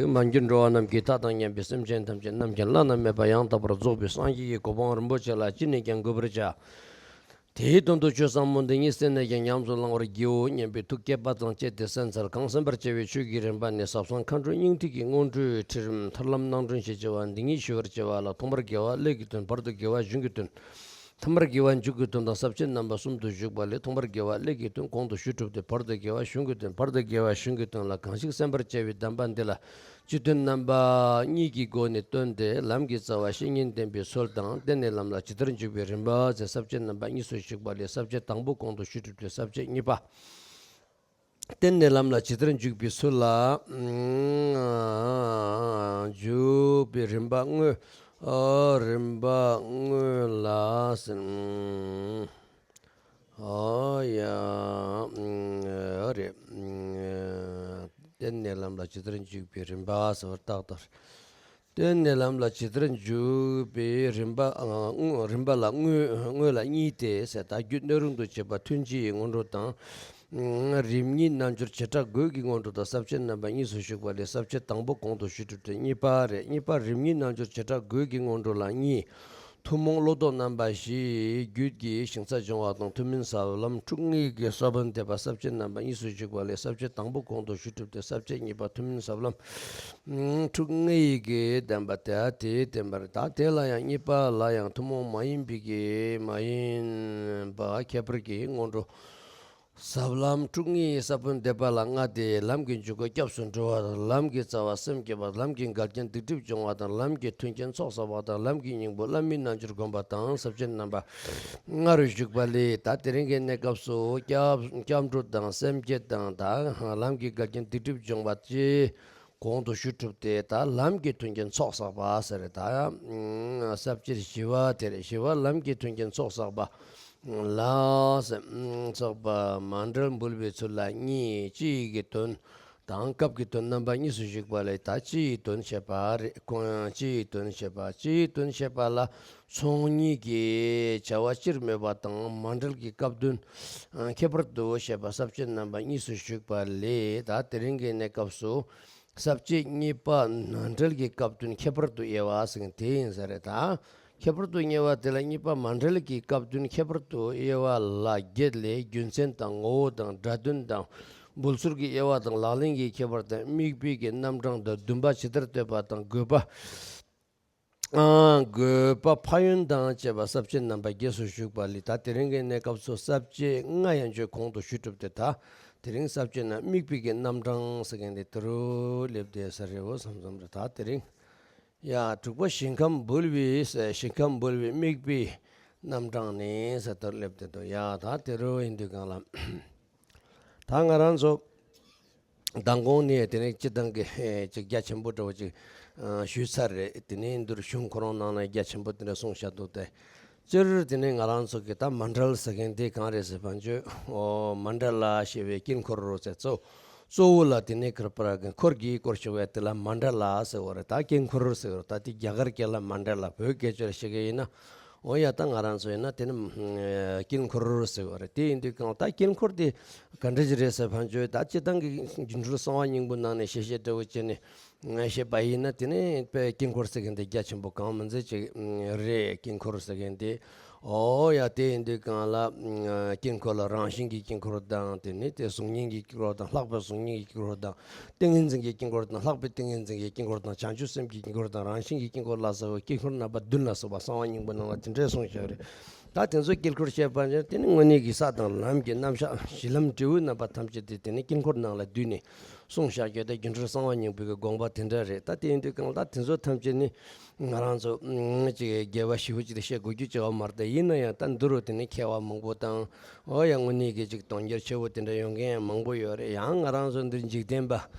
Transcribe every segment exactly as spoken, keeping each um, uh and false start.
མ་གྱུར་འགྲོ་བ་རྣམས་ཀྱི་མཐའ་དང་མཉམ་པའི་སེམས་ཅན་ཐམས་ཅད་རྣམ་མཁྱེན་བླ་ན་མེད་པ་ཡང་དག་པར་རྫོགས་པའི་སངས་རྒྱས་ཀྱི་གོ་འཕང་རིན་པོ་ཆེ་ལ་ཅི་ནས་ཀྱང་འགོད་པར་བྱ། དེའི་དོན་དུ་ཆོས་ཟབ་མོ་འདི་ཉིད་གསན་ནས་ཀྱང་ཉམས་སུ་བླང་བར་བགྱིའོ་སྙམ་པའི་ཐུགས་བསྐྱེད་པ་ཙམ་བསྐྱེད་དེ་གསན་འཚལ། གང་གསན་པར་བྱ་བའི་ཆོས་ཀྱི་རིམ་པ་ནི་ཟབ་གསང་མཁའ་འགྲོའི་སྙིང་ཐིག་གི་སྔོན་འགྲོའི་ཁྲིད་རིམ་ཐར་ལམ་སྣང་སྒྲོན་ཞེས་བྱ་བ་འདི་ཉིད་ཞུ་བར་བྱ་བ་ལ། ཐོག་མར་དགེ་བ་ཀླད་ཀྱི་དོན། བར་དུ་དགེ་བ་གཞུང་གི་དོན། ཐ་མར་དགེ་བ་མཇུག་གི་དོན་དང་ས་བཅད་རྣམ་པ་གསུམ་དུ་བཞུགས་པ་ལས། ཐོག་མར་དགེ་བ་ཀླད་ཀྱི་དོན་གོང་དུ་ཞུས་གྲུབ་སྟེ། བར་དུ་དགེ་བ་གཞུང་གི་དོན། བར་དུ་དགེ་བ་གཞུང་གི་དོན་ལ་གང་ཞིག་གསན་པར་བྱ་བའི་གདམས་པ་འདི་ལ་སྤྱི་དོན་རྣམ་པ་གཉིས་ཀྱི་སྒོ་ནས་སྟོན་ཏེ། ལམ་གྱི་རྩ་བ་བཤེས་གཉེན་བསྟེན་པའི་ཚུལ་དང་། བསྟེན་ནས་ལམ་ལ་ཇི་ལྟར་འཇུག་པའི་རིམ་པ་ཟེར་ས་བཅད་རྣམ་པ་གཉིས་སུ་བཞུགས་པ་ལས། ས་བཅད་དང་པོ་གོང་དུ་ཞུས་གྲུབ་སྟེ། ས་བཅད་གཉིས་པ། བསྟེན་ནས་ལམ་ལ་ཇི་ལྟར་འཇུག་པའི་ཚུལ་ལ། འཇུག་པའི་རིམ་པ་དངོས། རིམ་པ་དངོས་ལ་ཟེར། ཨོ་ཡ། རེད། བསྟེན་ནས་ལམ་ལ་ཇི་ལྟར་འཇུག་པའི་རིམ་པ་ཟེར་བར་བཏགས་ཏོ། བསྟེན་ནས་ལམ་ལ་ཇི་ལྟར་འཇུག་པའི་རིམ་པ། ཨ། དངོས། རིམ་པ་ལ་དངོས། དངོས་ལ་གཉིས་ཏེ་ཟེར། ད་རྒྱུ་སྣོད་རུང་དུ་བྱེད་པ་ཐུན་གཅིག་གི་སྔོན་འགྲོ་དང་། རིམ་གཉིས་རྣལ་འབྱོར་བྱེ་བྲག་དགུ་གི་སྔོན་འགྲོ་དང་ས་བཅད་རྣམ་པ་གཉིས་སུ་བཞུགས་པ་ལས། ས་བཅད་དང་པོ་གོང་དུ་ཞུས་གྲུབ་སྟེ་གཉིས་པ་རེད། གཉིས་པ་རིམ་གཉིས་རྣལ་འབྱོར་བྱེ་བྲག་དགུ་གི་སྔོན་འགྲོ་ལ་གཉིས། ཐུན་མོང་བློ་ལྡོག་རྣམ་པ་བཞི་རྒྱུད་ཀྱི་ཞིང་ས་སྦྱོང་བ་དང་ཐུན་མིན་ཟབ་ལམ་ཁྲོ་གཉེར་གྱི་ས་བོན་འདེབས་པ་ས་བཅད་རྣམ་པ་གཉིས་སུ་བཞུགས་པ་ལས། ས་བཅད་དང་པོ་གོང་དུ་ཞུས་གྲུབ་སྟེ། ས་བཅད་གཉིས་པ་ཐུན་མིན་ཟབ་ལམ། ཁྲོ་གཉེར་གྱི་བསྟན་པ་དེ་དེའི་བསྟན་པར། ད་དེ་ལ་ཡང་གཉིས་པ་ལ་ཡང་ཐུན་མོང་མ་ཡིན་པའི་གི་མ་ཡིན་པ་ཁྱད་པར་གྱི་སྔོན་འགྲོ། ཟབ་ལམ་ཁྲོ་གཉེར་ས་བོན་འདེབས་པ་ལ་ལྔ་སྟེ། ལམ་གྱི་འཇུག་སྒོ་སྐྱབས་སུ་འགྲོ་བ་དང་། ལམ་གྱི་རྩ་བ་སེམས་བསྐྱེད་པ། ལམ་གྱི་འགལ་རྐྱེན་སྡིག་སྒྲིབ་སྦྱོང་བ་དང་། ལམ་གྱི་མཐུན་རྐྱེན་ཚོགས་བསགས་པ་དང་། ལམ་གྱི་སྙིང་པོ་བླ་མའི་རྣལ་འབྱོར་བསྒོམ་པ་དང་ས་བཅད་རྣམ་པ་ལྔ་རུ་བཞུགས་པ་ལས། ད་དེ་རིང་གི་གནས་སྐབས་སུ་སྐྱབས། སྐྱབས་འགྲོ་དང་སེམས་བསྐྱེད་དང་། ད་ལམ་གྱི་འགལ་རྐྱེན་སྡིག་སྒྲིབ་སྦྱོང་བ་བཅས་གོང་དུ་ཞུས་གྲུབ་སྟེ། ད་ལམ་གྱི་མཐུན་རྐྱེན་ཚོགས་བསགས་པ་ཟེར། ད་ས་བཅད་བཞི་པ་དེ་རེད། བཞི་པ་ལམ་གྱི་མཐུན་རྐྱེན་ཚོགས་བསགས་པ་ལ་ཟེར། ཚོགས་པ་མཎྜལ་འབུལ་བའི་ཚུལ་ལ་གཉིས། སྤྱི་ཡི་གི་དོན་དང་སྐབས་ཀྱི་དོན་རྣམ་པ་གཉིས་སུ་བཞུགས་པ་ལས། ད་སྤྱི་ཡི་དོན་བཤད་པ་རེད། ཁོང་། སྤྱི་ཡི་དོན་བཤད་པ། སྤྱི་ཡི་དོན་བཤད་པ་ལ་ཚོགས་གཉིས་ཀྱི་བྱ་བ་སྤྱིར་སྨོས་པ་དང་། མཎྜལ་གྱི་སྐབས་དོན་ཁྱད་པར་དུ་བཤད་པ་ས་བཅད་རྣམ་པ་གཉིས་སུ་བཞུགས་པ་ལས། ད་དེ་རིང་གི་གནས་སྐབས་སུ་ས་བཅད་གཉིས་པ་མཎྜལ་གྱི་སྐབས་དོན་ཁྱད་པར་དུ་དབྱེ་བ་ཟེར་མཁན་དེ་ཡིན་ས་རེད། ད་ཁྱད་པར་དུ་དབྱེ་བ་དེ་ལ་གཉིས་པ་མཎྜལ་གྱི་སྐབས་དོན་ཁྱད་པར་དུ་དབྱེ་བ་ལ་བརྒྱད་ལས། རྒྱུ་མཚན་དང་ངོ་བོ་དང་སྒྲ་དོན་དང་འབུལ་ཚུལ་གྱི་དབྱེ་བ་དང་ལག་ལེན་གྱི་ཁྱད་པར་དང་དམིགས་པའི་གི་རྣམ་གྲངས་དང་བདུན་པ་ཇི་ལྟར་བསྟོད་པ་དང་དགོས་པ། ཨ། དགོས་པ་ཕན་ཡོན་དང་བཅས་པ་ས་བཅད་རྣམ་པ་བརྒྱད་སུ་བཞུགས་པ་ལས། ད་དེ་རིང་གི་གནས་སྐབས་སུ་ས་བཅད་ལྔ་ཡན་ཆོད་གོང་དུ་ཞུས་གྲུབ་སྟེ། ད་དེ་རིང་ས་བཅད་ནང་དམིགས་པའི་གི་རྣམ་གྲངས་ཟེར་མཁན་དེ་དེ་རུ་སླེབས་བསྡད་ས་རེད་འོ་བསམ་བསམ་རེད། ད་དེ་རིང་ཡ་དྲུག་པ་ཞིང་ཁམས་འབུལ་བའི་ཞིང་ཁམས་འབུལ་བའི་དམིགས་པའི་རྣམ་གྲངས་ནི་ཟེར་དེར་སླེབས་བསྡད་འདུག། ཡ་ད་དེ་རུ་ཡིན་དུས་གང་ལ། ད་ང་རང་ཚོ་མདང་དགོང་ནས་དེ་ནས་སྤྱི་བཏང་གི་ཅིག་རྒྱ་ཆེན་པོ་འདྲ་བོ་ཅིག་ཨ་ཞུས་ཚར་རེད། དེ་ནས་འདིར་གཞུང་ཁོ་རང་ནང་ལ་རྒྱ་ཆེན་པོ་དེ་འདྲ་གསུངས་བཞག་འདུག་སྟེ། སྤྱིར་དེ་ནས་ང་རང་ཚོ་གི་ད་མཎྜལ་ཟེར་མཁན་དེ་གང་རེད་ཟེར་བ་ཅོ། ཨོ་མཎྜལ་ཞེས་པའི་དཀྱིལ་འཁོར་རོ་ཟེར་གཙོ་གཙོ་བོ་ལ་དེ་ནས་ཁར་པར་གི་འཁོར་གྱིས་བསྐོར་བྱུང་བའི་དེ་ལ་མཎྜལ་ཟེར་བ་རེད། ད་དཀྱིལ་འཁོར་ཟེར་བ་རེད། ད་དེ་རྒྱ་གར་སྐད་ལ་མཎྜལ། བོད་སྐད་ཆ་ལ་བཤད་གི་ཡིན་ན། འོ་ཡ་ད་ང་རང་ཚོ་ཡིན་ན་དེ་ནི་དཀྱིལ་འཁོར་ཟེར་བ་རེད། དེ་ཡིན་དུས་གང་ད་དཀྱིལ་འཁོར་དེ་ག་འདྲ་ཞིག་རེད་ཟེར་བ་ཅོ། ད་སྤྱི་བཏང་གི་སྒྱུ་འཕྲུལ་གསང་བ་སྙིང་པོ་ནང་ནས་ཞལ་བཞེས་འདྲ་བོ་བྱས་ནས་བཤད་པ་ཡིན་ན། དེ་ནི་དཔེ་དཀྱིལ་འཁོར་ཟེར་མཁན་དེ་རྒྱ་ཆེན་པོ་གང་མིན་ཚད་ཅིག་རེད། དཀྱིལ་འཁོར་ཟེར་མཁན་དེ། འོ་ཡ་དེ་ཡིན་དུས་གང་ལ་དཀྱིལ་འཁོར་ལ་རང་བཞིན་གྱི་དཀྱིལ་འཁོར་དང་། དེ་ནི་དེ་གཟུགས་བརྙན་གྱི་དཀྱིལ་འཁོར་དང་། ལྷག་པའི་གཟུགས་བརྙན་གྱི་དཀྱིལ་འཁོར་དང་། ཏིང་ངེ་འཛིན་གྱི་དཀྱིལ་འཁོར་དང་། ལྷག་པའི་ཏིང་ངེ་འཛིན་གྱི་དཀྱིལ་འཁོར་དང་། བྱང་ཆུབ་སེམས་ཀྱི་དཀྱིལ་འཁོར་དང་། རང་བཞིན་གྱི་དཀྱིལ་འཁོར་ལ་སོགས་པའི་དཀྱིལ་འཁོར་རྣམ་པ་བདུན་ལ་སོགས་པ་གསང་བ་སྙིང་པོའི་ནང་ལ་དེ་འདྲའི་གསུངས་བཞག་རེད། ད་དེ་ཚོ་དཀྱིལ་འཁོར་བཤད་པ་ནི་དེ་ནི་དངོས་གནས་ཀྱི་ས་དང་ལམ་གྱི་རྣམ་གཞག་གཞི་ལམ་འབྲས་བུ་རྣམ་པ་ཐམས་ཅད་དེ་དེ་ནི་དཀྱིལ་འཁོར་ནང་ལ་བསྡུས་ནས་གསུངས་བཞག་རྒྱུ་དེ་སྒྱུ་འཕྲུལ་གསང་བ་སྙིང་པོའི་གི་དགོངས་པ་དེ་འདྲ་རེད། ད་དེ་ཡིན་དུས་གང་ལྟར་དེ་ཚོ་ཐམས་ཅད་ནི་ང་རང་ཚོ་ཅིག་རྒྱས་པ་ཞེ་པོ་ཅིག་བཤད་དགོས་རྒྱུ་ཅིག་ཡོད་མ་རེད། ད་ཡིན་ན་ཡང་ད་འདི་རུ་དེ་ནི་མཁས་པ་མང་པོ་དང་། འོ་ཡ་དངོས་གནས་ཀྱི་ཅིག་དོན་འགྱུར་ཆེ་བོ་དེ་འདྲ་ཡོང་མཁན་ཡང་མང་པོ་ཡོད་རེད། ཡང་ང་རང་ཚོ་འདིར་འཇིག་རྟེན་པ་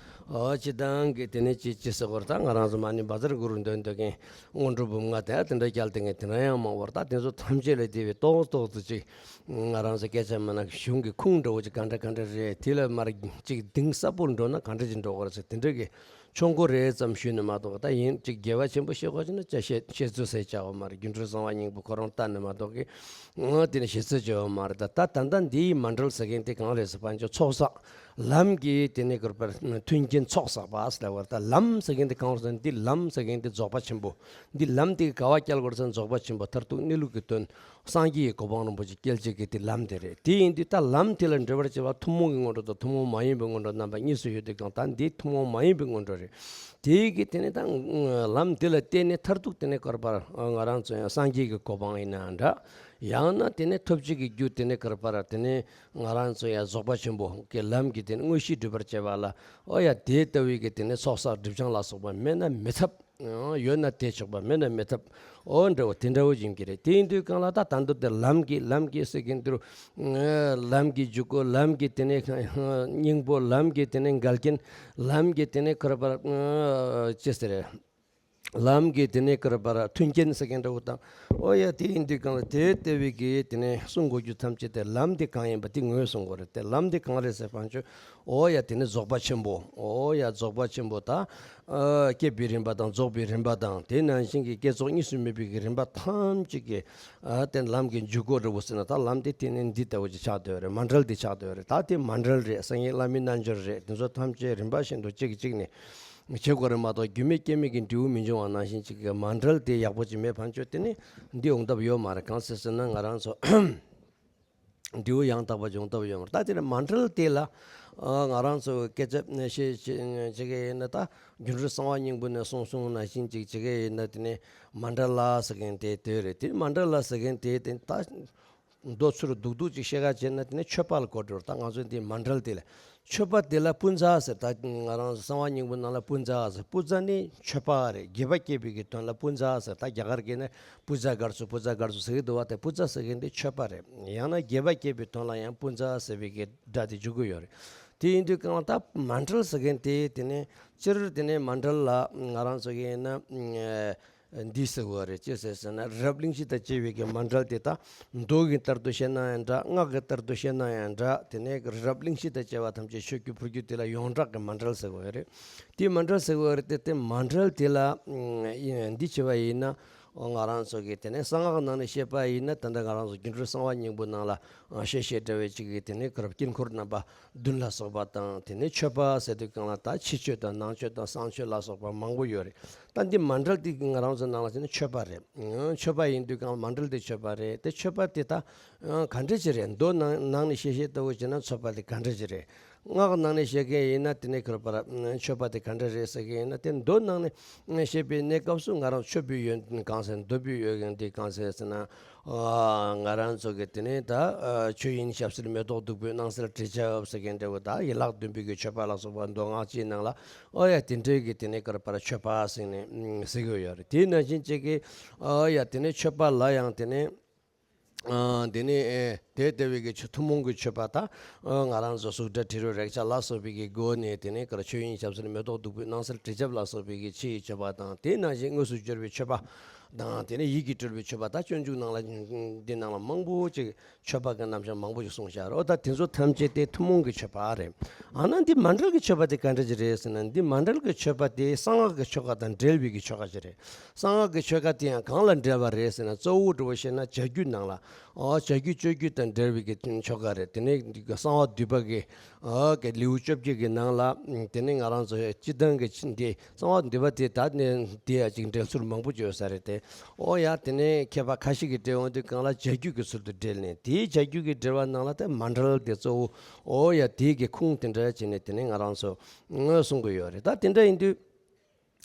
འོ་སྤྱི་བཏང་གི་དེ་ནི་ཅི་ཅི་ཟེར་བར། ད་ང་རང་ཚོ་མ་ཎི་བཛྲ་གུ་རུ་འདོན་འདོད་མཁན་སྔོན་འགྲོ་འབུམ་ལྔ་དེ་དེ་འདྲ་བསྐྱལ་དེ་མཁན་དེ་འདྲ་ཡང་མང་བར། ད་དེ་ཚོ་ཐམས་ཅད་ལས་དེ་བས་ཏོག་ཏོག་ཏུ་ཅིག་ང་རང་ཚོ་སྐད་ཆ་མིན་ན་གཞུང་གི་ཁུངས་འདྲ་བོ་ཅིག་ག་འདྲ་ག་འདྲ་རེད། དེ་ལ་མར་ཅིག་གཏིང་ཟབ་པོར་འགྲོ་ན་ག་འདྲ་ཅིག་འགྲོ་དགོས་རེད་ཟེར། དེ་འདྲ་གི་ ཆོ་ག་རེ་ཙམ་ཞུས་ནས་མ་གཏོགས། ད་ཡིན་གཅིག་དགེ་བ་ཆེན་པོ་བཤད་དགོས་ཀྱི་ན་ཅི་བཤད་བཤད་ཚུལ་ཟེར་བྱ་བ་མ་རེད། སྒྱུ་འཕྲུལ་གསང་བ་སྙིང་པོ་ཁོ་རང་ལྟ་ནས་མ་གཏོགས་ཀྱི་ཨང་དེ་ནས་བཤད་ཚུལ་བྱ་བ་མ་རེད། ད་ད་ད་ལྟ་འདིའི་མཎྜལ་ཟེར་མཁན་དེ་གང་རེད་ཟེར་བ་ཅིན་ཚོགས་བསགས་ལམ་གྱི་དེ་ནས་གུར་པར་མཐུན་རྐྱེན་ཚོགས་བསགས་པ་ཟེར་བ། ད་ལམ་ཟེར་མཁན་དེ་གང་རེད་ཟེར་ན། འདི་ལམ་ཟེར་མཁན་དེ་རྫོགས་པ་ཆེན་པོ། འདི་ལམ་དེ་ག་བ་བསྐྱལ་དགོས་ཟེར་ན། རྫོགས་པ་ཆེན་པོ་མཐར་ཐུག་གནས་ལུགས་ཀྱི་དོན། སངས་རྒྱས་ཀྱི་གོ་འཕང་རིན་པོ་ཆེ་སྐྱེལ་བྱེད་ཀྱི་དེ་ལམ་དེ་རེད། དེ་ཡིན་དུས་ད་ལམ་དེ་ལ་འགྲོ་བར་བྱེད་པ་ཐུན་མོང་གི་སྔོན་འགྲོ་དང་ཐུན་མོང་མ་ཡིན་པའི་སྔོན་འགྲོ་རྣམ་པ་གཉིས་སུ་ཡོད་དུས་གང་། ད་འདི་ཐུན་མོང་མ་ཡིན་པའི་སྔོན་འགྲོ་རེད། དེའི་གི་དེ་ནས་ད་ལམ་དེ་ལ་བརྟེན་ནས་མཐར་ཐུག་དེ་ནས་གུར་པར་ང་རང་ཚོ་ཡང་སངས་རྒྱས་ཀྱི་གོ་འཕང་ཡིན་ན་འདྲ། ཡང་ན་དེ་ནས་ཐོབ་བྱེད་ཀྱི་རྒྱུ་དེ་ནས་གུར་པར་དེ་ནས་ང་རང་ཚོ་ཡང་རྫོགས་པ་ཆེན་པོ་གི་ལམ་གྱི་དེ་ནས་དངོས་གཞི་སྒྲུབ་པར་བྱེད་པ་ལ། ཨོ་ཡ་དེ་ལྟ་བུའི་གི་དེ་ནས་ཚོགས་བསགས་སྒྲིབ་སྦྱང་ལ་སོགས་པ་མེད་ན་མི་ཐབས། ཡོད་ན་དེས་ཆོག་པ་མེད་ན་མི་ཐབས། ཨོ་འདྲ་བོ་དེ་འདྲ་བོ་ཡིན་གྱི་རེད། དེ་ཡིན་དུས་གང་ལ་ད་ད་འདོད་དེ་ལམ་གྱི་ལམ་གྱི་ཟེར་མཁན་དེ་རུ། ལམ་གྱི་འཇུག་སྒོ། ལམ་གྱི་དེ་ནས་སྙིང་པོ། ལམ་གྱི་དེ་ནས་འགལ་རྐྱེན། ལམ་གྱི་དེ་ནས་གུར་པར་ཅི་ཟེར། ལམ་གྱི་དེ་ནས་གུར་པར་མཐུན་རྐྱེན་ཟེར་མཁན་འདྲ་བོ་དང་། ཨོ་ཡ་དེ་ཡིན་དུས་གང་ལ་དེ་ལྟ་བུའི་གི་དེ་ནས་གསུང་དགོས་རྒྱུ་ཐམས་ཅད་དེ་ལམ་དེ་གང་ཡིན་པ་དེ་ངོས་བཟུང་དགོས་རེད་དེ། ལམ་དེ་གང་རེད་ཟེར་བ་ཅིན། ཨོ་ཡ་དེ་ནི་རྫོགས་པ་ཆེན་པོ། ཨོ་ཡ་རྫོགས་པ་ཆེན་པོ་ད། ཨ་སྐྱེས་པའི་རིམ་པ་དང་རྫོགས་པའི་རིམ་པ་དང་། དེ་ནང་བཞིན་གྱི་བསྐྱེད་རྫོགས་གཉིས་སུ་མེད་པའི་གི་རིམ་པ་ཐམས་ཅད་ཀྱི་ཨ་དེ་ལམ་གྱི་འཇུག་སྒོ་རེད་པོ་ཟེར་ན། ད་ལམ་དེ་དེ་ནི་འདི་ལྟ་བུ་ཅིག་ཆགས་བསྡད་ཡོད་རེད། མཎྜལ་འདི་ཆགས་བསྡད་ཡོད་རེད། ད་དེ་མཎྜལ་རེད། སང་ཉིན་བླ་མའི་རྣལ་འབྱོར་རེད། དེ་ཚོ་ཐམས་ཅད་རིམ་པ་བཞིན་དུ་གཅིག་གིས་གཅིག་ནས་བྱེད་དགོས་རེད་མ་གཏོགས། རྒྱུ་མེད་རྐྱེན་མེད་ཀྱི་འབྲས་བུ་མི་འབྱུང་བ་ནང་བཞིན་ཅིག་གི་མཎྜལ་དེ་ཡག་པོ་ཅིག་མེད་བ་ཅིན་དེ་ནི་འདི་ཡོང་ཐབས་ཡོད་མ་རེད། གང་ཟེར་ཟེར་ན་ང་རང་ཚོ། འབྲས་བུ་ཡང་དག་པ་འབྱུང་ཐབས་ཡོད་མ་རེད། ད་དེ་ནས་མཎྜལ་དེ་ལ་ཨ་ང་རང་ཚོ་སྐད་ཆ་བཤད་བྱེད་ཀྱི་ཡིན་ན། ད་སྒྱུ་འཕྲུལ་གསང་བ་སྙིང་པོ་ནས་གསུངས་གསུངས་ནང་བཞིན་ཅིག་བྱེད་ཀྱི་ཡིན་ན། དེ་ནས་མཎྜལ་ཟེར་མཁན་དེ་དེ་རེད། དེ་མཎྜལ་ཟེར་མཁན་དེ་དེ་ད་མདོ་ཚུར་རྡོག་རྡོག་ཅིག་བཤད་ག་བྱས་ན་དེ་ནས་མཆོད་པ་ལ་གོ་འགྲོ་རེད། ད་ང་ཚོ་འདི་མཎྜལ་དེ་ལ། མཆོད་པ་དེ་ལ་པུ་ཛ་ཟེར། ད་ང་རང་གསང་བ་སྙིང་པོ་ནང་ལ་པུ་ཛ་ཟེར། པུ་ཛ་ནི་མཆོད་པ་རེད། དགྱེས་པ་སྐྱེད་པའི་གི་དོན་ལ་པུ་ཛ་ཟེར། ད་རྒྱ་གར་སྐད་ནས་པུ་ཛ་གར་ཚུ་པུ་ཛ་གར་ཚུ་ཟེར་གི་འདུག་བ། དེ་པུ་ཛ་ཟེར་མཁན་དེ་མཆོད་པ་རེད། ཡང་ན་དགྱེས་པ་སྐྱེད་པའི་དོན་ལ་ཡང་པུ་ཛ་ཟེར་བའི་གི་སྒྲ་དེ་འཇུག་གི་ཡོད་རེད། དེ་ཡིན་དུས་གང་ལ་ད་མཎྜལ་ཟེར་མཁན་དེ་དེ་ནས་སྤྱིར་དེ་ནས་མཎྜལ་ལ་ང་རང་ཚོ་གི་ཡིན་ན། འདི་ཟེར་བ་རེད། ཅི་ཟེར་ཟེར་ན། རི་རབ་གླིང་བཞི་དང་བཅས་པའི་གི་མཎྜལ་དེ་ད་མདོ་གི་ལྟར་དུ་བཤད་ན་ཡང་འདྲ། སྔགས་ཀྱི་ལྟར་དུ་བཤད་ན་ཡང་འདྲ། དེ་ནས་རི་རབ་གླིང་བཞི་དང་བཅས་པ་ཐམས་ཅད་མཆོད་རྒྱུ་ཕུལ་རྒྱུ་དེ་ལ་ཡོངས་གྲགས་ཀྱི་མཎྜལ་ཟེར་བ་རེད། དེ་མཎྜལ་ཟེར་བ་རེད་དེ། དེ་མཎྜལ་དེ་ལ་འདི་བྱས་པ་ཡིན་ན། ང་རང་ཚོ་གི་དེ་ནས་གསང་སྔགས་ནང་ནས་བཤད་པ་ཡིན་ན། ད་ལྟ་ང་རང་ཚོ་སྒྱུ་འཕྲུལ་གསང་བ་སྙིང་པོ་ནང་ལ་བཤད་བཤད་འདྲ་བའི་ཅིག་གི་དེ་ནས་གུར་དཀྱིལ་འཁོར་རྣམ་པ་བདུན་ལ་སོགས་པ་དང་། དེ་ནས་མཆོད་པ་ཟེར་དུས་གང་ལ་ད་ཕྱི་མཆོད་དང་ནང་མཆོད་དང་གསང་མཆོད་ལ་སོགས་པ་མང་པོ་ཡོད་རེད། ད་འདི་མཎྜལ་འདི་ང་རང་ཚོ་ནང་ལ་བྱས་ན་མཆོད་པ་རེད། མཆོད་པ་ཡིན་དུས་གང་ལ་མཎྜལ་འདི་མཆོད་པ་རེད། དེ་མཆོད་པ་དེ་ད་ག་འདྲ་ཅིག་རེད། མདོ་ནང་ནང་ནས་བཤད་བཤད་ལྟ་བུ་བྱས་ན་མཆོད་པ་དེ་ག་འདྲ་ཅིག་རེད། སྔགས་ནང་ནས་བཤད་མཁན་ཡིན་ན་དེ་ནས་གུར་པར་མཆོད་པ་དེ་ག་འདྲ་རེད་ཟེར་མཁན་ཡིན་ན། དེ་མདོ་ནང་ནས་བཤད་པའི་གནས་སྐབས་སུ་ང་རང་མཆོད་པའི་ཡོན་ཏན་གང་ཟེར། འདོད་པའི་ཡོན་ཏན་དེ་གང་ཟེར་ཟེར་ན། ང་རང་ཚོ་གི་དེ་ནས་ད་ཆོས་དབྱིངས་ཞབས་བསིལ་མེ་ཏོག་བདུག་སྤོས་སྣང་གསལ་དྲི་ཆབ་ཟེར་མཁན་འདྲ་བོ། ད་ཡན་ལག་བདུན་པའི་གི་མཆོད་པ་ལ་སོགས་པ་མདོ་སྔགས་སྤྱིའི་ནང་ལ། ཨོ་ཡ་དེ་འདྲའི་གི་དེ་ནས་གུར་པར་མཆོད་པ་ཟེར་ནས་ཟེར་གི་ཡོད་རེད། དེ་ནང་བཞིན་བྱས་ཀྱི་ཨོ་ཡ་དེ་ནས་མཆོད་པ་ལ་ཡང་དེ་ནས། ཨ་དེ་ནས་ཨེ་དེ་ལྟ་བུའི་གི་མཆོད་ཐུན་མོང་གི་མཆོད་པ་དང་། ཨ་ང་རང་ཚོ་གཟུགས་སྒྲ་དྲི་རོ་རེག་བྱ་ལ་སོགས་པའི་གི་སྒོ་ནས་དེ་ནས་གར་ཆོས་དབྱིངས་ཞབས་བསིལ་མེ་ཏོག་བདུག་སྤོས་སྣང་གསལ་དྲི་ཆབ་ལ་སོགས་པའི་གི་ཕྱིའི་མཆོད་པ་དང་། དེ་ནང་བཞིན་དངོས་སུ་འབྱོར་བའི་མཆོད་པ་དང་། དེ་ནས་ཡིད་ཀྱིས་སྤྲུལ་པའི་མཆོད་པ། ད་སྤྱོད་འཇུག་ནང་ལ་འདི་ནང་ལ་མང་པོ་ཅིག་མཆོད་པ་གི་རྣམ་གཞག་མང་པོ་ཞིག་གསུངས་བཞག་རོ། ད་དེ་ཚོ་ཐམས་ཅད་དེ་ཐུན་མོང་གི་མཆོད་པ་རེད། ཨ་ན་འདི་མཎྜལ་གྱི་མཆོད་པ་དེ་ག་འདྲ་ཅིག་རེད་ཟེར་ན། འདི་མཎྜལ་གྱི་མཆོད་པ་དེ་གསང་སྔགས་ཀྱི་ཆོ་ག་དང་འབྲེལ་བའི་གི་ཆོ་ག་ཅིག་རེད། གསང་སྔགས་ཀྱི་ཆོ་ག་དེ་ཡང་གང་ལ་འབྲེལ་བ་རེད་ཟེར་ན། གཙོ་བོ་འདྲ་བོ་བཤད་ན་བྱ་རྒྱུད་ནང་ལ། ཨོ་བྱ་རྒྱུད་སྤྱོད་རྒྱུད་དང་འབྲེལ་བའི་གི་ཆོ་ག་རེད། དེ་ནས་གསང་བ་འདུས་པ་གི་ཨོ་གི་ལེའུ་བཅོ་བརྒྱད་ཀྱི་ནང་ལ། དེ་ནས་ང་རང་ཚོ་སྤྱིར་བཏང་གི་འདི་གསང་བ་འདུས་པ་དེ་ད་ནས་དེ་ཡང་ཅིག་འགྲེལ་ཚུལ་མང་པོ་ཅིག་ཡོད་ས་རེད་དེ། ཨོ་ཡ་དེ་ནས་མཁས་པ་ཁ་ཤས་ཀྱིས་འགྲེལ་འོང་དུས་གང་ལ་བྱ་རྒྱུད་ཀྱི་ཚུལ་དུ་འགྲེལ་ནས། དེའི་བྱ་རྒྱུད་ཀྱི་འགྲེལ་བ་ནང་ལ་དེ་མཎྜལ་དེ་གཙོ་བོ། ཨོ་ཡ་དེའི་གི་ཁུངས་དེ་འདྲ་བྱས་ནས་དེ་ནས་ང་རང་ཚོ་གསུང་གི་ཡོད་རེད། ད་དེ་འདྲ་ཡིན་དུས།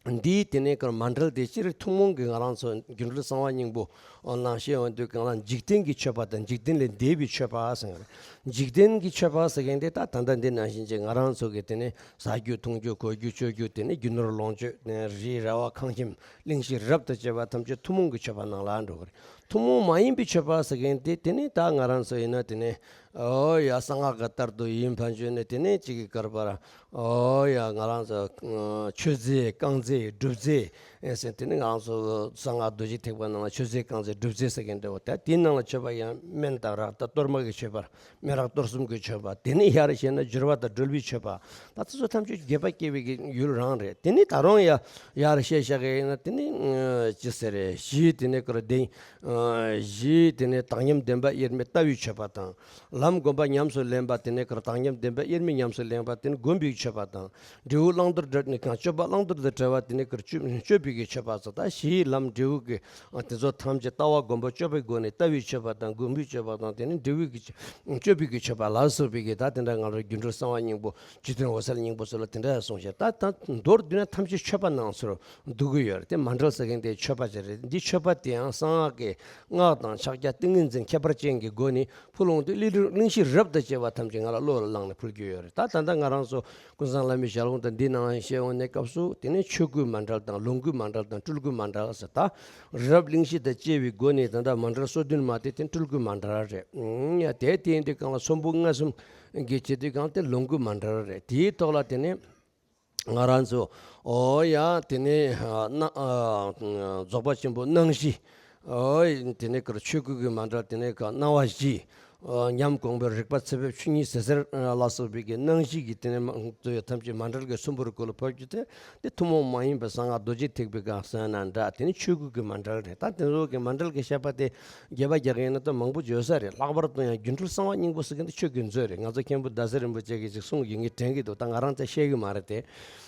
འདིའི་དེ་ནས་གར་མཎྜལ་དེ་སྤྱིར་ཐུན་མོང་གི་ང་རང་ཚོ་སྒྱུ་འཕྲུལ་གསང་བ་སྙིང་པོ་ནང་བཤད་འོང་དུས་གང་ལ་འཇིག་རྟེན་གྱི་མཆོད་པ་དང་འཇིག་རྟེན་ལས་འདས་པའི་མཆོད་པ་ཟེར་བ་རེད། འཇིག་རྟེན་གྱི་མཆོད་པ་ཟེར་མཁན་དེ་ད་ད་ལྟ་འདི་ནང་བཞིན་ཅིག་ང་རང་ཚོ་གི་དེ་ནས་ཟ་རྒྱུ་འཐུང་རྒྱུ་གོན་རྒྱུ་སྤྱོད་རྒྱུ། དེ་ནས་རྒྱུ་ནོར་ལོངས་སྤྱོད། དེ་ནས་རི་ར་བ་ཁང་ཁྱིམ་གླིང་བཞི་རབ་ཏུ་བྱེ་བ་ཐམས་ཅད་ཐུན་མོང་གི་མཆོད་པ་ནང་ལ་འགྲོ་གི་རེད། ཐུན་མོང་མ་ཡིན་པའི་མཆོད་པ་ཟེར་མཁན་དེ། དེ་ནི་ད་ང་རང་ཚོ་ཡིན་ན་དེ་ནི། ཨོ་ཡ། གསང་སྔགས་ཀྱི་ལྟར་དུ་ཡིན་ཕན་ཆོད་ནས། དེ་ནས་གཅིག་གི་བཀར་པར། ཨོ་ཡ། ང་རང་ཚོ་མཆོད་རྫས་བསྐང་རྫས་སྒྲུབ་རྫས་ཟེར། དེ་ནི་ང་རང་ཚོ་གསང་སྔགས་རྡོ་རྗེ་ཐེག་པ་ནང་ལ་མཆོད་རྫས་བསྐང་རྫས་སྒྲུབ་རྫས་ཟེར་མཁན་འདྲ་བོ། ད་དེའི་ནང་ལ་མཆོད་པ་ཡང་སྨན་དང་རཀྟ་གཏོར་མ་གི་མཆོད་པ། སྨན་རཀ་གཏོར་གསུམ་གྱི་མཆོད་པ། དེ་ནས་ཡར་བཤད་ན་སྦྱོར་བ་དང་སྒྲོལ་བའི་མཆོད་པ། ད་དེ་ཚོ་ཐམས་ཅད་དགེ་བ་སྐྱེ་བའི་གི་ཡུལ་རང་རེད། དེ་ནས་ད་རུང་ཡ་ཡར་བཤད་བཞག་གི་ཡིན་ན། དེ་ནི་ཅི་ཟེར་རེད། གཞི་དེ་ནས་ཀར་བདེན། གཞི་དེ་ནས་དག་མཉམ་བདེན་པ་དབྱེར་མེད་ལྟ་བའི་མཆོད་པ་དང་། ལམ་སྒོམ་པ་ཉམས་སུ་ལེན་པ། དེ་ནས་ཀར་དག་མཉམ་བདེན་པ་དབྱེར་མེད་ཉམས་སུ་ལེན་པ། དེ་ནི་སྒོམ་པའི་མཆོད་པ་དང་། འབྲས་བུ་བླང་དོར་འདྲ་ནི་གང་། སྤྱོད་པ་བླང་དོར་དང་བྲལ་བ། དེ་ནས་ཀར་སྤྱོད་སྤྱོད་པའི་གི་མཆོད་པ་སོགས། ད་གཞིའི་ལམ་འབྲས་བུ་གི་དེ་ཚོ་ཐམས་ཅད་ལྟ་བ་སྒོམ་པ་སྤྱོད་པའི་སྒོ་ནས་ལྟ་བའི་མཆོད་པ་དང་། སྒོམ་པའི་མཆོད་པ་དང་། དེ་ནས་འབྲས་བུ་གི་སྤྱོད་པའི་གི་མཆོད་པ་ལ་སོགས་པའི་གི། ད་དེ་འདྲ་ང་རང་སྒྱུ་འཕྲུལ་གསང་བ་སྙིང་པོ། རྗེ་བཙུན་འོད་གསལ་སྙིང་པོ་སོགས་ལ་དེ་འདྲ་གསུངས་ཤག་ད་ད་མདོར་བསྡུས་ན་ཐམས་ཅད་མཆོད་པ་ནང་ཚུར་འདུ་གི་ཡོད་རེད། དེ་མཎྜལ་ཟེར་མཁན་དེ་མཆོད་པ་ཅིག་རེད། འདི་མཆོད་པ་དེའང་གསང་སྔགས་ཀྱི་སྔགས་དང་ཕྱག་རྒྱ་ཏིང་ངེ་འཛིན་ཁྱད་པར་ཅན་གྱི་སྒོ་ནས་ཕུལ་འོང་དུས། གླིང་གླིང་བཞི་རབ་དང་བཅས་པ་ཐམས་ཅད་ང་ལ་བློ་ལ་བླངས་ནས་ཕུལ་གྱི་ཡོད་རེད། ད་ད་ལྟ་ང་རང་ཚོ་ཀུན་བཟང་བླ་མའི་ཞལ་ལུང་དང་འདི་ནང་བཤད་འོང་ནས་སྐབས་སུ། དེ་ནས་ཆོས་སྐུའི་མཎྜལ་དང་། ལོངས་སྐུའི་མཎྜལ་དང་། སྤྲུལ་སྐུའི་མཎྜལ་ཟེར། ད་རབ་གླིང་བཞི་དང་བཅས་པའི་སྒོ་ནས་ད་ལྟ་མཎྜལ་སོ་བདུན་མ་དེ་དེ་སྤྲུལ་སྐུའི་མཎྜལ་རེད། ཡ། དེ་དེ་ཡིན་དུས་གང་ལ་ཚོམ་བུ་ལྔ་གསུམ་གྱི་བྱེད་དུས་གང་དེ་ལོངས་སྐུའི་མཎྜལ་རེད། དེའི་ཐོག་ལ་དེ་ནས་ང་རང་ཚོ། ཨོ་ཡ། དེ་ནས་ཨ་སྣང་ཨ་རྫོགས་པ་ཆེན་པོ་སྣང་བཞི། ཨོ་ཡ། དེ་ནས་ཀར་ཆོས་སྐུ་གི་མཎྜལ། དེ་ནས་ཀ་སྣང་བ་བཞི། ཨ་ཉམས་གོང་འཕེལ་རིག་པ་ཚེ་འཕེལ་ཆོས་ཉིད་ཟེར་ཟེར་ལ་སོགས་པའི་གི་སྣང་བཞི་གི་དེ་ནས་མ་དེ་ཐམས་ཅད་མཎྜལ་གྱི་ཚོམ་བུར་བཀོད་ལ་ཕབ་རྒྱུ་དེ། དེ་ཐུན་མོང་མ་ཡིན་པའི་གསང་སྔགས་རྡོ་རྗེ་ཐེག་པའི་སྒང་ཟེར་ན་འདྲ། དེ་ནི་ཆོས་སྐུ་གི་མཎྜལ་རེད། ད་དེ་ཚོ་གི་མཎྜལ་གྱི་བཤད་པ་དེ་རྒྱས་པ་རྒྱག་གི་ཡིན་ན་ད་མང་པོ་ཡོད་ས་རེད། ལྷག་པར་དུ་ཡང་སྒྱུ་འཕྲུལ་གསང་བ་སྙིང་པོ་ཟེར་མཁན་དེ་ཆོས་ཀྱི་མཛོད་རེད། ང་ཚོ་མཁན་པོ་ཟླ་ཟེར་རིན་པོ་ཆེ་གིས་ཅིག་གསུངས་ཡོད་ངེས་དྲན་གྱི་འདུག་ད་ང་རང་ཚོས་བཤད་གི་མ་རེད་དེ།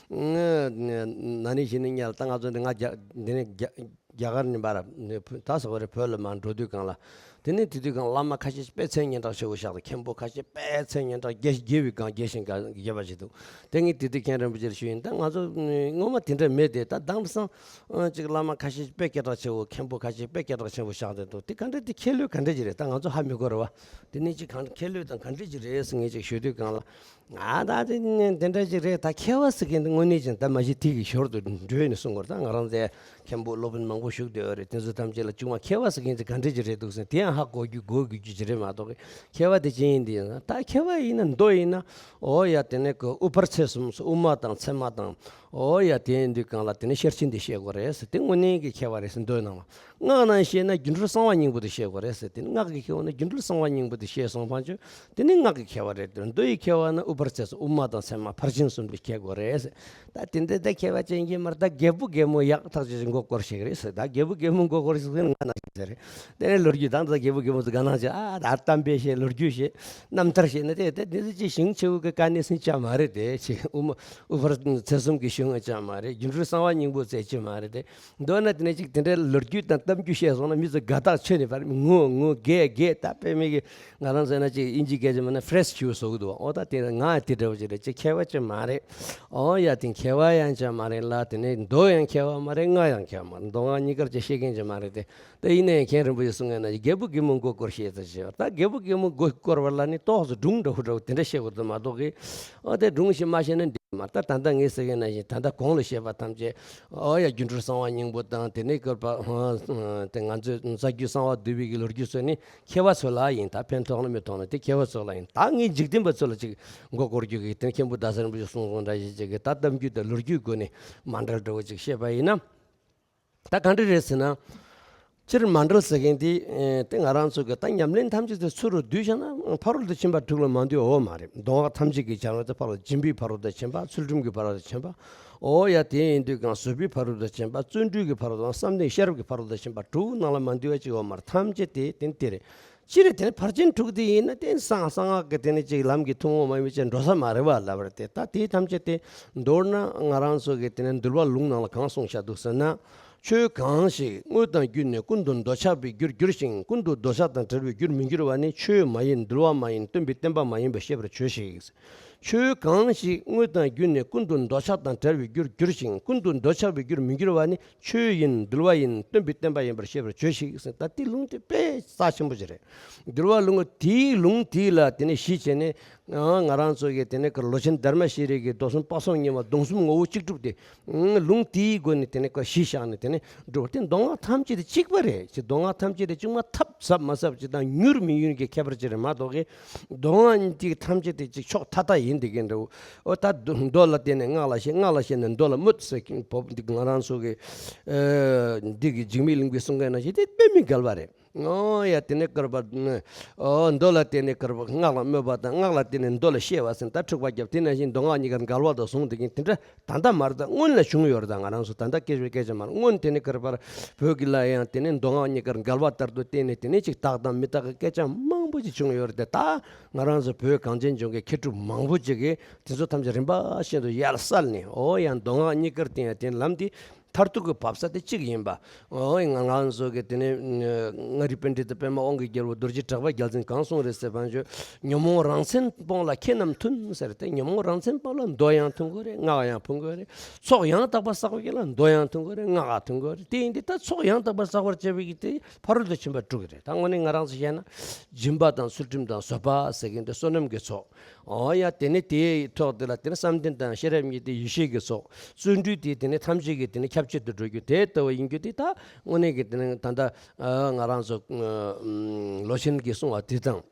ན་ནིང་གཞེས་ནིང་གཉིས་ལ་ད་ང་ཚོ་འདི་ང་རྒྱ་འདི་ནས་རྒྱ་རྒྱ་གར་ནས་འབར་ད་ཟེར་བ་རེད། བོད་ལ་མར་འགྲོ་དུས་སྒང་ལ། དེ་ནས་དེ་དུས་སྒང་བླ་མ་ཁ་ཤས་དཔེ་མཚན་སྙན་གྲགས་ཆེ་བོ་བཞག་དང་། མཁན་པོ་ཁ་ཤས་དཔེ་མཚན་སྙན་གྲགས་རྒྱས་རྒྱས་པའི་སྒང་རྒྱས་ཤིང་རྒྱས་པ་ཞིག་འདུག་དེ་ངས་དེ་དུས་མཁན་རིན་པོ་ཆེར་ཞུས་ཡིན། ད་ང་ཚོ་ངོ་མ་དེ་འདྲ་མེད་དེ། ད་དེང་སང་ཅིག་བླ་མ་ཁ་ཤས་དཔེ་སྐད་གྲགས་ཆེ་བོ། མཁན་པོ་ཁ་ཤས་དཔེ་སྐད་གྲགས་ཆེ་བོ་བཞག་དེ་འདུག་དེ་ག་འདྲ་དེ་ཁྱད་ལོས་ག་འདྲ་ཅིག་རེད། ད་ང་ཚོ་ཧ་མི་གོ་རེད་བ། དེ་ནས་ཅིག་གང་ཁྱད་ལོས་དང་ག་འདྲ་ཅིག་རེད་ཟེར་ངས་ཅིག་ཞུ་དུས་སྒང་ལ། ང་ད་དེ་དེ་འདྲ་ཅིག་རེད། ད་མཁས་པ་ཟེར་མཁན་དེ་དངོས་གནས་ཅིག་ད་མ་གཞི་དེ་གི་ཞོར་དུ་འགྲོ་ནས་གསུང་དགོས་རེད། ད་ང་རང་ཚོའི་མཁན་པོ་སློབ་དཔོན་མང་པོ་བཞུགས་བསྡད་ཡོད་རེད། དེ་ཚོ་ཐམས་ཅད་ལ་ཅུང་མ་མཁས་པ་ཟེར་མཁན་དེ་ག་འདྲ་ཅིག་རེད་འདུག་ཟེར། དེ་ཡང་ཧ་གོ་རྒྱུ་གོ་དགོས་རྒྱུ་ཅིག་རེད་མ་གཏོགས། མཁས་པ་དེ་ཅི་ཡིན་དེ་ཡིན་ན། ད་མཁས་པ་ཡིན་ན་མདོ་ཡིན་ན། ཨོ་ཡ། དེ་ནས་ཀྱི་དབུ་ཕར་ཚེ་གསུམ་སོགས་དབུ་མ་དང་ཚད་མ་དང་། ཨོ་ཡ། དེ་ཡིན་དུས་སྒང་ལ་དེ་ནས་ཤེར་ཕྱིན་དེ་ཤེས་དགོས་རེད་ཟེར། དེ་དངོས་གནས་ཀྱི་མཁས་པ་རེད་ཟེར། མདོའི་ནང་ལ། སྔགས་ནང་བཤད་ན་སྒྱུ་འཕྲུལ་གསང་བ་སྙིང་པོ་དེ་ཤེས་དགོས་རེད་ཟེར། དེ་ནི་སྔགས་ཀྱི་མཁས་པ་ནི་སྒྱུ་འཕྲུལ་གསང་བ་སྙིང་པོ་དེ་ཤེས་སོང་ཕན་ཆོད། དེ་ནི་སྔགས་ཀྱི་མཁས་པ་རེད། དེ་མདོ་ཡི་མཁས་པ་ནི་དབུ་ཕར་ཚེ་གསུམ་དབུ་མ་དང་ཚད་མ་ཕར་ཕྱིན་གསུམ་དེ་མཁས་དགོས་རེད་ཟེར། ད་དེ་འདྲ་ད་མཁས་པ་ཅན་གྱི་མར་ད་རྒད་པོ་རྒད་མོ་ཡག་ཐག་ཆོད་ཅིག་མགོ་སྐོར་ཞིག་རེད་ཟེར། ད་རྒད་པོ་རྒད་མོ་མགོ་སྐོར་ཞིག་ཟེར་ན་ང་ན་ཞིག་ཟེར་རེད། དེ་ནས་ལོ་རྒྱུས་ད་ད་རྒད་པོ་རྒད་མོ་ཚོ་ག་ནང་ཆ་ཨ་ད་གཏམ་དཔེ་བཤད། ལོ་རྒྱུས་བཤད། རྣམ་ཐར་བཤད་ན་དེ་དེ་དེ་ཚོ་ཅིག་ཞིང་ཆེ་བོ་གི་དཀའ་གནད་ཟིན་ཅང་མ་རེད་དེ། ཅིག་དབུ་མ་དབུ་ཕར་ཚེ་གསུམ་གྱི་ཞིང་ཅང་མ་རེད། སྒྱུ་འཕྲུལ་གསང་བ་སྙིང་པོ་ཟེར་གྱི་མ་རེད་དེ། མདོར་ན་དེ་ནས་ཅིག་དེ་འདྲའི་ལོ་རྒྱུས་དང་གཏམ་རྒྱུད་བཤད་སོང་ན་མི་ཚོ་དགའ་རྟགས་ཆོད་ནས་ཕར་ངུ་ངུ་རྒྱག་རྒྱག་ད་དཔེ་མེད་ཀྱི་ང་རང་ཚོ་ན་ཅིག་དབྱིན་ཇིའི་སྐད་ཆ་མ་ན་ཕི་རེ་ཤི་ཆེ་བོ་བཟོ་གི་འདུག་ཨོ་ད་དེ་ང་དེ་འདྲ་བོ་ཅིག་རེད། ཅིག་མཁས་པ་ཅིག་མ་རེད། ཨོ་ཡ། དེ་མཁས་པ་ཡང་ཅིག་མ་རེད་ལ། དེ་ནས་མདོ་ཡང་མཁས་པ་མ་རེད། སྔགས་ཡང་མཁས་པ་མ་རེད། མདོ་སྔགས་གཉིས་ཀར་ཅིག་ཤེས་མཁན་ཅིག་མ་རེད་དེ། ད་ཡིན་ན་ཡང་མཁན་རིན་པོ་ཆེ་གསུང་མཁན་ན་རྒད་པོ་རྒད་མོ་མགོ་སྐོར་ཤེས་ཚར་ཞེས་པ། ད་རྒད་པོ་རྒད་མོ་མགོ་སྐོར་བ་ལ་ནི་ཏོག་ཙམ་སྒྲུང་འདྲ་བོ་འདྲ་བོ་དེ་འདྲ་བཤད་དགོས་འདུག་མ་གཏོགས་གི། ཨོ་དེ་སྒྲུང་ཞིག་མ་བཤད་ན་འགྲིག་མ་རེད། ད་ད་ལྟ་ངས་ཟེར་མཁན་ནང་བཞིན་ད་ལྟ་གོང་ལ་བཤད་པ་ཐམས་ཅད། ཨོ་ཡ། སྒྱུ་འཕྲུལ་གསང་བ་སྙིང་པོ་དང་། དེ་ནས་བཀོད་པ་དེ་ང་ཚོའི་རྩ་རྒྱུད་གསང་བ་འདུས་པའི་གི་ལོ་རྒྱུས་ཚོ་ནི་མཁས་པ་ཚོ་ལ་ཡིན། ད་ཕན་ཐོགས་ན་མི་ཐོགས་ན་དེ་མཁས་པ་ཚོ་ལ་ཡིན། ད་ངས་འཇིག་རྟེན་པ་ཚོ་ལ་ཅིག་མགོ་སྐོར་རྒྱུ་གི་དེ་མཁན་པོ་ཟླ་ཟེར་རིན་པོ་ཆེ་གསུང་སོང་འདྲ་ཞིག་ཅིག་གི་ད་གཏམ་རྒྱུད་དང་ལོ་རྒྱུས་སྒོ་ནས་མཎྜལ་འདྲ་བོ་ཅིག་བཤད་པ་ཡིན་ན། ད་ག་འདྲ་རེད་ཟེར་ན། སྤྱིར་མཎྜལ་ཟེར་མཁན་དེ་ཨེ་དེ་ང་རང་ཚོ་གི་ད་ཉམས་ལེན་ཐམས་ཅད་དེ་ཚུར་རུ་བསྡུས་བཞག་ན་ཕ་རོལ་ཏུ་ཕྱིན་པ་དྲུག་ལ་མ་འདུས་འོ་མ་རེད། མདོ་སྔགས་ཐམས་ཅད་ཀྱི་བྱ་བ་དེ་ཕ་རོལ་སྦྱིན་པའི་ཕ་རོལ་ཏུ་ཕྱིན་པ། ཚུལ་ཁྲིམས་ཀྱི་ཕ་རོལ་ཏུ་ཕྱིན་པ། ཨོ་ཡ། དེ་ཡིན་དུས་གང་བཟོད་པའི་ཕ་རོལ་ཏུ་ཕྱིན་པ། བརྩོན་འགྲུས་ཀྱི་ཕ་རོལ་ཏུ། བསམ་གཏན་ཤེས་རབ་ཀྱི་ཕ་རོལ་ཏུ་ཕྱིན་པ། དྲུག་ནང་ལ་མ་འདུས་པ་ཅིག་འོ་མ་རེད། ཐམས་ཅད་དེ་དེ་ནི་དེ་རེད། སྤྱིར་དེ་ནི་ཕར་ཕྱིན་དྲུག་དེ་ཡིན་ན་དེ་གསང་གསང་སྔགས་ཀྱི་དེ་ནི་ཅིག་ལམ་གྱི་ཐུན་མོང་མ་ཡིན་པའི་ཅིག་འགྲོ་ས་མ་རེད་བ་ལབ་རེད་དེ། ད་དེ་ཐམས་ཅད་དེ་མདོར་ན་ང་རང་ཚོ་གི་དེ་ནི་འདུལ་བ་ལུང་ནང་ལ་གང་གསུངས་བཞག་འདུག་ཟེར་ན། ཆོས་གང་ཞིག་དངོས་དང་བརྒྱུད་ནས་ཀུན་ཏུ་འདོད་ཆགས་པའི་རྒྱུར་འགྱུར་ཞིང་། ཀུན་ཏུ་འདོད་ཆགས་དང་བྲལ་བའི་རྒྱུར་མི་འགྱུར་བ་ནི་ཆོས་མ་ཡིན། འདུལ་བ་མ་ཡིན། སྟོན་པའི་བསྟན་པ་མ་ཡིན་པར་ཤེས་པར་བྱོས་ཤིག། ཆོས་གང་ཞིག་དངོས་དང་བརྒྱུད་ནས་ཀུན་ཏུ་འདོད་ཆགས་དང་བྲལ་བའི་རྒྱུར་འགྱུར་ཞིང་། ཀུན་ཏུ་འདོད་ཆགས་པའི་རྒྱུར་མི་འགྱུར་བ་ནི་ཆོས་ཡིན། འདུལ་བ་ཡིན། སྟོན་པའི་བསྟན་པ་ཡིན་པར་ཤེས་པར་བྱོས་ཤིག་ཟེར། ད་དེ་ལུང་དེ་དཔེ་རྩ་ཆེན་པོ་ཞིག་རེད། འདུལ་བ་ལུང་དེའི་ལུང་དེ་ལ་དེ་ནས་གཞི་བྱས་ནས་ང་རང་ཚོ་གི་དེ་ནས་ཀྱི་ལོ་ཆེན་དྷརྨ་ཤྲཱི་གི་མདོ་གསུམ་དཔག་བསམ་གཉིས་པ་སྡོམ་གསུམ་ངོ་བོ་གཅིག་གྲུབ་དེ་ལུང་དེའི་སྒོ་ནས་དེ་ནས་ཀྱི་གཞི་བཞག་ནས་དེ། ནི་འགྲོ་བ་དེ་མདོ་སྔགས་ཐམས་ཅད་དེ་གཅིག་པ་རེད། ཅེས་མདོ་སྔགས་ཐམས་ཅད་དེ་གཅིག་མ་ཐབས་ཟབ་མ་ཟབ་ཅིག་དང་མྱུར་མི་མྱུར་གྱི་ཁྱད་པར་ཅིག་རེད་མ་གཏོགས་ཀྱི། མདོ་སྔགས་ཀྱི་ཐམས་ཅད་དེ་གཅིག་ཕྱོགས་མཐའ་དག་ཡིན་དེ་གའི་འདྲ་བོ། ཨོ་ད་མདོ་ལ་བརྟེན་ནས་སྔགས་ལ་ཤེས། སྔགས་ལ་ཤེས་ནས་མདོ་ལ་སྨོད་ཟེར་མཁན་བོད་འདི་ང་རང་ཚོ་གི་འདི་གི་འཇིགས་མེད་གླིང་པའི་གསུང་མཁན་ནང་བཞིན་དེ་དཔེ་མི་འགལ་བ་རེད། ཨོ་ཡ་དེ་ནས་ཀར་པ། ཨོ་མདོ་ལ་བརྟེན་ནས་ཀར་པ་སྔགས་ལ་སྨོད་པ་དང་། སྔགས་ལ་བརྟེན་ནས་མདོ་ལ་ཤེས་པ་ཟེར་ད་འཁྲུག་པ་བརྒྱབ། དེ་ནང་བཞིན་མདོ་སྔགས་གཉིས་ཀར་འགལ་བ་དང་བཟུང་དེ་གིན་དེ་འདྲ། ད་ལྟ་མ་རེད། ད་སྔོན་ལ་བྱུང་ཡོད་རེད། ད་ང་རང་ཚོ་ད་ལྟ་སྐད་ཆ་སྐད་ཆ་མ་རེད། སྔོན་དེ་ནས་ཀར་པར་བོད་ཀྱི་ལ་ཡང་དེ་ནས་མདོ་སྔགས་གཉིས་ཀར་འགལ་བ་ལྟར་དུ་བསྟན་ནས་དེ་ནས་ཅིག་དག་དང་མི་དག་གི་སྐད་ཆ་མང་པོ་ཅིག་བྱུང་ཡོད་རེད། དེ་ད་ང་རང་ཚོ་བོད་གངས་ཅན་ལྗོངས་ཀྱི་མཁས་གྲུབ་མང་པོ་ཅིག་གིས་དེ་ཚོ་ཐམས་ཅད་རིམ་པ་བཞིན་དུ་ཡར་བསལ་ནས། ཨོ་ཡང་མདོ་སྔགས་གཉིས་ཀར་བསྟན་ཡ་དེ་ལམ་དེ་མཐར་ཐུག་གི་བབས་ས་དེ་གཅིག་ཡིན་པ། ཨོ་ཡང་ང་རང་ཚོ་གི་དེ་ནས་མངའ་རིས་པཎྜི་ཏ་པདྨ་དབང་གི་རྒྱལ་པོ་རྡོ་རྗེ་གྲགས་པ་རྒྱལ་མཚན་གང་གསུངས་རེད་ཟེར་བ་ཅོ། ཉོན་མོངས་རང་མཚན་སྤངས་ལ་མཁས་རྣམས་མཐུན་ཟེར་ཏེ། ཉོན་མོངས་རང་མཚན་སྤངས་ལ་མདོ་ཡང་མཐུན་དགོས་རེད། སྔགས་ཡང་ཕུང་དགོས་རེད། ཚོགས་ཡང་དག་པར་བསགས་པའི་རྐྱེན་ལ་མདོ་ཡང་མཐུན་དགོས་རེད། སྔགས་ཡང་མཐུན་དགོས་རེད། དེ་ཡིན་དུས་ད་ཚོགས་ཡང་དག་པར་བསགས་པར་བྱེད་པའི་གི་དེ་ཕ་རོལ་ཏུ་ཕྱིན་པ་དྲུག་རེད། ད་དངོས་གནས་ང་རང་ཚོ་བཤད་ན་སྦྱིན་པ་དང་ཚུལ་ཁྲིམས་དང་བཟོད་པ་ཟེར་གི་འདི་བསོད་ནམས་ཀྱི་ཚོགས། ཨོ་ཡ་དེ་ནི་དེའི་ཐོག་དེ་ལ་དེ་ནི་བསམ་གཏན་དང་ཤེས་རབ་གཉིས་དེ་ཡེ་ཤེས་ཀྱི་ཚོགས། བརྩོན་འགྲུས་དེ་དེ་ནི་ཐམས་ཅད་ཀྱི་དེ་ནི་ཁྱབ་བྱེད་དུ་འགྲོ་རྒྱུ་དེ་ལྟ་བུ་ཡིན་རྒྱུ་དེ་ད་དངོས་གནས་ཀྱི་དེ་ནི་ད་ལྟ་ང་རང་ཚོ་ལོ་ཆེན་གྱིས་གསུངས་པ་དེ་དང་།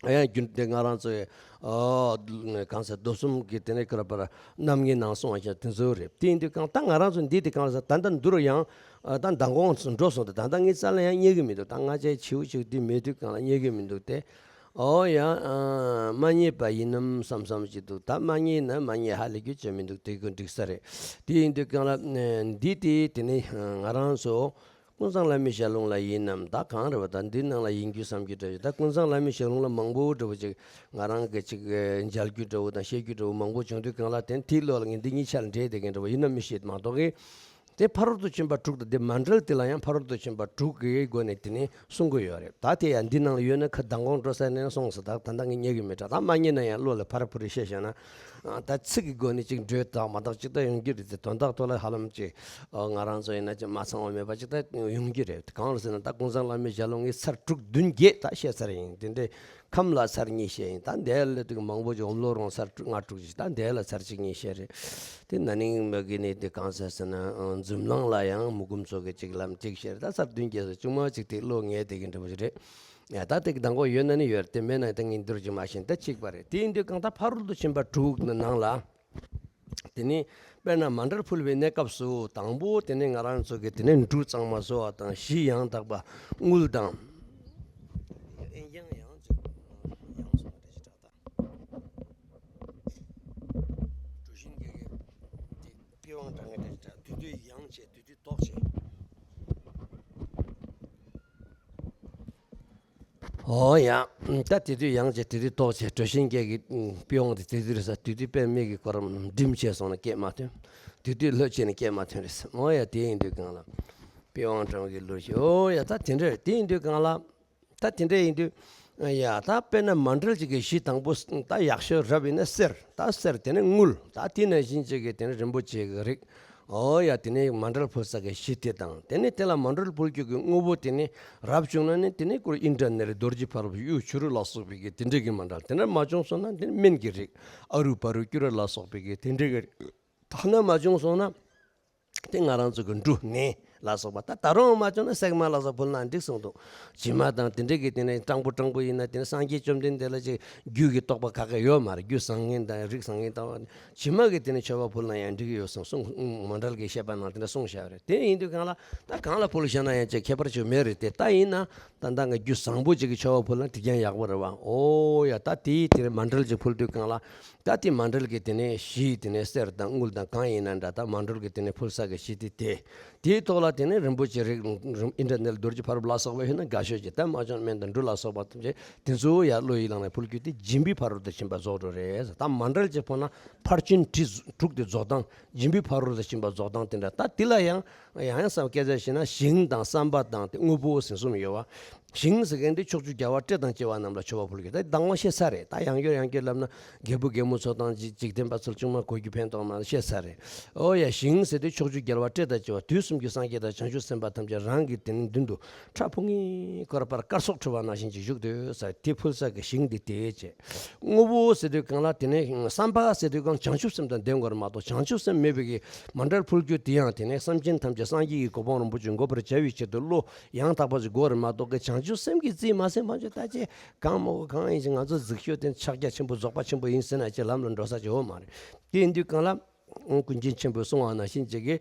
ཡང་རྒྱུན་དེ་ང་རང་ཚོའི་ཨ་གང་ཟེར་མདོ་གསུམ་གྱི་དེ་ནས་ཀར་པར་རྣམ་ངེས་ནང་གསུངས་པ་ཞིག་དེ་ཚོ་རེད། དེ་ཡིན་དུས་གང་ལྟར་ང་རང་ཚོ་འདི་དེ་གང་ཟེར་ད་ལྟ་འདུར་ཡང་ད་མདང་དགོང་འགྲོ་སོང་དུས་ད་ལྟ་ངའི་རྩ་ལ་ཡང་རྙེད་ཀྱི་མི་འདུག་ད་ང་ཅའི་བྱིའུ་ཅིག་འདི་མེད་དུས་གང་ལ་རྙེད་ཀྱི་མི་འདུག་སྟེ། ཨོ་ཡང་མ་རྙེད་པ་ཡིན་ནམ་བསམ་བསམ་ཅིག་འདུག་ད་མ་རྙེད་ན་མ་རྙེད་ཧ་ལས་རྒྱུ་ཅི་མི་འདུག་དེ་ཀུན་འགྲིག་ས་རེད། དེ་ཡིན་དུས་གང་ལ་འདི་དེ་དེ་ནས་ང་རང་ཚོ། ཀུན་བཟང་བླ་མའི་ཞལ་ལུང་ལ་ཡིན་ནམ། ད་གང་རེད་བ། ད་འདི་ནང་ལ་ཡིན་རྒྱུ་བསམ་རྒྱུ་འདྲ་བོ་ཅིག་ད་ཀུན་བཟང་བླ་མའི་ཞལ་ལུང་ལ་མང་པོ་འདྲ་བོ་ཅིག་ང་རང་གི་ཅིག་མཇལ་རྒྱུ་འདྲ་བོ་དང་བཤད་རྒྱུ་འདྲ་བོ་མང་པོ་བྱུང་དུས་གང་ལ་དེ་དེའི་བློ་ལ་ངས་འདི་གཉིས་ཆར་འདྲེས་བསྡད་མཁན་འདྲ་བོ་ཡིན་ན་མི་ཤེས་མ་གཏོགས་གི། དེ་ཕ་རོལ་ཏུ་ཕྱིན་པ་དྲུག་དང་དེ་མཎྜལ་དེ་ལ་ཡང་ཕ་རོལ་ཏུ་ཕྱིན་པ་དྲུག་གི་སྒོ་ནས་དེ་ནས་གསུང་གི་ཡོད་རེད། ད་དེ་ཡང་འདི་ནང་ལ་ཡོད་ན་ཁ་མདང་དགོང་འགྲོ་ས་ནས་སོང་ཟེར། ད་ད་ལྟ་ངས་རྙེད་གི་མེད་དྲ། ད་མ་རྙེད་ན་ཡང་བློ་ལ་ཕར་ཕུར་རེ་བཤད་བཞག་ན། ཨ་ད་ཚིག་གི་སྒོ་ནས་ཅིག་འགྲོས་དག་མ་དག་ཅིག་ད་ཡོང་རྒྱུ་རེད་དེ། དོན་དག་ཐོག་ལ་ཧ་ལམ་ཅིག་ཨ་ང་རང་ཚོ་ཡིན་ན་ཅིག་མ་ཚང་བ་མེད་པ་ཅིག་ད་ཡོང་རྒྱུ་རེད། གང་ལ་ཟེར་ན་ད་ཀུན་བཟང་བླ་མའི་ཞལ་ལུང་ངས་ཚར་དྲུག་བདུན་བརྒྱད་ད་བཤད་ཚར་ཡིན། དེ་འདྲའི་ཁམས་ལ་ཚར་གཉིས་བཤད་ཡིན། ད་འདས་ལ་དུ་མང་པོ་ཅིག་ཨོམ་ལོ་རོང་ཚར་དྲུག་ལྔ་དྲུག་ཅིག་ད་འདས་ལ་ཚར་གཅིག་གཉིས་བཤད་རེད། དེ་ན་ནིང་མ་གི་ནི་དེ་གང་ཟེར་ཟེར་ན་ཨ་འཛུམ་ལང་ལ་ཡང་མུ་གུམ་ཚོ་གི་ཅིག་ལམ་གཅིག་བཤད་རེད། ད་ཚར་བདུན་བརྒྱད་ཚོ་ཅུང་མ་ཅིག་དེ་བློ་ངེས་དེ་གི་འདྲ་པོ་ཞིག་རེད། ཡ་ད་དེ་གི་མདང་དགོང་ཡོད་ན་ནི་ཡོད་རེད། དེ་མེད་ན་ད་ངས་འདིར་ཅིག་མ་ཤེས། ད་གཅིག་པ་རེད། དེ་ཡིན་དུས་གང་ལྟར་ཕ་རོལ་ཏུ་ཕྱིན་པ་དྲུག་ནི་ནང་ལ། དེ་ནི་དཔེར་ན་མཎྜལ་ཕུལ་བའི་གནས་སྐབས་སུ་དང་པོ་དེ་ནི་ང་རང་ཚོ་གི་དེ་ནི་འབྲུ་གཙང་མ་བཟོ་བ་དང་། གཞི་ཡང་དག་པ་དངུལ་དང་། ཨེ་ཡང་ཡང་ཅིག་ཡང་སོང་བ་འདྲ་ཞིག་གྲགས་ད། གྲུ་བཞིན་གྱི་གི་དེ་པི་ཝང་དྲང་ངེས་འདྲ་ཞིག་གྲགས། དུས་དུས་ཡང་བྱས་དུས་དུས་ལྡོག་བྱས། ཨོ་ཡ། ད་དེ་དུས་ཡང་བྱས་དེ་དུས་ལྡོག་བྱས། གྲུ་བཞིན་སྐྱེས་ཀྱི་པི་ཝང་དེ་དེ་དུས་རེད་ས། དེ་དུས་པདྨའི་གི་སྐོར་འགྲིམ་བྱས་སོང་ན་སྐད་མ་ཐོན། དེ་དུས་ལྷོད་བྱས་ནས་སྐད་མ་ཐོན་རེད་ས། ཨོ་ཡ། དེ་ཡིན་དུས་གང་ལ་པི་ཝང་གྲང་གི་ལུར་ཞིག་ཨོ་ཡ། ད་དེ་འདྲ་རེད། དེ་ཡིན་དུས་གང་ལ། ད་དེ་འདྲ་ཡིན་དུས། ཡ་ད་དཔེར་ན་མཎྜལ་གཅིག་གི་གཞི་དང་པོ་ད་ཡག་ཤོས་རབ་ཡིན་ན་གསེར། ད་གསེར་དེ་ནས་དངུལ། ད་དེ་ནང་བཞིན་གཅིག་གི་དེ་ནས་རིན་པོ་ཆེ་གི་རིགས། ཨོ་ཡ། དེ་ནས་མཎྜལ་ཕུལ་ས་གི་གཞི་དེ་དང་། དེ་ནས་དེ་ལ་མཎྜལ་ཕུལ་རྒྱུ་གི་དངོས་པོ་དེ་ནས་རབ་བྱུང་ན་ནི་དེ་ནས་ཀུར་ཨིནྡྲ་ནཱི་ལ་རྡོ་རྗེ་ཕ་རོལ་པོ་གཡུ་བྱུ་རུ་ལ་སོགས་པའི་གི་དེ་འདྲ་གི་མཎྜལ། དེ་ནས་མ་བྱུང་སོང་ན་དེ་ནས་སྨན་གྱི་རིགས། ཨ་རུ་བ་རུ་སྐྱུ་ར་ལ་སོགས་པའི་གི་དེ་འདྲ་གི་རིགས། ཐ་ན་མ་བྱུང་སོང་ན། དེ་ང་རང་ཚོ་གི་འབྲུ་ནས་ལ་སོགས་པ། ད་ད་རུང་མ་བྱུང་ན་གསེག་མ་ལ་སོགས་ཕུལ་ན་འགྲིག་གསུངས་འདུག། བྱེ་མ་དང་དེ་འདྲ་གི་དེ་ནས་སྤྲང་པོ་སྤྲང་པོ་ཡིན་ན་དེ་ནས་སངས་རྒྱས་བཅོམ་ལྡན་འདས་ལ་ཅིག་རྒྱུད་ཀྱི་རྟོགས་པ་ག་གེ་ཡོད་མ་རེད། རྒྱུད་བཟང་ངན་དང་རིགས་བཟང་ངན་དང་། བྱེ་མ་གི་དེ་ནས་མཆོད་པ་ཕུལ་ན་ཡང་འགྲིག་གི་ཡོད་གསུངས་གསུངས། མཎྜལ་གྱི་བཤད་པ་ནང་དེ་འདྲ་གསུངས་བཞག་རེད། དེ་ཡིན་དུས་གང་ལ་ད་གང་ལ་ཕུལ་བཞག་ན་ཡང་ཅིག་ཁྱད་པར་ཅིག་མེད་རེད་དེ། ད་ཡིན་ན་ད་ལྟ་ང་རྒྱུད་བཟང་པོ་ཅིག་གི་མཆོད་པ་ཕུལ་ན་དེ་ཀྱང་ཡག་པོ་རེད་བ། ཨོ་ཡ། ད་དེའི་དེ་ནས་མཎྜལ་ཅིག་ཕུལ་དུས་གང་ལ། ད་དེ་མཎྜལ་གྱི་དེ་ནས་གཞི་དེ་ནས་གསེར་དང་དངུལ་དང་གང་ཡིན་ན་འདྲ། ད་མཎྜལ་གྱི་དེ་ནས་ཕུལ་ས་གི་གཞི་དེ་དེ། དེའི་ཐོག་ལ་དེ་ནས་རིན་པོ་ཆེ་རིགས་ཨིནྡྲ་ནཱི་ལ་རྡོ་རྗེ་ཕ་རོལ་པོ་ལ་སོགས་པ་ཡོད་ན་དགའ་ཤོས་ཀྱི། ད་མ་བྱུང་སྨན་དང་འབྲུ་ལ་སོགས་པ་ཐམས་ཅད་དེ་ཚོ་ཡར་བློ་ཡི་ལངས་ནས་ཕུལ་རྒྱུ་དེ་སྦྱིན་པའི་ཕ་རོལ་ཏུ་ཕྱིན་པ་རྫོགས་འགྲོ་རེད། ད་མཎྜལ་གྱི་ཕུལ་ན་ཕར་ཕྱིན་དྲུག་དེ་རྫོགས་སྟངས། སྦྱིན་པའི་ཕ་རོལ་ཏུ་ཕྱིན་པ་རྫོགས་སྟངས་དེ་འདྲ། ད་དེ་ལ་ཡང་ཡང་ཡང་བསམ་སྐད་ཆ་བཤད་ན་ཞིང་དང་བསམ་པ་དང་དེ་དངོས་པོ་ཟིན་གསུམ་ཡོད་བ། ཞིང་ཟེར་མཁན་དེ་ཕྱོགས་བཅུའི་རྒྱལ་བ་སྲས་དང་བཅས་པ་རྣམས་ལ་མཆོད་པ་ཕུལ་གྱི། ད་ལྡང་བ་བཤད་ས་རེད། ད་ཡང་བསྐྱར་ཡང་བསྐྱར་ལབ་ན་རྒད་པོ་རྒད་མོ་ཚོ་དང་འཇིག་འཇིག་རྟེན་པ་ཚོར་ཅུང་མ་གོ་རྒྱུ་ཕན་ཐོགས་མ་བཤད་ས་རེད། ཨོ་ཡ། ཞིང་ཟེར་དུས་ཕྱོགས་བཅུའི་རྒྱལ་བ་སྲས་དང་བཅས་པ་དུས་གསུམ་གྱི་སངས་རྒྱས་དང་བྱང་ཆུབ་སེམས་དཔའ་ཐམས་ཅད་རང་གི་དེ་ནི་མདུན་དུ་ཕྲག་ཕུ་ངེ་སྐོར་པར་སྐར་ཚོགས་འཁྲུ་བ་ནང་བཞིན་གྱི་བཞུགས་སྡོད་ས་དེ་ཕུལ་ས་གི་ཞིང་འདི་དེ་བྱས། དངོས་པོ་ཟེར་དུས་གང་ལ་དེ་ནི་བསམ་པ་ཟེར་དུས་གང་བྱང་ཆུབ་སེམས་དང་ལྡན་དགོས་རེད་མ་གཏོགས། བྱང་ཆུབ་སེམས་མེད་པའི་གི་མཎྜལ་ཕུལ་རྒྱུ་དེ་ཡང་དེ་ནི་སེམས་ཅན་ཐམས་ཅད་སངས་རྒྱས་ཀྱི་གོ་འཕང་རིན་པོ་ཆེ་འགོད་པར་བྱ་བའི་ཆེད་དུ་བློ་ཡང་དག་པ་ཞིག་དགོས་རེད་མ་གཏོགས་གི། བྱང་ཆུབ་སེམས་ཀྱིས་རྩིས་མ་ཟིན་མ་བྱུང་ད་ཅི་གང་མོ་གང་ཡིན་ཞིག་ང་ཚོ་གཟིགས་ཤོག་དེ་ཕྱག་རྒྱ་ཆེན་པོ་རྫོགས་པ་ཆེན་པོ་ཡིན་ཟེར་ན་ཅི་ལམ་ལ་འགྲོ་ས་ཅི་ཡོད་མ་རེད། དེ་ཡིན་དུས་གང་ལ། ཀུན་མཁྱེན་ཆེན་པོས་གསུངས་པ་ནང་བཞིན་བྱེད་ཀྱི།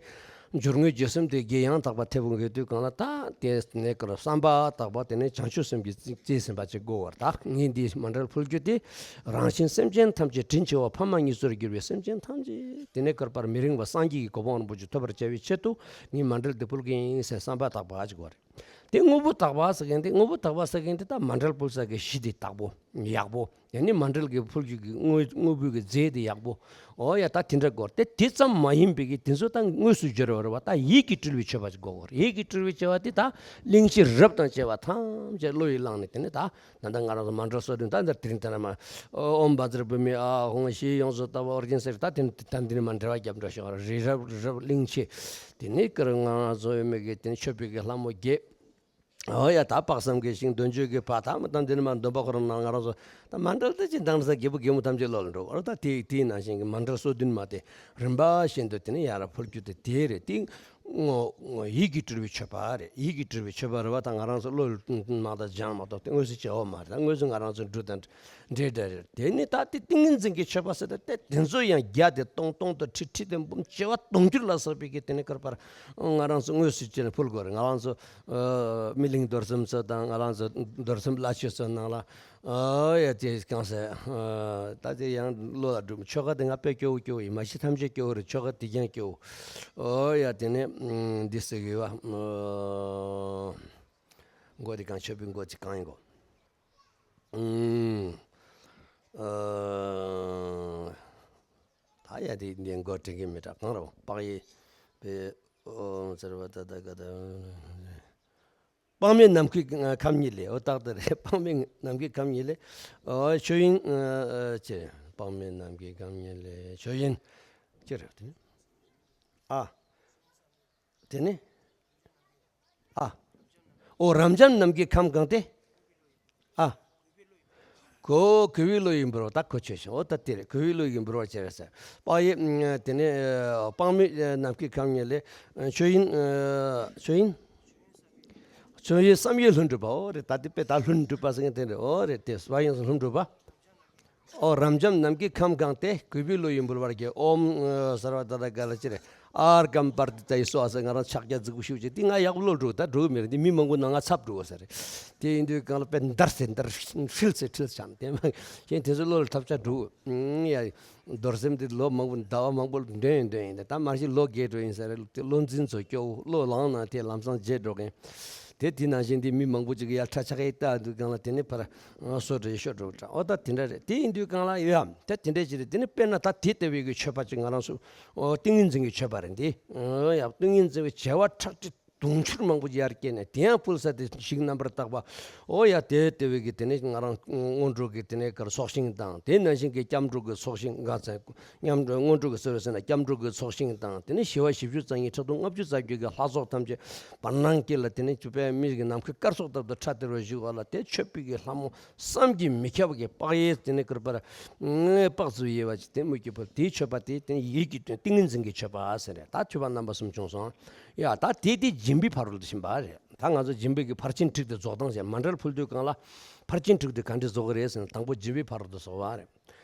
སྦྱོར་དངོས་བརྒྱད་གསུམ་དེ་གི་ཡང་དག་པ་ཐེབས་འགོད་དུས་གང་ལ་ད་དེ་ནས་ཀར་བསམ་པ་དག་པ་དེ་ནས་བྱང་ཆུབ་སེམས་ཀྱི་རྩིས་ཟིན་པ་ཅིག་དགོས་པར་ད་ངས་འདིའི་མཎྜལ་ཕུལ་རྒྱུ་དེ་རང་གཞན་སེམས་ཅན་ཐམས་ཅད་དྲིན་ཆེ་བ་ཕ་མ་གཉིས་སུ་གྱུར་པའི་སེམས་ཅན་ཐམས་ཅད་དེ་ནས་ཀར་པར་མི་རིང་བ་སངས་རྒྱས་ཀྱི་གོ་འཕང་རིན་པོ་ཆེ་ཐོབ་པར་བྱ་བའི་ཆེད་དུ་ངས་མཎྜལ་འདི་ཕུལ་གྱི་ཡིན་ཟེར་བསམ་པ་དག་པ་ཅིག་དགོས་རེད། དེ་དངོས་པོ་དག་པ་ཟེར་མཁན་དེ་དངོས་པོ་དག་པ་ཟེར་མཁན་དེ་ད་མཎྜལ་ཕུལ་ས་གི་གཞི་དེ་དག་པོ་ཡག་པོ། ཡང་ནི་མཎྜལ་གྱི་ཕུལ་རྒྱུ་གི་དངོས་དངོས་པོའི་གི་རྫས་དེ་ཡག་པོ། ཨོ་ཡ་ད་དེ་འདྲ་དགོས་དེ་དེ་ཙམ་མ་ཡིན་པའི་གི་དེ་ཚོ་ད་དངོས་སུ་སྦྱོར་བ་རེད་བ། ད་ཡིད་ཀྱིས་སྤྲུལ་བའི་མཆོད་པ་ཅིག་དགོས་གོ། ཡིད་ཀྱིས་སྤྲུལ་བའི་མཆོད་པ་དེ་ད་གླིང་བཞི་རབ་དང་བཅས་པ་ཐམས་ཅད་བློ་ཡིས་བླངས་ནས་དེ་ནི་ད་ད་ལྟ་ང་རང་ཚོ་མཎྜལ་སོ་བདུན་ད་འདིར་དེ་རིང་ད་ནི་མ་ཨོཾ་བཛྲ་བྷཱུ་མི་ཨཱཿཧཱུྃ་ཞེས་ཡོངས་སུ་བཏབ་པ་ཨོ་རྒྱན་ཟེར་ད་དེ་ནི་ད་འདི་ནི་མ་འབྲེལ་བ་རྒྱབ་འགྲོ་ཤོག་རི་རབ་རི་རབ་གླིང་ཆེ། དེ་ནི་ཀར་ང་རང་ཚོ་ཡོད་མེད་ཀྱི་དེ་ནི་མཆོད་པའི་གི་ལྷ་མོ་བརྒྱད། ཨོ་ཡ་ད་དཔག་བསམ་གྱི་ཤིང་འདོད་འཇོའི་གི་ཕ་ཐ་མ་དང་དེ་ནི་མ་འདོན་པ་ཁོ་རང་ནང་ང་རང་ཚོ་ད་མཎྜལ་དེ་ཅི་འདང་ས་རྒད་པོ་རྒད་མོ་ཐམས་ཅད་བློ་ལ་འགྲོ་བར་ད་དེ་དེའི་ནང་བཞིན་གྱི་མཎྜལ་སོ་བདུན་མ་དེ་རིམ་པ་བཞིན་དུ་དེ་ནི་ཡར་ཕུལ་རྒྱུ་དེ་དེ་རེད། དེ་ངོ་ངོ་ཡིད་ཀྱིས་སྤྲུལ་བའི་མཆོད་པ་རེད། ཡིད་ཀྱིས་སྤྲུལ་བའི་མཆོད་པ་རེད་བ། ད་ང་རང་ཚོ་བློ་ལ་མ་དང་སྦྱང་མ་གཏོགས་དེ་དངོས་སུ་བྱ་བ་མ་རེད། ད་དངོས་སུ་ང་རང་ཚོ་འབྲུ་དང་འབྲས་འདྲ་རེད། དེ་ནི་ད་དེ་ཏིང་ངེ་འཛིན་གྱི་མཆོད་པ་ཟེར་ཏེ་དེ་ཚོ་ཡང་བརྒྱ་དེ་སྟོང་སྟོང་དུ་ཁྲི་ཁྲི་དེ་འབུམ་བྱེ་བ་དུང་ཕྱུར་ལ་སོགས་པའི་གི་དེ་ནི་ཀར་པར་ང་རང་ཚོ་དངོས་སུ་བྱས་ནས་ཕུལ་དགོས་རེད། ང་རང་ཚོ་ཨ་སྨིན་གླིང་རྡོར་སེམས་ཚོ་དང་ང་རང་ཚོ་རྡོར་སེམས་བླ་མཆོད་ཚོ་ནང་ལ་ཨ་ཡ་དེ་གང་ཟེར་ཨ་ད་དེ་ཡང་བློ་ལ་སྒྲུབ། ཆོ་ག་དེ་ང་དཔེ་སྐྱོ་བོ་སྐྱོ་བོ་ཡིན། མ་གཞི་ཐམས་ཅད་སྐྱོ་བོ་རེད། ཆོ་ག་དེ་ཀྱང་སྐྱོ་བོ། ཨ་ཡ་དེ་ནས་ཨ་འདི་ཟེར་གི་ཡོད་བ། ཨ་མགོ་དེ་གང་མཆོད་པའི་མགོ་དེ་གང་ཡིན་གོ། ཨུམ། ཨ། ད་ཡ་དེ་འདི་མགོ་དྲན་གི་མེད་དྲ་གང་ར་བ། དཔག་ཡས་པའི་ཨོ་ཟེར་བ་ད་ད་ག་ད། དཔག་མེད་ནམ་མཁའི་ཁམས་ཉིད་ལས། ཨོ་ཏག་ཏག་རེད། དཔག་མེད་ནམ་མཁའི་ཁམས་ཉིད་ལས། ཨོ་ཆོས་དབྱིངས་ཨ་ཨ་ཅེ། དཔག་མེད་ནམ་མཁའི་ཁམས་ཉིད་ལས་ཆོས་དབྱིངས་ཅེ་རེད་དེ། ཨ། དེ་ནི། ཨ། ཨོ་རབ་འབྱམས་ནམ་མཁའི་ཁམས་གང་སྟེ། ཨ། གོ་གུས་པའི་བློ་ཡིས་འབུལ་བ་ད་གོ་ཆོད་ཤིང་ཨོ་ད་དེ་རེད། གུས་པའི་བློ་ཡིས་འབུལ་བར་བྱ་བའི་ཟེར། དཔག་ཡས་དེ་ནི་དཔག་མེད་ནམ་མཁའི་ཁམས་ཉིད་ལས་ཆོས་དབྱིངས་ཆོས་དབྱིངས་ཆོས་དབྱིངས་བསམ་ཡས་ལྷུན་གྲུབ་པ་ཨོ་རེད། ད་དེ་དཔེ་ད་ལྷུན་གྲུབ་པ་ཟེར་མཁན་དེ་རེད། ཨོ་རེད་དེ་བསམ་ཡས་ལྷུན་གྲུབ་པ། ཨོ་རབ་འབྱམས་ནམ་མཁའི་ཁམས་གང་སྟེ་གུས་པའི་བློ་ཡིས་འབུལ་བར་བགྱི། ཨོཾ་ཨ་སརྦ་ཏ་ཐཱ་ག་ལ་ཅི་རེད། ཨརྒྷཾ་པྲ་ཏཱིཙྪ་ཡེ་སྭཱ་ཧཱ་ཟེར་ང་རང་ཕྱག་རྒྱ་རྫིག་པོ་ཞུ་བྱེད་དེ་ང་ཡག་པོ་བློ་འགྲོ་ད་འགྲོ་གི་མེད་རེད། འདི་མི་མང་པོ་ནང་ང་ཚབ་འགྲོ་བ་ཟེར་རེད། དེ་ཡིན་དུས་གང་ལ་དཔེ་འདར་ཟེར་འདར་ཧྲིལ་ཟེར་ཧྲིལ་བྱམས་དེ་མ་གཞན་དེ་ཚོ་བློ་ལ་ཐབས་ཆག་འགྲོ་ཨང་ཡ། རྡོར་སེམས་དེ་ལོ་མང་པོ་ཟླ་བ་མང་པོ་འདོན་ཡིན་འདོན་ཡིན་ད་མ་གཞི་ལོ་རྒས་འགྲོ་ཡིན་ཟེར་རེད། དེ་བློ་འཛིན་ཚོ་སྐྱོ་བོ་བློ་ལངས་ན་དེ་ལམ་སང་བརྗེད་འགྲོ་མཁན། དེ་དེ་ནང་བཞིན་དེ་མི་མང་པོ་ཅིག་གི་ཡར་ཁྲ་ཆག་གི་ལྟ་དུས་གང་ལ་དེ་ནི་ཕར་སོ་འདྲ་ཤོ་འགྲོ་གྲ་ཨོ་ད་དེ་འདྲ་རེད། དེ་ཡིན་དུས་གང་ལ་ཡ་ད་དེ་འདྲ་ཅིག་རེད། དེ་ནི་དཔེར་ན་ད་དེ་ལྟ་བུའི་གི་མཆོད་པ་ཅིག་ང་རང་ཚོ་ཨོ་ཏིང་ངེ་འཛིན་གྱི་མཆོད་པ་རེད། འདི་ཨོ་ཡ་ཏིང་ངེ་འཛིན་གྱི་བྱེ་བ་ཁྲག་ཁྲིག་དུང་ཕྱུར་མང་པོ་ཅིག་ཡར་སྐྱེས་ནས་དེ་ཡང་ཕུལ་ས་དེ་ཞིག་རྣམ་པར་དག་པ་ཨོ་ཡ་དེ་ལྟ་བུའི་གི་དེ་ནི་ང་རང་སྔོན་འགྲོ་གི་དེ་ནི་གར་ཚོགས་ཞིང་དང་དེ་ནང་བཞིན་གྱི་སྐྱབས་འགྲོ་གི་ཚོགས་ཞིང་ག་ཚད། སྐྱབས་འགྲོ་སྔོན་འགྲོ་གི་ཟེར་བ་ཟེར་ན་སྐྱབས་འགྲོ་གི་ཚོགས་ཞིང་དང་དེ་ནས་ཞི་བ་བཞི་བཅུ་རྩ་གཉིས་ཕྲག་དོག་ལྔ་བཅུ་རྩ་བརྒྱད་ཀྱི་ལྷ་ཚོགས་ཐམས་ཅད་བར་སྣང་དཀྱིལ་ལ་དེ་ནས་བཅུ་པའི་མིག་གི་ནམ་མཁའི་སྐར་ཚོགས་ལྟར་དུ་ཁྲ་དེ་རུ་བཞུགས་པ་ལ་དེ་མཆོད་པའི་གི་ལྷ་མོ་བསམ་གྱིས་མི་ཁྱབ་པ་གི་དཔག་ཡས་དེ་ནས་ཀིར་པར་དཔག་ཚུལ་ཡེ་བ་ཅིག་དེ་མོ་སྐྱེ་བ་དེའི་མཆོད་པ་དེ་དེ་ནས་ཡིད་ཀྱི་དོན་ཏིང་ངེ་འཛིན་གྱི་མཆོད་པ་ཟེར་རེད། ད་མཆོད་པ་རྣམ་པ་གསུམ་བྱུང་སོང་། ཡ་ད་དེ་དེ་སྦྱིན་པའི་ཕ་རོལ་ཏུ་ཕྱིན་པ་རེད། ད་ང་ཚོ་སྦྱིན་པའི་གི་ཕར་ཕྱིན་དྲུག་དེ་རྫོགས་སྟངས་བྱས་མཎྜལ་ཕུལ་དུས་གང་ལ་ཕར་ཕྱིན་དྲུག་དེ་ག་འདྲས་རྫོགས་གི་རེད་ཟེར་ན་དང་པོ་སྦྱིན་པའི་ཕ་རོལ་ཏུ་རྫོགས་པ་རེད།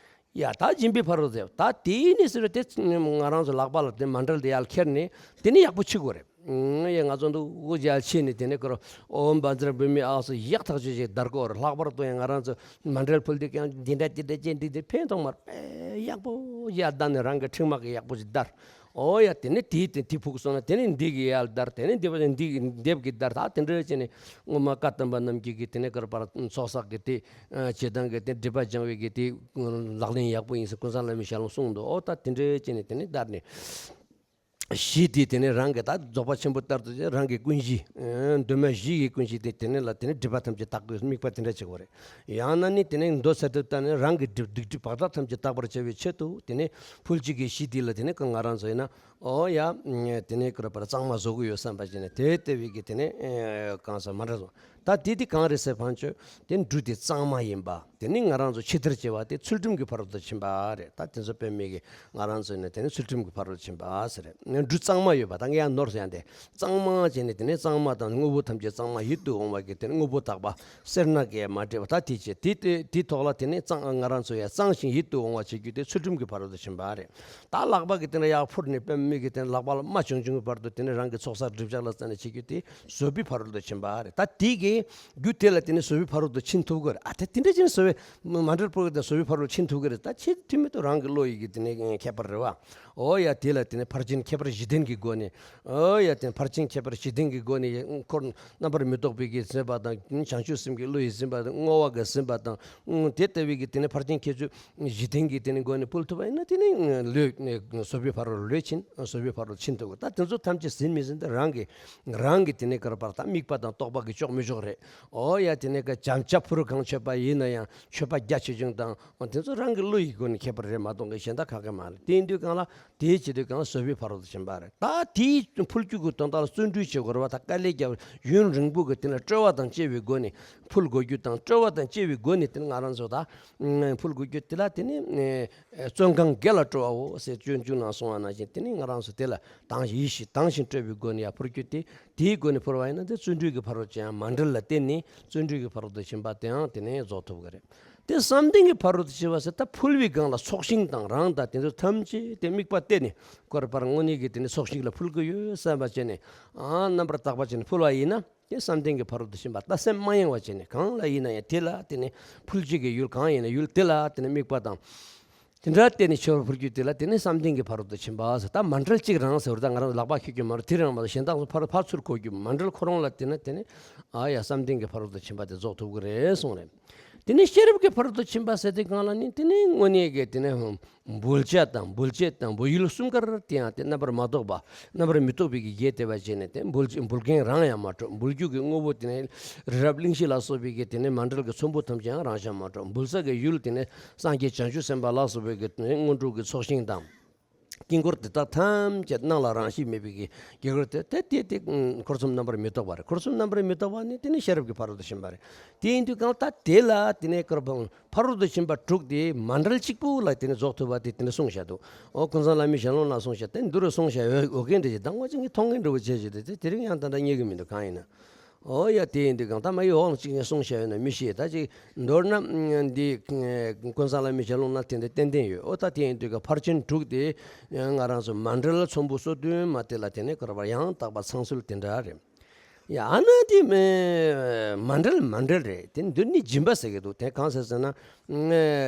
ཡ་ད་སྦྱིན་པའི་ཕ་རོལ་ཏུ་ད་དེའི་ནི་ཟེར་བ་དེ་ང་རང་ཚོ་ལག་པ་ལ་དེ་མཎྜལ་དེ་ཡར་ཁྱེར་ནས་དེ་ནི་ཡག་པོ་ཕྱི་དགོས་རེད། ཡ་ང་ཚོ་འདུག་དབུ་ཡར་ཕྱེ་ནས་དེ་ནི་ཁོ་ར་ཨོཾ་བཛྲ་བྷཱུ་མི་ཨཱཿཧཱུྃ་ཡག་ཐག་ཆོད་ཅིག་བརྡར་དགོས་རེད། ལྷག་པར་དུ་ཡང་ང་རང་ཚོ་མཎྜལ་ཕུལ་དུས་ཀྱང་འདི་འདྲ་དེ་འདྲ་ཅན་འདི་འདི་ཕན་ཐོགས་མ་རེད། ཡག་པོ་ཡར་བརྡར་ནས་རང་གི་ཕྲེང་མ་གི་ཡག་པོ་ཅིག་བརྡར། ཨོ་ཡ་དེ་ནི་དེའི་དེ་དེ་ཕུག་སོང་ན་དེ་ནི་འདི་གི་ཡར་བརྡར། དེ་ནི་འདི་བ་འདི་གི་འདེབས་ཀྱི་བརྡར། ད་དེ་འདྲ་བྱས་ནས་སྔོན་མ་བཀའ་གདམས་པ་རྣམས་ཀྱིས་གི་དེ་ནི་ཀིར་པར་ཚོགས་བསགས་ཀྱི་དེ་བྱེད་སྟངས་ཀྱི་དེ་སྒྲིབ་པ་སྦྱང་བའི་གི་དེ་ལག་ལེན་ཡག་པོ་ཡིན་ཟེར་ཀུན་བཟང་བླ་མའི་ཞལ་ལུང་གསུངས་འདུག་ཨོ་ད་དེ་འདྲ་བྱས་ནས་དེ་ནི་བརྡར་ནས་ གཞི་དེ་དེ་ནས་རང་གི་ད་རྫོགས་པ་ཆེན་པོ་ལྟར་དུ་རང་གི་ཀུན་གཞི། ཨ། གདོད་མ་བཞི་ཡི་ཀུན་གཞི་དེ་དེ་ནས་ལ་དེ་ནས་སྒྲིབ་པ་ཐམས་ཅད་དག་དགོས་དམིགས་པ་དེ་འདྲ་བྱེད་དགོས་རེད། ཡང་ན་ནི་དེ་ནས་མདོ་གསལ་དུ་བལྟས་ནས་རང་གི་སྒྲིབ་སྡིག་སྒྲིབ་བག་ཆགས་ཐམས་ཅད་དག་པར་བྱ་བའི་ཆེད་དུ་དེ་ནས་ཕུལ་བྱེད་ཀྱི་གཞི་དེ་ལ་དེ་ནས་ང་རང་ཚོ་ཡིན་ན། ཨོ་ཡ། དེ་ནས་ཀར་པར་གཙང་མ་བཟོ་གི་ཡོད་བསམ་པ་བྱས་ནས་དེ་ལྟ་བུའི་གི་དེ་ནས་གང་ཟག་མ་འདྲ་བཟོ། ད་དེ་དེ་གང་རེད་ཟེར་ཕན་ཆོད་དེ་འབྲུ་དེ་གཙང་མ་ཡིན་པ། དེ་ནི་ང་རང་ཚོ་ཕྱི་དར་བྱེད་པ་དེ་ཚུལ་ཁྲིམས་ཀྱི་ཕ་རོལ་ཏུ་ཕྱིན་པ་རེད། ད་དེ་ཚོ་དཔེ་མེད་ཀྱི་ང་རང་ཚོ་ནི་དེ་ནི་ཚུལ་ཁྲིམས་ཀྱི་ཕ་རོལ་ཏུ་ཕྱིན་པ་ཟེར་རེད། འབྲུ་གཙང་མ་ཡོད་པ་ད་ངས་ཡང་ནོར་སོང་ཡང་དེ་གཙང་མ་བྱས་ནས་དེ་ནི་གཙང་མ་དང་དངོས་པོ་ཐམས་ཅད་གཙང་མ་ཡིད་དུ་འོང་བ་གི་དེ་ནི་དངོས་པོ་དག་པ་སེར་སྣ་གིས་མ་འདྲེས་པ་ད་དེ་བྱས་དེ་དེ་དེ་ཐོག་ལ་དེ་ནི་གཙང་ང་རང་ཚོ་ཡང་གཙང་ཞིང་ཡིད་དུ་འོང་བ་བྱེད་རྒྱུ་དེ་ཚུལ་ཁྲིམས་ཀྱི་ཕ་རོལ་ཏུ་ཕྱིན་པ་རེད། ད་ལག་པ་གི་དེ་ནི་ཡར་ཕུར་ནས་དཔེ་མེད་ཀྱི་དེ་ནི་ལག་པ་ལ་རྨ་བྱུང་བྱུང་གི་བར་དུ་དེ་ནི་རང་གི་ཚོགས་བསགས་སྒྲིབ་སྦྱང་ལ་བརྩོན་ནས་བྱེད་རྒྱུ་དེ་བཟོད་པའི་ཕ་རོལ་ཏུ་ཕྱིན་པ་རེད། ད་དེ་གི་རྒྱུ་དེ་ལ་དེ་ནི་བཟོད་པའི་ཕ་རོལ་ཏུ་ཕྱིན་ཐུབ་ཀྱི་རེད། ཨ་ད་དེ་འདྲ་ཅན་བཟོད་པའི་མ་འབྲེལ་པོ་གི་དེ་བཟོད་པའི་ཕ་རོལ་ཕྱིན་ཐུབ་ཀྱི་རེད། ད་ཆེས་ཐུན་མོང་དུ་རང་གི་བློ་ཡི་གི་དེ་ནི་ཁྱད་པར་རེད་བ། ཨོ་ཡ་དེ་ལ་དེ་ནི་ཕར་ཕྱིན་ཁྱད་པར་བཞི་ལྡན་གྱི་སྒོ་ནས། ཨོ་ཡ་དེ་ནི་ཕར་ཕྱིན་ཁྱད་པར་བཞི་ལྡན་གྱི་སྒོ་ནས་འཁོར་རྣམ་པར་མི་རྟོག་པའི་གི་ཟིན་པ་དང་བྱང་ཆུབ་སེམས་ཀྱི་བློ་ཡི་ཟིན་པ་དང་བསྔོ་བ་གི་ཟིན་པ་དང་། ཨུ། དེ་ལྟ་བུའི་གི་དེ་ནི་ཕར་ཕྱིན་ཁྱད་ཆོས་བཞི་ལྡན་གྱི་དེ་ནི་སྒོ་ནས་ཕུལ་ཐུབ་པ་ཡིན་ན་དེ་ནི་ལུས་བཟོད་པའི་ཕ་རོལ་ལུས་ཕྱིན་བཟོད་པའི་ཕ་རོལ་ཕྱིན་ཐུབ་དགོས། ད་དེ་ཚོ་ཐམས་ཅད་ཟིན་མི་ཟིན་དེ་རང་གི་རང་གི་དེ་ནི་ཀར་པར་ད་དམིགས་པ་དང་རྟོག་པ་གིས་ཆོག་མི་ཆོག་རེད། ཨོ་ཡ་དེ་ནི་ཀ་བྱང་ཆུབ་ཕུར་གང་མཆོད་པ་ཡིན་ན་ཡང་མཆོད་པ་རྒྱ་ཆེ་ཆུང་དང་དེ་ཚོ་རང་གི་བློ་ཡི་སྒོ་ནས་ཁྱད་པར་རེད་མ་གཏོགས་གི་གཞན་དག་ག་གེ་མ་རེད། དེ་ཡིན་དུས་གང་ལ་དེའི་བྱེད་དུས་གང་ལ་བཟོད་པའི་ཕ་རོལ་ཏུ་ཕྱིན་པ་རེད། ད་དེའི་ཕུལ་རྒྱུ་གི་དོན་དག་ལ་བརྩོན་འགྲུས་བྱེད་དགོས་རེད་བ། ད་དཀའ་ལས་རྒྱབ་ཡུན་རིང་པོ་གི་དེ་ལ་སྤྲོ་བ་དང་བཅས་པའི་སྒོ་ནས་ཕུལ་དགོས་རྒྱུ་དང་སྤྲོ་བ་དང་བཅས་པའི་སྒོ་ནས་དེ་ལ་ང་རང་ཚོ་ད་ཕུལ་དགོས་རྒྱུ་དེ་ལ་དེ་ནི་བརྩོན་གང་དགེ་ལ་སྤྲོ་བའོ་ཟེར་སྤྱོད་འཇུག་ནང་གསུངས་པ་ནང་བཞིན་དེ་ནི་ང་རང་ཚོ་དེ་ལ་དང་ཡིད་བཞིན་དང་བཞིན་སྤྲོ་བའི་སྒོ་ནས་ཡར་ཕུལ་རྒྱུ་དེ་དེའི་སྒོ་ནས་ཕུལ་བ་ཡིན་ན་དེ་བརྩོན་འགྲུས་ཀྱི་ཕ་རོལ་ཏུ་ཕྱིན་ཡང་མ་འབྲེལ་ལ་བརྟེན་ནས་བརྩོན་འགྲུས་ཀྱི་ཕ་རོལ་ཏུ་ཕྱིན་པ་དེའང་དེ་ནས་རྫོགས་ཐུབ་ཀྱི་རེད། དེ་བསམ་གཏན་གྱི་ཕ་རོལ་ཏུ་ཕྱིན་པ་ཟེར་ད་ཕུལ་བའི་སྒང་ལ་ཚོགས་ཞིང་དང་རང་དང་དེ་ཚོ་ཐམས་ཅད་དེ་དམིགས་པ་གཏད་ནས་ཀར་པར་དངོས་གནས་ཀྱི་དེ་ནས་ཚོགས་ཞིང་ལ་ཕུལ་གྱི་ཡོད་བསམ་པ་བྱས་ནས། ཨ། རྣམ་པར་དག་པ་བྱས་ནས་ཕུལ་བ་ཡིན་ན་དེ་བསམ་གཏན་གྱི་ཕ་རོལ་ཏུ་ཕྱིན་པ། ད་སེམས་མ་ཡེངས་པ་བྱས་ནས་གང་ལ་ཡིན་ན་ཡང་དེ་ལ་དེ་ནས་ཕུལ་བྱེད་ཀྱི་ཡུལ་གང་ཡིན་ན་ཡུལ་དེ་ལ་དེ་ནས་དམིགས་པ་དང་། དེ་འདྲ་བལྟས་ནས་མཆོད་པ་ཕུལ་རྒྱུ་དེ་ལ་དེ་ནི་བསམ་གཏན་གྱི་ཕ་རོལ་ཏུ་ཕྱིན་པ་ཟེར། ད་མ་འབྲེལ་གཅིག་རང་ཟེར་བ་ད་ང་རང་ལག་པ་འཁྱུད་རྒྱུ་མ་རེད། དེ་རང་མ་གཏོགས་གཞན་དག་ཚོ་ཕར་ཕར་ཚུར་འཁོར་རྒྱུ་མ་འབྲེལ་ཁོ་རང་ལ་དེ་ནི་དེ་ནི་ཨ་ཡ་བསམ་གཏན་གྱི་ཕ་རོལ་ཏུ་ཕྱིན་པ་དེ་རྫོགས་ཐུབ་ཀྱི་རེད་གསུངས་རེད། དེ་ནི་ཤེས་རབ་ཀྱི་ཕ་རོལ་ཏུ་ཕྱིན་པ་ཟེར་དེ་གང་ལ་ནི་དེ་ནི་དངོས་གནས་ཀྱི་དེ་ནི་འབུལ་བྱ་དང་འབུལ་བྱེད་དང་འབུལ་ཡུལ་གསུམ་ཀར་དེ་ཡང་དེ་རྣམ་པར་མ་རྟོག་པ། རྣམ་པར་མི་རྟོག་པའི་གི་རྒྱས་བཏབ་པ་བྱས་ནས་དེ་འབུལ་འབུལ་མཁན་རང་ཡང་མ་གྲུབ། འབུལ་རྒྱུ་གི་དངོས་པོ་དེ་ནི་རི་རབ་གླིང་བཞི་ལ་སོགས་པའི་གི་དེ་ནི་མ་འབྲེལ་གྱི་ཚོམ་བུ་ཐམས་ཅད་ཡང་རང་བཞིན་མ་གྲུབ། འབུལ་ས་གི་ཡུལ་དེ་ནི་སངས་རྒྱས་བྱང་ཆུབ་སེམས་དཔའ་ལ་སོགས་པའི་གི་དེ་ནི་དངོས་གྲུབ་ཀྱི་ཚོགས་ཞིང་དང་། དཀྱིལ་འཁོར་དེ་དག་ཐམས་ཅད་སྣང་ལ་རང་བཞིན་མེད་པའི་གི་དཀྱིལ་འཁོར་དེ་དེ་དེ་དེ་འཁོར་གསུམ་རྣམ་པར་མི་རྟོག་པ་རེད། འཁོར་གསུམ་རྣམ་པར་མི་རྟོག་པ་ནི་དེ་ནི་ཤེས་རབ་ཀྱི་ཕ་རོལ་ཏུ་ཕྱིན་པ་རེད། དེ་ཡིན་དུས་གང་ལྟར་དེ་ལ་དེ་ནས་ཀར་པར་ཕ་རོལ་ཏུ་ཕྱིན་པ་དྲུག་དེ་མ་འབྲེལ་གཅིག་པུ་ལ་དེ་ནི་རྫོགས་ཐུབ་པ་དེ་དེ་ནི་གསུངས་བཞག་འདུག། ཨོ་ཀུན་བཟང་བླ་མའི་ཞལ་ལུང་ན་གསུངས་བཞག་དེ་འདི་རུ་གསུངས་བཞག་ཡོད། འོ་གན་འདྲ་ཞིག་དང་བ་ཅིག་ངས་མཐོང་གན་འདྲ་བོ་བྱས་བཞག་དེ་དེ་རིང་ཡང་ད་ལྟ་རྙེད་གི་མི་འདུག་གང་ཡིན་ན། ཨོ་ཡ་དེ་ཡིན་དུས་གང་ལྟར་མ་ཡི་འོག་ལ་གཅིག་ངས་གསུངས་བཞག་ཡོད་ན་མི་ཤེས། ད་ཅིག་མདོར་ན་འདི་ཀུན་བཟང་བླ་མའི་ཞལ་ལུང་ན་དེ་འདྲ་ཏན་ཏན་ཡོད། ཨོ་ད་དེ་ཡིན་དུས་ག་ཕར་ཕྱིན་དྲུག་དེ་ང་རང་ཚོ་མ་འབྲེལ་ཚོམ་བུ་སོ་བདུན་མ་དེ་ལ་དེ་ནས་ཀར་པར་ཡང་དག་པར་ཚང་ཚུལ་དེ་འདྲ་རེད། ཡ་ཨ་ན་དེ་མི་མ་འབྲེལ་མ་འབྲེལ་རེད། དེ་འདིར་ནི་སྦྱིན་པ་ཟེར་གི་འདུག། དེ་གང་ཟེར་ཟེར་ན།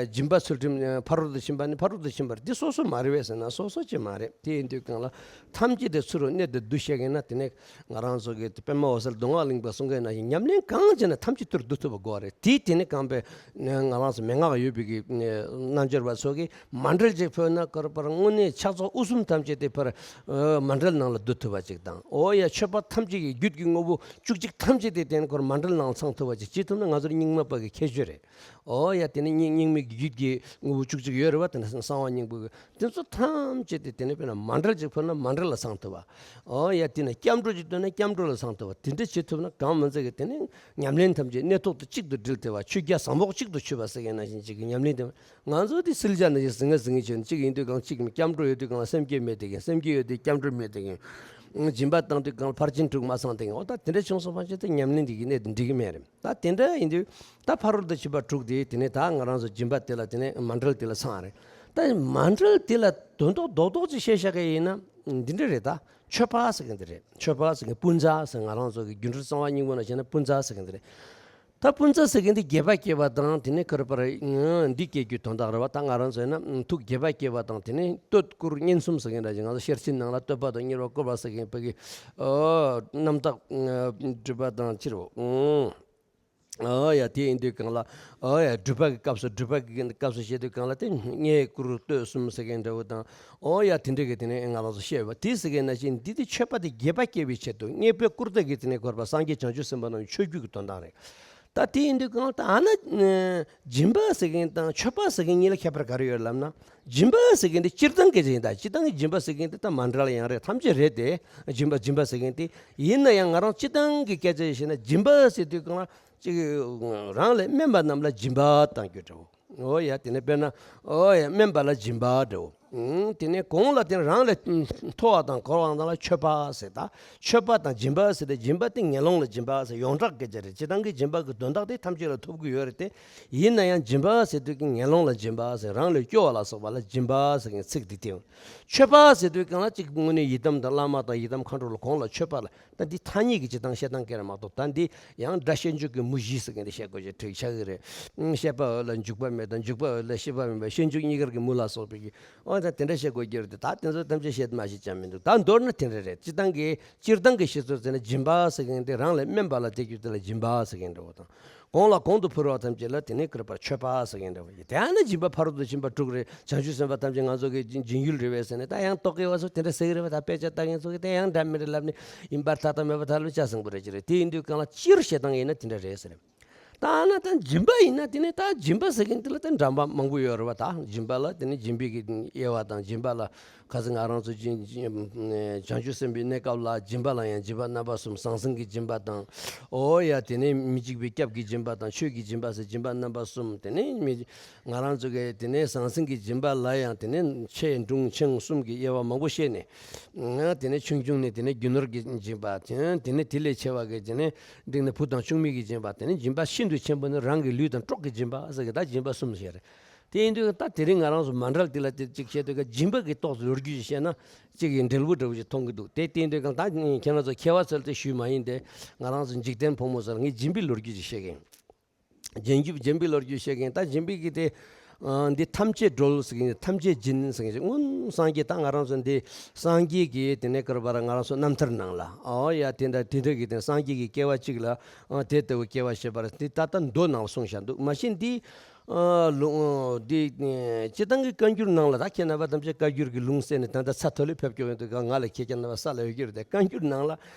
སྦྱིན་པ་ཚུལ་ཁྲིམས་ཕ་རོལ་ཏུ་ཕྱིན་པ་ནི་ཕ་རོལ་ཏུ་ཕྱིན་པ་རེད། འདི་སོ་སོ་མ་རེད་པས་ཟེར་ན་སོ་སོ་ཅིག་མ་རེད། དེ་ཡིན་དུས་གང་ལ་ཐམས་ཅད་དེ་ཚུར་གནད་དུ་བསྡུ་ཤེས་མཁན་ན་དེ་ནས་ང་རང་ཚོ་གི་པདྨ་འོད་གསལ་མདོ་སྔགས་གླིང་པ་གསུང་མཁན་ན་ཞིག་ཉམས་ལེན་གང་བྱས་ན་ཐམས་ཅད་ཚུར་བསྡུ་ཐུབ་པ་དགོས་རེད། དེ་དེ་ནི་གང་པའི་ང་རང་ཚོ་མན་ངག་ཡོད་པའི་གི་རྣལ་འབྱོར་པ་ཚོ་གིས་མ་འབྲེལ་ཅིག་ཕུལ་ན་ཀར་པར་དངོས་གནས་ཕྱག་ཚོགས་དབུ་གསུམ་ཐམས་ཅད་དེ་ཕར་མ་འབྲེལ་ནང་ལ་བསྡུ་ཐུབ་པ་ཅིག་དང་། ཨོ་ཡ་མཆོད་པ་ཐམས་ཅད་ཀྱི་རྒྱུད་ཀྱི་དངོས་པོ་བཅུ་གཅིག་ཐམས་ཅད་དེ་དེ་ནི་ཁོར་མ་འབྲེལ་ནང་ལ་ཚང་ཐུབ་པ་ཅིག་བྱེད་ཐུབ་ན་ང་ཚོར་རྙིང་མ་པ་གི་ཁྱད་ཆོས་རེད། ཨོ་ཡ་དེ་ནི་རྙིང་རྙིང་མའི་རྒྱུད་ཀྱི་དངོས་པོ་བཅུ་གཅིག་ཡོད་རེད་བ། དེ་ནི་གསང་བ་སྙིང་པོ་གི་དེ་ཚོ་ཐམས་ཅད་དེ་དེ་ནི་དཔེར་ན་མ་འབྲེལ་ཅིག་ཕུལ་ན་མ་འབྲེལ་ལ་ཚང་ཐུབ་པ། ཨོ་ཡ་དེ་ནི་སྐྱབས་འགྲོ་ཅིག་བཏོན་ན་སྐྱབས་འགྲོ་ལ་ཚང་ཐུབ་པ། དེ་འདྲ་བྱེད་ཐུབ་ན་གང་མ་ཚད་ཀྱི་དེ་ནི་ཉམས་ལེན་ཐམས་ཅད་གནད་ཐོག་ཏུ་གཅིག་ཏུ་དྲིལ་ཐུབ་པ། ཆོས་རྒྱལ་ཟབ་མོ་གཅིག་ཏུ་ཆུད་པ་ཟེར་མཁན་ནང་བཞིན་ཅིག་གི་ཉམས་ལེན་དེ་ང་ཚོ་དེ་སིལ་ཇ་ནང་བཞིན་ཟིང་ངེ་ཟིང་ངེ་བྱས་ནས་གཅིག་ཡིན་དུས་གང་གཅིག་སྐྱབས་འགྲོ་ཡོད་དུས་གང་ལ་སེམས་བསྐྱེད་མེད་དེ་གིན། སེམས་བསྐྱེད་ཡོད་དུས་སྐྱབས་འགྲོ་མེད་དེ་གིན། སྦྱིན་པ་བཏང་དུས་གང་ལ་ཕར་ཕྱིན་དྲུག་མ་ཚང་དེ་གིན། འོ་ད་དེ་འདྲ་བྱུང་སོང་བ་ཅིག་དེ་ཉམས་ལེན་དེ་གི་གནད་དུ་འགྲིག་གི་མེད་རེད། ད་དེ་འདྲ་ཡིན་དུས་ད་ཕ་རོལ་ཏུ་ཕྱིན་པ་དྲུག་དེ་དེ་ནས་ད་ང་རང་ཚོ་སྦྱིན་པ་དེ་ལ་དེ་ནས་མ་འབྲེལ་དེ་ལ་ཚང་རེད། ད་མ་འབྲེལ་དེ་ལ་དོན་དག་རྡོག་རྡོག་ཅིག་བཤད་བཞག་གི་ཡིན་ན་འདི་འདྲ་རེད། ད་མཆོད་པ་ཟེར་གི་འདི་རེད། མཆོད་པ་ཟེར་གི་སྤུན་ཟླ་ཟེར། ང་རང་ཚོ་གི་སྒྱུ་འཕྲུལ་གསང་བ་སྙིང་པོ་ནང་བཤད་ན་སྤུན་ཟླ་ཟེར་གི་འདི་རེད། ད་སྤུན་ཟླ་ཟེར་གི་འདི་དགེ་བ་སྐྱེ་བ་དང་དེ་ནས་ཀར་པར་འདི་སྐྱེ་རྒྱུའི་དོན་དག་རེད་བ། ད་ང་རང་ཚོ་ཡིན་ན་ཐུགས་དགྱེས་པ་སྐྱེ་བ་དང་དེ་ནས་བསྟོད་བཀུར་བསྙེན་གསུམ་ཟེར་གི་འདྲ་ཅིག་ང་ཚོ་ཤེར་ཕྱིན་ནང་ལ་བསྟོད་པ་དང་གཉེར་པ་བཀུར་བ་ཟེར་གི་ཡིན་པ་གི། ཨོ་རྣམ་དག་སྒྲུབ་པ་དང་ཕྱིར་འོ། ཨོ་ཡ། དེ་ཡིན་དུས་གང་ལ། ཨོ་ཡ། སྒྲུབ་པ་གི་སྐབས་སུ། སྒྲུབ་པ་གི་སྐབས་སུ་བཤད་དུས་གང་ལ། དེ་མངལ་སྐུ་རུ་སྟོད་གསུམ་ཟེར་མཁན་འདྲ་བོ་དང་། ཨོ་ཡ། དེ་འདྲ་གི་དེ་ནས་ང་རང་ཚོ་བཤད་པ་དེ་ཟེར་མཁན་ནང་བཞིན་འདི་དེ་མཆོད་པ་དེ་རྒྱས་པ་སྐྱེ་བའི་ཆེད་དུ། མངལ་སྤོས་སྐུར་བཏབ་ཀྱི་དེ་ནས་བསྐོར་བ་སངས་རྒྱས་བྱང་ཆུབ་སེམས་དཔའ་རྣམས་མཆོད་རྒྱུ་གི་དོན་དག་རེད། ད་དེ་ཡིན་དུས་གང་ལ། ད་ཨ་ན་སྦྱིན་པ་ཟེར་མཁན་དང་མཆོད་པ་ཟེར་མཁན་གཉིས་ལ་ཁྱད་པར་ག་རེ་ཡོད་ལབ་ན། སྦྱིན་པ་ཟེར་མཁན་དེ་སྤྱིར་བཏང་གི་ཡིན། ད་སྤྱིར་བཏང་གི་སྦྱིན་པ་ཟེར་མཁན་དེ་ད་མ་འདྲ་ལ་ཡང་རེད། ཐམས་ཅད་རེད་དེ། སྦྱིན་པ་སྦྱིན་པ་ཟེར་མཁན་དེ། ཡིན་ན་ཡང་ང་རང་སྤྱིར་བཏང་གི་སྐད་ཆ་བཤད་ན། སྦྱིན་པ་ཟེར་དུས་གང་ལ་ཅིག་རང་ལས་དམན་པ་རྣམས་ལ་སྦྱིན་པ་གཏང་རྒྱུ་འདྲ་བོ། ཨོ་ཡ། དེ་ནས་དཔེར་ན། ཨོ་ཡ། དམན་པ་ལ་སྦྱིན་པ་འདྲ་བོ། ཨང་། དེ་ནས་གོང་ལ་དེ་རང་ལས་མཐོ་བ་དང་གོ་བ་དང་ལ་མཆོད་པ་ཟེར། ད་མཆོད་པ་དང་སྦྱིན་པ་ཟེར་ཏེ། སྦྱིན་པ་དེ་ངན་སློང་ལ་སྦྱིན་པ་ཟེར། ཡོངས་གྲགས་སྐད་ཆ་རེད། སྤྱིར་བཏང་གི་སྦྱིན་པ་གི་དོན་དག་དེ་ཐམས་ཅད་ལ་ཐོབ་ཀྱི་ཡོད་རེད་དེ། ཡིན་ན་ཡང་སྦྱིན་པ་ཟེར་དུས་ཀྱི་ངན་སློང་ལ་སྦྱིན་པ་ཟེར། རང་ལས་སྐྱོ་བ་ལ་སོགས་པ་ལ་སྦྱིན་པ་ཟེར་མཁན་ཚིག་འདི་སྟེ། མཆོད་པ་ཟེར་དུས་གང་ལ་ཅིག་དངོས་གནས་ཡི་དམ་དང་བླ་མ་དང་ཡི་དམ་མཁའ་འགྲོ་ལ་གོང་ལ་མཆོད་པ་ལ། ད་འདི་ཐ་སྙད་ཀྱི་སྤྱིར་བཏང་བཤད་སྟངས་སྐད་རེད་མ་གཏོགས། ད་འདི་ཡང་སྒྲ་ཤེས་འཇུག་གི་མུ་བཞི་ཟེར་མཁན་དེ་བཤད་དགོས་ཀྱི་འགྲིག་ཆགས་ཀྱི་རེད། ཨང་། བཤད་པ་འོག་ལ་འཇུག་པ་མེད་དང་། འཇུག་པ་འོག་ལ་ཤེས་པ་མེད་པ། ཤེས་འཇུག་གཉིས་ཀར་གྱི་མུ་ལ་སོགས་པའི་གི། ཨོ་ད་དེ་འདྲ་བཤད་དགོས་ཀྱི་རེད་དེ། ད་དེ་ཚོ་ཐམས་ཅད་བཤད་མ་ཤེས་ཀྱང་མི་འདུག། ད་མདོར་ན་དེ་འདྲ་རེད། སྤྱིར་བཏང་གི་སྤྱིར་བཏང་གི་བཤད་ཚུལ་ཟེར་ན། སྦྱིན་པ་ཟེར་མཁན་དེ་རང་ལས་དམན་པ་ལ་སྟེར་རྒྱུ་དེ་ལ་སྦྱིན་པ་ཟེར་མཁན་འདྲ་བོ་དང་། གོང་ལ་གོང་དུ་འཕེལ་བ་ཐམས་ཅད་ལ་དེ་ནས་བསྐུར་བར་མཆོད་པ་ཟེར་མཁན་འདྲ་བོ་ཡིན། དེ་ཡང་ན་སྦྱིན་པ་ཕ་རོལ་ཏུ་ཕྱིན་པ་དྲུག་རེད། བྱང་ཆུབ་སེམས་དཔའ་ཐམས་ཅད་ང་ཚོ་གི་སྦྱིན་ཡུལ་རེད་པས་ཟེར་ནས། ད་ཡང་རྟོག་གེ་བ་ཚོ་དེ་འདྲ་ཟེར་གི་རེད་པ། ད་དཔེ་ཆ་ལྟ་མཁན་ཚོ་གིས་དེ་ཡང་འདྲ་མི་འདྲ་ལབ་ནས། ཡིན་པར་ཐག་ཐག་མེད་པར་ཐལ་བའི་ཆ་ཚང་པོ་རེད་ཀྱི་རེད། དེ་ཡིན་དུས་གང་ལ་སྤྱིར་བཤད་སྟངས་ཡིན་ན་དེ་འདྲ་རེད་ཟེར། ད་ན་ད་སྦྱིན་པ་ཡིན་ན། དེ་ནས་ད་སྦྱིན་པ་ཟེར་མཁན་དེ་ལ་ད་འདྲ་མ་མང་པོ་ཡོད་རེད་པ། ད་སྦྱིན་པ་ལ་དེ་ནས་སྦྱིན་པའི་གི་དབྱེ་བ་དང་། སྦྱིན་པ་ལ་ཁ་སང་ང་རང་ཚོ་སྦྱིན་སྦྱིན་བྱང་ཆུབ་སེམས་དཔའི་གནས་སྐབས་ལ། སྦྱིན་པ་ལ་ཡང་སྦྱིན་པ་རྣམ་པ་གསུམ། ཟང་ཟིང་གི་སྦྱིན་པ་དང་། ཨོ་ཡ། དེ་ནས་མི་འཇིགས་པའི་སྐྱབས་ཀྱི་སྦྱིན་པ་དང་། ཆོས་ཀྱི་སྦྱིན་པ་ཟེར་སྦྱིན་པ་རྣམ་པ་གསུམ། དེ་ནས་མི་ང་རང་ཚོ་གི་དེ་ནས་ཟང་ཟིང་གི་སྦྱིན་པ་ལ་ཡང་དེ་ནས་ཆེ་འབྲིང་ཆུང་གསུམ་གྱི་དབྱེ་བ་མང་པོ་བཤད་ནས། དེ་ནས་ཆུང་ཆུང་ནས་དེ་ནས་རྒྱུ་ནོར་གྱི་སྦྱིན་པ། དེ་ནས་དེ་ལས་ཆེ་བ་གི་དེ་ནས་འབྲིང་ནས་བུ་དང་ཆུང་མའི་གི་སྦྱིན་པ། དེ་ནས་སྦྱིན་པ་ཤིན་ཏུ་ཆེན་པོ་ནི་རང་གི་ལུས་དང་གྲོགས་ཀྱི་སྦྱིན་པ་ཟེར་གི། ད་སྦྱིན་པ་གསུམ་ཞིག་རེད། དེ་ཡིན་དུས་ད་དེ་རིང་ང་རང་ཚོ་མ་འདྲ་དེ་ལ་དེ་གཅིག་བཤད་དུས་ཀ། སྦྱིན་པ་གི་ཐོག་ཏུ་ལོ་རྒྱུས་ཤིག་བཤད་ན་གཅིག་གི་འབྲས་བུ་འདྲ་བོ་ཞིག་མཐོང་གི་འདུག། དེ་དེ་ཡིན་དུས་ཀ་ད་ཁྱེད་རང་ཚོ་མཁས་པ་ཚོ་ལ་དེ་ཞུས་མ་ཡིན་ཏེ། ང་རང་ཚོ་འཇིག་རྟེན་ཕོ་མོ་ཚོ་ལ་ངས་སྦྱིན་པའི་ལོ་རྒྱུས་ཅིག་བཤད་གི་ཡིན། སྦྱིན་རྒྱུ། སྦྱིན་པའི་ལོ་རྒྱུས་བཤད་མཁན། ད་སྦྱིན་པའི་གི་དེ། ཨ། འདི་ཐམས་ཅད་སྒྲོལ་ཟེར་མཁན། ཐམས་ཅད་སྦྱིན་ཟེར་མཁན་ཅིག། སྔོན་སངས་རྒྱས། ད་ང་རང་ཚོ་འདི་སངས་རྒྱས་ཀྱི་དེ་ནས་བསྐུར་བར་ང་རང་ཚོ་རྣམ་ཐར་ནང་ལ། ཨོ་ཡ། དེ་འདྲ་དེ་འདྲ་གི་དེ་སངས་རྒྱས་ཀྱི་སྐྱེ་བ་གཅིག་ལ། ཨ། དེ་ལྟ་བུ་སྐྱེ་བ་བཞེས་པར། འདི་ད་ལྟ་མདོ་ནང་ལ་གསུངས་བཞག་འདུག། མ་གཞི་འདི། ཨ། ལུང་། འདི་སྤྱིར་བཏང་གི་བཀའ་འགྱུར་ནང་ལ། ད་ཁྱེད་རྣམ་པ་ཐམས་ཅད་བཀའ་འགྱུར་གྱི་ལུང་གསན་ནས་ད་ལྟ་ས་མཐོ་ལ་ཕེབས་སྐྱོ་ཡོང་དུས་ཀ། ང་ལ་ཁྱེད་ཀྱི་རྣམ་པ་ས་ལ་ཡོད་ཀྱི་རེད་དེ། བཀའ་འགྱུར་ནང་ལ་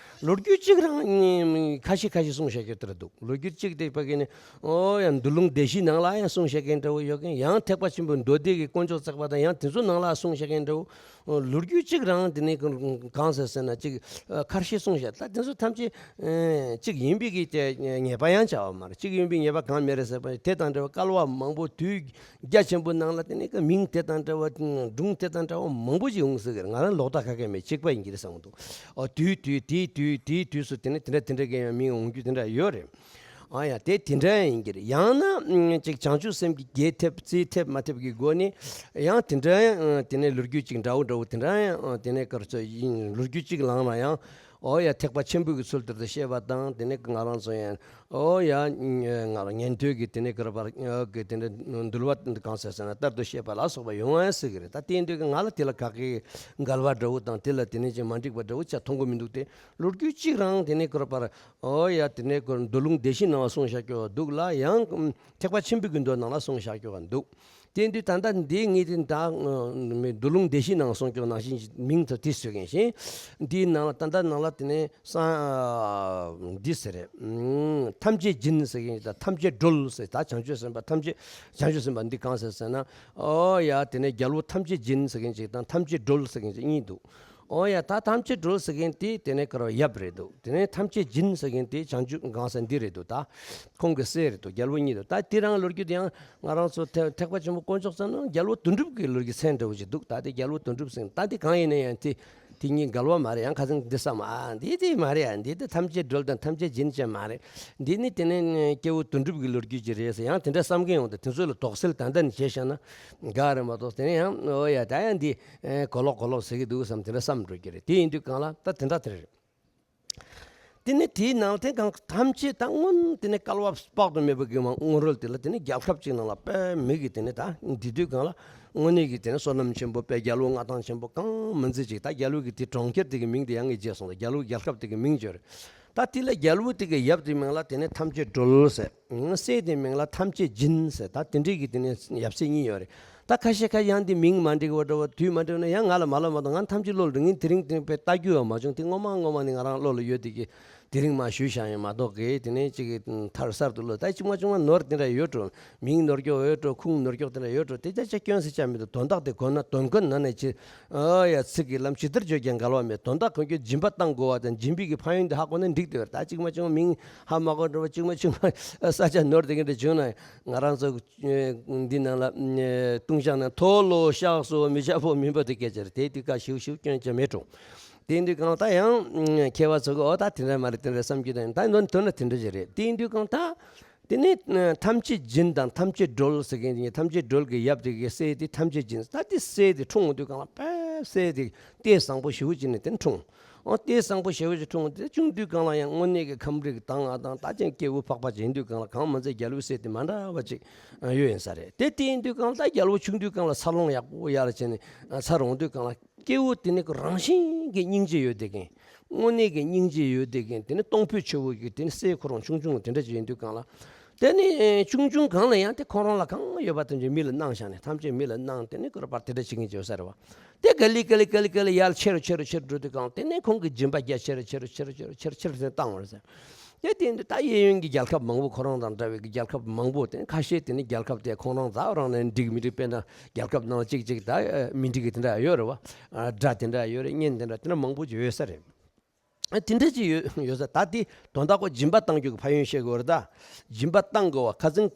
ལོ་རྒྱུས་གཅིག་རང་ཁ་ཤས་ཁ་ཤས་གསུངས་བཞག་རྒྱུ་དེ་འདྲ་འདུག། ལོ་རྒྱུས་གཅིག་དེ་ཕ་གི་ནས། ཨོ་ཡ། མདོ་ལུང་སྡེ་བཞི་ནང་ལ་ཡང་གསུངས་བཞག་མཁན་འདྲ་བོ་ཡོད་མཁན། ཡང་ཐེག་པ་ཆེན་པོའི་མདོ་སྡེ་གི་དཀོན་མཆོག་བརྩེགས་པ་དང་ཡང་དེ་ཚོ་ནང་ལ་གསུངས་བཞག་མཁན་འདྲ་བོ། ལོ་རྒྱུས་གཅིག་རང་དེ་ནས་གང་ཟེར་ཟེར་ན་ཅིག་ཁ་ཤས་གསུངས་བཞག། ད་དེ་ཚོ་ཐམས་ཅད་གཅིག་ཡིན་པའི་གི་དེ་ངེས་པ་ཡང་བྱ་བ་མ་རེད། གཅིག་ཡིན་པའི་ངེས་པ་གང་མེད་རེད་ཟེར་བ། དེ་དང་འདྲ་བའི་བསྐལ་པ་མང་པོ། དུས་རྒྱ་ཆེན་པོའི་ནང་ལ་དེ་ནས་ཀ་མིང་དེ་དང་འདྲ་བ། སྒྲུང་དེ་དང་འདྲ་བ་མང་པོ་ཞིག་ཡོང་སྲིད་ཀྱི་རེད། ང་རང་ལོག་ལྟ་ཁ་ཁ་མེད། གཅིག་པ་ཡིན་གྱི་རེད་བསམ་གྱི་འདུག། ཨོ། དུས་དུས་དེའི་དུས་དེའི་དུས་སུ་དེ་ནས་དེ་འདྲ་དེ་འདྲ་གི་ཡང་མིང་འོང་རྒྱུ་དེ་འདྲ་ཡོད་རེད། ཨ་ཡ། དེ་དེ་འདྲ་ཡིན་གྱི་རེད། ཡང་ན་ཅིག་བྱང་ཆུབ་སེམས་ཀྱི་རྒྱས་ཐེབས་རྩིས་ཐེབས་མ་ཐེབས་ཀྱི་སྒོ་ནས། ཡང་དེ་འདྲ་ཡང་དེ་ནས་ལོ་རྒྱུས་ཅིག་འདྲ་བོ་འདྲ་བོ་དེ་འདྲ་ཡང་དེ་ནས་ག་རེ་ཟེར་ཡིན། ལོ་རྒྱུས་ཅིག་ལངས་ན་ཡང་། ཨོ་ཡ། ཐེག་པ་ཆེན་པོའི་གི་ཚུལ་དེ་ལྟར་བཤད་པ་དང་། དེ་ནས་ང་རང་ཚོ་ཡང་། ཨོ་ཡ། ང་རང་ཉན་ཐོས་ཀྱི་དེ་ནས་ག་རེ་བར་གྱི་དེ་འདྲ་འདུལ་བ་གང་ཟེར་ཟེར་ན། ལྟར་དུ་བཤད་པ་ལ་སོགས་པ་ཡོང་ཡང་སྲིད་ཀྱི་རེད། ད་དེ་ཡིན་དུས་ཀྱི་ང་ལ་དེ་ལ་ག་གེ་འགལ་བ་འདྲ་བོ་དང་། དེ་ལ་དེ་ནས་ཅིག་མ་འགྲིག་པ་འདྲ་བོ་ཅིག་མཐོང་གི་མི་འདུག་སྟེ། ལོ་རྒྱུས་གཅིག་རང་དེ་ནས་ག་རེ་བར། ཨོ་ཡ། དེ་ནས་ཁོ་མདོ་ལུང་སྡེ་བཞི་ནང་ལ་གསུངས་བཞག་ཀྱོག་འདུག་ལ། ཡང་ཐེག་པ་ཆེན་པོའི་གི་མདོ་ནང་ལ་གསུངས་བཞག་ཀྱོག་འདུག། དེ་དུས་ད་ལྟ་འདི་ངས་དེ་ད་མདོ་ལུང་སྡེ་བཞི་ནང་གསུངས་ཀྱོག་ནང་བཞིན་མིང་དུ་དེ་བཟོས་མཁན་ཞིག། འདིའི་ནང་ལ་ད་ལྟ་ནང་ལ་དེ་ནས་ས་འདི་ཟེར་རེད། ཐམས་ཅད་སྦྱིན་ཟེར་མཁན་ཞིག་དང་། ཐམས་ཅད་སྒྲོལ་ཟེར། ད་བྱང་ཆུབ་སེམས་དཔའ་ཐམས་ཅད། བྱང་ཆུབ་སེམས་དཔའ་འདི་གང་ཟེར་ཟེར་ན། ཨོ་ཡ། དེ་ནས་རྒྱལ་པོ་ཐམས་ཅད་སྦྱིན་ཟེར་མཁན་ཞིག་དང་། ཐམས་ཅད་སྒྲོལ་ཟེར་མཁན་ཞིག་གཉིས་འདུག། ཨོ་ཡ། ད་ཐམས་ཅད་སྒྲོལ་ཟེར་མཁན་དེ་དེ་ནས་ག་རེ་ཡབ་རེད་འདུག། དེ་ནས་ཐམས་ཅད་སྦྱིན་ཟེར་མཁན་དེ་བྱང་ཆུབ་གང་ཟེར་འདི་རེད་འདུག། ད་ཁོང་གི་སྲས་རེད་འདུག། རྒྱལ་པོ་གཉིས་འདུག། ད་དེ་རང་ལོ་རྒྱུས་དེ་ཡང་ང་རང་ཚོ་ཐེག་ཐེག་པ་ཆེན་པོ་དཀོན་མཆོག་ཚང་ན་རྒྱལ་པོ་དོན་གྲུབ་ཀྱི་ལོ་རྒྱུས་མཚན་འདྲ་བོ་ཅིག་འདུག། ད་དེ་རྒྱལ་པོ་དོན་གྲུབ་ཟེར། ད་དེ་གང་ཡིན་ན་ཡང་དེ་དེ་གཉིས་འགལ་བ་མ་རེད། ཡང་ཁ་སང་འདི་བསམ། ཨ། འདི་དེ་མ་རེད། ཨ། འདི་དེ་ཐམས་ཅད་སྒྲོལ་དང་ཐམས་ཅད་སྦྱིན་ཅན་མ་རེད། འདི་ནི་དེ་ནས་སྐྱེས་བུ་དོན་གྲུབ་ཀྱི་ལོ་རྒྱུས་ཅིག་རེད་ཟེར། ཡང་དེ་འདྲ་བསམ་མཁན་ཡོང་དུས། དེ་ཚོ་ལ་དོགས་སེལ་ད་ལྟ་ནས་བྱས་བཞག་ན་དགའ་རེད་མ་གཏོགས། དེ་ནས་ཡང་ཨོ་ཡ། ད་ཡང་འདི་གོ་ལོག་གོ་ལོག་ཟེར་གྱི་འདུག་བསམ། དེ་འདྲ་བསམ་འགྲོ་གི་རེད། དེ་ཡིན་དུས་གང་ལ་ད་དེ་འདྲ་དེ་རེད། དེ་ནས་དེའི་ནང་དེ་གང་ཐམས་ཅད་ད་སྔོན་དེ་ནས་བསྐལ་པ་དཔག་ཏུ་མེད་པ་གི་མ་སྔོན་རོལ་དེ་ལ་དེ་ནས་རྒྱལ་ཁབ་ཅིག་ནང་ལ་དཔེ་མི་གི་དེ་ནས་ད་འདི་དུས་གང་ལ་དངོས་གནས་ཀྱི་དེ་ནས་བསོད་ནམས་ཆེན་པོ། དཔེ་རྒྱལ་པོ་མངའ་ཐང་ཆེན་པོ་གང་མིན་ཚེ་ཅིག། ད་རྒྱལ་པོ་གི་དེ་གྲོང་ཁྱེར་དེ་གི་མིང་དེ་ཡང་ངས་བརྗེད་སོང་། ད་རྒྱལ་པོ་རྒྱལ་ཁབ་དེ་གི་མིང་བརྗོད་རེད། ད་དེ་ལ་རྒྱལ་པོ་དེ་གི་ཡབ་དེ་མིང་ལ་དེ་ནས་ཐམས་ཅད་སྒྲོལ་ཟེར། སྲས་དེ་མིང་ལ་ཐམས་ཅད་སྦྱིན་ཟེར། ད་དེ་འདྲའི་གི་དེ་ནས་ཡབ་སྲས་གཉིས་ཡོད་རེད། ད་ཁ་ཤས་ཁ་ཡང་དེ་མིང་མ་འགྲིག་པ་འདྲ་བ་དུས་མ་འགྲིག་ན་ཡང་ང་ལ་མ་ལབ་མ་གཏོགས། ང་ཐམས་ཅད་བློ་ལ་ངས་དེ་རིང་དེ་ནས་དཔེ་ལྟ་རྒྱུ་ཡང་མ་བྱུང་། དེ་སྔོན་མ་སྔོན་མ་ནས་ང་རང་བློ་ལ་ཡོད་དེ་གི་དེ་རིང་མ་ཞུས་བཞག་ཡིན་མ་གཏོགས་གི། དེ་ནས་ཅིག་གི་མཐར་གསར་དུ་བློ་ད་ཅིག་མ་ཅིག་མ་ནོར་དེ་འདྲ་ཡོད་འགྲོ། མིང་ནོར་སྐྱོག་ཡོད་འགྲོ། ཁུངས་ནོར་སྐྱོག་དེ་འདྲ་ཡོད་འགྲོ། དེ་ཅག་ཅག་སྐྱོན་ཟེར་བྱ་མི་འདུག། དོན་དག་དེ་གོ་ན་དོན་གོ་ན་ནས་ཅི། ཨ་ཡ། ཚིག་གི་ལམ་ཇི་ལྟར་བརྗོད་ཀྱང་འགལ་བ་མེད། དོན་དག་གོ་རྒྱུ་སྦྱིན་པ་བཏང་དགོས་པ་དང་། སྦྱིན་པའི་གི་ཕན་ཡོན་དེ་ཧ་གོ་ན་འགྲིག་དེ་བར། ད་གཅིག་མ་གཅིག་མ་མིང་ཧ་མ་གོ་འགྲོ་བ། གཅིག་མ་གཅིག་མ་ས་ཆ་ནོར་དེ་གི་འདྲ་བྱུང་ན། ང་རང་ཚོ་འདི་ནང་ལ་ལྟུང་བཤགས་ནང་མཐོལ་ལོ་བཤགས་སོ་མི་བྱ་བོ་མུན་པ་དེ་སྐད་ཆ་རེད། དེ་དུས་ཀ་ཞིའུ་ཞིའུ་སྐྱོན་ཅི་མེད་འགྲོ། དེ་དུས་གང་ད་ཡང་མཁས་པ་ཚོ་གི་འོ་ད་དེ་འདྲ་མ་རེད་དེ་འདྲ་བསམ་རྒྱུ་དང་། ད་འདོན་དོན་ལ་དེ་འདྲ་ཅིག་རེད། དེ་དུས་གང་ད། དེ་ནས་ཐམས་ཅད་སྦྱིན་དང་ཐམས་ཅད་སྒྲོལ་ཟེར་མཁན་དེ། ཐམས་ཅད་སྒྲོལ་གྱི་ཡབ་དེ་གི་སྲས་དེ་ཐམས་ཅད་སྦྱིན། ད་དེ་སྲས་དེ་འཁྲུངས་དུས་གང་ལ་དཔེ་སྲས་དེ་ལྟས་བཟང་པོ་ཞེ་པོ་ཅིག་ནས་དེ་འཁྲུངས། ཨོ་ལྟས་བཟང་པོ་ཞེ་པོ་ཅིག་འཁྲུངས། དེ་ཆུང་དུས་གང་ལ་ཡང་དངོས་གནས་ཀྱི་ཁམས་རིགས་དྭངས་ང་དང་ད་ཅན་སྐྱེ་བོ་འཕགས་པ་ཅིག་ཡིན་དུས་གང་ལ་གང་མ་ཚད་རྒྱལ་པོའི་སྲས་དེ་མ་འདྲ་བ་ཅིག་ཡོད་ཡིན་ས་རེད། དེ་དེ་ཡིན་དུས་གང་ལ་ད་རྒྱལ་པོ་ཆུང་དུས་གང་ལ་འཚར་ལོངས་ཡག་པོ་ཡར་བྱས་ནས་འཚར་འོང་དུས་གང་ལ། སྐྱེ་བོ་དེ་ནི་རང་བཞིན་གྱི་སྙིང་རྗེ་ཡོད་བསྡད་མཁན། དངོས་གནས་ཀྱི་སྙིང་རྗེ་ཡོད་བསྡད་མཁན། དེ་ནི་གཏོང་ཕོད་ཆེ་བོ་གི་དེ་ནི་སྲས་ཁོ་རང་ཆུང་ཆུང་དེ་འདྲ་ཅིག་ཡིན་དུས་གང་ལ། དེ་ནི་ཆུང་ཆུང་གང་ལ་ཡང་དེ་ཁོང་རང་ལ་གང་ཡོད་པ་དེ་ཚོ་མི་ལ་གནང་བཞག་ནས། ཐམས་ཅད་མི་ལ་གནང་། དེ་ནི་ཁོ་རང་པར་དེ་འདྲ་བྱེད་མཁན་ཅིག་ཡོད་ས་རེད་བ། དེ་ག་ལེ་ག་ལེ་ག་ལེ་ག་ལེ་ཡར་ཆེ་རུ་ཆེ་རུ་ཆེ་རུ་འགྲོ་དུས་གང་དེ་ནི་ཁོང་གི་སྦྱིན་པ་རྒྱ་ཆེ་རུ་ཆེ་རུ་ཆེ་རུ་ཆེ་རུ་ཆེ་རུ་ཆེ་རུ་བཏང་བ་རེད་ཟེར། དེ་དེ་འདི་ད་གཡས་གཡོན་གྱི་རྒྱལ་ཁབ་མང་པོ། ཁོ་རང་དང་འདྲ་བའི་གི་རྒྱལ་ཁབ་མང་པོ། དེ་ཁ་ཤས་དེ་ནི་རྒྱལ་ཁབ་དེ་ཁོང་རང་ཚོ་རང་ནས་འགྲིག་མི་འགྲིག། དཔེར་ན་རྒྱལ་ཁབ་ནང་གཅིག་གཅིག་ད་མི་འགྲིག་གི་དེ་འདྲ་ཡོད་རེད་བ། དགྲ་དེ་འདྲ་ཡོད་རེད། གཉེན་དེ་འདྲ་དེ་འདྲ་མང་པོ་ཅིག་ཡོད་ས་རེད། དེ་འདྲ་ཅིག་ཡོད་ཡོད་ས། ད་དེ་དོན་དག་ཁོ་སྦྱིན་པ་བཏང་རྒྱུ་གི་ཕན་ཡོན་བཤད་དགོས་རེད། ད་སྦྱིན་པ་བཏང་དགོས་བ། ཁ་སང་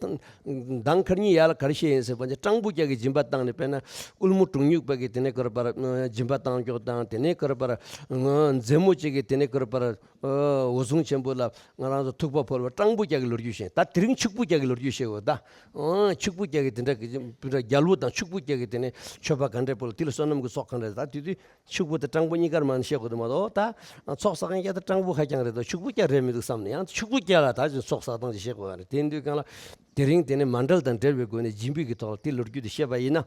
མདང་ཁ་ཉིན་ཡར་ལ་ག་རེ་བཤད་ཡིན་ཟེར་བ་ཅིག་སྤྲང་པོ་ཅིག་གི་སྦྱིན་པ་བཏང་ནས། དཔེར་ན་དབུལ་མོ་གྲོང་ཉུག་པ་གི་དེ་ནས་ཁོ་རང་པར་སྦྱིན་པ་བཏང་རྒྱུ་དང་། དེ་ནས་ཁོ་རང་པར་མཛེས་མོ་ཅིག་གི་དེ་ནས་ཁོ་རང་པར། འོ་བཟུང་ཆེན་པོ་ལ་ང་རང་ཚོ་ཐུག་པ་ཕུལ་བ། སྤྲང་པོ་ཅིག་གི་ལོ་རྒྱུས་བཤད། ད་དེ་རིང་ཕྱུག་པོ་ཅིག་གི་ལོ་རྒྱུས་བཤད་དགོས། ད་ཨང་ཕྱུག་པོ་ཅིག་གི་དེ་འདྲ་གི་རྒྱལ་པོ་དང་ཕྱུག་པོ་ཅིག་གི་དེ་ནས་མཆོད་པ་ག་འདྲ་ཕུལ། དེ་ལ་བསོད་ནམས་ཀྱི་ཚོགས་ག་འདྲ། ད་དེ་དུས་ཕྱུག་པོ་དང་སྤྲང་པོ་གཉིས་ཀར་མ་ནི་བཤད་དགོས་དུ་མ་གཏོགས། ད་ཚོགས་བསགས་མཁན་ད་སྤྲང་པོ་ཁ་རྐྱང་རེད་དོ། ཕྱུག་པོ་ཅིག་རེད་མི་འདུག་བསམ་ནས། ཡང་ཕྱུག་པོ་ཅིག་ལ་ད་ཅིག་ཚོགས་བསགས་སྟངས་ཅིག་བཤད་དགོས་པ་རེད། དེ་དུས་གང་ལ་དེ་རིང་དེ་ནས་མཎྜལ་དང་འབྲེལ་བའི་སྒོ་ནས་སྦྱིན་པའི་གི་ཐོག་ལ་དེ་ལོ་རྒྱུས་དེ་བཤད་པ་ཡིན་ན།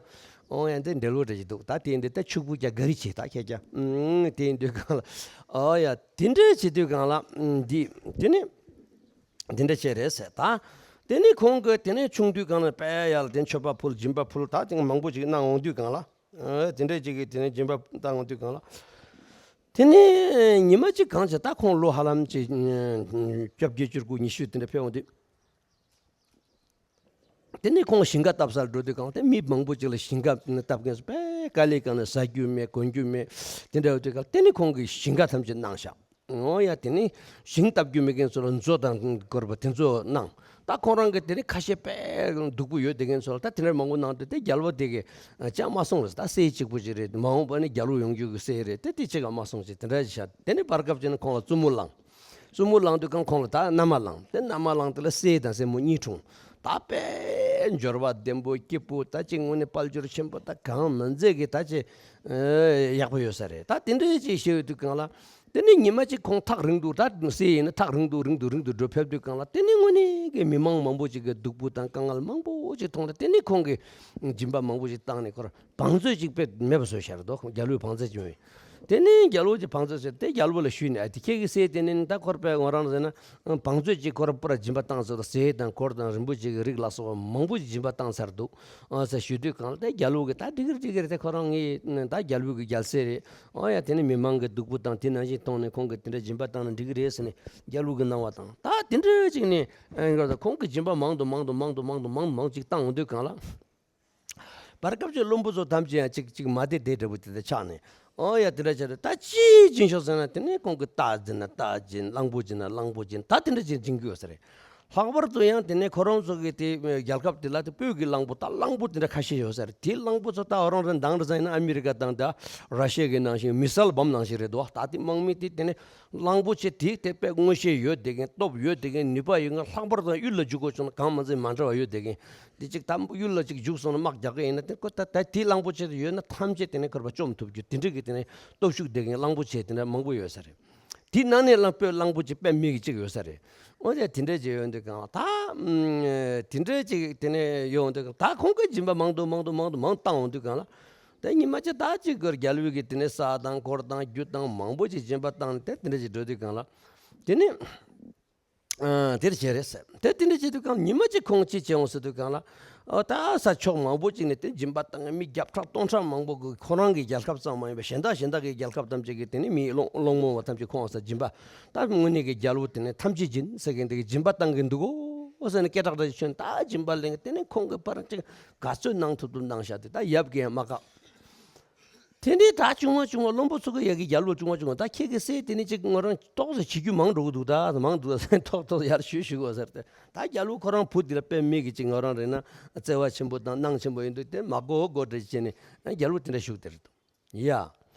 ཨོ་ཡ་འདི་འབྲེལ་བ་འདྲ་ཞིག་འདུག། ད་དེ་འདི་ད་ཕྱུག་པོ་ཅིག་ག་རེ་བྱེད། ད་ཁྱེད་ཅག་ཨང་དེ་དུས་གང་ལ། ཨོ་ཡ་དེ་འདྲ་བྱེད་དུས་གང་ལ། ཨང་འདི་དེ་ནས། དེ་འདྲ་བྱས་རེད་ཟེར། ད་དེ་ནས་ཁོང་གིས་དེ་ནས་ཆུང་དུས་གང་ལ་དཔེ་ཡར་ལ་དེ་མཆོད་པ་ཕུལ། སྦྱིན་པ་ཕུལ། ད་དེ་མང་པོ་ཅིག་གནང་འོང་དུས་གང་ལ། ཨ་དེ་འདྲ་ཅིག་གིས་དེ་ནས་སྦྱིན་པ་བཏང་འོང་དུས་གང་ལ། དེ་ནས་ཉི་མ་གཅིག་གང་བྱས། ད་ཁོང་ལོ་ཧ་ལམ་ཅིག་བཅོ་བརྒྱད་བཅུ་དགུ་ཉི་ཤུ་དེ་འདྲ་ཕེབས་འོང་དུས། དེ་ནས་ཁོང་ཞིང་ཁ་བཏབ་སར་འགྲོ་དུས་གང་དེ་མི་མང་པོ་ཅིག་ལ་ཞིང་ཁ་བཏབ་མཁན་ཚོ་དཔེ་དཀའ་ལས་གང་ནས་ཟ་རྒྱུ་མེད། གོན་རྒྱུ་མེད། དེ་འདྲ་ཡོད་དུས་གང་དེ་ནས་ཁོང་གིས་ཞིང་ཁ་ཐམས་ཅད་གནང་བཞག། འོ་ཡ་དེ་ནས་ཞིང་བཏབ་རྒྱུ་མེད་མཁན་ཚོ་ལ་མཛོ་དང་དགོས་པ་དེ་ཚོ་གནང་། ད་ཁོང་རང་གིས་དེ་ནས་ཁ་ཤས་དཔེ་སྡུག་པོ་ཡོད་དེ་མཁན་ཚོ་ལ་ད་དེ་འདྲ་མང་པོ་གནང་དུས། དེ་རྒྱལ་པོ་དེ་གིས་ཅང་མ་གསུངས་རེད། ད་སྲས་གཅིག་པུ་ཅིག་རེད། མ་འོངས་པ་ནས་རྒྱལ་པོ་ཡོང་རྒྱུ་གི་སྲས་རེད། དེ་དེ་གཅིག་ག་མ་གསུངས་ཅིག་དེ་འདྲ་ཞིག་བྱས། དེ་ནས་བར་སྐབས་ཅིག་ནས་ཁོང་ལ་བཙུན་མོ་བླངས། བཙུན་མོ་བླངས་དུས་གང་ཁོང་ལ་ད་མནའ་མ་བླངས། དེ་མནའ་མ་བླངས་དེ་ལ་སྲས་དང་སྲས་མོ་གཉིས་འཁྲུངས། ད་དཔེ་འབྱོར་བ་ལྡན་པོ་སྐྱིད་པོ། ད་ཅིག་དངོས་གནས་དཔལ་འབྱོར་ཆེན་པོ། ད་གང་མ་མཛད་ཀྱི་ད་ཅིག་ཡག་པོ་ཡོད་ས་རེད། ད་དེ་འདྲ་ཅིག་བྱས་ཡོད་དུས་གང་ལ། དེ་ནས་ཉི་མ་གཅིག་ཁོང་ཐག་རིང་དུ། ད་སྲས་ཡིན་ན་ཐག་རིང་དུ་རིང་དུ་རིང་དུ་འགྲོ་ཕེབས་དུས་གང་ལ། དེ་ནས་དངོས་གནས་ཀྱི་མི་མང་མང་པོ་ཅིག་གི་སྡུག་པོ་དང་དཀའ་ངལ་མང་པོ་ཅིག་མཐོང་། ད་དེ་ནས་ཁོང་གིས་སྦྱིན་པ་མང་པོ་ཅིག་བཏང་ནས་ཁོ་རང་བང་མཛོད་ཅིག་དཔེ་མེད་པ་བཟོས་བཞག་རེད་དོ། རྒྱལ་པོའི་བང་མཛོད་ཅིག་ཡོད། དེ་ནས་རྒྱལ་པོ་ཅིག་བང་མཛོད་ཟེར་དེ་རྒྱལ་པོ་ལ་ཞུས་ནས། ཨ་དེ་ཁྱེད་ཀྱི་སྲས་དེ་ནས་ད་ཁོར་དཔེ་ང་རང་ཟེར་ན་བང་མཛོད་ཅིག་ཁོ་རང་པུ་ར་སྦྱིན་པ་བཏང་ཟེར་དུས། ཟས་དང་གོས་དང་རིན་པོ་ཆེ་གི་རིགས་ལ་སོགས་པ་མང་པོ་ཅིག་སྦྱིན་པ་བཏང་ཚར་འདུག་ཨ་ཟེར་ཞུ་དུས་གང་ལ། དེ་རྒྱལ་པོ་གིས་ད་འགྲིག་གི་རེད་འགྲིག་གི་རེད། དེ་ཁོ་རང་ངའི་ད་རྒྱལ་པོ་གི་རྒྱལ་སྲས་རེད། ཨོ་ཡ་དེ་ནས་མི་མང་གི་སྡུག་པོ་དང་དེ་ནང་བཞིན་མཐོང་ནས་ཁོང་གིས་དེ་འདྲ་སྦྱིན་པ་བཏང་ན་འགྲིག་གི་རེད་ཟེར་ནས་རྒྱལ་པོ་གིས་གནང་བ་དང་། ད་དེ་འདྲ་ཅིག་ནས་ཨ་ཁོང་གིས་སྦྱིན་པ་མང་དུ་མང་དུ་མང་དུ་མང་དུ་མང་དུ་མང་ཅིག་བཏང་འོང་དུས་གང་ལ། བར་སྐབས་ཀྱི་བློན་པོ་ཚོ་ཐམས་ཅད་ཡང་གཅིག་གཅིག་མ་བདེ་བདེ་འདྲ་པོ་དེ་འདྲ་ཆགས་ནས། ཨོ་ཡ་དེ་འདྲ་བྱས་ཏེ་ད་ཅི་སྦྱིན་ཤོག་ཟེར་ན། དེ་ནས་ཁོང་གིས་རྟ་སྦྱིན་ན་རྟ་སྦྱིན། གླང་པོ་སྦྱིན་ན་གླང་པོ་སྦྱིན། ད་དེ་འདྲ་ཅིག་སྦྱིན་གྱི་ཡོད་ས་རེད། ལྷག་པར་དུ་ཡང་དེ་ནས་ཁོ་རང་ཚོ་གི་དེ་རྒྱལ་ཁབ་དེ་ལ་དེ་སྤོས་ཀྱི་གླང་པོ། ད་གླང་པོ་དེ་འདྲ་ཁ་ཤས་ཡོད་ས་རེད། དེ་གླང་པོ་ཚོ་ད་ཨོ་རང་རེ་འདང་རེ་ཟ་ཡིན་ན་ཨ་མི་རི་ཀ་དང་ད་ར་ཤི་ཡ་གི་ནང་བཞིན་མི་སལ་སྦོམ་ནང་བཞིན་རེད་དོ། ད་དེ་དམག་མི་དེ་དེ་ནས་གླང་པོ་ཆེ་དེ་དེ་དཔེ་མངོན་ཤེས་ཡོད་བསྡད་མཁན། སྟོབས་ཡོད་བསྡད་མཁན། ནུས་པ་ཡོད་མཁན། ལྷག་པར་དུ་གཡུལ་ལ་རྒྱུག་དགོས་བྱུང་ན་གང་མ་ཚད་མ་འདྲ་བ་ཡོད་བསྡད་མཁན། དེ་གཅིག་དམ་གཡུལ་ལ་གཅིག་རྒྱུག་སོང་ན་དམག་རྒྱག་གི་ཡིན་ན། དེ་ཁོ་ད་ད་དེའི་གླང་པོ་ཆེ་དེ་ཡོད་ན་ཐམས་ཅད་དེ་ནས་ཁོར་པ་བཅོམ་ཐུབ་རྒྱུ་དེ་འདྲ་གི་དེ་ནས་སྟོབས་ཤུགས་ལྡན་མཁན་གླང་པོ་ཆེ་དེ་འདྲ་མང་པོ་ཡོད་ས་རེད། དེའི་ནང་ནས་གླང་པོའི་གླང་པོ་ཆེ་དཔེ་མི་གི་གཅིག་ཡོད་ས་རེད། འོ་དེ་དེ་འདྲ་ཅིག་ཡོད་འདུག་གང་ལ། ད་དེ་འདྲ་ཅིག་དེ་ནས་ཡོད་འདུག་གང་། ད་ཁོང་གིས་སྦྱིན་པ་མང་དུ་མང་དུ་མང་དུ་མང་བཏང་འོང་དུས་གང་ལ། ད་ཉི་མ་ཅིག་ད་ཅིག་གི་རྒྱལ་པོའི་གི་དེ་ནས་ས་དང་གོར་དང་རྒྱུ་དང་མང་པོ་ཅིག་སྦྱིན་པ་བཏང་ནས། དེ་དེ་འདྲ་ཅིག་འགྲོ་དུས་གང་ལ། དེ་ནས་ཨ་དེར་བྱས་རེད་ཟེར། དེ་དེ་འདྲ་བྱེད་དུས་གང་ཉི་མ་གཅིག་ཁོང་ཅི་བྱེད་འོང་ཟེར་དུས་གང་ལ། ཨོ་ད་ས་ཕྱོགས་མང་པོ་ཅིག་ནས་དེ་སྦྱིན་པ་བཏང་མི་བརྒྱ་ཕྲག་སྟོང་ཕྲག་མང་པོ་གི་ཁོ་རང་གི་རྒྱལ་ཁབ་ཙམ་མ་ཡིན་པར་གཞན་དག་གཞན་དག་གི་རྒྱལ་ཁབ་ཐམས་ཅད་ཀྱི་དེ་ནས་མི་སློང་སློང་མོ་བ་ཐམས་ཅད་ཁོང་ས་སྦྱིན་པ། ད་དངོས་གནས་ཀྱི་རྒྱལ་པོ་དེ་ནས་ཐམས་ཅད་སྦྱིན་ཟེར་མཁན་དེ་གི་སྦྱིན་པ་བཏང་གི་འདུག་གོ་ཟེར་ནས་སྐད་གྲགས་འདྲ་ཞིག་བྱུང་། ད་སྦྱིན་པ་ལེན་དེ་ནས་ཁོང་གི་པར་ཅིག་ག་ཚོད་གནང་ཐུབ་ཐུབ་གནང་བཞག་དེ་ད་ཡབ་ཀྱིས་མ་བཀག་དེ་ནས་ད་ཆུང་མ་ཆུང་མ་བློན་པོ་ཚོ་གི་ཡ་གི་རྒྱལ་པོ་ཆུང་མ་ཆུང་མ་ད་ཁྱེད་ཀྱི་སྲས་དེ་ནས་ཅིག་ང་རང་ཏོག་ཙམ་བྱེད་རྒྱུ་མང་འགྲོ་གི་འདུག་ད་མང་འདུག་ད་ཟེར་ཐོག་ཐོག་ཡར་ཞུ་ཞུ་གོ་ཟེར་ཏེ། ད་རྒྱལ་པོ་ཁོ་རང་བུ་དེ་ལ་དཔེ་མི་གི་ཅིག་ང་རང་རེད་ན་བརྩེ་བ་ཆེན་པོ་དང་སྣང་ཆེན་པོ་ཡིན་འདུག་དེ་མ་གོ་གོ་འདྲ་བྱས་ནས་རྒྱལ་པོ་དེ་འདྲ་ཞུགས་དེ་རེད་འདུག་ཡ།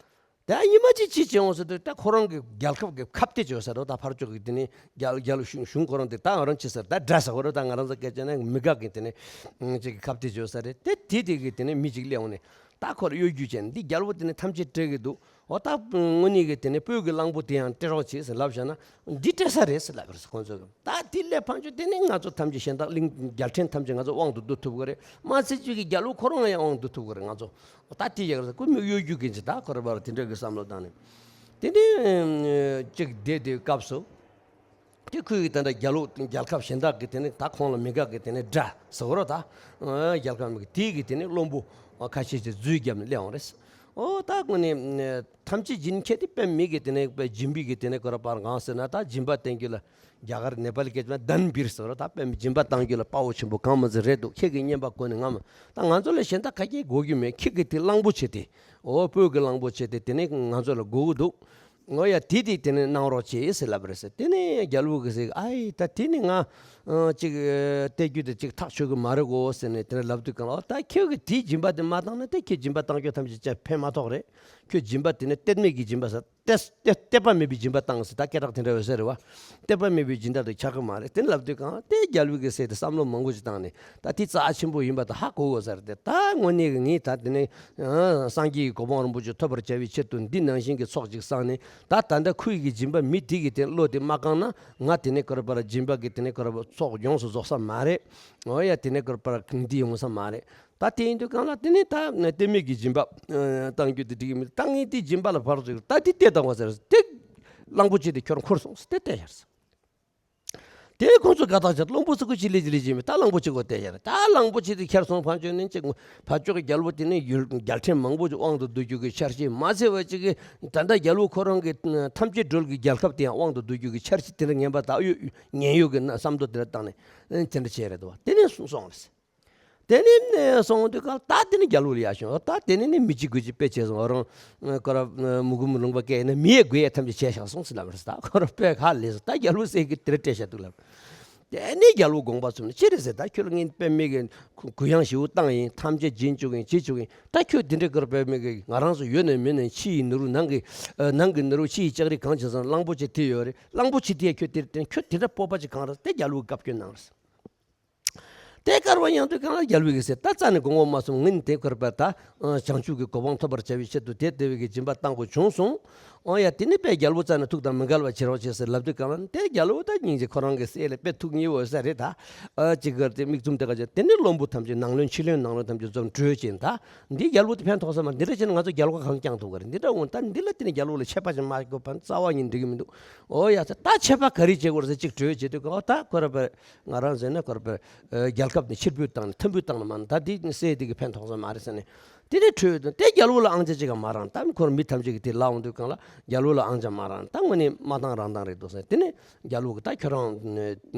ད་ཉི་མ་གཅིག་ཅི་བྱེད་འོང་ཟེར་དུས་ད་ཁོ་རང་གི་རྒྱལ་ཁབ་ཀྱི་ཁ་གཏད་བྱོས་ཟེར་རོ། ད་ཕར་ཕྱོགས་ཀྱི་དེ་ནས་རྒྱལ་རྒྱལ་གཞུང་གཞུང་ཁོ་རང་དེ་ད་ང་རང་ཅི་ཟེར་ད་དགྲ་ཟེར་གོ་རོ། ད་ང་རང་ཚོ་སྐད་ཆ་ནས་མི་དགག་གི་དེ་ནས་ཅིག་གི་ཁ་གཏད་བྱོས་ས་རེད། དེ་དེ་དེ་གི་དེ་ནས་མི་ཅིག་སླེབས་འོང་ནས་ད་ཁོར་གཡོ་སྒྱུ་བྱས་ནས་འདི་རྒྱལ་པོ་དེ་ནས་ཐམས་ཅད་སྤྲད་གི་འདུག་འོ་ད་དངོས་གནས་ཀྱི་དེ་ནས་སྤོས་ཀྱི་གླང་པོ་དེ་ཡང་སྤྲད་རོགས་བྱེད་ཟེར་ལབ་བཞག་ན་འདི་སྤྲད་ས་རེད་ཟེར་ལབ་པ་རེད་ཁོང་ཚོ་གི། ད་དེ་ལས་ཕན་ཆོད་དེ་ནས་ང་ཚོ་ཐམས་ཅད་གཞན་དག་གླིང་རྒྱལ་ཕྲན་ཐམས་ཅད་ང་ཚོ་དབང་དུ་བསྡུ་ཐུབ་གི་རེད། མ་ཚད་ཅིག་གི་རྒྱལ་པོ་ཁོ་རང་ཡང་དབང་དུ་ཐུབ་གི་རེད། ང་ཚོ་ད་དེ་ཡག་རེད་ཟེར་ཁོ་མི་གཡོ་སྒྱུ་གི་ཅི་ད་ཁོ་ར་བར་དེ་འདྲ་གི་བསམ་བློ་བཏང་ནས་དེ་ནས་ཅིག་བསྡད་དེ་སྐབས་སུ། དེ་ཁོས་ཀྱི་དེ་འདྲ་རྒྱལ་ལོ་རྒྱལ་ཁབ་གཞན་དག་གི་དེ་ནས་ད་ཁོང་ལ་མི་དགའ་གི་དེ་ནས་དགྲ་ཟེར་གོ་རོ། ད་རྒྱལ་ཁབ་མི་གི་དེའི་གི་དེ་ནས་བློན་པོ་ཁ་ཤས་ཀྱིས་རྫུས་བརྒྱབ་ནས་སླེབས་འོང་རེད། ཨོ་ད་དངོས་གནས་ཐམས་ཅད་སྦྱིན་ཁྱེད་དེ་དཔེ་མི་གི་དེ་ནས་དཔེ་སྦྱིན་པའི་གི་དེ་ནས་ཁོ་ར་པར་གང་ཟེར་ན་ད་སྦྱིན་པ་བསྟན་རྒྱུ་ལ་རྒྱ་གར་ནེ་པཱལ་སྐད་ཆ་ན་དཱན་བིར་ཟེར་གོ་རོ། ད་དཔེ་མི་སྦྱིན་པ་བཏང་རྒྱུ་ལ་དཔའ་བོ་ཆེན་པོ་གང་མ་ཟེར་རེད་འདུག་ཁྱེད་ཀྱི་བསྙེན་པ་ཁོ་ནས་ང་མ་ད་ང་ཚོ་ལ་གཞན་དག་ག་གེ་དགོས་རྒྱུ་མེད། ཁྱེད་ཀྱི་དེ་གླང་པོ་ཆེ་དེ་ཨོ་སྤོས་གི་གླང་པོ་ཆེ་དེ་དེ་ནས་ང་ཚོ་ལ་དགོས་གི་འདུག་ངོ་ཡ་དེ་དེ་དེ་ནས་གནང་རོགས་བྱེད་ཟེར་ལབ་རེད་ཟེར། དེ་ནས་རྒྱལ་པོ་གིས་ཟེར་ཨའི་ད་དེ་ནི་ང་ཨ་ཅིག་ཨ་སྟེར་རྒྱུ་དེ་ཅིག་ཐག་ཆོད་གི་མ་རེད་གོ་ཟེར་ནས་དེ་ནས་ལབ་དུས་གང་ལ་ཨོ་ད་ཁྱོད་ཀྱིས་དེའི་སྦྱིན་པ་དེ་མ་བཏང་ན་དེ་ཁྱོད་སྦྱིན་པ་བཏང་རྒྱུ་ཐམས་ཅད་ཅིག་ཕན་མ་ཐོགས་རེད། ཁྱོད་སྦྱིན་པ་དེ་ནི་གཏེར་མེད་ཀྱི་སྦྱིན་པ་ཟེར་གཏེར་གཏེར་གཏེར་པ་མེད་པའི་སྦྱིན་པ་བཏང་ཟེར། ད་སྐད་གྲགས་དེ་འདྲ་ཡོད་ས་རེད་བ། གཏེར་པ་མེད་པའི་སྦྱིན་བདག་དེ་ཆགས་གི་མ་རེད། དེ་ནས་ལབ་དུས་གང་དེ་རྒྱལ་པོ་གིས་ཟེར་ཏེ་བསམ་བློ་མང་པོ་ཞིག་བཏང་ནས་ད་དེ་རྩ་ཆེན་པོ་ཡིན་པ་དེ་ཧ་གོ་གོ་ས་རེད། དེ་ད་དངོས་གནས་ཀྱི་ངས་ད་དེ་ནས་ཨ་སངས་རྒྱས་ཀྱི་གོ་འཕང་རིན་པོ་ཆེ་ཐོབ་པར་བྱ་བའི་ཆེད་དུ་འདི་ནང་བཞིན་གྱི་ཚོགས་ཅིག་བསགས་ནས་ད་ད་ལྟ་ཁོའི་གི་སྦྱིན་པ་མི་དེ་གི་དེ་བློ་དེ་མ་བཀང་ན་ང་དེ་ནས་ཁོ་ར་པ་ར་སྦྱིན་པ་གི་དེ་ནས་ཁོ་ར་པ་ཚོགས་ཡོངས་སུ་རྫོགས་ས་མ་རེད། འོ་ཡ་དེ་ནས་ཁོ་ར་པ་ར་འདི་ཡོང་ས་མ་རེད། ད་དེ་ཡིན་དུས་གང་ལ་དེ་ནས་ད་གཏེར་མེད་ཀྱི་སྦྱིན་པ་ཨ་བཏང་རྒྱུ་དེ་འགྲིག་གི་མི་འདུག་ད་ངས་དེ་སྦྱིན་པ་ལ་ཕར་ཚུར་ད་དེ་གཏད་བཏང་བ་ཟེར་དེ་གླང་པོ་ཆེ་དེ་ཁྱོད་རང་འཁོར་སོང་ཟེར་དེ་གཏད་ཡར་ཟེར། དེ་ཁོང་ཚོ་དགའ་ཐག་ཆོད། བློན་པོ་ཚོ་ཁོ་ཅི་ལས་ཅི་ལས་ཅི་མི་ད་གླང་པོ་ཆེ་གོ་གཏད་ཡར། ད་གླང་པོ་ཆེ་དེ་ཁྱེར་སོང་ཕར་ཕྱོགས་ནས་ཅིག་ཕར་ཕྱོགས་ཀྱི་རྒྱལ་པོ་དེ་ནས་ཡུལ་རྒྱལ་ཕྲན་མང་པོ་ཅིག་དབང་དུ་བསྡུ་རྒྱུ་གི་འཆར་གཞི་མ་ཚད་པ་ཅིག་གི་ད་ལྟ་རྒྱལ་པོ་ཁོ་རང་གི་ཐམས་ཅད་གྲོལ་གྱི་རྒྱལ་ཁབ་དེ་ཡང་དབང་དུ་བསྡུ་རྒྱུ་གི་འཆར་གཞི་དེ་འདྲ་ངན་པ་ད་གཡོ་ངན་གཡོ་གི་བསམ་བློ་དེ་འདྲ་བཏང་ནས་དེ་འདྲ་བྱས་རེད་འདུག་བ། དེ་ནས་སོང་བ་རེད། དེ་ནས་ནས་སོང་དུས་སྐབས་ད་དེ་ནས་རྒྱལ་པོ་ལ་ཡར་བྱུང་། ད་དེ་ནས་ནི་མི་གཅིག་དགུ་གཅིག་དཔེ་བྱས་སོང་། ཨོ་རང་ཁོ་ར་མུ་གུ་མུ་ལུང་པ་སྐད་ནས་མི་ཡས་དགུ་ཡས་ཐམས་ཅད་བྱས་བཞག་སོང་ཟེར་ལབ་རེད། ད་ཁོ་ར་དཔེ་ཁ་ལས་སོང་། ད་རྒྱལ་པོ་སྲས་ཀྱིས་དེ་འདྲ་སྤྲད་བཞག་འདུག་ལབ། དེ་ནས་རྒྱལ་པོ་དགོངས་པ་ཚུམས་ནས་ཅི་རེད་ཟེར། ད་ཁྱོད་ལ་ངས་དཔེ་མི་གི་གུ་ཡངས་ཞེ་པོ་བཏང་ཡིན། ཐམས་ཅད་སྦྱིན་བཅུག་ཡིན། བྱེད་བཅུག་ཡིན། ད་ཁྱོད་དེ་འདྲ་ཁོ་ར་དཔེ་མི་གི་ང་རང་ཚོ་ཡོད་ནས་མེད་ནས་ཕྱི་ཡི་ནོར་བུ་ནང་གི་ནང་གི་ནོར་བུ་ཕྱི་ཡི་ལྕགས་རི་གང་བྱས་སོང་། གླང་པོ་ཆེ་དེ་ཡོད་རེད། གླང་པོ་ཆེ་དེ་ཁྱོད་དེ་ཁྱོད་དེ་འདྲ་སྤོབས་པ་ཅིག་གང་རེད། དེ་རྒྱལ་པོས་བཀའ་བཀྱོན་གནང་རེད། དེ་སྐར་མ་ཡང་དུས་གང་ལ་རྒྱལ་པོ་གིས་ཟེར། ད་རྩ་ནས་དགོངས་པ་མ་ཚོམས། ངས་དེ་ཁོ་ར་པ་ད་བྱང་ཆུབ་ཀྱི་གོ་འཕང་ཐོབ་པར་བྱ་བའི་ཆེད་དུ་དེ་དེ་བས་ཀྱི་སྦྱིན་པ་བཏང་དགོས་བྱུང་སོང་། ཨོ་ཡ་དེ་ནི་དཔེ་རྒྱལ་པོ་རྩ་ནས་ཐུགས་དང་མི་འགལ་བ་བྱེད་རོགས་བྱེད་ཟེར་ལབ་དུས་གང་ལ་དེ་རྒྱལ་པོ་ད་སྙིང་རྗེ་ཁོ་རང་གི་སྲས་ལ་དཔེ་ཐུགས་མཉེས་པོ་ས་རེད། ད་ཨ་ཅིག་གར་དེ་མིག་བཙུམ་དེ་ག་ཅིག་དེ་ནི་བློན་པོ་ཐམས་ཅད་ནང་བློན་ཕྱི་བློན་ནང་བློན་ཐམས་ཅད་འཛོམས་གྲོས་བྱས་ད་འདི་རྒྱལ་པོ་དེ་ཕན་ཐོགས་ས་མ། འདི་འདྲ་བྱས་ན་ང་ཚོ་རྒྱལ་ཁ་གང་བསྐྱང་ཐུབ་ག་རེད། འདི་འདྲ་འོང་ད་འདི་ལ་དེ་ནི་རྒྱལ་པོ་ལ་ཆད་པ་ཅིག་མ་དགོས་པ་རྩ་བ་ཉིད་འགྲིག་གི་མི་འདུག་ཨོ་ཡ་ད་ཆད་པ་ག་རེ་བྱེད་དགོས་རེད་ཟེར་ཅིག་གྲོས་བྱེད་དུས་གང་ད་ཁོ་ར་པ་ང་རང་ཟེར་ན་ཁོ་ར་པ་རྒྱལ་ཁབ་ནས་ཕྱིར་འབུད་བཏང་ནས་ཐོན་འབུད་བཏང་ནས་མ་ད་འདི་སྲས་འདི་གི་ཕན་ཐོགས་ས་མ་རེད་ཟེར་ནས་དེ་ནས་གྲོས་དེ་རྒྱལ་པོ་ལ་དབང་ཆ་ཅིག་ག་མ་རང་། ད་ཁོར་མི་ཐམས་ཅད་ཀྱི་དེ་ལ་འོང་དུས་གང་ལ་རྒྱལ་པོ་ལ་དབང་ཆ་མ་རང་། ད་དངོས་གནས་མ་བཏང་རང་བཏང་རེད་འདུག་ཟེར། དེ་ནས་རྒྱལ་པོ་གི་ད་ཁྱོད་རང་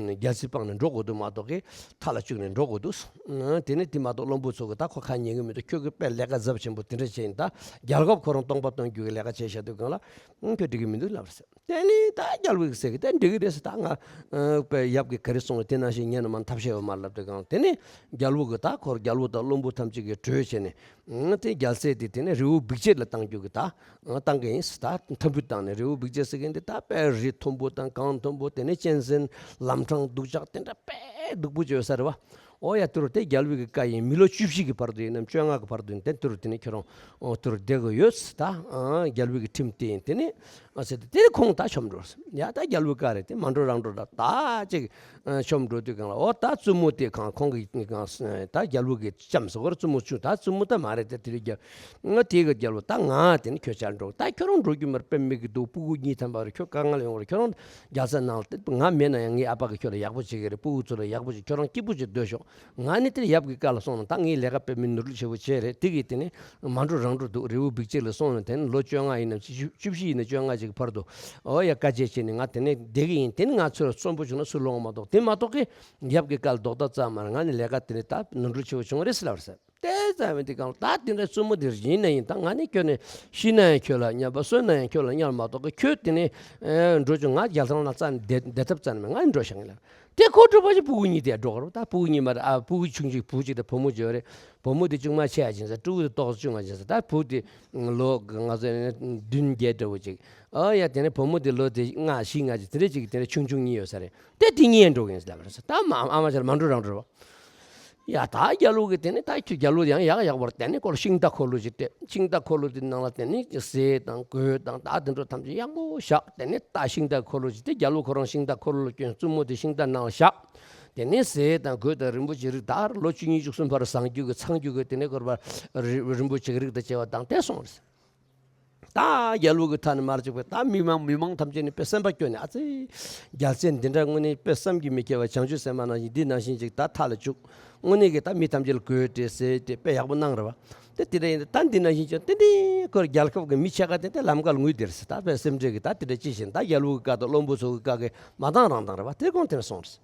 རྒྱལ་སྲིད་སྤངས་ནས་འགྲོ་དགོས་འདུག་མ་གཏོགས་གི་མཐའ་ལ་བཅུག་ནས་འགྲོ་དགོས་འདུག་དེ་ནས་དེ་མ་གཏོགས་བློན་པོ་ཚོ་གི་ད་ཁོ་ཁ་ཉན་གི་མི་འདུག་ཁྱོད་ཀྱི་དཔེ་ལས་ཀ་ཚབས་ཆེན་པོ་དེ་འདྲ་བྱས་ཡིན། ད་རྒྱལ་ཁབ་ཁོ་རང་སྟོང་པ་གཏོང་རྒྱུ་གི་ལས་ཀ་བྱས་བཞག་དུས་གང་ལ་ཁྱོད་འགྲིག་གི་མི་འདུག་ལབ་རེད་ཟེར། དེ་ནས་ད་རྒྱལ་པོ་གིས་ཟེར་གི་དེ་འགྲིག་གི་རེད་ཟེར། ད་ང་ཨ་དཔེ་ཡབ་ཀྱིས་ག་རེ་གསུངས་དེ་ནང་བཞིན་ཉན་ནས་མ་ཐབས་ཤེས་ཡོད་མ་ལབ་དུས་གང་དེ་ནས་རྒྱལ་པོ་གིས་ད་ཁོར་རྒྱལ་པོ་དང་བློན་པོ་ཐམས་ཅད་ཀྱིས་གྲོས་བྱས་ནས་ཨ་དེ་རྒྱལ་སྲས་དེ་དེ་ནས་རི་བོ་བིག་ཅེ་ལ་བཏང་རྒྱུ་གི་ད་ཨ་བཏང་གི་ཡིན་ཟེར། ད་ཐོན་འབུད་བཏང་ནས་རི་བོ་བིག་ཅེ་ཟེར་གི་འདི་ད་དཔེ་རི་མཐོན་པོ་དང་གངས་མཐོན་པོ་དེ་ནས་གཅན་གཟན་ལམ་འཕྲང་སྡུག་ཅག་དེ་འདྲ་དཔེ་སྡུག་པོ་ཅིག་ཡོད་ས་རེད་བ། ཨོ་ཡ། དེ་རུ་དེ་རྒྱལ་བུ་གི་བཀའ་ཡིན། མི་ལོ་བཅུ་བཞི་གི་བར་དུ་ཡིན་ནམ་བཅོ་ལྔ་གི་བར་དུ་ཡིན་དེ་དེ་རུ་དེ་ནས་ཁྱོད་རང་ཨོ་དེ་རུ་བསྡད་དགོས་ཡོད་ད། ཨ་རྒྱལ་བུ་གི་ཁྲིམས་དེ་ཡིན། དེ་ནས་ཨ་ཟེར་ཏེ་དེ་ནས་ཁོང་ད་ཆོམ་འགྲོ། ཡ་ད་རྒྱལ་བུ་བཀའ་རེད། དེ་མ་འགྲོ་རང་འགྲོ་ད་ད་ཅིག་ཨ་ཆོམ་འགྲོ་དུས་གང་ལ་ཨོ་ད་བཙུན་མོ་དེ་གང་ཁོང་གི་གང་ད་རྒྱལ་བུ་གི་ལྕམ་ཟེར་བར་བཙུན་མོ་བཅུ་ད་བཙུན་མོ་ད་མ་རེད་དེ། དེ་རིང་རྒྱལ་ང་དེ་གི་རྒྱལ་བུ་ད་ང་དེ་ནས་ཁྱོད་ཅག་འགྲོ་ད་ཁྱོད་རང་འགྲོ་རྒྱུ་མར་དཔེ་མི་གི་འདུག་སྤུ་གུ་གཉིས་ཐམ་པ་རེད། ཁྱོད་དཀའ་ངལ་ཡོང་རེད། ཁྱོད་རང་རྒྱལ་ས་ནང་ལ་དེ་ང་མེད་ན་ཡང་ངའི་ཨ་ཕ་གི་ཁྱོད་ལ་ཡག་པོ་བྱེད་གི་རེད། སྤུ་གུ་ཚོ་ལ་ཡག་པོ་བྱེད། ཁྱོད་རང་སྐྱིད་པོ་བྱེད་སྡོད་ཤོག་ང་ནི་དེར་ཡབ་ཀྱི་བཀའ་ལ་སོང་ན་ད་ངའི་ལས་ཀ་དཔེ་མི་ནོར་འཁྲུལ་ཆེ་བོ་བྱས་རེད། དེ་གིས་དེ་ནི་མ་འགྲོ་རང་འགྲོ་འདུག་རི་བོ་འབིགས་བྱེད་ལ་སོང་ན་དེ་ནི་ལོ་བཅོ་ལྔ་ཡིན་ནམ་བཅུ་བཅུ་བཞི་ཡིན་ན་བཅོ་ལྔ་ཅིག་གི་བར་དུ་ཨོ་ཡ་བཀའ་བཅད་བྱས་ནས་ང་དེ་ནས་བསྡད་གི་ཡིན། དེ་ནི་ང་ཚོར་གསོན་པོ་བྱུང་ན་སུ་ལོང་མ་གཏོགས་དེ་མ་གཏོགས་གི་ཡབ་ཀྱི་བཀའ་ལ་ལྡོག་ཐབས་རྩ་མ་རེད། ང་ནི་ལས་ཀ་དེ་ནི་ད་ནོར་འཁྲུལ་ཆེ་བོ་བྱུང་བ་རེད་ཟེར་ལབ་རེད་ཟེར། དེ་ཙམ་མི་དེ་གང་ལ་ད་དེ་འདྲ་བཙུན་མོ་དེ་ཡིན་ན་ཡིན། ད་ང་ནི་ཁྱོད་ནི་ཤི་ན་ཡང་ཁྱོད་ལ་ཉམས་པ་གསོན་ན་ཡང་ཁྱོད་ལ་ཉམས་མ་གཏོགས་གི་ཁྱོད་དེ་ནི་ཨེ་འགྲོ་ཆུང་ང་རྒྱལ་ཐང་ན་རྩ་ནས་བསྡད་བསྡད་ཐབས་རྩ་ནས་མེད། ང་ནི་འགྲོ་ཤག་ཡིན་ལ། དེ་ཁོ་འགྲོ་བ་ཞིག་སྤུ་གུ་གཉིས་དེ་འགྲོ་གི་རེད། ད་སྤུ་གུ་གཉིས་མ་རེད་ཨ། སྤུ་གུ་ཆུང་ཆུང་བུ་གཅིག་དང་བུ་མོ་གཅིག་ཡོད་རེད། བུ་མོ་དེ་ཆུང་མ་ཆེ་ཡ་ཅིག་ཡིན་ས། ཕྲུ་གུ་དེ་ཏོག་ཙམ་ཆུང་བ་ཅིག་ཡིན་ས། ད་བུ་དེ་ལོ་ང་ཚོ་ནི་བདུན་བརྒྱད་འདྲ་བོ་ཅིག་ཨ་ཡ་དེ་ནས་བུ་མོ་དེ་ལོ་དེ་ལྔ་བཞི་ལྔ་ཅིག་དེ་འདྲ་ཅིག་དེ་འདྲ་ཆུང་ཆུང་གཉིས་ཡོད་ས་རེད། དེ་དེ་གཉིས་ཡང་འགྲོ་གི་ཡིན་ཟེར་ལབ་རེད་ཟེར། ད་མ་ཨ་མ་ཆ་ལ་མ་འགྲོ་རང་འགྲོ་རོགས། ཡ་ད་རྒྱལ་བུ་གི་དེ་ནི་ད་ཁྱོད་རྒྱལ་བུ་ཡང་ཡག་ཡག་པོ་རེད། དེ་ནི་ཁོ་ལ་ཤིང་རྟ་འཁོར་ལོ་ཅིག་སྤྲད། ཤིང་རྟ་འཁོར་ལོ་དེ་ནང་ལ་དེ་ནི་ཟས་དང་གོས་དང་ད་དེ་འདྲ་ཐམས་ཅད་ཡག་པོ་བཞག་དེ་ནི་ད་ཤིང་རྟ་འཁོར་ལོ་ཅིག་དེ་རྒྱལ་བུ་ཁོ་རང་ཤིང་རྟ་འཁོར་ལོ་ལ་བསྐྱོན། བཙུན་མོ་དེ་ཤིང་རྟ་ནང་ལ་བཞག་དེ་ནི་ཟས་དང་གོས་དང་རིན་པོ་ཆེ་རིགས་ད་ལོ་བཅུ་གཉིས་བཅུ་གསུམ་བར་བཟང་རྒྱུ་གི་ཚངས་རྒྱུ་གི་དེ་ནི་འཁོར་བ་རི་རིན་པོ་ཆེ་གི་རིགས་དང་བཅས་པ་དང་དེ་སོང་རེད། ད་རྒྱལ་བུ་གི་མཐའ་ནས་མར་ཅིག་པས་ད་མི་མང་མི་མང་ཐམས་ཅད་ནི་དཔེ་སེམས་པ་སྐྱོ་ནས་ཨ་ཙི། རྒྱལ་སྲས་འདི་འདྲ་དངོས་གནས་དཔེ་བསམ་གྱིས་མི་ཁྱབ་པ་བྱང་ཆུབ་སེམས་དཔའ་ནང་བཞིན་འདི་ནང་བཞིན་ཅིག་ད་མཐའ་ལ་བཅུག་དངོས་གནས་ཀྱི་ད་མི་ཐམས་ཅད་ལ་གོས་སྤྲས་ཟས་སྤྲས་དཔེ་ཡག་པོ་གནང་རེད་བ། དེ་དེ་འདྲ་ཡིན་ད་འདི་ནང་བཞིན་ཅིག་དེ་འདྲའི་ཁོར་རྒྱལ་ཁབ་ཀྱི་མི་ཆེ་ཁ་དེ་དེ་ལམ་ཁ་ལ་ངུས་བསྡད་རེད་ཟེར། ད་དཔེ་སེམས་ཁྲལ་གྱི་ད་དེ་འདྲ་ཅི་བྱེད་ད་རྒྱལ་བུ་གི་བཀའ་དང་བློན་པོ་ཚོ་གི་བཀའ་གི་མ་བཏང་རང་བཏང་རེད་བ། དེ་གོང་དེ་ནས་སོང་རེད།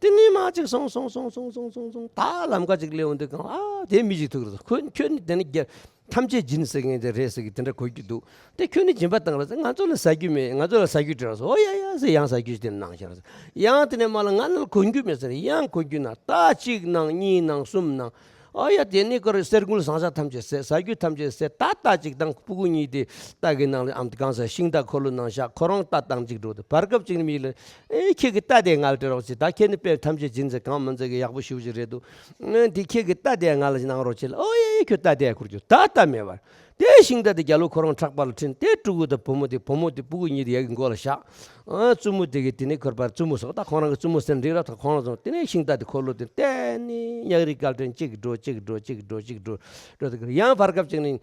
དེ་ནས་མ་ཅིག་སོང་སོང་སོང་སོང་སོང་སོང་ད་ལམ་ཁ་ཅིག་སླེབས་འོང་དུས་གང་ཨ་དེ་མི་ཅིག་ཐུག་རེད། ཁོ་ཁྱོད་ནི་དེ་ནི་རྒྱ་ཐམས་ཅད་སྦྱིན་ཟེར་མཁན་དེ་རེད་ཟེར་གི་དེ་འདྲ་གོ་རྒྱུ་འདུག་དེ་ཁྱོད་ནི་སྦྱིན་པ་བཏང་ར་ཟེར། ང་ཚོ་ལ་ཟ་རྒྱུ་མེད། ང་ཚོ་ལ་ཟ་རྒྱུ་སྤྲད་ར་ཟེར། ཨོ་ཡ་ཡ་ཟེར། ཡང་ཟ་རྒྱུ་དེ་ནང་བཞིན་ར་ཟེར། ཡང་དེ་ནས་མ་ལ་ང་ལ་གོན་རྒྱུ་མེད་ཟེར། ཡང་གོན་རྒྱུ་ན་ད་གཅིག་ནང་གཉིས་ནང་གསུམ་ནང་ཨོ་ཡ་དེ་ནི་ཁོ་རེ་གསེར་དངུལ་ཟངས་ལྕགས་ཐམས་ཅད་ཟེར། ཟ་རྒྱུ་ཐམས་ཅད་ཟེར། ད་ད་གཅིག་དང་སྤུ་གུ་གཉིས་དེ་རྟ་གི་ནང་ལ་ཨམ་གང་ཟེར་ཤིང་རྟ་འཁོར་ལོ་ནང་བཞག་ཁོ་རང་རྟ་བཏང་གཅིག་འགྲོ་དུས་བར་སྐབས་གཅིག་ནི་མི་ལ། ཨེ་ཁྱེད་ཀྱི་རྟ་དེ་ང་ལ་སྤྲད་རོགས་བྱེད། ད་ཁྱེད་ནི་དཔེ་ཐམས་ཅད་སྦྱིན་ཟེར་གང་མ་མཛད་ཀྱི་ཡག་པོ་ཞེ་པོ་ཅིག་རེད་འདུག་ཨེ་འདི་ཁྱེད་ཀྱི་རྟ་དེ་ང་ལ་གནང་རོགས་བྱེད་ལ། ཨོ་ཡ་ཡ་ཁྱོད་རྟ་དེ་ཁུར་རྒྱུ་ད་རྟ་མེད་པར། དེ་ཤིང་རྟ་དེ་རྒྱལ་བུ་ཁོ་རང་ཕྲག་པ་ལ་ཁྲིད། དེ་ཕྲུ་གུ་དང་བུ་མོ་དེ་བུ་མོ་དེ་སྤུ་གུ་གཉིས་དེ་ཡ་གི་མགོ་ལ་བཞག་ཨ་བཙུན་མོ་དེ་གི་དེ་ནས་ཁོར་པར་བཙུན་མོ་སོགས་ད་ཁོང་རང་གི་བཙུན་མོ་ཟེར་འགྲིག་ར། ད་ཁོང་རང་ཚོ་དེ་ནས་ཤིང་རྟ་དེ་འཁོར་ལོ་དེ་བསྟན་ནས་ཉག་རིག་སྐལ་ཕྲན་གཅིག་འགྲོ་གཅིག་འགྲོ་གཅིག་འགྲོ་གཅིག་འགྲོ་འགྲོ་དེ་གི་ཡང་བར་སྐབས་གཅིག་ནས་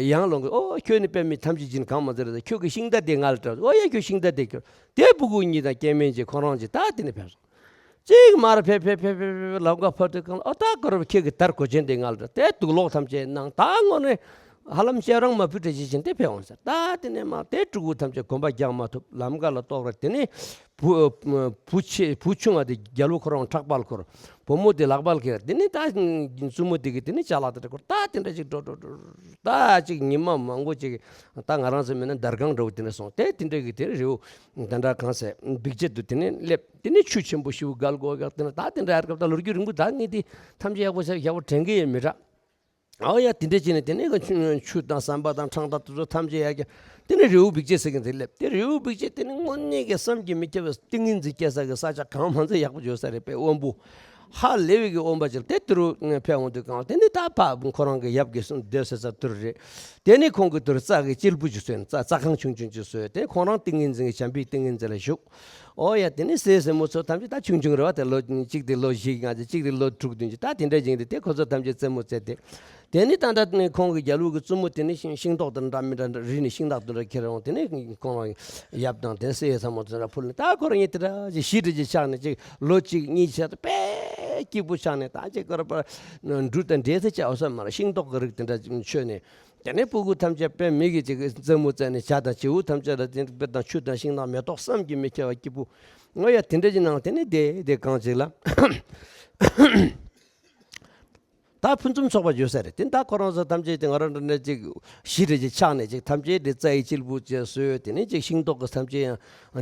ཡང་ལོང་གི་ཨོ་ཁྱོད་ནི་དཔེ་མི་ཐམས་ཅད་སྦྱིན་གང་མ་མཛད་ར། ཁྱོད་ཀྱི་ཤིང་རྟ་དེ་ང་ལ་སྤྲད། ཨོ་ཡ་ཁྱོད་ཤིང་རྟ་དེ་ཁྱོད། དེ་སྤུ་གུ་གཉིས་དང་སྐྱེ་དམན་གྱིས་ཁོ་རང་གྱིས་ད་དེ་ནས་ཕེབས་སོང་། གཅིག་མར་ཕེབས་ཕེབས་ཕེབས་ཕེབས་ཕེབས་ལམ་ཁ་ཕར་དུ་གང་ཨོ་ད་གོ་རབ་ཁྱེད་ཀྱི་དར་གོ་ཆེན་དེ་ང་ལ་སྤྲད། དེ་དུག་ལོག་ཐམས་ཅད་གནང་། ད་དངོས་གནས་ཧ་ལམ་བཤད་རང་མ་བུ་འདྲ་ཅིག་བྱས་དེ་ཕེབས་འོང་ཟེར། ད་དེ་ནས་མར་དེ་ཕྲུ་གུ་ཐམས་ཅད་གོམ་པ་རྒྱག་མ་ཐུབ། ལམ་ཁ་ལ་ལྟོགས་ར། དེ་ནས་བུ་བུ་ཆེ་བུ་ཆུང་བ་དེ་རྒྱལ་བུ་ཁོ་རང་ཕྲག་པ་ལ་འཁོར། བུ་མོ་དེ་ལག་པ་ལ་འཁྱེར། དེ་ནས་ད་བཙུན་མོ་དེ་གིས་དེ་ནས་ཅ་ལག་དེ་འདྲ་འཁོར། ད་དེ་འདྲ་ཅིག་འགྲོ་འགྲོ་འགྲོ་ད་ཅིག་ཉི་མ་མང་པོ་ཅིག་ད་ང་རང་ཚོ་མིན་ན་འདར་ཁང་འདྲ་བོ་དེ་འདྲ་སོང་། དེ་དེ་འདྲ་གི་དེ་རེའུ་དེ་འདྲ་གང་ཟེར་འབིགས་བྱེད་དུ་དེ་ནས་སླེབས། དེ་ནས་ཆུ་ཆེན་པོ་ཞིག་བརྒལ་དགོས་ཀྱང་དེ་ནས་ད་དེ་འདྲ་ཡར་སྐབས་ད་ལོ་རྒྱུས་རིང་པོ་ད་ངས་དེ་ཐམས་ཅད་ཡག་པོ་ཟེར་ཡག་པོ་དྲན་གི་ཡོད་མི་འདྲ། ཨོ་ཡ་དེ་འདྲ་བྱས་ནས་དེ་ནས་ཆུ་ཆུ་དང་ཟམ་པ་དང་འཕྲང་དང་དེ་ཚོ་ཐམས་ཅད་ཡར་རྒྱབ། དེ་ནས་རེའུ་འབིགས་བྱེད་ཟེར་མཁན་དེ་སླེབས། དེ་རེའུ་འབིགས་བྱེད་དེ་ནི་དངོས་གནས་ཀྱི་བསམ་གྱིས་མི་ཁྱབ་པའི་ཏིང་ངེ་འཛིན་སྐྱེ་ས་གི་ས་ཆ་གང་མང་ཚད་ཡག་པོ་ཡོད་ས་རེད་པས། དབོན་པོ་ཧ་ལས་པའི་གི་དབོན་པ་ཅིག་དེ་དེ་རུ་ཕེབས་འོང་དུས་གང་དེ་ནི་ད་ཕ་ཁོ་རང་གི་ཡབ་ཀྱི་གསུང་སྡོད་ས་ས་དེ་རུ་རེད། དེ་ནས་ཁོང་གིས་དེར་རྩྭ་གི་སྐྱིལ་བུ་ཅིག་བཟོས་ནས་རྩྭ་རྩྭ་ཁང་ཆུང་ཆུང་ཅིག་བཟོས་ཏེ་ཁོང་རང་ཏིང་ངེ་འཛིན་གྱི་བྱམས་པའི་ཏིང་ངེ་འཛིན་ལ་བཞུགས། ཨོ་ཡ་དེ་ནས་སྲས་སྲས་མོ་ཚོ་ཐམས་ཅད་ད་ཆུང་ཆུང་རེད་བ། དེ་ལོ་གཅིག་དེ་ལོ་བཞི་ལྔ་ཅིག་གཅིག་དེ་ལོ་དྲུག་བདུན་ཅིག་ད་དེ་འདྲ་ཅིག་རེད། དེ་ཁོ་ཚོ་ཐམས་ཅད་རྩེད་མོ་རྩེ་སྟེ། དེ་ནས་ད་ལྟ་ནས་ཁོང་གི་རྒྱལ་བུ་གི་བཙུན་མོ་དེ་ནས་ཤིང་ཤིང་ཏོག་དང་འདྲ་མི་འདྲ་རིགས་ནས་ཤིང་ཏོག་དེ་འདྲ་ཁྱེར་འོང་། དེ་ནས་ཁོང་རང་ཡབ་དང་དེ་སྲས་ཚ་མོ་དེ་འདྲ་ཕུལ་ནས་ད་ཁོ་རང་གཉིས་དེ་འདྲ་ཅིག་ཞི་འདྲ་ཅིག་ཆགས་ནས་ཅིག་ལོ་གཅིག་གཉིས་ཆགས་ཏེ་དཔེ་སྐྱིད་པོ་ཆགས་ནས་ད་ཅིག་ཁོ་རང་པར་འབྲུ་དང་འབྲས་ཚེ་ཆགས་ས་མ་རེད། ཤིང་ཏོག་གི་རིགས་དེ་འདྲ་ཅིག་མཆོད་ནས། དེ་ནས་སྤུ་གུ་ཐམས་ཅད་དཔེ་མི་གི་ཅིག་རྩེད་མོ་རྩེ་ནས་ཇ་དང་བྱེའུ་ཐམས་ཅད་ལ་དེ་དཔེ་དང་ཆུ་དང་ཤིང་དང་མེ་ཏོག་བསམ་གྱིས་མི་ཁྱབ་པ་སྐྱིད་པོ། ཨོ་ཡ་དེ་འདྲ་ཅིག་ནང་དེ་ནས་བསྡད་བསྡད་གང་ཅིག་ལ། ད་ཕུན་སུམ་ཚོགས་པ་ཡོད་ས་རེད། དེ་ད་ཁོ་རང་ཚོ་ཐམས་ཅད་དེ་ང་རང་འདྲ་ནས་ཅིག་ཞི་རེ་ཅིག་ཆགས་ནས་ཅིག་ཐམས་ཅད་དེ་རྩྭ་ཡི་སྐྱིལ་བུ་ཅིག་བཟོས། དེ་ནས་ཅིག་ཤིང་ཏོག་གི་ཐམས་ཅད་ཡང་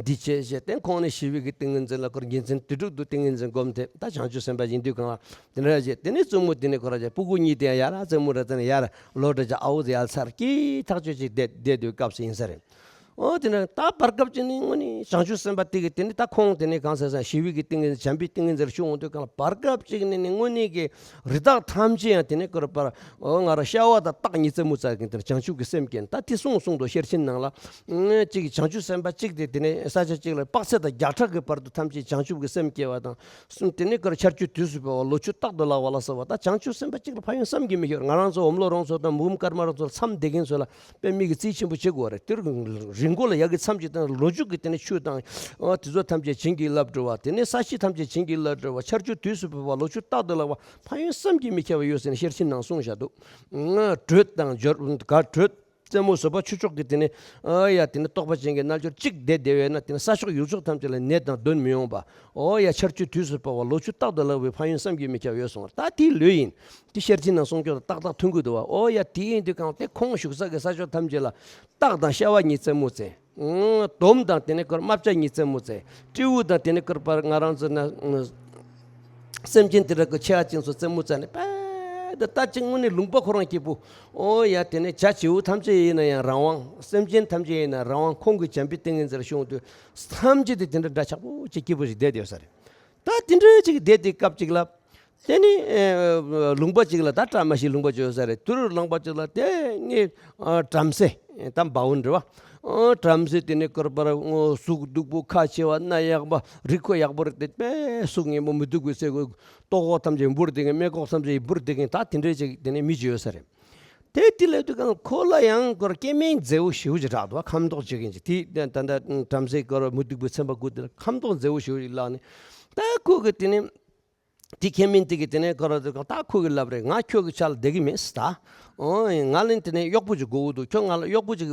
འདི་བྱས་བྱས་ཏེ་ཁོང་ནས་ཞི་བའི་གི་ཏིང་ངེ་འཛིན་ལ་ཁོར་ཉིན་མཚན་དུས་དྲུག་ཏུ་ཏིང་ངེ་འཛིན་སྒོམ་ཐེབས། ད་བྱང་ཆུབ་སེམས་དཔའ་ཡིན་དུས་གང་ལ། དེ་འདྲ་བྱས་དེ་ནས་བཙུན་མོ་དེ་ནས་ཁོ་ར་ཅག་སྤུ་གུ་གཉིས་དེ་ཡང་ཡར་ར་རྩེད་མོ་ར་རྩེ་ནས་ཡར་ལོ་འདྲ་ཅག་ཨའུ་ཟེར་ཡར་ཚར་གྱིས་ཐག་ཆོད་ཅིག་བསྡད་བསྡད་དུས་སྐབས་སུ་ཡིན་ས་རེད། ཨོ་དེ་ནས་ད་བར་སྐབས་ཅིག་ནས་དངོས་གནས་བྱང་ཆུབ་སེམས་དཔའ་དེ་གི་དེ་ནས་ད་ཁོང་དེ་ནས་གང་ཟེར་ཟེར་ཞི་བའི་གི་ཏིང་ངེ་འཛིན་བྱམས་པའི་ཏིང་ངེ་འཛིན་ལ་ཞུགས་འོང་དུས་གང་ལ་བར་སྐབས་ཅིག་ནས་ནི་དངོས་གནས་ཀྱི་རི་དྭགས་ཐམས་ཅད་ཡང་དེ་ནས་ཀུར་པར་ཨོ་ང་རང་ཤ་བ་དང་སྟག་གཉིས་རྩེད་མོ་རྩེ་གིན་དེར་བྱང་ཆུབ་ཀྱི་སེམས་སྐྱེས། ད་དེ་གསུངས་གསུངས་འདུག་ཤེར་ཕྱིན་ནང་ལ། གཅིག་བྱང་ཆུབ་སེམས་དཔའ་གཅིག་དེ་དེ་ནས་ས་ཆ་གཅིག་ལ་དཔག་ཚད་དང་བརྒྱ་ཕྲག་གི་བར་དུ་ཐམས་ཅད་བྱང་ཆུབ་ཀྱི་སེམས་སྐྱེ་བ་དང་གསུམ། དེ་ནས་ཀུར་ཆར་ཆུ་དུས་སུ་བབས་པ་ལོ་ཆུ་རྟག་ཏུ་ལེགས་པ་ལ་སོགས་པ། ད་བྱང་ཆུབ་སེམས་དཔའ་གཅིག་ལ་ཕན་ཡོན་བསམ་གྱིས་མི་ཁྱབ། ང་རང་ཚོ་འོམ་ལོ་རོང་ཚོ་དང་འབུམ་དཀར་དམར་ཚོ་མཚམས་བསྡད་མཁན་ཚོ་ལ་དཔེ་མི་གི་རྩིས་ཆེན་པོ་བྱེད་དགོས་རེད། དེར་རི་མགོ་ལ་ཡ་གི་མཚམས་ཀྱི་སྟེང་ལོ་རྒྱུས་ཀྱི་དེ་ནས་ཆུ་དང་། ཨོ་དེ་ཚོ་ཐམས་ཅད་བྱིན་གྱིས་བརླབས་འགྲོ་བ། དེ་ནས་ས་གཞི་ཐམས་ཅད་བྱིན་གྱིས་བརླབས་འགྲོ་བ། ཆར་ཆུ་དུས་སུ་བབས་པ་ལོ་ཆུ་རྟག་ཏུ་ལེགས་པ། ཕན་ཡོན་བསམ་གྱིས་མི་ཁྱབ་པ་ཡོད་ཟེར་ནས་ཤེར་ཕྱིན་ནང་གསུངས་བཞག་འདུག་དྲོད་དང་འབྱོར་ག་དྲོད་རྩེད་མོ་བཟོད་པ་ཆོས་མཆོག་གི་དེ་ནས་ཨོ་ཡ་དེ་ནས་རྟོགས་པ་ཅན་གྱི་རྣལ་འབྱོར་གཅིག་བསྡད་བསྡད་པས་ན་དེ་ནས་ས་ཕྱོགས་ཡུལ་ཕྱོགས་ཐམས་ཅད་ལ་ནད་དང་གདོན་མི་ཡོང་བ། ཨོ་ཡ་ཆར་ཆུ་དུས་སུ་བབས་པ་ལོ་ཆུ་རྟག་ཏུ་ལེགས་པའི་ཕན་ཡོན་བསམ་གྱིས་མི་ཁྱབ་ཡོད་གསུངས་པ། ད་དེའི་ལོས་ཡིན། དེ་ཤེར་ཕྱིན་ནང་གསུངས་སྐྱོར་ཏག་ཏག་མཐུན་གྱི་འདུག་བ། ཨོ་ཡ་དེ་ཡིན་དུས་གང་དེ་ཁོང་བཞུགས་ས་གི་ས་ཕྱོགས་ཐམས་ཅད་ལ་སྟག་དང་ཤ་བ་གཉིས་རྩེད་མོ་རྩེ། ཨང་། དོམ་དང་དེ་ནས་ཀུར་རྨ་བྱ་གཉིས་རྩེད་མོ་རྩེ། སྤྲེའུ་དང་དེ་ནས་ཀུར་པར་ང་རང་ཚོ་ན་ཨང་། སེམས་ཅན་དེ་འདྲ་གི་ཆེ་བ་ཅན་ཚོ་རྩེད་མོ་རྩེ་ནས་པད་ད་ལྟ་ཅིག་དངོས་གནས་ལུང་པ་ཁོ་རང་སྐྱིད་པོ། ཨོ་ཡ་དེ་ནས་བྱ་བྱིའུ་ཐམས་ཅད་ཡིན་ན་ཡང་རང་དབང་། སེམས་ཅན་ཐམས་ཅད་ཡིན་ན་རང་དབང་། ཁོང་གི་བྱམས་པའི་ཏིང་ངེ་འཛིན་ལ་ཞུགས་དུས་ཐམས་ཅད་དེ་དེ་འདྲ་འདྲ་ཆགས་པོ་ཅིག་སྐྱིད་པོ་ཞིག་བསྡད་ཡོད་ས་རེད། ད་དེ་འདྲ་ཅིག་བསྡད་དེ་སྐབས་ཅིག་ལ། དེ་ནི་ཨེ་ལུང་པ་ཅིག་ལ་ད་བཀྲ་མ་ཤིས་ལུང་པ་ཅིག་ཡོད་ས་རེད། དུར་ལུང་པ་ཅིག་ལ་དེ་ནི་ཨ་བྲམ་ཟེ་ད་འབའ་བོ་འདྲ་བ། ཨ་བྲམ་ཟེ་དེ་ནི་ཀུར་པར་ཨོ་གཟུགས་སྡུག་པོ་ཁ་ཕྱེ་བ་སྣ་ཡག་པ་རིགས་ཁོ་ཡག་པོ་རེད། དེ་དཔེ་གཟུགས་ངན་པོ་མི་སྡུག་པའི་ཚེ་གོ་ལྟོ་གོག་ཐམས་ཅད་འབུར་དེ་གིན་སྨད་ཁོག་ཐམས་ཅད་འབུར་དེ་གིན་ད་དེ་འདྲའི་ཅིག་དེ་ནི་མི་ཅིག་ཡོད་ས་རེད། དེ་དེ་ལས་དུས་གང་ཁོ་ལ་ཡང་ཀུར་སྐྱེ་དམན་མཛེས་པོ་ཞེ་པོ་ཅིག་རག་འདུག་ཁམ་མདོག་ཅིག་ཡིན་ཅིག་དེ་ད་ད་བྲམ་ཟེ་ཀུར་མི་སྡུག་པའི་ཚན་པ་དགུ་དེ་ལ་ཁམ་མདོག་མཛེས་པོ་ཞེ་པོ་ཅིག་ལགས་ནི། ད་ཁོ་གི་དེ་ནི། དེ་ཁྱེད་མིན་དེ་གི་དེ་ནས་ཁོ་ར་དེ་ད་ཁོ་གི་ལབ་རེད། ང་ཁྱོད་ཀྱི་ཆ་ལ་བསྡད་ཀྱི་མེད་ཟེར་ད། ཨོ་ང་ལ་དེ་ནས་གཡོག་པོ་ཅིག་དགོས་ཀྱི་འདུག་ཁྱོད་ང་ལ་གཡོག་པོ་ཅིག་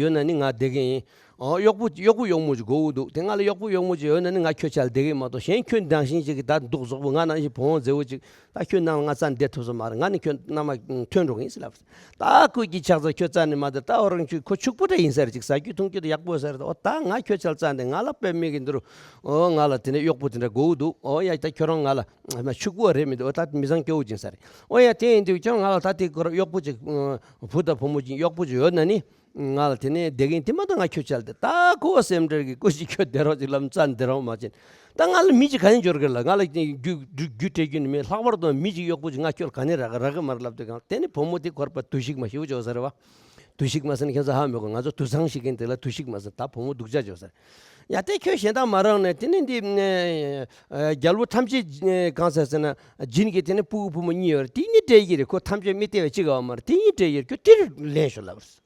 ཡོད་ན་ནི་ང་བསྡད་ཀྱི་ཡིན། ཨོ་གཡོག་པོ་གཡོག་པོ་གཡོག་མོ་ཅིག་དགོས་ཀྱི་འདུག་དེ་ང་ལ་གཡོག་པོ་གཡོག་མོ་ཅིག་ཡོད་ན་ནི་ང་ཁྱོད་ཆ་ལ་བསྡད་ཀྱི་མ་གཏོགས་གཞན་ཁྱོད་ནང་བཞིན་ཅིག་གི་ད་སྡུག་བཟོག་པོ་ང་ནང་བཞིན་བུ་མོ་མཛེས་པོ་ཅིག་ད་ཁྱོད་ནང་ལ་ང་རྩ་འདེད་ཐུབ་ས་མ་རེད། ང་ནི་ཁྱོད་མནའ་མ་ཐོན་འགྲོ་གི་ཡིན་ཟེར་ལབ། ད་ཁོ་གི་ཆགས་ཚ་ཁྱོད་རྩ་ནས་མ་དེ་ད་འོ་རང་ཁྱོད་ཁོ་ཕྱུག་པོ་འདྲ་ཡིན་ས་རེད་ཅིག་ཟ་རྒྱུ་འཐུང་རྒྱུ་དེ་ཡག་པོ་ཟེར་ད་འོ་ད་ང་ཁྱོད་ཆ་ལ་རྩ་འདི་ང་ལ་དཔེ་མེད་གི་འདུག་ཨོ་ང་ལ་དེ་ནས་གཡོག་པོ་དེ་འདྲ་དགོས་འདུག་ཨོ་ཡ་ད་ཁྱོད་རང་ང་ལ་མ་ཕྱུག་པོ་རེད་མི་འདུག་ཨོ་ད་མི་ཚང་སྐྱོ་བོ་ཅིག་ཡིན་ས་རེད། ཨོ་ཡ་དེ་ཡིན་དུས་ཁྱོད་ང་ལ་ད་དེ་ཁོ་ར་གཡོག་པོ་ཅིག་བུ་དང་བུ་མོ་ཅིག་གཡོག་པོ་ཅིག་ཡོད་ན་ནི་ང་ལ་དེ་ནས་བསྡད་གི་ཡིན། དེ་མ་གཏོགས་ང་ཁྱོད་ཆ་ལ་དེ་ད་ཁོ་བ་སེམས་ཁྲལ་གི་ཀུ་ཤི་ཁྱོད་བསྡད་རོགས་ཅིག་ལབ་རྩ་འདི་རང་མ་བྱིན། ད་ང་ལ་མི་གཅིག་ག་ནས་འབྱོར་གི་ལ་ང་ལ་རྒྱུ་རྒྱུ་རྒྱུ་སྤྲད་རྒྱུ་ནི་མེད། ལྷག་པར་དུ་མི་གཅིག་གཡོག་པོ་གཅིག་ང་ཁྱོད་ག་ནས་རག་གི་རག་གི་མ་རེད་ལབ་དུས་གང་དེ་ནི་བུ་མོ་དེ་འཁོར་པ་དུ་ཞིག་མ་ཞིག་བྱོས་ས་རེད་བ། དུ་ཞིག་མ་ཟེར་ན་ཁྱེད་ཚོ་ཧ་མི་གོ། ང་ཚོ་དུ་ཚང་ཞིག་ཡིན་དེ་ལ་དུ་ཞིག་མ་ཟེར་ད་བུ་མོ་སྡུག་ཅག་བྱོས་ས་རེད། ཡ་དེ་ཁྱོད་གཞན་དག་མ་རག་ནས་དེ་ནི་འདི་རྒྱལ་པོ་ཐམས་ཅད་གང་ཟེར་ཟེར་ན་སྦྱིན་གྱི་དེ་ནི་སྤུ་གུ་བུ་མོ་གཉིས་ཡོད་རེད། དེ་གཉིས་སྤྲད་ཀྱི་རེད། ཁོ་ཐམས་ཅད་མི་སྟེར་བའི་གཅིག་ག་བ་མ་རེད། དེ་གཉིས་སྤྲད་ཀྱི་རེད། ཁྱོད་དེ་རུ་ལེན་ཤོག་ལབ་རེད།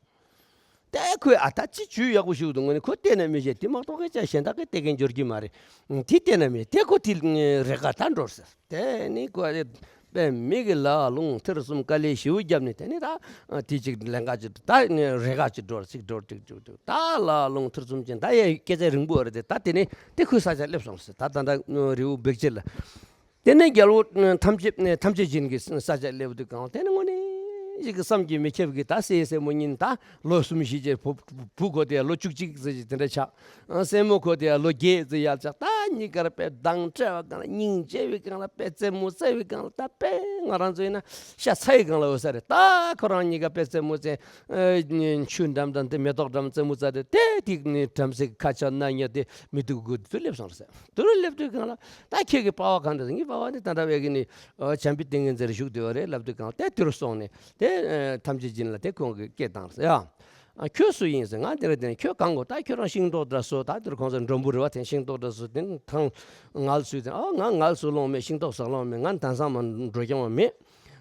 ད་ཁོས་ཨ་ད་ཅི་ཇུས་ཡག་པོ་ཞིག་འདུག་ངོ་ནི་ཁོ་བལྟས་ན་མི་ཤེས། དེ་མ་གཏོགས་སྐད་ཆ་གཞན་དག་གིས་བལྟས་མཁན་འབྱོར་གྱི་མ་རེད། དེ་བལྟས་ན་མི་དེ་ཁོ་དེ་རེ་ཁ་ད་འགྲོ་ཟེར། དེ་ནི་ཁོ་ཨ་དཔེ་མི་གི་ལ་ལུང་ཐེར་གསུམ་དཀའ་ལས་ཞེ་པོ་བརྒྱབ་ནས་དེ་ནི་ད་དེ་ཅིག་ལན་ཁ་ཅིག་ད་རེ་ཁ་ཅིག་འགྲོ་ཅིག་འགྲོ་ཅིག་ཅིག་ཅིག་ད་ལ་ལུང་ཐེར་གསུམ་ཅན་ད་ཡ་སྐད་ཆ་རིང་པོ་རེད་དེ། ད་དེ་ནི་དེ་ཁོའི་ས་ཆ་སླེབས་སོང་ཟེར། ད་ད་ད་རི་བོ་བེག་ཅེ་ལ། དེ་ནས་རྒྱལ་པོ་ཐམས་ཅད་ཐམས་ཅད་སྦྱིན་གྱི་ས་ཆ་སླེབས་དུས་གང་དེ་ནི་དངོས་གནས་ཞིག་གི་བསམ་གྱིས་མི་ཁྱབ་ཀྱི་ད་སྲས་སྲས་མོ་གཉིས་ད་ལོ་གསུམ་བཞི་བཅས་བུ་བུ་གོ་དེ་ལོ་བཅུ་གཅིག་ཙམ་ཞིག་དེ་འདྲ་ཆགས། སྲས་མོ་གོ་དེ་ལོ་བརྒྱད་ཙམ་ཡར་ཆགས། ད་གཉིས་ཀར་དཔེ་མདངས་བཀྲ་བའི་སྒང་ལ་སྙིང་རྗེ་བའི་སྒང་ལ་དཔེ་རྩེད་མོ་རྩེ་བའི་སྒང་ལ་ད་དཔེ་ང་རང་ཚོ་ཡིན་ན་ཤ་ཚ་ཡི་སྒང་ལ་འོ་ས་རེད། ད་ཁོ་རང་གཉིས་ཀ་དཔེ་རྩེད་མོ་རྩེ། ཆུ་འགྲམ་དང་དེ་མེ་ཏོག་འགྲམ་རྩེད་མོ་རྩེ་དེ་དེ་དེ་ནི་བྲམ་ཟེ་ཁ་ཆག་སྣ་ཉག་དེ་མི་སྡུག་དགུ་དུ་སླེབས་སོང་རེད་ཟེར། དུ་རུ་སླེབས་དུས་སྒང་ལ། ད་ཁྱེད་ཀྱི་པ་ཕ་གང་འདྲ་ཟེར། ངའི་པ་ཕ་ནི་ད་ལྟ་བས་ཀྱི་ནི་བྱམས་པའི་ཏིང་ངེ་འཛིན་ལ་བཞུགས་བསྡད་པ་རེད་ལབ་དུས་སྒང་ལ་དེ་དེ་རུ་སོང་ནས་དེ་ཐམས་ཅད་སྦྱིན་ལ་དེ་ཁོང་གིས་སྐད་བཏང་ཟེར་ཡ། ཁྱོད་སུ་ཡིན་ཟེར། ང་འདི་ར་དེ་ནས་ཁྱོད་གང་གོ། ད་ཁྱོད་རང་ཤིང་ཏོག་འདྲ་བཟོ། ད་དེར་ཁོང་ཚོ་མགྲོན་པོ་རེད་བ། དེ་ཤིང་ཏོག་འདྲ་བཟོ། དེ་ཐང་ངལ་གསོས། དེ་ཨ་ང་ངལ་གསོ་ལོང་མེད། ཤིང་ཏོག་ཟག་ལོང་མེད། ང་དེང་སང་མ་འགྲོ་རྐྱང་བ་མེད།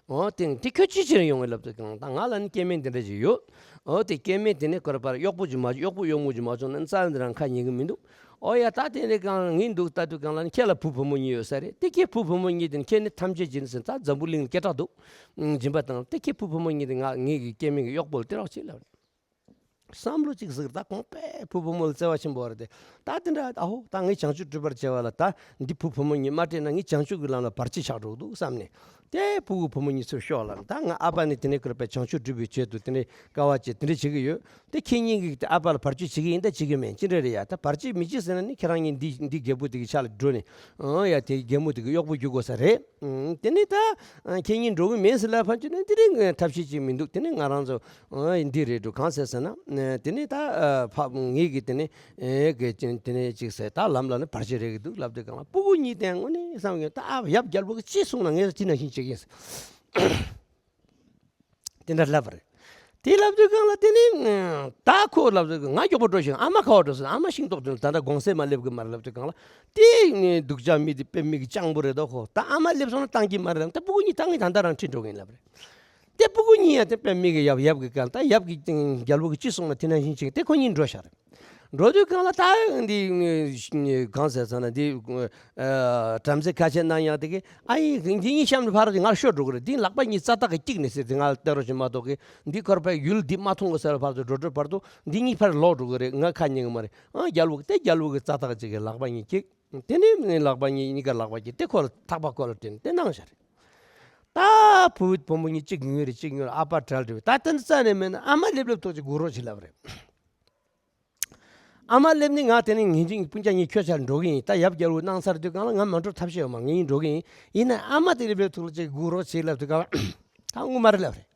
འོ་དེ་དེ་ཁྱོད་ཅི་བྱེད་ཡོང་བའི་ལབ་དུས་སྒང་ལ། ད་ང་ལ་ནི་སྐྱེ་དམན་དེ་འདྲ་ཞིག་ཡོད། འོ་དེ་སྐྱེ་དམན་དེ་ནས་ཁོ་ར་པར་གཡོག་པོ་ཅིག་མ་གཡོག་པོ་གཡོག་མོ་ཅིག་མ་བྱུང་ན་རྩ་བ་འདི་རང་ཁ་ཉན་གི་མི་འདུག་འོ་ཡ་ད་དེ་འདྲ་གང་ངས་འདུག་ལྟ་དུས་སྒང་ལ་ནི་ཁྱེད་ལ་བུ་བུ་མོ་གཉིས་ཡོད་ས་རེད། དེ་ཁྱེད་བུ་བུ་མོ་གཉིས་དེ་ནི་ཁྱེད་ནི་ཐམས་ཅད་སྦྱིན་ཟེར། ད་འཛམ་བུ་གླིང་ལ་སྐད་གྲགས་འདུག་སྦྱིན་པ་དང་དེ་ཁྱེད་བུ་བུ་མོ་གཉིས་དེ་ང་ངེད་ཀྱི་སྐྱེ་དམན་གྱི་གཡོག་པོ་ལ་སྟེར་རོགས་བྱེད་ལབ་རེད། བསམ་བློ་གཅིག་ཟིག་ད་གོང་དཔེ་བུ་བུ་མོ་ལ་བརྩེ་བ་ཆེན་པོ་རེད་དེ། ད་དེ་འདྲ་ཨ་ཧོ་ད་ངས་བྱང་ཆུབ་སྒྲུབ་པར་བྱེད་པ་ལ་ད་འདི་བུ་བུ་མོ་གཉིས་མ་སྤྲད་ན་ངས་བྱང་ཆུབ་ཀྱི་ལམ་ལ་བར་ཆད་ཆགས་འགྲོ་གི་འདུག་བསམ་ནས། དེ་ཕྲུ་གུ་བུ་མོ་གཉིས་ཚུར་ཤོག་ལབ། ད་ང་ཨ་ཕ་ནི་དེ་ནས་ཁོ་ར་པའི་བྱང་ཆུབ་སྒྲུབ་པའི་ཆེད་དུ་དེ་ནས་དཀའ་བ་སྤྱད་དེ་འདྲ་བྱེད་ཀྱི་ཡོད། དེ་ཁྱེད་གཉིས་ཀྱིས་དེ་ཨ་ཕ་ལ་བར་ཆད་བྱེད་ཀྱི་ཡིན་ད་བྱེད་ཀྱི་མེད་ཅི་འདྲ་རེད་ཡ། ད་བར་ཆད་མི་བྱེད་ཟེར་ན་ནི་ཁྱེད་རང་གཉིས་འདི་འདི་རྒད་པོ་དེ་གི་ཕྱག་ལ་འགྲོ་ནས་ཨང་ཡ་དེ་རྒན་མོ་དེ་གི་གཡོག་པོ་རྒྱུག་དགོས་ས་རེད། ཨང་དེ་ནས་ད་ཁྱེད་གཉིས་འགྲོ་གི་མེད་ཟེར་ལབ་ཕན་ཆད་ནས་དེ་རིང་ཐབས་ཤེས་ཅིག་མི་འདུག་དེ་ནས་ང་རང་ཚོ་ཨང་འདི་རེད་འགྲོ་གང་ཟེར་ཟེར་ན། དེ་ནས་ད་ཕ་ངེད་ཀྱིས་དེ་ནས་གི་དེ་ནས་ཅིག་ཟེར། ད་ལམ་ལ་ནི་བར་ཆད་རེད་གི་འདུག་ལབ་དུས་སྒང་ལ། སྤུ་གུ་གཉིས་དེ་དངོས་གནས་བསམ་གི་ད་ཡབ་རྒྱལ་པོ་གིས་ཅི་གསུངས་ན་ངས་དེ་ནང་བཞིན་བྱེད་ཀྱི་ཡིན། དེ་འདྲ་ལབ་པ་རེད། དེ་ལབ་དུས་སྒང་ལ་དེ་ནས་ད་ཁོ་ལབ་དུས་ང་མགྱོགས་པོ་འགྲོ་ཞིག་ཨ་མ་ག་བ་འགྲོ་ཟེར། ཨ་མ་ཤིང་ཏོག་དེ་ད་ལྟ་དགོང་ཟས་མ་སླེབས་གི་མ་རེད་ལབ་དུས་སྒང་ལ། དེ་ནས་སྡུག་ཅག་མི་དེ་དཔེ་མི་གི་སྤྱང་པོ་རེད་དོ། ཁོ་ད་ཨ་མ་སླེབས་སོང་ན་བཏང་གི་མ་རེད་ལབ། ད་སྤུ་གུ་གཉིས་ད་ངས་ད་ལྟ་རང་ཁྲིད་འགྲོ་གི་ཡིན་ལབ་རེད། དེ་སྤུ་གུ་གཉིས་ཡང་དེ་དཔེ་མི་གི་ཡབ་ཡབ་གི་སྐད། ད་ཡབ་ཀྱི་རྒྱལ་པོ་གིས་ཅི་གསུངས་ན་དེ་ནང་བཞིན་བྱེད། དེ་ཁོ་གཉིས་འགྲོ་ཤག་རེད། འགྲོ་དུས་སྒང་ལ་ད་འདི་གང་ཟེར་ཟེར་ན་འདི་བྲམ་ཟེ་ཁ་ཆེ་གནང་ཡག་དེ་གིས་ཨ་ཡིན་འདི་གཉིས་གཤམ་དུ་ཕར་དེ་ངར་ཤོར་འགྲོ་གི་རེད། འདི་ལག་པ་གཉིས་རྩ་ཐག་གིས་བཀྱིགས་ནས་ཟེར། དེ་ང་ལ་སྟེར་རོགས་བྱེད་མ་གཏོགས་གི་འདི་ཁོར་ཕར་ཡུལ་འདི་མ་མཐོང་གི་ཟེར་བར་དུ་འགྲོ་འགྲོ་བར་དུ་འདི་གཉིས་ཕར་ལོག་འགྲོ་གི་རེད། ང་ཁ་ཉན་གི་མ་རེད། ཨ་རྒྱལ་པོ་གིས་དེ་རྒྱལ་པོ་གིས་རྩ་ཐག་ཅིག་གིས་ལག་པ་གཉིས་བཀྱིགས། དེ་ནས་ལག་པ་གཉིས་གཉིས་ཀ་ལག་པ་བཀྱིགས་དེ་ཁོ་ལ་ཐག་པ་ཁོ་ལ་སྤྲད་ནས་དེ་གནང་བཞག་རེད། ད་བུ་བུ་མོ་གཉིས་གཅིག་ཉོས་རེད། གཅིག་ཉོས་རེད། ཨ་ཕ་བྲལ་རེད། ད་དེ་འདྲ་རྩ་ནས་མེད་ན་ཨ་མ་སླེབས་སླེབས་ཐོག་ཅིག་སྒུག་རོགས་བྱེད་ལབ་རེད། ཨ་མ་སླེབས་ནས་ང་དེ་ནས་ངེད་ཅིག་སྤུན་ཀྱག་གཉིས་ཁྱོད་ཆ་འགྲོ་གི་ཡིན། ད་ཡབ་རྒྱལ་པོ་གནང་ཚར་དུས་སྒང་ལ་ང་མ་འགྲོ་ཐབས་ཤེས་ཡོད་མ། ངེད་གཉིས་འགྲོ་གི་ཡིན། ཡིན་ན་ཨ་མ་དེ་སླེབས་སླེབས་ཐོག་ལ་ཅིག་སྒུག་རོགས་བྱེད་ལབ་དུས་སྒང་ལ་ད་དངུལ་མ་རེད་ལབ་རེད།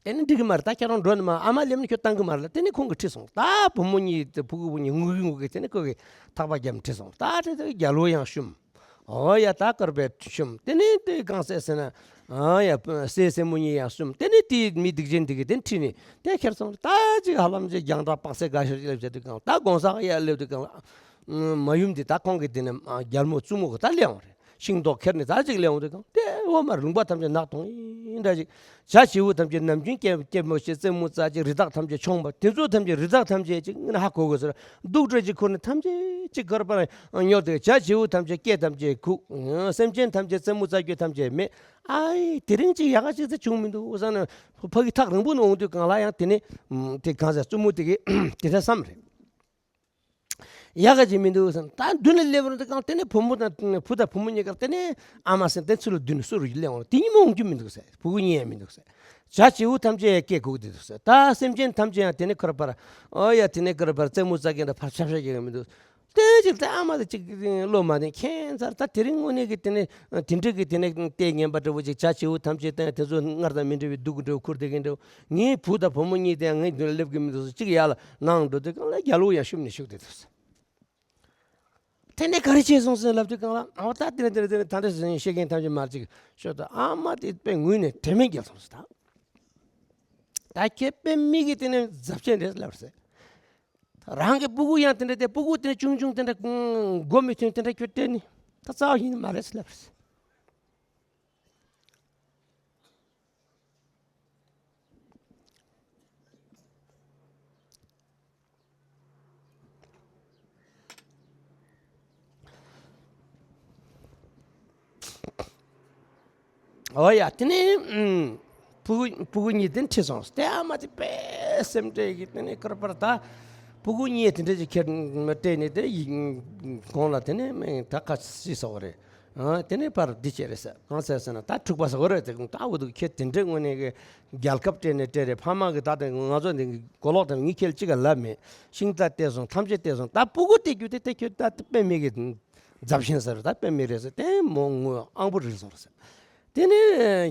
དེ་ནི་འགྲིག་གི་མ་རེད། ད་ཁྱེད་རང་འགྲོ་ནི་མ། ཨ་མ་སླེབས་ན་ཁྱོད་བཏང་གི་མ་རེད་ལབ། དེ་ནི་ཁོང་གིས་ཁྲིད་སོང་། ད་བུ་མོ་གཉིས་དེ་ཕྲུ་གུ་བུ་གཉིས་ངུ་གི་ངུ་གི་དེ་ནི་ཁོ་གིས་ཐག་པ་བརྒྱབ་ནས་ཁྲིད་སོང་། ད་དེ་དེ་རྒྱལ་པོ་ཡང་བཤུམས། ཨོ་ཡ་ད་དཀར་པོ་བཤུམས། དེ་ནི་དེ་གང་ཟེར་ཟེར་ན། ཨ་ཡ་སྲས་སྲས་མོ་གཉིས་ཡང་བཤུམས། དེ་ནི་དེའི་མི་སྡིག་ཅན་དེ་གིས་དེ་ཁྲིད་ནས་དེ་ཁྱེར་སོང་། ད་ཅིག་ཧ་ལམ་ཅིག་རྒྱང་གྲགས་དཔག་ཚད་འགའ་ཤས་ཅིག་སླེབས་བྱས་དུས་སྒང་ལ། ད་དགོང་ས་ག་ཡར་སླེབས་དུས་སྒང་ལ། མ་ཡུམ་དེ་ད་ཁོང་གི་དེ་ནི་རྒྱལ་མོ་བཙུན་མོ་གི་ད་སླེབས་འོང་རེད། ཤིང་ཏོག་ཁྱེར་ནས་ད་ཅིག་སླེབས་འོང་དུས་སྒང་དེ་འོ་མ་ལུང་པ་ཐམས་ཅད་ནག་དོང་ཡིན་འདྲ་ཅིག་བྱ་བྱིའུ་ཐམས་ཅད་ནམ་རྒྱུན་སྐད་སྐད་མོ་བྱས་རྩེད་མོ་རྩེ་ཅིག་རི་དྭགས་ཐམས་ཅད་མཆོངས་པ་དེ་ཚོ་ཐམས་ཅད་རི་དྭགས་ཐམས་ཅད་ཅིག་ཧ་གོ་དགོས་ཟེར། གདུགས་སྤྲོས་ཅིག་ཁུར་ནས་ཐམས་ཅད་ཅིག་དཀར་པོར་ཉོ་དེ་བྱ་བྱིའུ་ཐམས་ཅད་སྐད་ཐམས་ཅད་ཁུག་སེམས་ཅན་ཐམས་ཅད་རྩེད་མོ་རྩེ་རྒྱུ་ཐམས་ཅད་མེད། ཨའི་དེ་རིང་ཅིག་ཡག་ག་ཅིག་ཙམ་བྱུང་མི་འདུག་བསམ་ནས་ཕ་གི་ཐག་རིང་པོ་ནས་འོང་དུས་སྒང་ལ་ཡང་དེ་ནི་དེ་གང་ཟེར་བཙུན་མོ་དེ་གིས་དེ་འདྲ་བསམ་རེད། ཡག་ག་ཅིག་མི་འདུག་བསམ། ད་མདུན་ལ་སླེབས་རུང་དེ་གང་དེ་ནས་བུ་མོ་དང་བུ་དང་བུ་མོ་གཉིས་ཀ་དེ་ནས་ཨ་མ་ཟེར་དེ་ཚུར་ལ་མདུན་ནས་བསུ་རུ་སླེབས་འོང་། དེ་གཉིས་མ་འོང་རྒྱུ་མི་འདུག་ཟེར། བུ་གུ་གཉིས་ཡང་མི་འདུག་ཟེར། བྱ་བྱིའུ་ཐམས་ཅད་ཡང་སྐད་གུག་དེ་འདུག་ཟེར། ད་སེམས་ཅན་ཐམས་ཅད་ཡང་དེ་ནས་ཁོ་ར་པར་ཨོ་ཡ་དེ་ནས་ཁོ་ར་པར་རྩེད་མོ་རྩེ་མཁན་འདྲ་ཕར་ཆབ་ཆབ་བྱེད་མཁན་མི་འདུག་དེ་ཅིག་ད་ཨ་མ་དེ་ཅིག་བློ་མ་བདེ་ཁྱད་མཚར། ད་དེ་རིང་དངོས་གནས་ཀྱི་དེ་ནས་དེ་འདྲ་གི་དེ་ནས་ལྟས་ངན་པ་འདྲ་བོ་ཅིག་བྱ་བྱིའུ་ཐམས་ཅད་ད་དེ་ཚོ་སྔར་དང་མི་འདྲ་བའི་སྡུག་གི་འདྲ་བོ་ཁུར་བསྡད་མཁན་འདྲ་བོ། ངའི་བུ་དང་བུ་མོ་གཉིས་དེ་ཡང་ངའི་མདུན་ལ་སླེབས་ཀྱི་མི་འདུག་ཟེར། ཅིག་ཡར་ལ་ནང་འགྲོ་དུས་སྒང་ལ་རྒྱལ་པོ་ཡང་བཤུམས་ནས་བཞུགས་བསྡད་འདུག་ཟེར། དེ་ནས་ག་རེ་བྱས་སོང་ཟེར་ལབ་དུས་སྒང་ལ་ཨོ་ད་དེ་ནས་དེ་ནས་དེ་ནས་ད་འདྲ་ཟེར་བཤད་མཁན་ཐམས་ཅད་མར་ཅིག་ཤོད་དུས་ཨ་མ་དེ་དཔེ་ངུས་ནས་དྲན་མེད་བརྒྱལ་སོང་ཟེར། ད་ད་ཁྱེད་དཔེ་མི་གི་དེ་ནས་རྫབ་ཆེན་རེད་ལབ་ཟེར། རང་གི་སྤུ་གུ་ཡང་དེ་འདྲ་དེ་སྤུ་གུ་དེ་འདྲ་ཆུང་ཆུང་དེ་འདྲ་མགོ་མི་ཐོན་དེ་འདྲ་ཁྱོད་སྤྲད་ནི་ད་རྩ་བ་ཉིད་ནས་མ་རེད་ལབ། ཨོ་ཡ་དེ་ནས་ཨུམ། ཕྲུ་གུ་ཕྲུ་གུ་གཉིས་དེ་ཁྲིད་སོང་། དེ་ཨ་མ་དེ་དཔེ་སེམས་ཁྲལ་གྱིས་དེ་ནས་ཁར་པར་ད་ཕྲུ་གུ་གཉིས་དེ་འདྲ་ཅིག་ཁྱེར་སྤྲད་ནས་དེ་ཡིན་གོང་ལ་དེ་ནས་མིང་ད་ཁ་སི་ཟེར་བ་རེད། ཨ་དེ་ནས་ཕར་འདི་བྱས་རེད་ཟེར། གང་ཟེར་ཟེར་ན་ད་འཁྲུག་པ་ཟེར་བ་རེད། དེ་ད་འུ་ཐུག་ཁྱེད་དེ་འདྲའི་དངོས་གནས་ཀྱི་རྒྱལ་ཁབ་སྤྲད་ནས་སྤྲད་རེད། ཕ་མ་གི་ད་དེ་ང་ཚོ་འདི་གོ་ལོག་དེ་ངས་ཁྱེད་ལ་གཅིག་ག་ལབ་མེད། ཤིང་རྟ་བལྟས་སོང་། ཐམས་ཅད་བལྟས་སོང་། ད་སྤུ་གུ་བལྟས་རྒྱུ་དེ་དེ་ཁྱོད་ད་དཔེ་མེད་གི་རྫབ་ཆེན་ཟེར། ད་དཔེ་མེད་རེད་ཟེར། དེ་མོ་ངུ་ཨང་པོ་རིལ་སོང་རེད་ཟེར། དེ་ནས་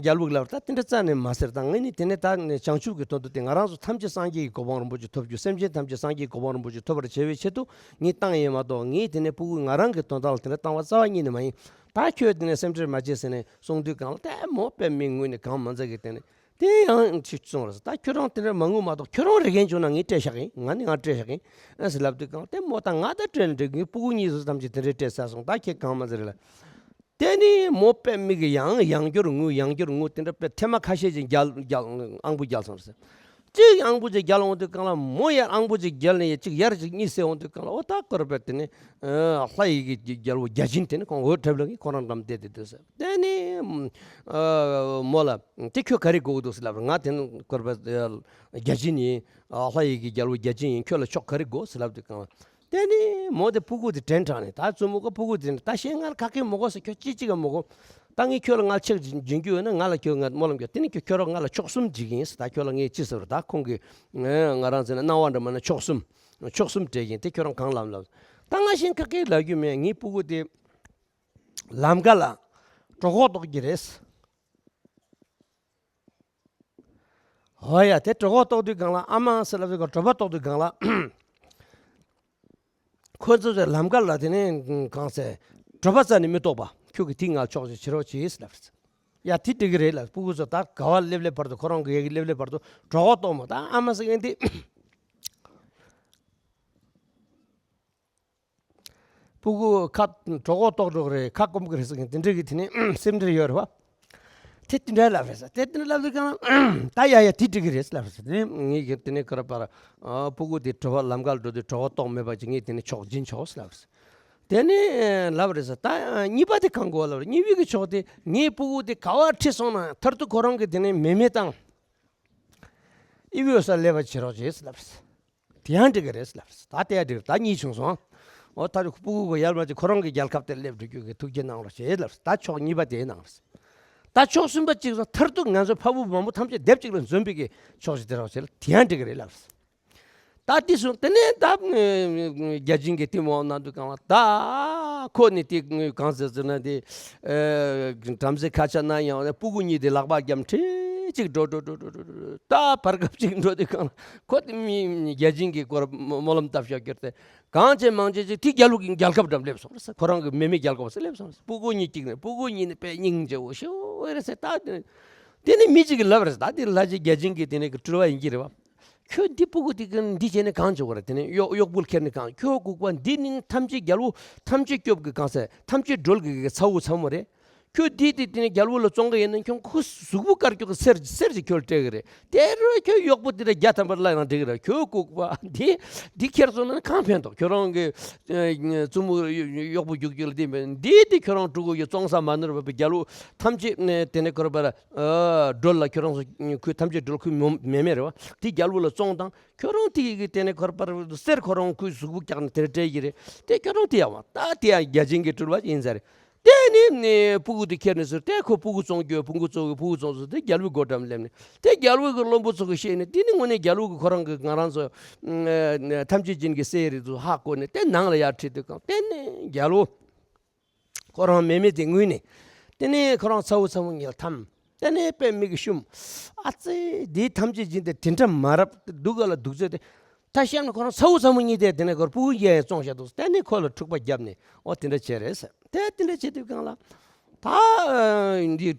རྒྱལ་པོ་གིས་ལབ་པ་ད་དེ་འདྲ་རྩ་ནས་མ་ཟེར། ད་ངས་ནི་དེ་ནས་ད་ནས་བྱང་ཆུབ་ཀྱི་དོན་དུ་དེ་ང་རང་ཚོ་ཐམས་ཅད་སངས་རྒྱས་ཀྱི་གོ་འཕང་རིན་པོ་ཆེ་ཐོབ་རྒྱུ། སེམས་ཅན་ཐམས་ཅད་སངས་རྒྱས་ཀྱི་གོ་འཕང་རིན་པོ་ཆེ་ཐོབ་པར་བྱ་བའི་ཆེད་དུ་ངས་བཏང་ཡིན་མ་གཏོགས། ངས་དེ་ནས་སྤུ་གུ་ང་རང་གི་དོན་དག་ལ་དེ་འདྲ་བཏང་བ་རྩ་བ་ཉིད་ནས་མ་ཡིན། ད་ཁྱོད་དེ་ནས་སེམས་ཁྲལ་མ་བྱེད་ཟེར་ནས་གསུངས་དུས་སྒང་ལ་དེ་མོ་དཔེ་མི་ངུས་ནས་གང་མ་མཛད་གི་དེ་ནས། དེ་ཡང་ཅིག་གསུངས་རེད། ད་ཁྱོད་རང་དེ་འདྲ་མ་ངུ་མ་གཏོགས་ཁྱོད་རང་རེ་འགན་བྱུང་ན་ངས་སྤྲད་བཞག་གིན། ང་ནི་ང་སྤྲད་བཞག་གིན་ཨ་ཟེར་ལབ་དུས་སྒང་དེ་མོ་ད་ང་ད་སྤྲད་ནས་འགྲིག་གི། སྤུ་གུ་གཉིས་ཚོ་ཐམས་ཅད་དེ་འདྲས་སྤྲད་ཚར་སོང་། ད་ཁྱེད་གང་མ་ཟེར་ལ། དེ་ནི་མོ་དཔེ་མི་གི་ཡང་ཡང་བསྐྱར་ངུ་ཡང་བསྐྱར་ངུ་དེ་འདྲ་དཔེ་ཐེངས་མ་ཁ་ཤས་ཅིག་རྒྱལ་རྒྱལ་ཨང་པོ་རྒྱལ་སོང་ཟེར། གཅིག་ཨང་པོ་ཅིག་རྒྱལ་འོང་དུས་སྒང་ལ་མོ་ཡར་ཨང་པོ་ཅིག་རྒྱལ་ནས་གཅིག་ཡར་ཅིག་གཉིད་སད་འོང་དུས་སྒང་ལ་ཨོ་ད་སྐོར་པ་དེ་ནི་ལྷ་ཡི་གི་རྒྱལ་པོ་བརྒྱ་བྱིན་དེ་ནི་ཁོང་འོད་འཁྲབ་ལ་གིན་ཁོ་རང་འགྲམ་བསྡད་དེ་འདུག་ཟེར། དེ་ནི་མོ་ལ་དེ་ཁྱོད་ག་རེ་དགོས་ཀྱི་འདུག་ཟེར་ལབ་ར། ང་དེ་ནི་སྐོར་པ་བརྒྱ་བྱིན་ཡིན། ལྷ་ཡི་གི་རྒྱལ་པོ་བརྒྱ་བྱིན་ཡིན། ཁྱོད་ལ་ཆོག་ག་རེ་དགོས་ཟེར་ལབ་དུས་སྒང་ལ། དེ་ནི་མོ་དེ་སྤུ་གུ་དེ་དྲན་དྲགས་ནས་ད་བཙུན་མོ་གི་སྤུ་གུ་དེ་ནི་ད་ཤེས་ངར་ག་གེ་མོ་གོ་ཟེར། ཁྱོད་ཅི་ཅི་ག་མོ་གོ། ད་ངས་ཁྱོད་ལ་ང་ཆེག་སྦྱིན་རྒྱུ་ཡོད་ན་ང་ལ་ཁྱོད་ང་སྨོན་ལམ་རྒྱོབ། དེ་ནི་ཁྱོད་ཁྱོད་རང་ང་ལ་མཆོག་གསུམ་སྦྱིན་གི་ཡིན་ཟེར། ད་ཁྱོད་ལ་ངས་ཅི་ཟེར་བ་ད་ཁོང་གི་ང་རང་ཟེར་ན་སྣང་བ་འདྲ་མ་ན་མཆོག་གསུམ་མཆོག་གསུམ་སྤྲད་ཀྱིན་དེ་ཁྱོད་རང་གང་ལབ་ལབ། ད་ང་ཤེས་ག་གེ་ལབ་རྒྱུ་མེད། ངའི་སྤུ་གུ་དེ་ལམ་ཁ་ལ་གྲོད་ཁོག་ལྟོགས་ཀྱི་རེད། ཨོ་ཡ། དེ་གྲོད་ཁོག་ལྟོགས་དུས་སྒང་ལ། ཨ་མ་ཟེར་ལབ་དུས་སྒང་། དྲོ་པ་ལྟོགས་དུས་སྒང་ལ། ཁོ་ཚོ་ཚོའི་ལམ་ཁ་ལ་དེ་ནས་གང་ཟེར། དྲོ་པ་རྩ་ནས་མི་ལྟོགས་པ། ཁྱོད་ཀྱིས་དེ་ང་ལ་ཆོག་ཅིག་བྱེད་རོགས་གྱིས་ལབ་རེད། ཡ། དེ་འགྲིག་གི་རེད་ལབ། སྤུ་གུ་ཚོ་ད་ག་བ་སླེབས་སླེབས་བར་དུ། ཁོ་རང་གི་ཡ་གི་སླེབས་སླེབས་བར་དུ་གྲོད་ཁོག་ལྟོགས་མོ། ད་ཨ་མ་ཟེར་མཁན་དེ། སྤུ་གུ་ཁ། གྲོད་ཁོག་ལྟོགས་འགྲོ་གི་རེད། ཁ་སྐོམ་གི་རེད་ཟེར་མཁན་དེ་འདྲ་གི་དེ་ནས་སེམས་ཁྲལ་ཡོད་རེད་བ། དེ་དེ་འདྲ་ལབ་རེད་ཟེར། དེ་དེ་འདྲ་ལབ་དུས་སྒང་ལ། ད་ཡ་ཡ། དེ་འགྲིག་གི་རེད་ལབ་རེད་ཟེར། དེ་ནས་ངས་ཀྱིས་དེ་ནས་ཁོ་རང་ཕར། ཨ། སྤུ་གུ་དེ་དྲོ་པ་ལམ་ཁར་འགྲོ་དུས་གྲོད་ཁོག་ལྟོགས་མེད་པ་ཅིག་ངས་དེ་ནས་ཆོག་སྦྱིན་ཆོག་ལབ་རེད་ཟེར། དེ་ནས་ལབ་རེད་ཟེར། ད་གཉིས་པ་དེ་གང་དགོས་ལབ་རེད། གཉིས་པའི་གི་ཆོག་དེ། ངའི་སྤུ་གུ་དེ་ག་བ་ཁྲིད་སོང་ན་མཐར་ཐུག་ཁོ་རང་གི་དེ་ནས་མེ་མེ་དང་ཨི་བི་ཡོད་སར་སླེབས་པ་བྱེད་རོགས་བྱེད་ལབ་རེད་ཟེར། དེ་ཡང་འགྲིག་གི་རེད་ལབ་རེད། ད་དེ་ཡང་འགྲིག་རེད། ད་གཉིས་བྱུང་སོང་། འོ། ད་སྤུ་གུ་གི་ཡར་མར་ཅིག་ཁོ་རང་གི་རྒྱལ་ཁབ་དེར་སླེབས་འགྲོ་རྒྱུ་གི་ཐུགས་རྗེ་གནང་རོགས་བྱེད་ལབ་རེད། ད་ཕྱོགས་གཉིས་པ་དེ་གནང་རེད། ད་ཕྱོགས་གསུམ་པ་གཅིག་སོང་། མཐར་ཐུག་ང་ཚོ་ཕ་བུ་མ་བུ་ཐམས་ཅད་སྡེབ་གཅིག་ལ་འཛོམས་པའི་གི་ཕྱོགས་ཤིག་དེ་རོགས་བྱེད་ལ། དེ་ཡང་འགྲིག་གི་རེད་ལབ་རེད། ད་དེ་སོང་། དེ་ནས་ད་བརྒྱ་བྱིན་གྱིས་དེ་མོ་གནང་དུས་སྒང་ལ། ད་ཁོ་ནི་དེ་གང་ཟེར་ཟེར་ན། དེ་བྲམ་ཟེ་ཁ་ཆག་ན་ཡང་སྤུ་གུ་གཉིས་དེ་ལག་པ་བརྒྱབ། ཁྲིད་ཅིག་འགྲོ་འགྲོ་འགྲོ་འགྲོ་འགྲོ་འགྲོ། ད་བར་སྐབས་ཅིག་འགྲོ་དུས་སྒང་ལ། ཁོ་དེ་མི་བརྒྱ་བྱིན་གྱིས་སྐོར་སྨོན་ལམ་བཏབ་ཤག་གྱུར་ཏེ། གང་བྱེད་མང་བྱེད་ཅིག་དེ་རྒྱལ་པོ་གི་རྒྱལ་ཁབ་འགྲམ་སླེབས་སོང་རེད་ཟེར། ཁོ་རང་གི་མེ་མེ་རྒྱལ་ཁབ་སར་སླེབས་སོང་རེད་ཟེར། སྤུ་གུ་གཉིས་གཅིག་ནས། སྤུ་གུ་གཉིས་ནི་དཔེ་སྙིང་རྗེ་བོ་ཞེ་པོ་རེད་ཟེར། ད་དེ་དེ་ནས་མི་གཅིག་གིས་ལབ་རེད་ཟེར། ད་དེ་ལྷ་རྗེ་བརྒྱ་བྱིན་གྱིས་དེ་ནས་གི་སྤྲུལ་པ་ཡིན་གྱི་རེད་བ། ཁྱོད་འདི་སྤུ་གུ་དེ་གི་འདི་བྱས་ནས་གང་བྱེད་དགོས་རེད། དེ་ནས་གཡོག་གཡོག་པོ་ཁྱེར་ནས་གང་། ཁྱོད་ལྐུགས་པ། འདི་ནི་ཐམས་ཅད་རྒྱལ་པོ་ཐམས་ཅད་སྐྱོབ་ཀྱི་གང་ཟེར། ཐམས་ཅད་སྒྲོལ་གྱི་གི་ཚ་བོ་ཚ་མོ་རེད། ཁྱོད་འདི་དེ་དེ་ནས་རྒྱལ་པོ་ལ་བཙོང་གི་ཡིན་ན། ཁྱོད་ཁོ་གཟུགས་པོ་དཀར་ཀྱོག་གི་གསེར་གསེར་གྱི་ཁྱོད་སྤྲད་གི་རེད། དེ་རུ་ཁྱོད་གཡོག་པོ་དེ་འདྲ་བརྒྱ་ཐམ་པ་བླངས་ན་འགྲིག་གི་རེད། ཁྱོད་ལྐུགས་པ། འདི་འདི་ཁྱེར་སོང་ན་གང་ཕན་ཐོགས། ཁྱོད་རང་གི་ཨ་བཙུན་མོ་གཡོག་པོ་རྒྱུག་རྒྱུག་ལ་བརྟེན་པའི་འདི་དེ་ཁྱོད་རང་ཕྲུ་གུ་ཡི་བཙོང་ས་མ་ནོར་བ་བའི་རྒྱལ་པོ་ཐམས་ཅད་ནས་དེ་ནས་ཁོ་རང་ཕར། ཨ། སྒྲོལ་ལ། ཁྱོད་རང་ཚོ་ཁུར་ཐམས་ཅད་སྒྲོལ། ཁོའི་མོ་མེ་མེ་རེད་བ། དེ་རྒྱལ་པོ་ལ་བཙོང་དང་། ཁྱོད་རང་དེ་གི་དེ་ནས་ཁོ་རང་ཕར་གསེར་ཁོ་རང་ཁོའི་གཟུགས་པོ་བཀྱགས་ནས་དེར་སྤྲད་ཀྱི་རེད། དེ་ཁྱོད་རང་དེ་ཡང་བ། ད་དེ་ཡང་བརྒྱ་བྱིན་གྱི་སྤྲུལ་པ་ཡིན་ས་རེད། དེ་ནས་སྤུ་གུ་དེ་ཁྱེར་ནས་ཟེར། དེ་ཁོ་སྤུ་གུ་བཙོང་རྒྱུ། སྤུ་གུ་བཙོང་གི། སྤུ་གུ་བཙོང་ཟེར། དེ་རྒྱལ་པོའི་སྒོ་འགྲམ་སླེབས་ནས། དེ་རྒྱལ་པོ་གི་བློན་པོ་ཚོ་གིས་ཤེས་ནས། དེ་ནི་དངོས་གནས་རྒྱལ་པོ་གིས་ཁོ་རང་གི་ང་རང་ཚོ་ཐམས་ཅད་སྦྱིན་གྱི་སྲས་རེད་ཚུལ་ཧ་གོ་ནས། དེ་ནང་ལ་ཡར་ཁྲིད་དུས་སྒང་། དེ་ནས་རྒྱལ་པོ་ཁོ་རང་མེ་མེ་དེ་ངུས་ནས། དེ་ནས་ཁོ་རང་ཚ་བོ་ཚ་མོ་གཉིས་ལ་འཐམས། དེ་ནས་དཔེ་མི་གི་ཤུམ། ཨ་ཙི། འདིའི་ཐམས་ཅད་སྦྱིན་དེ་དེ་འདྲ་མ་རབས། སྡུག་ག་ལ་སྡུག་ཚོད་དེ། ད་བཤད་ན་ཁོ་རང་ཚ་བོ་ཚ་མོ་གཉིས་དེ་དེ་ནས་ཁོར་སྤུ་གུ་གཉིས་བཙོང་བཞག་འདུག། དེ་ནས་ཁོ་ལ་འཁྲུག་པ་བརྒྱབ་ནས། འོ། དེ་འདྲ་བྱས་རེད་ཟེར། དེ་དེ་འདྲ་བྱེད་དུས་སྒང་ལ། ད་འདི་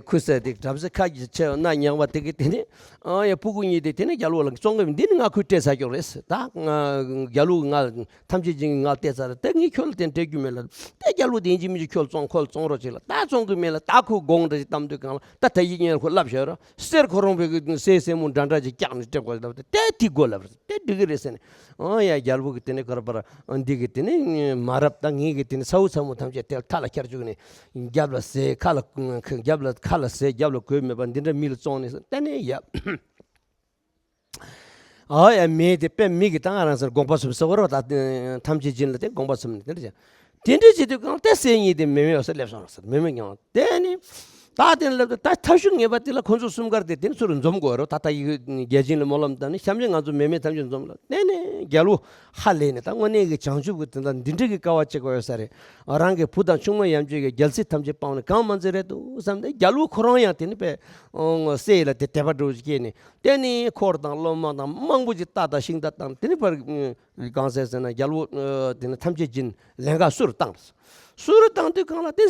ཁུ་སེ་དེ་བྲམ་ཟེ་ཁ་ཆེ་ན་ཉག་པ་དེ་གིས་དེ་ནས། ཨ་ཡ། སྤུ་གུ་གཉིས་དེ་དེ་ནས་རྒྱལ་པོ་ལ་བཙོང་གི། འདི་ནི་ང་ཁོས་སྤྲད་ཚར་ཀྱོག་རེད་ཟེར། ད་ང་རྒྱལ་པོ་ང་ཐམས་ཅད་སྦྱིན་གྱིས་ང་སྤྲད་ཚར་རེད། དེ་ངས་ཁྱོད་ལ་དེ་སྤྲད་རྒྱུ་མེད་ལ། དེ་རྒྱལ་པོ་དེ་ཡིན་གཅིག་མིན་གཅིག་ཁྱོད་ལ་བཙོང་། ཁོ་ལ་བཙོང་རོགས་བྱེད་ལ། ད་བཙོང་གི་མེད་ལ། ད་ཁོས་དགོངས་འགྲེལ་ཞིག་བཏང་དུས་སྒང་ལ། ད་ད་ཡིག་ངན་ཁོ་ལབ་བཞག་ར། གསེར་ཁོ་རང་བའི་གི་སྲས་སྲས་མོ་འདྲ་འདྲ་ཅིག་བཀྱགས་ནས་སྤྲད་དགོས་ལབ་སྟེ། དེ་དེ་དགོས་ལབ་རེད། དེ་འགྲིག་གི་རེད་ཟེར་ནས། ཨ་ཡ། རྒྱལ་པོ་གིས་དེ་ནས་ཁོ་རང་ཕར། འདི་གི་དེ་ནས་མ་རབས། ད་ངེད་ཀྱི་དེ་ནས་ཚ་བོ་ཚ་མོ་ཐམས་ཅད་དེ་མཐའ་ལ་འཁྱེར་བཅུག་ནས། རྒྱབ་ལ་ཟས། ཁ་ལ། རྒྱབ་ལ། ཁ་ལ་ཟས། རྒྱབ་ལ་གོས་མེད་པ་འདི་འདྲ་མི་ལ་བཙོང་ནས་ཟེར། དེ་ནས་ཡ། ཨ་ཡ། མེ་དེ་དཔེ་མི་གི་ད་ང་རང་ཚོར་དགོངས་པ་ཚུམ་ཟེར་བ་རེད་བ། ད་ཐམས་ཅད་སྦྱིན་ལ་དེ་དགོངས་པ་ཚུམ་ནས་དེ་འདྲ་བྱས། དེ་འདྲ་བྱེད་དུས་སྒང་དེ་སྲས་གཉིས་དེ་མེ་མེ་ཡོད་སར་སླེབས་སོང་ཟེར། མེ་མེ་ཀྱང་དེ་ནི། ད་དེ་ལབ་དུས། ད་ཐབས་ཤུགས་ངེས་པ་དེ་ལ་ཁོ་ཚོ་གསུམ་ཀར་དེ་དེ་ཚུར་འཛོམས་དགོས་རེད། ད་ལྟ་ཡི་བརྒྱ་བྱིན་ལ་སྨོན་ལམ་བཏབ་ནས། གཤམ་གྱི་ང་ཚོ་མེ་མེ་ཐམས་ཅད་འཛོམས་ལ། དེ་ནས་རྒྱལ་པོ་ཧ་ལས་ནས། ད་དངོས་གནས་ཀྱི་བྱང་ཆུབ་ཀྱི་དོན་དག་འདི་འདྲ་གི་དཀའ་བ་སྤྱད་དགོས་ཡོད་ས་རེད། རང་གི་བུ་དང་ཆུང་མ་ཡན་ཆད་ཀྱི་རྒྱལ་སྲིད་ཐམས་ཅད་སྤངས་ནས་གང་མ་མཛད་རེད་འདུག་བསམ་སྟེ། རྒྱལ་པོ་ཁོ་རང་ཡང་དེ་ནི་དཔེ་སྲས་ལ་དེ་དད་པ་འདྲ་བོ་ཞིག་སྐྱེས་ནས། དེ་ནི་འཁོར་དང་སློབ་མ་དང་མང་པོ་ཅིག་རྟ་དང་ཤིང་རྟ་དང་། དེ་ནི་ཕར། གང་ཟེར་ཟེར་ན། རྒྱལ་པོ་ཨ་དེ་ནི་ཐམས་ཅད་སྦྱིན་ལེན་ག་བསུ་རུ་བཏང་། བསུ་རུ་བཏང་དུས་སྒང་ལ། དེ་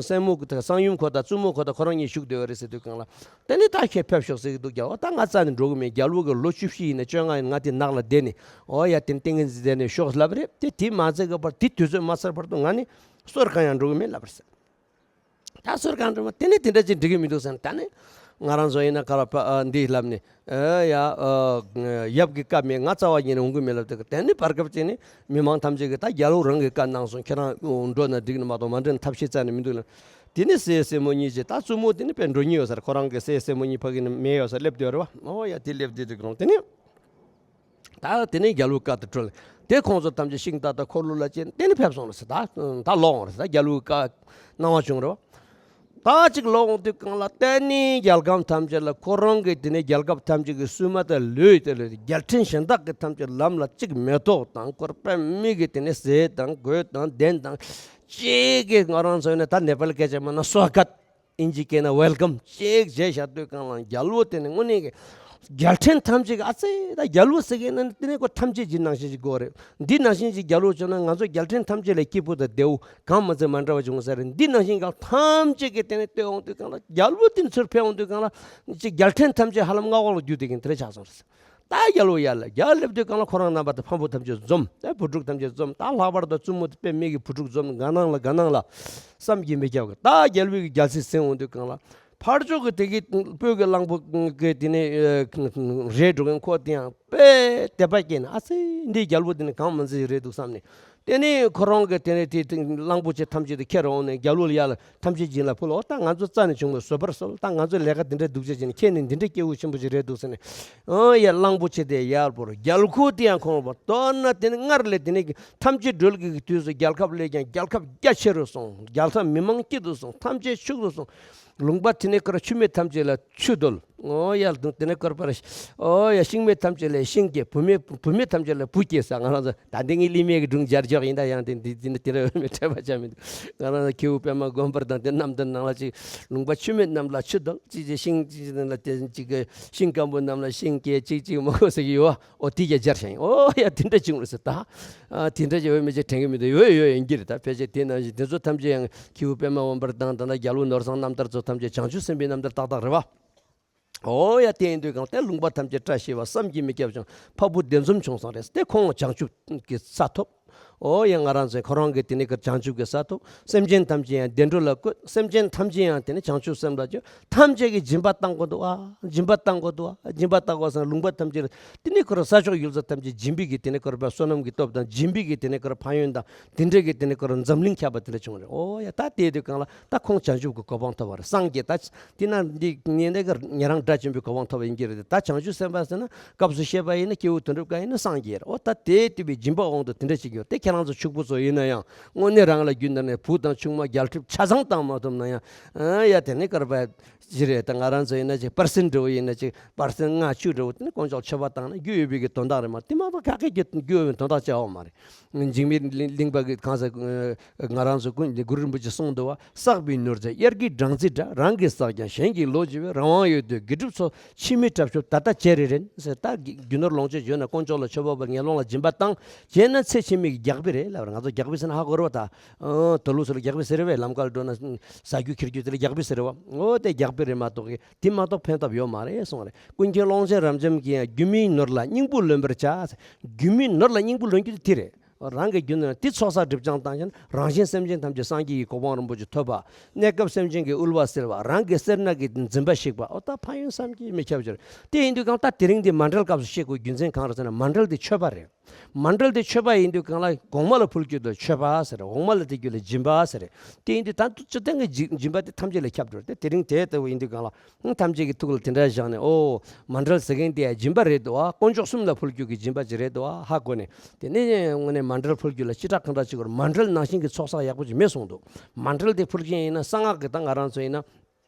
སྲས་མོ་གི་ད་གསང་ཡུམ་ཁོ་དང་བཙུན་མོ་ཁོ་དང་ཁོ་རང་གཉིས་བཞུགས་བསྡད་པ་རེད་ཟེར་དུས་སྒང་ལ། དེ་ནི་ད་ཁྱེད་ཕེབས་ཤོག་ཟེར་གི་འདུག། རྒྱལ་པོ་ད་ང་རྩ་ནས་འགྲོ་གི་མེད། རྒྱལ་པོ་གི་ལོ་བཅུ་བཞི་ཡིན་ན་བཅོ་ལྔ་ཡིན། ང་དེ་ནགས་ལ་བསྡད་ནས། འོ་ཡ། དེ་ནི་ཏིང་ངེ་འཛིན་བསྡད་ནས་ཤོག་ལབ་རེད། དེ་དེ་མ་ཚར་གི་བར། དེ་དུས་ཚོད་མ་ཚར་བར་དུ་ང་ནི་གསོ་རུ་གང་ཡང་འགྲོ་གི་མེད་ལབ་རེད་ཟེར། ད་གསོ་རུ་གང་འགྲོ་མ། དེ་ནི་དེ་འདྲ་ཅིག་འགྲིག་གི་མི་འདུག་ཟེར་ན། ད་ནི་ང་རང་ཚོ་ཡིན་ན་ག་ར་ཕ་ཨ་འདི་ལབ་ནས། ཨེ་ཡ། ཨ་ཡབ་ཀྱི་བཀའ་མེད། ང་རྩ་བ་ཉིད་ནས་འོང་གི་མེད་ལབ་དུས། དེ་ནི་བར་སྐབས་ཅིག་ནི་མི་མང་ཐམས་ཅད་ཀྱིས། ད་རྒྱལ་པོ་རང་གིས་བཀའ་གནང་སོང་། ཁྱེད་རང་འགྲོ་ན་འགྲིག་ནི་མ་གཏོགས་མ་འགྲོ་ན་ཐབས་ཤེས་རྩ་ནས་མི་འདུག་ལབ། དེ་ནི་སྲས་སྲས་མོ་གཉིས་ཀྱིས། ད་བཙུན་མོ་དེ་ནི་དཔེ་འགྲོ་སྙིང་ཡོད་ས་རེད། ཁོ་རང་གི་སྲས་སྲས་མོ་གཉིས་ཕ་གི་ནི་མེད་ཡོད་སར་སླེབས་བསྡད་ཡོད་རེད་བ། འོ་ཡ། དེ་སླེབས་བསྡད་དུས་ཀྱང་དེ་ནི། ད་དེ་ནས་རྒྱལ་པོའི་བཀའ་དེ་གྲོལ། དེ་ཁོང་ཚོ་ཐམས་ཅད་ཤིང་རྟ་དང་འཁོར་ལོ་ལ་བཅས། དེ་ནས་ཕེབས་སོང་རེད་ཟེར། ད་ད་ལོག་འོང་རེད་ཟེར། ད་རྒྱལ་པོའི་བཀའ་གནང་བ་བྱུང་རེད་བ། ད་ཅིག་ལོག་འོང་དུས་སྒང་ལ། དེ་ནས་རྒྱལ་ཁམས་ཐམས་ཅད་ལ་ཁོ་རང་གི་དེ་ནས་རྒྱལ་ཁབ་ཐམས་ཅད་ཀྱི་སྲུང་མ་དང་ལུས་དེ་ལ། རྒྱལ་ཕྲན་གཞན་དག་གི་ཐམས་ཅད་ལམ་ལ་གཅིག་མེ་ཏོག་དང་། ཁོར་དཔེ་མི་གི་དེ་ནས་ཟས་དང་གོས་དང་གདན་དང་། ཅིག་གི་ང་རང་ཚོ་ནས་ད་ནེ་པཱལ་སྐད་ཆ་མ་ན་སོ་གད། ཨིན་ཇི་སྐད་ན་ཝེལ་ཀམ་ཅེས་བྱས་བཞག་དུས་གང་ལ་རྒྱལ་པོ་དེ་ནི་དངོས་གནས་ཀྱི་རྒྱལ་ཕྲན་ཐམས་ཅད་ཀྱི་ཨ་ཙི་ད་རྒྱལ་པོ་ཟེར་མཁན་ནི་དེ་ནི་ཁོ་ཐམས་ཅད་ཀྱི་ནང་བཞིན་ཅིག་དགོས་རེད། འདི་ནང་བཞིན་ཅིག་རྒྱལ་པོ་བྱུང་ན་ང་ཚོ་རྒྱལ་ཕྲན་ཐམས་ཅད་ལས་སྐྱིད་པོ་དང་བདེ་བོ་གང་མ་ཚད་མ་འདྲ་བ་བྱུང་ས་རེད། འདི་ནང་བཞིན་གང་ཐམས་ཅད་ཀྱི་དེ་ནི་ལྟོས་འོང་དུས་གང་ལ་རྒྱལ་པོ་དེ་ཚུར་ཕེབས་འོང་དུས་གང་ལ་ཅིག་རྒྱལ་ཕྲན་ཐམས་ཅད་ཧ་ལམ་མངའ་འོག་ལ་བསྡུས་དེ་གིན་དེ་འདྲ་ཆགས་སོང་རེད། ད་རྒྱལ་པོ་ཡར་ལ་རྒྱལ་སླེབས་དུས་གང་ལ་ཁོ་རང་རྣམ་པ་དང་ཕམ་པོ་ཐམས་ཅད་འཛོམས། ད་བུ་ཕྲུག་ཐམས་ཅད་འཛོམས། ད་ལྷག་པར་དུ་བཙུན་མོ་དེ་དཔེ་མི་སྲིད་བུ་ཕྲུག་འཛོམས། དགའ་སྣང་ལ་དགའ་སྣང་ལ་བསམ་གྱིས་མི་ཁྱབ་གི། ད་རྒྱལ་པོའི་རྒྱལ་སྲིད་ཟིན་འོང་དུས་གང་ལ་ཕར་ཕྱོགས་ཀྱི་དེ་གི་སྤོས་ཀྱི་གླང་པོ་གི་དེ་ནས་རེད་འགྲོ་མཁན་ཁོ་དེ་ཡང་དཔེ་དད་པ་སྐྱེས་ནས་ཨ་ཙི་འདི་རྒྱལ་པོ་དེ་ནི་གང་མ་འཛིན་རེད་འདུག་བསམ་ནས། དེ་ནས་ཁོ་རང་གི་དེ་ནས་དེ་གླང་པོ་ཆེ་ཐམས་ཅད་དེ་ཁྱེར་འོང་ནས་རྒྱལ་པོ་ལ་ཡར་ལ་ཐམས་ཅད་སྦྱིན་ལ་ཕུལ། ཨོ་ད་ང་ཚོ་རྩ་ནས་བྱུང་བའི་བཟོད་པར་གསོལ། ད་ང་ཚོ་ལས་ཀ་འདི་འདྲ་སྡུག་ཅག་བྱས་ནས་ཁྱེད་ནི་འདི་འདྲ་སྐྱེ་བོ་ཆེན་པོ་ཞིག་རེད་འདུག་ཟེར་ནས། ཨོ་ཡ་གླང་པོ་ཆེ་དེ་ཡར་བོར་རྒྱལ་ཁུག་དེ་ཡང་ཁོང་བ་མདོར་ན་དེ་ནི་སྔར་ལས་དེ་ནི་ཐམས་ཅད་སྒྲོལ་གྱི་དུས་སུ་རྒྱལ་ཁབ་ལས་ཀྱང་རྒྱལ་ཁབ་རྒྱ་ཆེ་རུ་སོང་། རྒྱལ་ཁབ་མི་མང་སྐྱིད་དུ་སོང་། ཐམས་ཅད་ཕྱུག་ཏུ་སོང་། ལུང་པ་དེ་ནས་ཁར་ཆུ་མེད་ཐམས་ཅད་ལ་ཆུ་བརྡོལ། ཨོ་ཡ་དེ་ནས་ཁར་པར། ཨོ་ཡ་ཤིང་མེད་ཐམས་ཅད་ལ་ཤིང་སྐྱེས། བུ་མེད་བུད་མེད་ཐམས་ཅད་ལ་བུ་སྐྱེས་ས། ང་རང་ཚོ་ད་འདི་ངའི་གླིང་མེད་ཀྱི་སྒྲུང་སྦྱར་འཇོག་ཡིན། ད་ཡང་དེ་འདི་འདི་འདི་འདྲ་འོས་མེད་འཕྲད་པ་ཆ་མི་འདུག་ང་རང་ཚོ་ཁྱེའུ་པད་མ་དགོན་པར་དང་དེ་རྣམ་ཐར་ནང་ལ་ཅིག་ལུང་པ་ཆུ་མེད་རྣམས་ལ་ཆུ་བརྡོལ། ཅིག་ཅིག་ཤིང་ཅིག་ཅིག་ལ་དེ་ཅིག་གི་ཤིང་སྐམ་པོ་རྣམས་ལ་ཤིང་སྐྱེས། ཅིག་ཅིག་མང་པོ་ཟེར་གྱི་ཡོད། ཨོ་དེ་རྒྱ་སྦྱར་ཤིང་། ཨོ་ཡ་དེ་འདྲ་བྱུང་རེད་ཟེར་ད། ཨ་དེ་འདྲ་བྱས་འོས་མེད་ཅེས་དྲན་གྱི་མི་འདུག་ཡོད་ཡོད་ཡིན་གྱི་རེད། ད་ཕལ་ཆེར་དེ་ནང་བཞིན་དེ་ཚོ་ཐམས་ཅད་ཡང་ཁྱེའུ་པད་མ་དགོན་པར་དང་ད་ལྟ་རྒྱལ་པོ་ནོར་བཟང་རྣམ་ཐར་ཚོ་ཐམས་ཅད་བྱང་ཆུབ་སེམས་དཔའི་རྣམ་ཐར་ཏག་ཏག་རེད་བ། ཨོ་ཡ་དེ་ཡིན་དུས་གང་དེ་ལུང་པ་ཐམས་ཅད་བཀྲ་ཤིས་པ་བསམ་གྱིས་མི་ཁྱབ་ཅིང་འཕགས་བོད་བདེ་འཛོམས་བྱུང་སོང་རེད། དེ་ཁོང་བྱང་ཆུབ་ཀྱི་ས་ཐོབ། ཨོ་ཡ་ང་རང་ཚོའི་ཁོ་རང་གི་དེ་ནི་གི་བྱང་ཆུབ་ཀྱི་ས་ཐོབ། སེམས་ཅན་ཐམས་ཅད་ཡང་བདེ་འགྲོ་ལ་བཀོད། སེམས་ཅན་ཐམས་ཅད་ཡང་དེ་ནི་བྱང་ཆུབ་སེམས་ལ་སྤྱོད། ཐམས་ཅད་ཀྱིས་སྦྱིན་པ་བཏང་དགོས་འདུག་ཨ། སྦྱིན་པ་བཏང་དགོས་འདུག་ཨ། སྦྱིན་པ་བཏང་དགོས་ཟེར་ན་ལུང་པ་ཐམས་ཅད་ལ་དེ་ནི་ཁོ་རང་ས་ཕྱོགས་ཡུལ་ས་ཐམས་ཅད་སྦྱིན་པའི་གི་དེ་ནི་ཁོ་རང་བསོད་ནམས་ཀྱི་སྟོབས་དང་སྦྱིན་པའི་གི་དེ་ནི་ཁོ་རང་ཕན་ཡོན་དང་དེ་འདྲའི་གི་དེ་ནི་ཁོ་རང་འཛམ་གླིང་ཁྱབ་པ་དེ་འདྲ་བྱུང་རེད། ཨོ་ཡ་ད་དེ་དུས་གང་ལ་ད་ཁོང་བྱང་ཆུབ་ཀྱི་གོ་འཕང་ཐོབ་པ་རེད། སངས་རྒྱས་ད། དེ་ན་འདི་ངས་འདི་གར་ཉན་རང་དགྲ་བཅོམ་པའི་གོ་འཕང་ཐོབ་པ་ཡིན་གྱི་རེད། ད་བྱང་ཆུབ་སེམས་དཔའ་ཟེར་ན་སྐབས་སུ་བཤད་པ་ཡིན་ན་སྐྱེས་བུ་དོན་གྲུབ་ཀ་ཡིན་ན་སངས་རྒྱས་རེད། འོ་ད་དེ་དུས་པའི་སྦྱིན་པ་དབང་དུ་དེ་འདྲ་ཞིག་ཡོད་དེ། ཁྱེད་རང་ཚོ་ཕྱུག་པོ་ཚོ་ཡིན་ན་ཡང་དངོས་གནས་རང་ལ་རྒྱུད་འདི་ནས་བུ་དང་ཆུང་མ་རྒྱལ་ཁྲིམས་ཆ་ཚང་བཏང་མ་ཐུབ་ན་ཡང་ཨ་ཡ་དེ་ནི་སྐར་པ་ཅི་རེད། ད་ང་རང་ཚོ་ཡིན་ན་ཅིག་པར་སེན་འདྲ་བོ་ཡིན་ན་ཅིག་པར་སེན་ལྔ་བཅུ་འདྲ་བོ་དེ་ནི་དཀོན་མཆོག་མཆོད་པ་བཏང་ན་རྒྱུ་ཡོད་པའི་གི་དོན་དག་རེད་མ། དེ་མ་གཏོགས་ག་གེ་རྒྱུ་ཡོད་པའི་དོན་དག་ཅིག་ཡོད་མ་རེད། འཇིགས་མེད་གླིང་པ་གི་གང་ཟག་ང་རང་ཚོ་ཀུན་གྱི་གུ་རུ་རིན་པོ་ཆེ་གསུངས་འདུག་བ། བསགས་པའི་ནོར་རྫས་དབྱར་སྐྱེས་སྦྲང་རྩི་འདྲ། རང་གིས་བསགས་ཀྱང་གཞན་གྱིས་ལོ་བགྱི་བའི། རང་དབང་ཡོད་དུས་དགེ་སྒྲུབ་ཚོགས། ཕྱི་མའི་གྲབས་ཤོར་ད་ལྟ་བྱེད་རེ་རན་ཟེར། ད་རྒྱུ་ནོར་ལོངས་སྤྱོད་བྱོས་ན་དཀོན་མཆོག་ལ་མཆོད་པ་འབུལ། ངན་སློང་ལ་སྦྱིན་པ་བཏང་བྱས་ན་ཚེ་ཕྱི་མའི་རྒྱག་པ་རེད་ལབ་རེད། ང་ཚོ་རྒྱག་པ་ཟེར་ན་ཧ་གོ་རེད་བ། ད་དུ་ལུ་ཚོ་ལ་རྒྱག་པ་ཟེར་རེད་བས། ལམ་ཁར་འགྲོ་ན་ཟ་རྒྱུ་འཁྱེར་རྒྱུ་དེ་ལ་རྒྱག་པ་ཟེར་རེད་བ། འོ་དེ་རྒྱག་པ་རེད་མ་གཏོགས་དེ་མ་གཏོགས་ཕན་ཐོགས་ཡོད་མ་རེད་གསུངས་རེད། ཀུན་མཁྱེན་ཀློང་ཆེན་རབ་འབྱམས་ཀྱིས་ཡང་རྒྱུ་མིན་ནོར་ལ་སྙིང་པོ་ལོན་པར་བྱ། རྒྱུ་མིན་ནོར་ལ་སྙིང་པོ་ལོན་རྒྱུ་དེ་དེ་རེད། རང་གི་རྒྱུ་ནོར་དེ་ཚོགས་བསགས་སྒྲིབ་སྦྱང་བཏང་ཞིང་རང་གཞན་སེམས་ཅན་ཐམས་ཅད་སངས་རྒྱས་ཀྱི་གོ་འཕང་རིན་པོ་ཆེ་ཐོབ་པ། གནས་སྐབས་སེམས་ཅན་གྱི་དབུལ་བ་སེལ་བ། རང་གི་སེར་སྣ་གི་འཛིན་པ་ཞིག་པ། ཨོ་ད་ཕན་ཡོན་བསམ་གྱིས་མི་ཁྱབ་ཅིག་རེད། དེ་ཡིན་དུས་གང་ལྟར་དེ་རིང་འདི་མཎྜལ་སྐབས་སུ་བཤད་དགོས་རྒྱུ་མཚན་གང་རེད་ཟེར་ན། མཎྜལ་དེ་མཆོད་པ་རེད། མཎྜལ་དེ་མཆོད་པ་ཡིན་དུས་གང་ལ་གོང་མ་ལ་ཕུལ་རྒྱུ་དེ་མཆོད་པ་ཟེར། འོག་མ་ལ་དེ་རྒྱུ་ལ་སྦྱིན་པ་ཟེར། དེ་ཡིན་དུས་ད་སྤྱིར་བཏང་གི་སྦྱིན་པ་དེ་ཐམས་ཅད་ལ་ཁྱབ་འགྲོ་རེད། དེ་དེ་རིང་དེ་ལྟ་བུ་ཡིན་དུས་གང་ལ། ཐམས་ཅད་ཀྱི་ཐུགས་ལ་དེ་འདྲ་བཞག་ནས། ཨོ། མཎྜལ་ཟེར་མཁན་དེ་ཡང་སྦྱིན་པ་རེད་དོ། དཀོན་མཆོག་གསུམ་ལ་ཕུལ་རྒྱུ་གི་སྦྱིན་པ་ཅིག་རེད་དོ། ཧ་གོ་ནས། དེ་ནས་དངོས་གནས་མཎྜལ་ཕུལ་རྒྱུ་ལ་སྤྱི་བསྒྲགས་གང་འདྲ་ཅིག་དགོས་རེད། མཎྜལ་ནང་བཞིན་གྱི་ཚོགས་བསགས་ཡག་པོ་ཅིག་མེད་གསུངས་འདུག་མཎྜལ་དེ་ཕུལ་མཁན་ཡིན་ན་གསང་སྔགས་ཀྱི་ད་ང་རང་ཚོ་ཡིན་ན།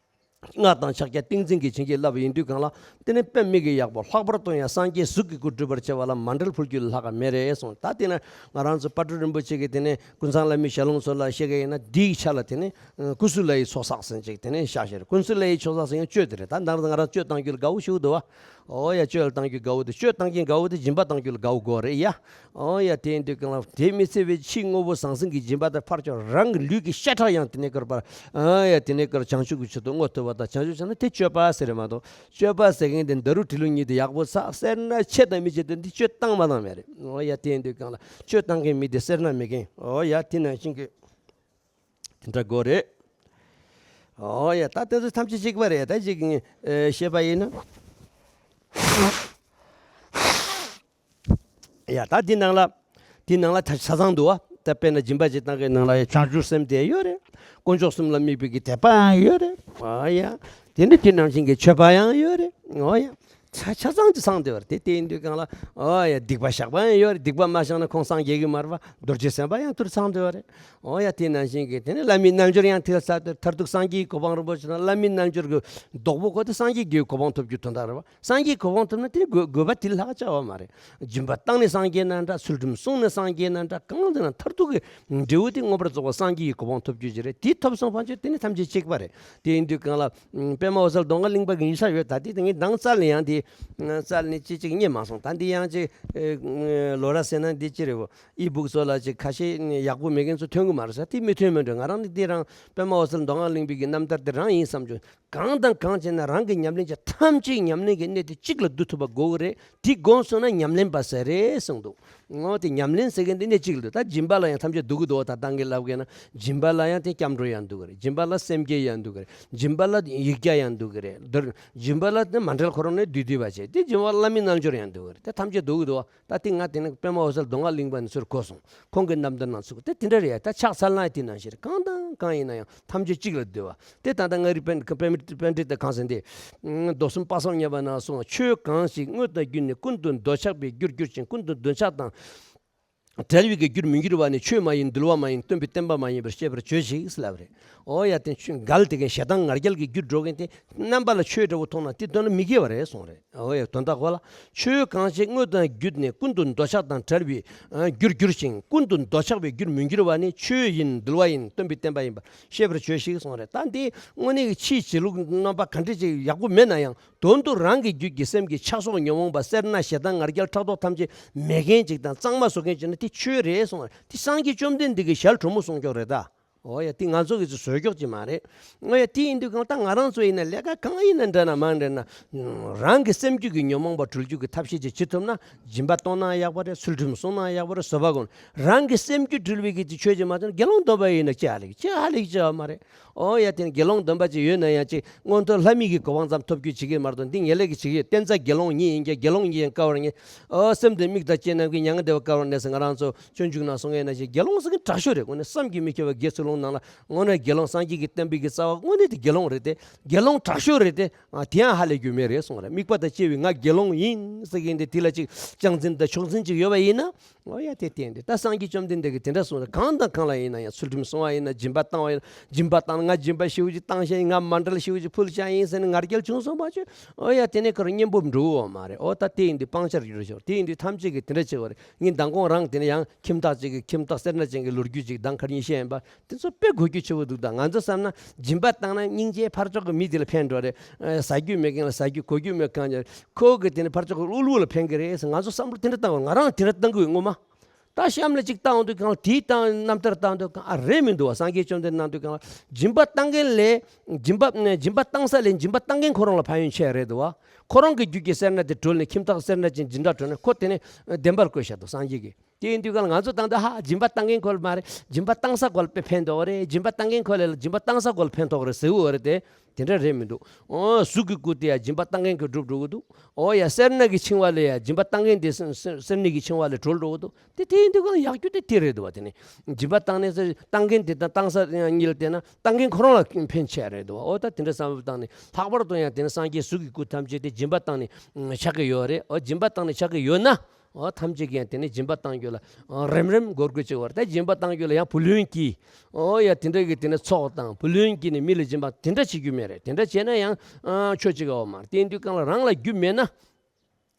སྔགས་དང་ཕྱག་རྒྱ་ཏིང་འཛིན་གྱི་བྱིན་གྱིས་བརླབས་ཡིན་དུས་གང་ལ། དེ་ནས་དཔེ་མི་སྲིད་ཀྱི་ཡག་པོ། ལྷག་པར་དུ་ཡང་སངས་རྒྱས་གཟུགས་ཀྱི་སྐུ་སྒྲུབ་པར་བྱ་བ་ལ་མཎྜལ་ཕུལ་རྒྱུ་ལས་ལྷག་ག་མེད་རེད་གསུངས། ད་དེ་ན་ང་རང་ཚོ་དཔལ་སྤྲུལ་རིན་པོ་ཆེ་གིས་དེ་ནས་ཀུན་བཟང་བླ་མའི་ཞལ་ལུང་ཚོ་ལ་བཤད་མཁན་ཡིན་ན་འདིའི་ཆ་ལ་དེ་ནས། ཀུན་གསོ་ལྷ་ཡི་ཚོགས་བསགས་ཟེར་ཅིག་དེ་ནས་བཞག་བཞག་རེད། ཀུན་གསོ་ལྷ་ཡི་ཚོགས་བསགས་ཟེར་ཡང་གཅོད་དེ་རེད། ད་ནང་ང་རང་གཅོད་བཏང་རྒྱུ་ལ་དགའ་བོ་ཞིག་འདུག་བ། ཨོ་ཡ་གཅོད་བཏང་རྒྱུ་དགའ་བོ་དེ། གཅོད་བཏང་རྒྱུ་དགའ་བོ་དེ་སྦྱིན་པ་བཏང་རྒྱུ་ལ་དགའ་བོ་དགོས་རེད་ཡ། ཨོ་ཡ་དེ་ཡིན་དུས་གང་ལ་དེ་མི་ཚེ་བའི་ཕྱི་དངོས་པོ་ཟང་ཟིང་གི་སྦྱིན་པ་དེ་ཕར་ཕྱོགས། རང་གི་ལུས་ཀྱི་ཤ་ཁྲག་ཡང་དེ་ནས་བསྐུར་བར། ཨ་ཡ་དེ་ནས་བསྐུར་བྱང་ཆུབ་ཀྱི་ཆེད་དུ་བསྔོ་ཐུབ་པ་དང་། བྱང་ཆུབ་བྱས་ན་དེ་གཅོད་པ་ཟེར་རེད་མ་གཏོགས། གཅོད་པ་ཟེར་མཁན་དེ་ད་རུང་དྲི་ལུང་ཉིད་དུ་ཡག་པོ་བསགས། སེར་སྣ་ཆེ་དང་མི་ཆེ་དེ་འདི་གཅོད་བཏང་མ་བཏང་མེད་རེད། ཨོ་ཡ་དེ་ཡིན་དུས་གང་ལ་གཅོད་བཏང་མཁན་མི་དེ་སེར་སྣ་མེད་མཁན། ཨོ་ཡ་དེ་ནང་བཞིན་གྱི། དེ་འདྲ་དགོས་རེད། ཨོ་ཡ་ད་དེ་ཚོ་ཐམས་ཅད་གཅིག་པ་རེད། ད་ཅིག་ཨེ་བཤད་པ་ཡིན་ན། ཡ་ད་འདི་ནང་ལ། འདི་ནང་ལ་ད་ཆ་ཚང་འདུག་བ། ད་དཔེར་ན་སྦྱིན་པ་ཅིག་བཏང་གི་ནང་ལ་ཡ་བྱང་ཆུབ་སེམས་དེ་ཡོད་རེད། དཀོན་མཆོག་གསུམ་ལ་དམིགས་པའི་གི་དད་པ་ཡོད་རེད། ཨོ་ཡ། དེ་ནི་དེ་ནང་བཞིན་གྱི་མཆོད་པ་ཡང་ཡོད་རེད། ཨོ་ཡ། ཆ་ཆ་ཚང་གཅིག་ཚང་བསྡད་པ་རེད། དེ་དེ་ཡིན་དུས་གང་ལ། ཨོ་ཡ། སྡིག་པ་བཤགས་པ་ཡང་ཡོད་རེད། སྡིག་པ་མ་བཤགས་ན་ཁོང་སངས་རྒྱས་ཀྱི་མ་རེད་པ། རྡོ་རྗེ་སེམས་དཔའ་ཡང་དུར་ཚང་བསྡད་པ་རེད། ཨོ་ཡ། དེ་ནང་བཞིན་གྱི་དེ་ནས་བླ་མའི་རྣལ་འབྱོར་ཡང་ཐེལ་ས་དེར། མཐར་ཐུག་སངས་རྒྱས་ཀྱི་གོ་འཕང་རིན་པོ་ཆེ་དང་བླ་མའི་རྣལ་འབྱོར་གྱི་རྡོག་པོ་ཁོ་དེ་སངས་རྒྱས་ཀྱི་གོ་འཕང་ཐོབ་རྒྱུ་དོན་དག་རེད་པ། སངས་རྒྱས་གོ་འཕང་ཐོབ་ན་དེ་དགོས་དགོས་པ་དེ་ལྷག་བྱ་བ་མ་རེད། སྦྱིན་པ་བཏང་ནས་སངས་རྒྱས་ན་འདྲ། ཚུལ་ཁྲིམས་བསྲུངས་ནས་སངས་རྒྱས་ན་འདྲ། གང་དེ་ན་མཐར་ཐུག་གི་འབྲས་བུ་དེ་མངོན་པར་རྫོགས་པ་སངས་རྒྱས་ཀྱི་གོ་འཕང་ཐོབ་རྒྱུ་ཞིག་རེད། དེ་ཐོབ་སོང་ཕན་ཆད་དེ་ནི་ཐམས་ཅད་གཅིག་པ་རེད། དེ་ཡིན་དུས་གང་ལ། ཨ། པདྨ་འོད་གསལ་མདོ་སྔགས་གླིང་པ་གི་ཡིན་ས་ཡོད། ད་དེ་དེ་ངས་མདང་རྩ་ལ་ཡང་དེ། ཨ། རྩ་ལ་ནི་ཅི་ཅིག་རྙེད་མ་སོང་། ད་འདི་ཡང་ཅིག་ཨ། ལོ་ར་ཟེར་ན་འདི་ཅི་རེད་བོ། ཨི་སྦུག་སོགས་ལ་ཅིག་ཁ་ཤས་ཡག་པོ་མེད་མཁན་ཚོ་ཐོན་གི་མ་རེད་ཟེར། དེ་མི་ཐོན་མི་འགྲོ། ང་རང་ནི་དེ་རང་པདྨ་འོད་གསལ་མདོ་སྔགས་གླིང་པའི་གི་རྣམ་ཐར་དེ་རང་ཡིན་བསམ་བྱུང་། གང་དང་གང་བྱས་ན་རང་གི་ཉམས་ལེན་བྱ། ཐམས་ཅད་ཉམས་ལེན་གྱི་གནད་དེ་གཅིག་ལ་བསྡུ་ཐུབ་པ་དགོས་ཀྱི་རེད། དེ་སྒོམ་སོང་ན་ཉམས་ལེན་པ་ཟེར་རེད་གསུངས་འདུག། འོ་དེ་ཉམས་ལེན་ཟེར་མཁན་དེ་གནད་གཅིག་ལ་འདུག། ད་སྦྱིན་པ་ལ་ཡང་ཐམས་ཅད་འདུ་གི་འདུག། ད་ལྟ་གི་ལབ་མཁན་ན་སྦྱིན་པ་ལ་ཡང་དེ་སྐྱབས་འགྲོ་ཡང་འདུ་གི་རེད། སྦྱིན་པ་ལ་སེམས་བསྐྱེད་ཡང་འདུ་གི་རེད། སྦྱིན་པ་ལ་ཡིག་བརྒྱ་ཡང་འདུ་གི་རེད། འདིར་སྦྱིན་པ་ལ་དེ་མཎྜལ་ཁོ་རང་ནས་བསྡུས་བསྡུས་པ་བྱས། དེ་སྦྱིན་པ་བླ་མའི་རྣལ་འབྱོར་ཡང་འདུ་གི་རེད། དེ་ཐམས་ཅད་འདུ་གི་འདུག། ད་དེ་ང་དེ་ནི་པདྨ་འོད་གསལ་མདོ་སྔགས་གླིང་པ་ནས་ཚུར་གོ་སོང་། ཁོང་གི་རྣམ་ཐར་ནང་ཚུར་གོ། དེ་དེ་འདྲ་རེད་ཡ། ད་ཕྱག་འཚལ་ན་དེ་ནང་བཞིན་རེད། གང་དང་གང་ཡིན་ན་ཡང་ཐམས་ཅད་གཅིག་ལ་འདུ་བ། དེ་ད་ལྟ་ང་རི་པཎ་པཎ་པཎྜི་ཏ་གང་ཟེར་འདི། མདོ་གསུམ་དཔག་བསམ་ཉམས་པ་ན་གསུངས་པ། ཆོས་གང་ཞིག་དངོས་དང་བརྒྱུད་ནས་ཀུན་ཏུ་འདོད་ཆགས་པའི་རྒྱུར་གྱུར་ཅིང་། ཀུན་ཏུ་འདོད་ཆགས་དང་བྲལ་བའི་གི་རྒྱུར་མི་འགྱུར་བ་ནི། ཆོས་མ་ཡིན་འདུལ་བ་མ་ཡིན། སྟོན་པའི་བསྟན་པ་མ་ཡིན་པར་ཤེས་པར་བྱོས་ཤིག་ལབ་རེད། ཨོ་ཡ། དེ་ཆོས་འགལ་དེ་གན་ཞེ་སྡང་ང་རྒྱལ་གྱི་རྒྱུར་འགྲོ་མཁན་དེ་རྣམ་པ་ལ་ཆོས་འདྲ་བོ་མཐོང་ན་དེ་དོན་ལ་མི་དགེ་བ་རེད་གསུངས་རེད། འོ་ཡ། དོན་དག་གོ་ལ། ཆོས་གང་ཞིག་དངོས་དང་བརྒྱུད་ནས་ཀུན་ཏུ་འདོད་ཆགས་དང་བྲལ་བའི་རྒྱུར་གྱུར་ཞིང་། ཀུན་ཏུ་འདོད་ཆགས་པའི་རྒྱུར་མི་འགྱུར་བ་ནི། ཆོས་ཡིན་འདུལ་བ་ཡིན། སྟོན་པའི་བསྟན་པ་ཡིན་པར་ཤེས་པར་བྱོས་ཤིག་གསུངས་རེད། ད་འདི་དངོས་གནས་ཀྱི་ཕྱིའི་བྱེད་ལུགས་རྣམ་པ་ག་འདྲ་ཅིག་ཡག་པོ་མེད་ན་ཡང་། དོན་དུ་རང་གི་རྒྱུད་ཀྱི་སེམས་ཀྱི་ཆགས་སོགས་ཉོན་མོངས་པ་སེར་སྣ་ཞེ་སྡང་ང་རྒྱལ་ཕྲག་དོག་ཐམས་ཅད་མེད་མཁན་ཅིག་དང་གཙང་མ་བཟོ་མཁན་ཅིག་ན་དེ་ཆོས་རེད་གསུངས་རེད། དེ་སངས་རྒྱས་བཅོམ་ལྡན་འདས་ཀྱི་ཞལ་དྲོན་མོ་གསུང་སྐྱོག་རེད་ད། འོ་ཡ། དེ་ང་ཚོ་གིས་ཚོ་བཟོས་སྐྱོག་ཅིག་མ་རེད། འོ་ཡ། དེ་ཡིན་དུས་གང་ལྟར་ང་རང་ཚོ་ཡིན་ན་ལས་ཀ་གང་ཡིན་ན་འདྲ་ན་མ་འདྲ་ན། རང་གི་སེམས་རྒྱུད་ཀྱི་ཉོན་མོངས་པ་གྲོལ་རྒྱུ་གི་ཐབས་ཤེས་ཅིག་བྱེད་ཐུབ་ན། སྦྱིན་པ་གཏོང་ན་ཡག་པོ་རེད། ཚུལ་ཁྲིམས་བསྲུང་ན་ཡག་པོ་རེད། བཟོད་པ་སྒོམ། རང་གི་སེམས་རྒྱུད་འགྲུལ་བའི་གི་དེ་ཆོས་ཅིག་མ་ཐོན། དགེ་སློང་སྡོམ་པ་ཡིན་ན་ཅི་ཧ་ལས་ཅི་ཧ་ལས་ཅི་ཧ་མ་རེད། ཨོ་ཡ། དེ་ནི་དགེ་སློང་སྡོམ་པ་ཅིག་ཡོད་ན་ཡང་ཅིག་མངོན་མཐོ་ལྷ་མི་གི་གོ་འཕང་ཙམ་ཐོབ་རྒྱུ་བྱེད་ཀྱི་མ་གཏོགས། འདི་ངེས་ལེགས་ཀྱི་བྱེད་ཀྱི་བསྟན་རྩ་དགེ་སློང་ཉིད་ཡིན་ཀྱང་། དགེ་སློང་ཉིད་ཡིན་སྐལ་བར་ངེས། ཨོ་སེམས་དང་མིག་དང་ལྕེ་རྣམས་ཀྱིས་མྱ་ངན་འདས་པ་སྐལ་བར་གནས་ཟེར། ང་རང་ཚོ་སྤྱོད་འཇུག་ནང་གསུང་ཡས་ན་ཅིག་དགེ་སློང་ཟེར་མཁན་དྲག་ཤོས་རེད། དངོས་གནས་བསམ་གྱིས་མི་ཁྱབ་པ་དགེ་ཚུལ་སློང་ནང་ལ་དངོས་གནས་དགེ་སློང་སངས་རྒྱས་ཀྱི་བསྟན་པའི་གི་རྩ་བ་དངོས་གནས་དེ་དགེ་སློང་རེད་དེ། དགེ་སློང་དྲག་ཤོས་རེད་དེ། ཨ། དེ་ཡང་ཧ་ལས་རྒྱུ་མེད་རེད་གསུངས་རེད། དམིགས་པ་དང་བཅས་པའི་ང་དགེ་སློང་ཡིན་ཟེར་གྱིན་དེ་དེ་ལ་ཅིག་སྦྱང་འཛིན་དང་ཕྱོགས་འཛིན་ཅིག་ཡོད་པ་ཡིན་ན། འོ་ཡ། དེ་བསྟན་ཏེ་ད་སངས་རྒྱས་བཅོམ་ལྡན་འདས་ཀྱིས་དེ་འདྲ་གསུངས་རེད། གང་དང་གང་ལ་ཡིན་ན་ཡང་ཚུལ་ཁྲིམས་སྲུང་བ་ཡིན་ན། སྦྱིན་པ་བཏང་བ་ཡིན་ན། སྦྱིན་པ་བཏང་ན་ང་སྦྱིན་པ་ཞེ་པོ་ཅིག་བཏང་བཞག་ཡིན། ང་མཎྜལ་ཞེ་པོ་ཅིག་ཕུལ་བཞག་ཡིན་ཟེར་ནས་ང་རྒྱལ་བྱུང་སོང་བ་ཅིག་འོ་ཡ། དེ་ནས་ཁོ་རང་གཉེན་པོ་འགྲོ་འོ་མ་རེད། འོ་ད་དེ་ཡིན་དུས་སྤང་བྱར་འགྱུར་ཞོར། དེ་ཡིན་དུས་ཐམས་ཅད་ཀྱིས་དེ་འདྲ་བྱེད་དགོས་རེད། ངས་མདང་དགོང་རང་དེ་ནས་ཡང་ཁྱིམ་བདག་ཅིག་གི་ཁྱིམ་བདག་སེར་སྣ་ཅན་གྱི་ལོ་རྒྱུས་ཅིག་མདང་ཁ་ཉིན་བཤད་ཡིན་པ། དེ་ཚོ་དཔེ་གོ་རྒྱུ་ཆེ་བོ་འདུག་ད་ང་ཚོ་བསམ་ན་སྦྱིན་པ་བཏང་ན་སྙིང་རྗེ་ཕར་ཕྱོགས་ཀྱི་མི་དེ་ལ་ཕན་འགྲོ་རེད། ཨ། ཟ་རྒྱུ་མེད་མཁན་ལ་ཟ་རྒྱུ། གོ་རྒྱུ་མེད་མཁན་ལ་ཁོ་གི་དེ་ནི་ཕར་ཕྱོགས་ཀྱི་དབུལ་པོ་ལ་ཕན་གི་རེད་ཟེར། ང་ཚོ་བསམ་བློ་དེ་འདྲ་བཏང་བ། ང་རང་དེ་འདྲ་བཏང་གི་ཡོད་ངོ་མ། ད་གཤམ་ལ་ཅིག་བཏང་འོང་དུས་གང་ལ་དེའི་བཏང་རྣམ་ཐར་བཏང་དུས་གང་། ཨ། རེད་མི་འདུག་བ། སངས་རྒྱས་བཅོམ་ལྡན་གནང་དུས་གང་ལ་སྦྱིན་པ་བཏང་མཁན་ལས། སྦྱིན་པ་སྦྱིན་པ་བཏང་ས་ལས་སྦྱིན་པ་བཏང་མཁན་ཁོ་རང་ལ་ཕན་ཡོན་ཆེ་རེད་འདུག་བ། ཁོ་རང་གི་རྒྱུད་ཀྱི་སེར་སྣ་དེ་གྲོལ་ནས་ཁྱིམ་བདག་སེར་སྣ་ཅན་སྦྱིན་བདག་གྲོལ་ནས་ཁོ་དེ་ནས་བདེན་པར་བཀོད་བཞག་འདུག་སངས་རྒྱས་ཀྱིས། དེ་ཡིན་དུས་གང་ལ་ང་ཚོ་ད་ལྟ་ཧ། སྦྱིན་པ་བཏང་མཁན་ཁོ་ལ་མ་རེད། སྦྱིན་པ་བཏང་ས་ཁོ་ལ་དཔེ་ཕན་ཐོགས་རེད། སྦྱིན་པ་བཏང་མཁན་ཁོ་ལ་སྦྱིན་པ་བཏང་ས་ཁོ་ལ་ཕན་ཐོགས་རེད་ཟེར་འོ་རེད་དེ། དེ་འདྲ་རེད་མི་འདུག། ཨོ། གཟུགས་ཀྱི་སྐུ་དེ་ཡང་སྦྱིན་པ་བཏང་མཁན་ཁོ་སྒྲུབ་འགྲོ་གི་འདུག། ཨོ་ཡ། སེར་སྣ་གི་འཆིང་བ་ལས་ཡང་སྦྱིན་པ་བཏང་མཁན་དེ་སེར་སེར་སྣའི་གི་འཆིང་བ་ལས་གྲོལ་འགྲོ་གི་འདུག། དེ་དེ་ཡིན་དུས་གང་ལ་ཡག་རྒྱུ་དེ་དེ་རེད་འདུག་བ། དེ་ནི་སྦྱིན་པ་བཏང་ནས་བཏང་མཁན་དེ་དང་བཏང་ས་གཉིས་ལ་བལྟས་ན་བཏང་མཁན་ཁོ་རང་ལ་ཕན་ཆེ་རེད་འདུག་བ། ཨོ། ད་དེ་འདྲ་བསམ་བློ་བཏང་ནས་ལྷག་པར་དུ་ཡང་དེ་ནི་སངས་རྒྱས་གཟུགས་ཀྱི་སྐུ་ཐམས་ཅད་དེ་སྦྱིན་པ་བཏང་ནས་ཆགས་ཀྱི་ཡོད་རེད། ཨོ། སྦྱིན་པ་བཏང་ནས་ཆགས་ཀྱི་ཡོད་ན། འོ། ཐམས་ཅད་ཀྱིས་ཡང་དེ་ནས་སྦྱིན་པ་བཏང་རྒྱུ་ལ། ཨ། རེམ་རེམ་འགོར་དགོས་ཀྱི་ཡོད་རེད། ད་སྦྱིན་པ་བཏང་རྒྱུ་ལ་ཡང་བུ་ལོན་གྱིས། འོ་ཡ། དེ་འདྲ་གི་དེ་ནས་ཚོགས་དང་བུ་ལོན་གྱིས་ནས་མི་ལ་སྦྱིན་པ་དེ་འདྲ་བྱེད་རྒྱུ་མེད་རེད། དེ་འདྲ་བྱས་ན་ཡང་། ཨ། ཆོ་གཅིག་ག་འོ་མ་རེད། དེ་ཡིན་དུས་གང་ལ་རང་ལ་རྒྱུ་མེད་ན།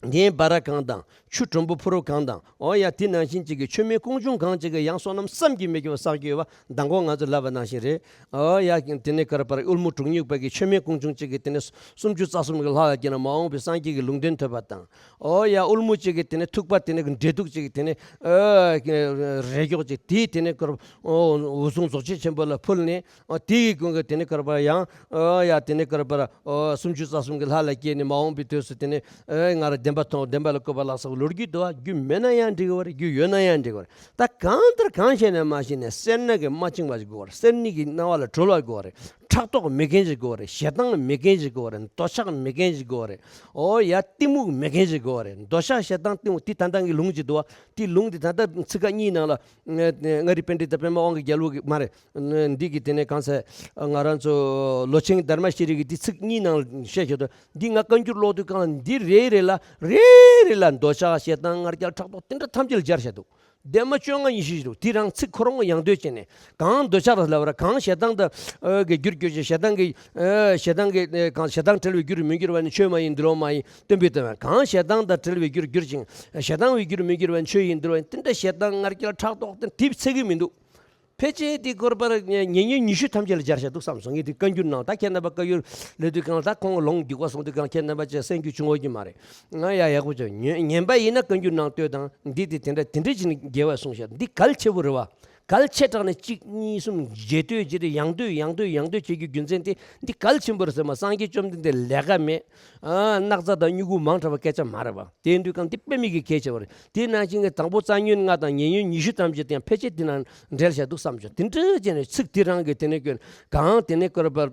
གཉེན་བར་གང་དང་། ཆུ་དྲོན་པོ་ཕོར་པ་གང་དང་། འོ་ཡ། དེ་ནང་བཞིན་གཅིག་གི་མཆོད་མེ་ཀོང་ཆུང་གང་གཅིག་གི་ཡང་བསོད་ནམས་བསམ་གྱིས་མི་ཁྱབ་པ་བསགས་ཀྱི་ཡོད་པ། མདང་དགོང་ང་ཚོ་ལབ་པ་ནང་བཞིན་རེད། ཨོ་ཡ། དེ་ནས་ག་རེ་པར་དབུལ་མོ་གྲོང་ཉུག་པ་གི་མཆོད་མེ་ཀོང་ཆུང་གཅིག་གིས་དེ་ནས་སུམ་ཅུ་རྩ་གསུམ་གྱི་ལྷ་ལ་བསྐྱེད་ན་མ་འོངས་པའི་སངས་རྒྱས་ཀྱི་ལུང་བསྟན་ཐོབ་པ་དང་། ཨོ་ཡ། དབུལ་མོ་གཅིག་གིས་དེ་ནས་ཐུག་པ་དེ་ནས་འབྲས་ཐུག་གཅིག་གིས་དེ་ནས། ཨོ། རས་མགྱོགས་གཅིག་དེས་དེ་ནས་ག་རེ། ཨོ། འོད་སྲུང་རྫོགས་བྱེད་ཆེན་པོ་ལ་ཕུལ་ནས། ཨོ། དེ་ཡི་ཀུན་གྱིས་དེ་ནས་ག་རེ་པར་ཡང་། ཨོ་ཡ། དེ་ནས་ག་རེ་པར། ཨོ། སུམ་ཅུ་རྩ་གསུམ་གྱི་ལྷ་ལ་བསྐྱེད་ནས་མ་འོངས་པའི་དུས་སུ་དེ་ནས། ཨེ། ང་རང་བདེན་པ་མཐོང་། བདེན་པ་ལ་བཀོད་པ་ལ་སོགས་ལོ་རྒྱུས་འདུག་བ། རྒྱུ་མེད་ན་ཡང་འགྲིག་གི་རེད། རྒྱུ་ཡོད་ན་ཡང་འགྲིག་གི་རེད། ད་གང་ལྟར་གང་བྱས་ནས་མ་ཤེས་ནས་སེར་སྣ་གི་མ་བཅིངས་པ་ཞིག་དགོས་པ་རེད། སེར་སྣའི་གི་སྣང་བ་ལས་གྲོལ་བ་དགོས་པ་རེད། ཕྲག་དོག་མེད་མཁན་ཞིག་དགོས་རེད། ཞེ་སྡང་མེད་མཁན་ཞིག་དགོས་རེད། འདོད་ཆགས་མེད་མཁན་ཞིག་དགོས་རེད། ཨོ་ཡ་གཏི་མུག་མེད་མཁན་ཞིག་དགོས་རེད། འདོད་ཆགས་ཞེ་སྡང་གཏི་མུག་དེ་ད་ལྟ་གི་ལུང་ཅིག་འདུག་བ། དེ་ལུང་དེ་ད་ལྟ་ཚིག་ཁ་གཉིས་ནང་ལ་མངའ་རིས་པཎྜི་ཏ་པདྨ་དབང་གི་རྒྱལ་པོ་གི་མ་རེད། འདི་གི་དེ་ནས་གང་ཟེར། ང་རང་ཚོ་ལོ་ཆེན་དྷརྨ་ཤྲཱི་གི་འདི་ཚིག་གཉིས་ནང་བཤད་ཆོག་ཏུ། འདི་ང་བཀའ་འགྱུར་ཀློག་དུས་གང་ལ་འདི་རེ་རེ་ལ་རེ་རེ་ལ་འདོད་ཆགས་ཞེ་སྡང་ངར་སྐྱལ་ཕྲག་དོག་དེ་འདྲ་ཐམས་ཅད་ལ་སྦྱར་བཞག་འདུག། ལྡན་མ་བཅོ་ལྔ་ཉི་ཤུ་ཞིག་འདུག། དེ་རང་ཚིག་ཁོ་རང་ཡང་ཟློས་བྱས་ནས་གང་འདོད་ཆགས་ལ་ལབ་ར། གང་ཞེ་སྡང་དང་གི་རྒྱུར་གྱུར་ཅིང་། ཞེ་སྡང་གི་ཞེ་སྡང་གི་གང་ཞེ་སྡང་བྲལ་བའི་རྒྱུར་མི་འགྱུར་བ་ནི་ཆོས་མ་ཡིན་འདུལ་བ་མ་ཡིན་སྟོན་པའི་དོན། གང་ཞེ་སྡང་དང་བྲལ་བའི་རྒྱུར་གྱུར་ཅིང་། ཞེ་སྡང་བའི་རྒྱུར་མི་འགྱུར་བ་ནི་ཆོས་ཡིན་འདུལ་བ་ཡིན། དེ་འདྲ་ཞེ་སྡང་ངར་སྐྱལ་ཕྲག་དོག་དེ་དེབ་ཚེག་གི་མི་འདུག། ཕལ་ཆེར་དེ་སྐོར་པར་ཉེ་ཉེ་ཉུང་ཉི་ཤུ་ཐམས་ཅད་ལ་སྦྱར་བཞག་འདུག་བསམ་སོང་། ངས་དེ་བཀའ་འགྱུར་ནང་ད་ཁྱེད་རྣམ་པ་བཀའ་འགྱུར་ལས་དུས་གང་ལ་ད་ཁོང་ལོང་རྒྱུག་པ་སོང་དུས་གང་ཁྱེད་རྣམ་པ་ཅེས་གསན་རྒྱུ་བྱུང་འོས་ཀྱི་མ་རེད། ང་ཡ་ཡག་པོ་བྱུང་། ཉན་ཉན་པ་ཡིན་ན་བཀའ་འགྱུར་ནང་ལྟོས་དང་འདི་དེ་དེ་འདྲ་དེ་འདྲ་ཅིག་ནི་དགེ་བ་གསུངས་བཞག། འདི་གལ་ཆེ་བོ་རེད་བ། གལ་ཆེ་དྲགས་ནས་གཅིག་གཉིས་གསུམ་བརྗེ་ལྟོས་བརྗེ་ལྟོས་ཡང་ལྟོས་ཡང་ལྟོས་ཡང་ལྟོས་བྱེད་རྒྱུ་རྒྱུ་མཚན་དེ་འདི་གལ་ཆེན་པོ་རེད་ཟེར་མ། སངས་རྒྱས་བཅོམ་ལྡན་འདས་ལས་ཀ་མེད། ཨ་སྣག་ཚ་དང་སྨྱུ་གུ་མང་དྲགས་པ་སྐད་ཆ་མ་རེད་བ། དེ་དུས་གང་འདི་དཔེ་མི་གི་གལ་ཆེ་བ་རེད། དེ་ནང་བཞིན་གྱི་དང་པོ་རྩ་ཉོན་ལྔ་དང་ཉེ་ཉོན་ཉི་ཤུ་ཐམས་ཅད་དེ་ཡང་ཕལ་ཆེར་དེ་ནང་འབྲེལ་བཞག་འདུག་བསམ་བྱུང་། དེ་འདྲ་བྱས་ནས་ཚིག་དེ་རང་གི་དེ་ནས་སྐྱོན་གང་དེ་ནས་བཀོད་པར།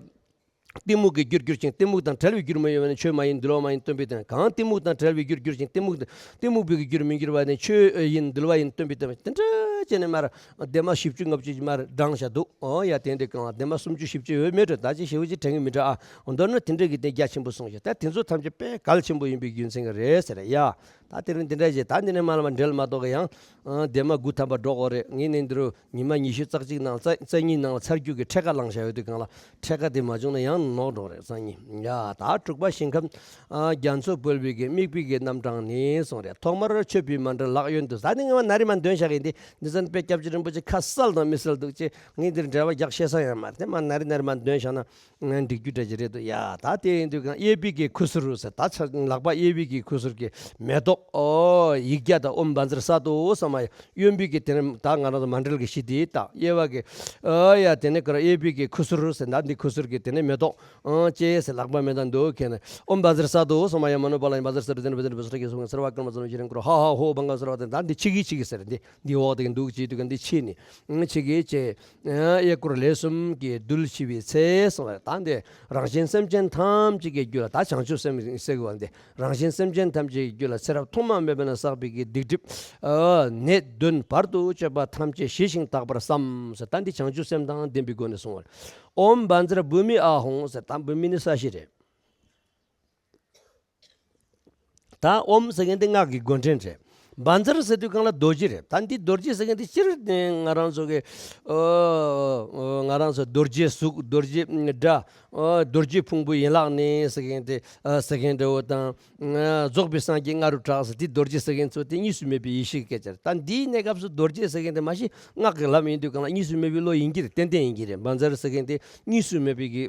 གཏི་མུག་གི་རྒྱུར་གྱུར་ཅིང་། གཏི་མུག་དང་བྲལ་བའི་རྒྱུར་མི་གཡོ་བ་ནི་ཆོས་མ་ཡིན་འདུལ་བ་མ་ཡིན་སྟོན་པའི་དོན། གང་གཏི་མུག་དང་བྲལ་བའི་རྒྱུར་གྱུར་ཅིང་། གཏི་མུག་གཏི་མུག་པའི་རྒྱུར་མི་འགྱུར་བ་ནི་ཆོས་ཡིན་འདུལ་བ་ཡིན་སྟོན་པའི་དོན། དེ་འདྲ་བྱས་ནས་མར་ལྡན་མ་བཞི་བཅུ་ལྔ་བཅུ་ཅིག་མར་བགྲངས་བཞག་འདུག། ཨོ་ཡ་དེ་འདྲ་གང་ལ་ལྡན་མ་སུམ་ཅུ་བཞི་བཅུ་ཡོད་མེད་འགྲོ། ད་ཅི་ཞེ་པོ་ཅིག་དྲན་གི་མི་འདྲ་ཨ། མདོར་ན་དེ་འདྲ་གི་དེ་རྒྱ་ཆེན་པོ་གསུངས་ཤག། ད་དེ་ཚོ་ཐམས་ཅད་དཔེ་གལ་ཆེན་པོ་ཡིན་པའི་རྒྱུ་མཚན་གྱིས་རེད་ཟེར་ཡ། ད་དེ་རིང་དེ་འདྲ་བྱས། ད་འདི་ནས་མར་ལ་མ་འབྲེལ་མ་གཏོགས་ཀྱི་ཡང་ལྡན་མ་དགུ་ཐམ་པ་འགྲོ་དགོས་རེད། ངས་ནི་འདི་རུ་ཉི་མ་ཉི་ཤུ་རྩ་གཅིག་ནང་རྩ་རྩ་གཉིས་ནང་ལ་ཚར་རྒྱུ་གི་འཕྲད་ཀ་བླངས་བཞག་ཡོད་དུས་གང་ལ་འཕྲད་ཀ་དེ་མ་བྱུང་ན་ཡང་ནོར་འགྲོ་རེད། རྩ་གཉིས་ཡ། ད་དྲུག་པ་ཞིང་ཁམས་རྒྱ་མཚོ་བོད་པའི་གི་དམིགས་པའི་གི་རྣམ་གྲངས་ནི་གསུངས་རེད། ཐོག་མར་མཆོད་པའི་མཎྜལ་ལག་གཡོན་དུ། ད་ནི་ངས་མ་ན་རི་མ་འདོན་བཞག་གི་འདི་འདི་ཚན་དཔེ་སྐྱབས་རྗེ་རིན་པོ་ཆེ་ཁ་གསལ་དང་མི་གསལ་འདུག་ཅེས་ངས་འདིར་འགྲེལ་པ་རྒྱག་ཤེས་ས་ཡང་མ་རེད། དེ་མ་ན་རི་ན་རི་མ་འདོན་བཞག་ན། འགྲིག་རྒྱུ་འདྲ་ཅིག་རེད་འདུག་ཡ། ད་དེ་ཡིན་དུས་གང་གཡས་པའི་གི་ཁུ་ཚུར་ཟེར། ད་ཆ་ལག་པ་གཡས་པའི་གི་ཁུ་ཚུར་གི་མེ་ཏོག་ཨོ་ཡིག་བརྒྱ་དང་ཨོཾ་བཛྲ་སཏྭ་ཟེར་མ་ཡ། གཡོན་པའི་གི་དེ་ནས་ད་ང་རང་ཚོ་མཎྜལ་གི་གཞི་དེ་ད་གཡས་པ་གི་ཨོ་ཡ། དེ་ནས་ཀ་ར་གཡས་པའི་གི་ཁུ་ཚུར་ཟེར། ད་འདི་ཁུ་ཚུར་གི་དེ་ནས་མེ་ཏོག་ཨོ་ཅེས་ཟེར་ལག་པ་མེ་ཏོག་འདུག་ཁྱེར་ནས་ཨོཾ་བཛྲ་སཏྭ་ཟེར་མ་ཡ། མ་ནུ་པཱ་ལ་ཡ་བཛྲ་སཏྭ་བཛྲ་བཛྲ་བཛྲ་བཛྲ་གི་སོང་སརྦ་ཀརྨ་ཚང་ནུ་ཤི་རན་ཀུ་རུ་ཧ་ཧ་ཧོ་བྷང་ག་སརྦ་དེ། ད་འདི་ཕྱི་གི་ཕྱི་གི་ཟེར། འདི་འདི་འོག་དེ་གི་འདུག་ཅེས་དུས་ག་འདི་ཕྱི་ནི་ཕྱི་གི་ཅེས། གཡས་སྐོར་ལས་གསུམ་གྱིས་རྡུལ་ཕྱི་བའི་ཚེ་གསུངས་པ་རེད། ད་འདི་རང་གཞན་སེམས་ཅན་ཐམས་ཅད་ཀྱི་རྒྱུད་ལ། ད་བྱང་ཆུབ་སེམས་ཟེར་དགོས་པ་འདི་རང་གཞན་སེམས་ཅན་ཐམས་ཅད་ཀྱི་རྒྱུད་ལ་ཚེ་རབས་ཐོག་མ་མེད་པ་ནས་བསགས་པའི་གི་སྡིག་སྒྲིབ་ནད་གདོན་བར་དུ་གཅོད་པ་ཐམས་ཅད་ཞི་ཞིང་དག་པར་བསམ་ཟེར། ད་འདི་བྱང་ཆུབ་སེམས་དང་ལྡན་པའི་སྒོ་ནས་གསུངས་པ་རེད། ཨོཾ་བཛྲ་བྷཱུ་མི་ཨཱཿཧཱུྃ་ཟེར། ད་བྷཱུ་མི་ནི་ས་གཞི་རེད། ད་ཨོཾ་ཟེར་མཁན་དེ་སྔགས་ཀྱི་མགོ་འདྲེན་རེད། བཛྲ་ཟེར་དུས་གང་ལ་རྡོ་རྗེ་རེད། ད་འདི་རྡོ་རྗེ་ཟེར་མཁན་དེ་སྤྱིར་ང་རང་ཚོ་གི་ཨོ་ང་རང་ཚོ་རྡོ་རྗེ་གཟུགས་རྡོ་རྗེ་སྒྲ་ཨོ་རྡོ་རྗེ་ཕུང་པོའི་ཡན་ལག་ནི་ཟེར་མཁན་དེ་ཨ་ཟེར་མཁན་འདྲ་བོ་དང་། རྫོགས་པའི་སངས་རྒྱས་ལྔ་རུ་གྲགས་ཟེར་དེ་རྡོ་རྗེ་ཟེར་མཁན་ཚོ་དེ་གཉིས་སུ་མེད་པའི་ཡེ་ཤེས་ཀྱི་སྐད་ཆ་རེད། ད་འདིའི་གནས་སྐབས་སུ་རྡོ་རྗེ་ཟེར་མཁན་དེ་མ་གཞི་སྔགས་ཀྱི་ལམ་ཡིན་དུས་གང་ལ་གཉིས་སུ་མེད་པའི་བློ་ཡིན་གྱི་རེད། ཏན་ཏན་ཡིན་གྱི་རེད། བཛྲ་ཟེར་མཁན་དེ་གཉིས་སུ་མེད་པའི་གི་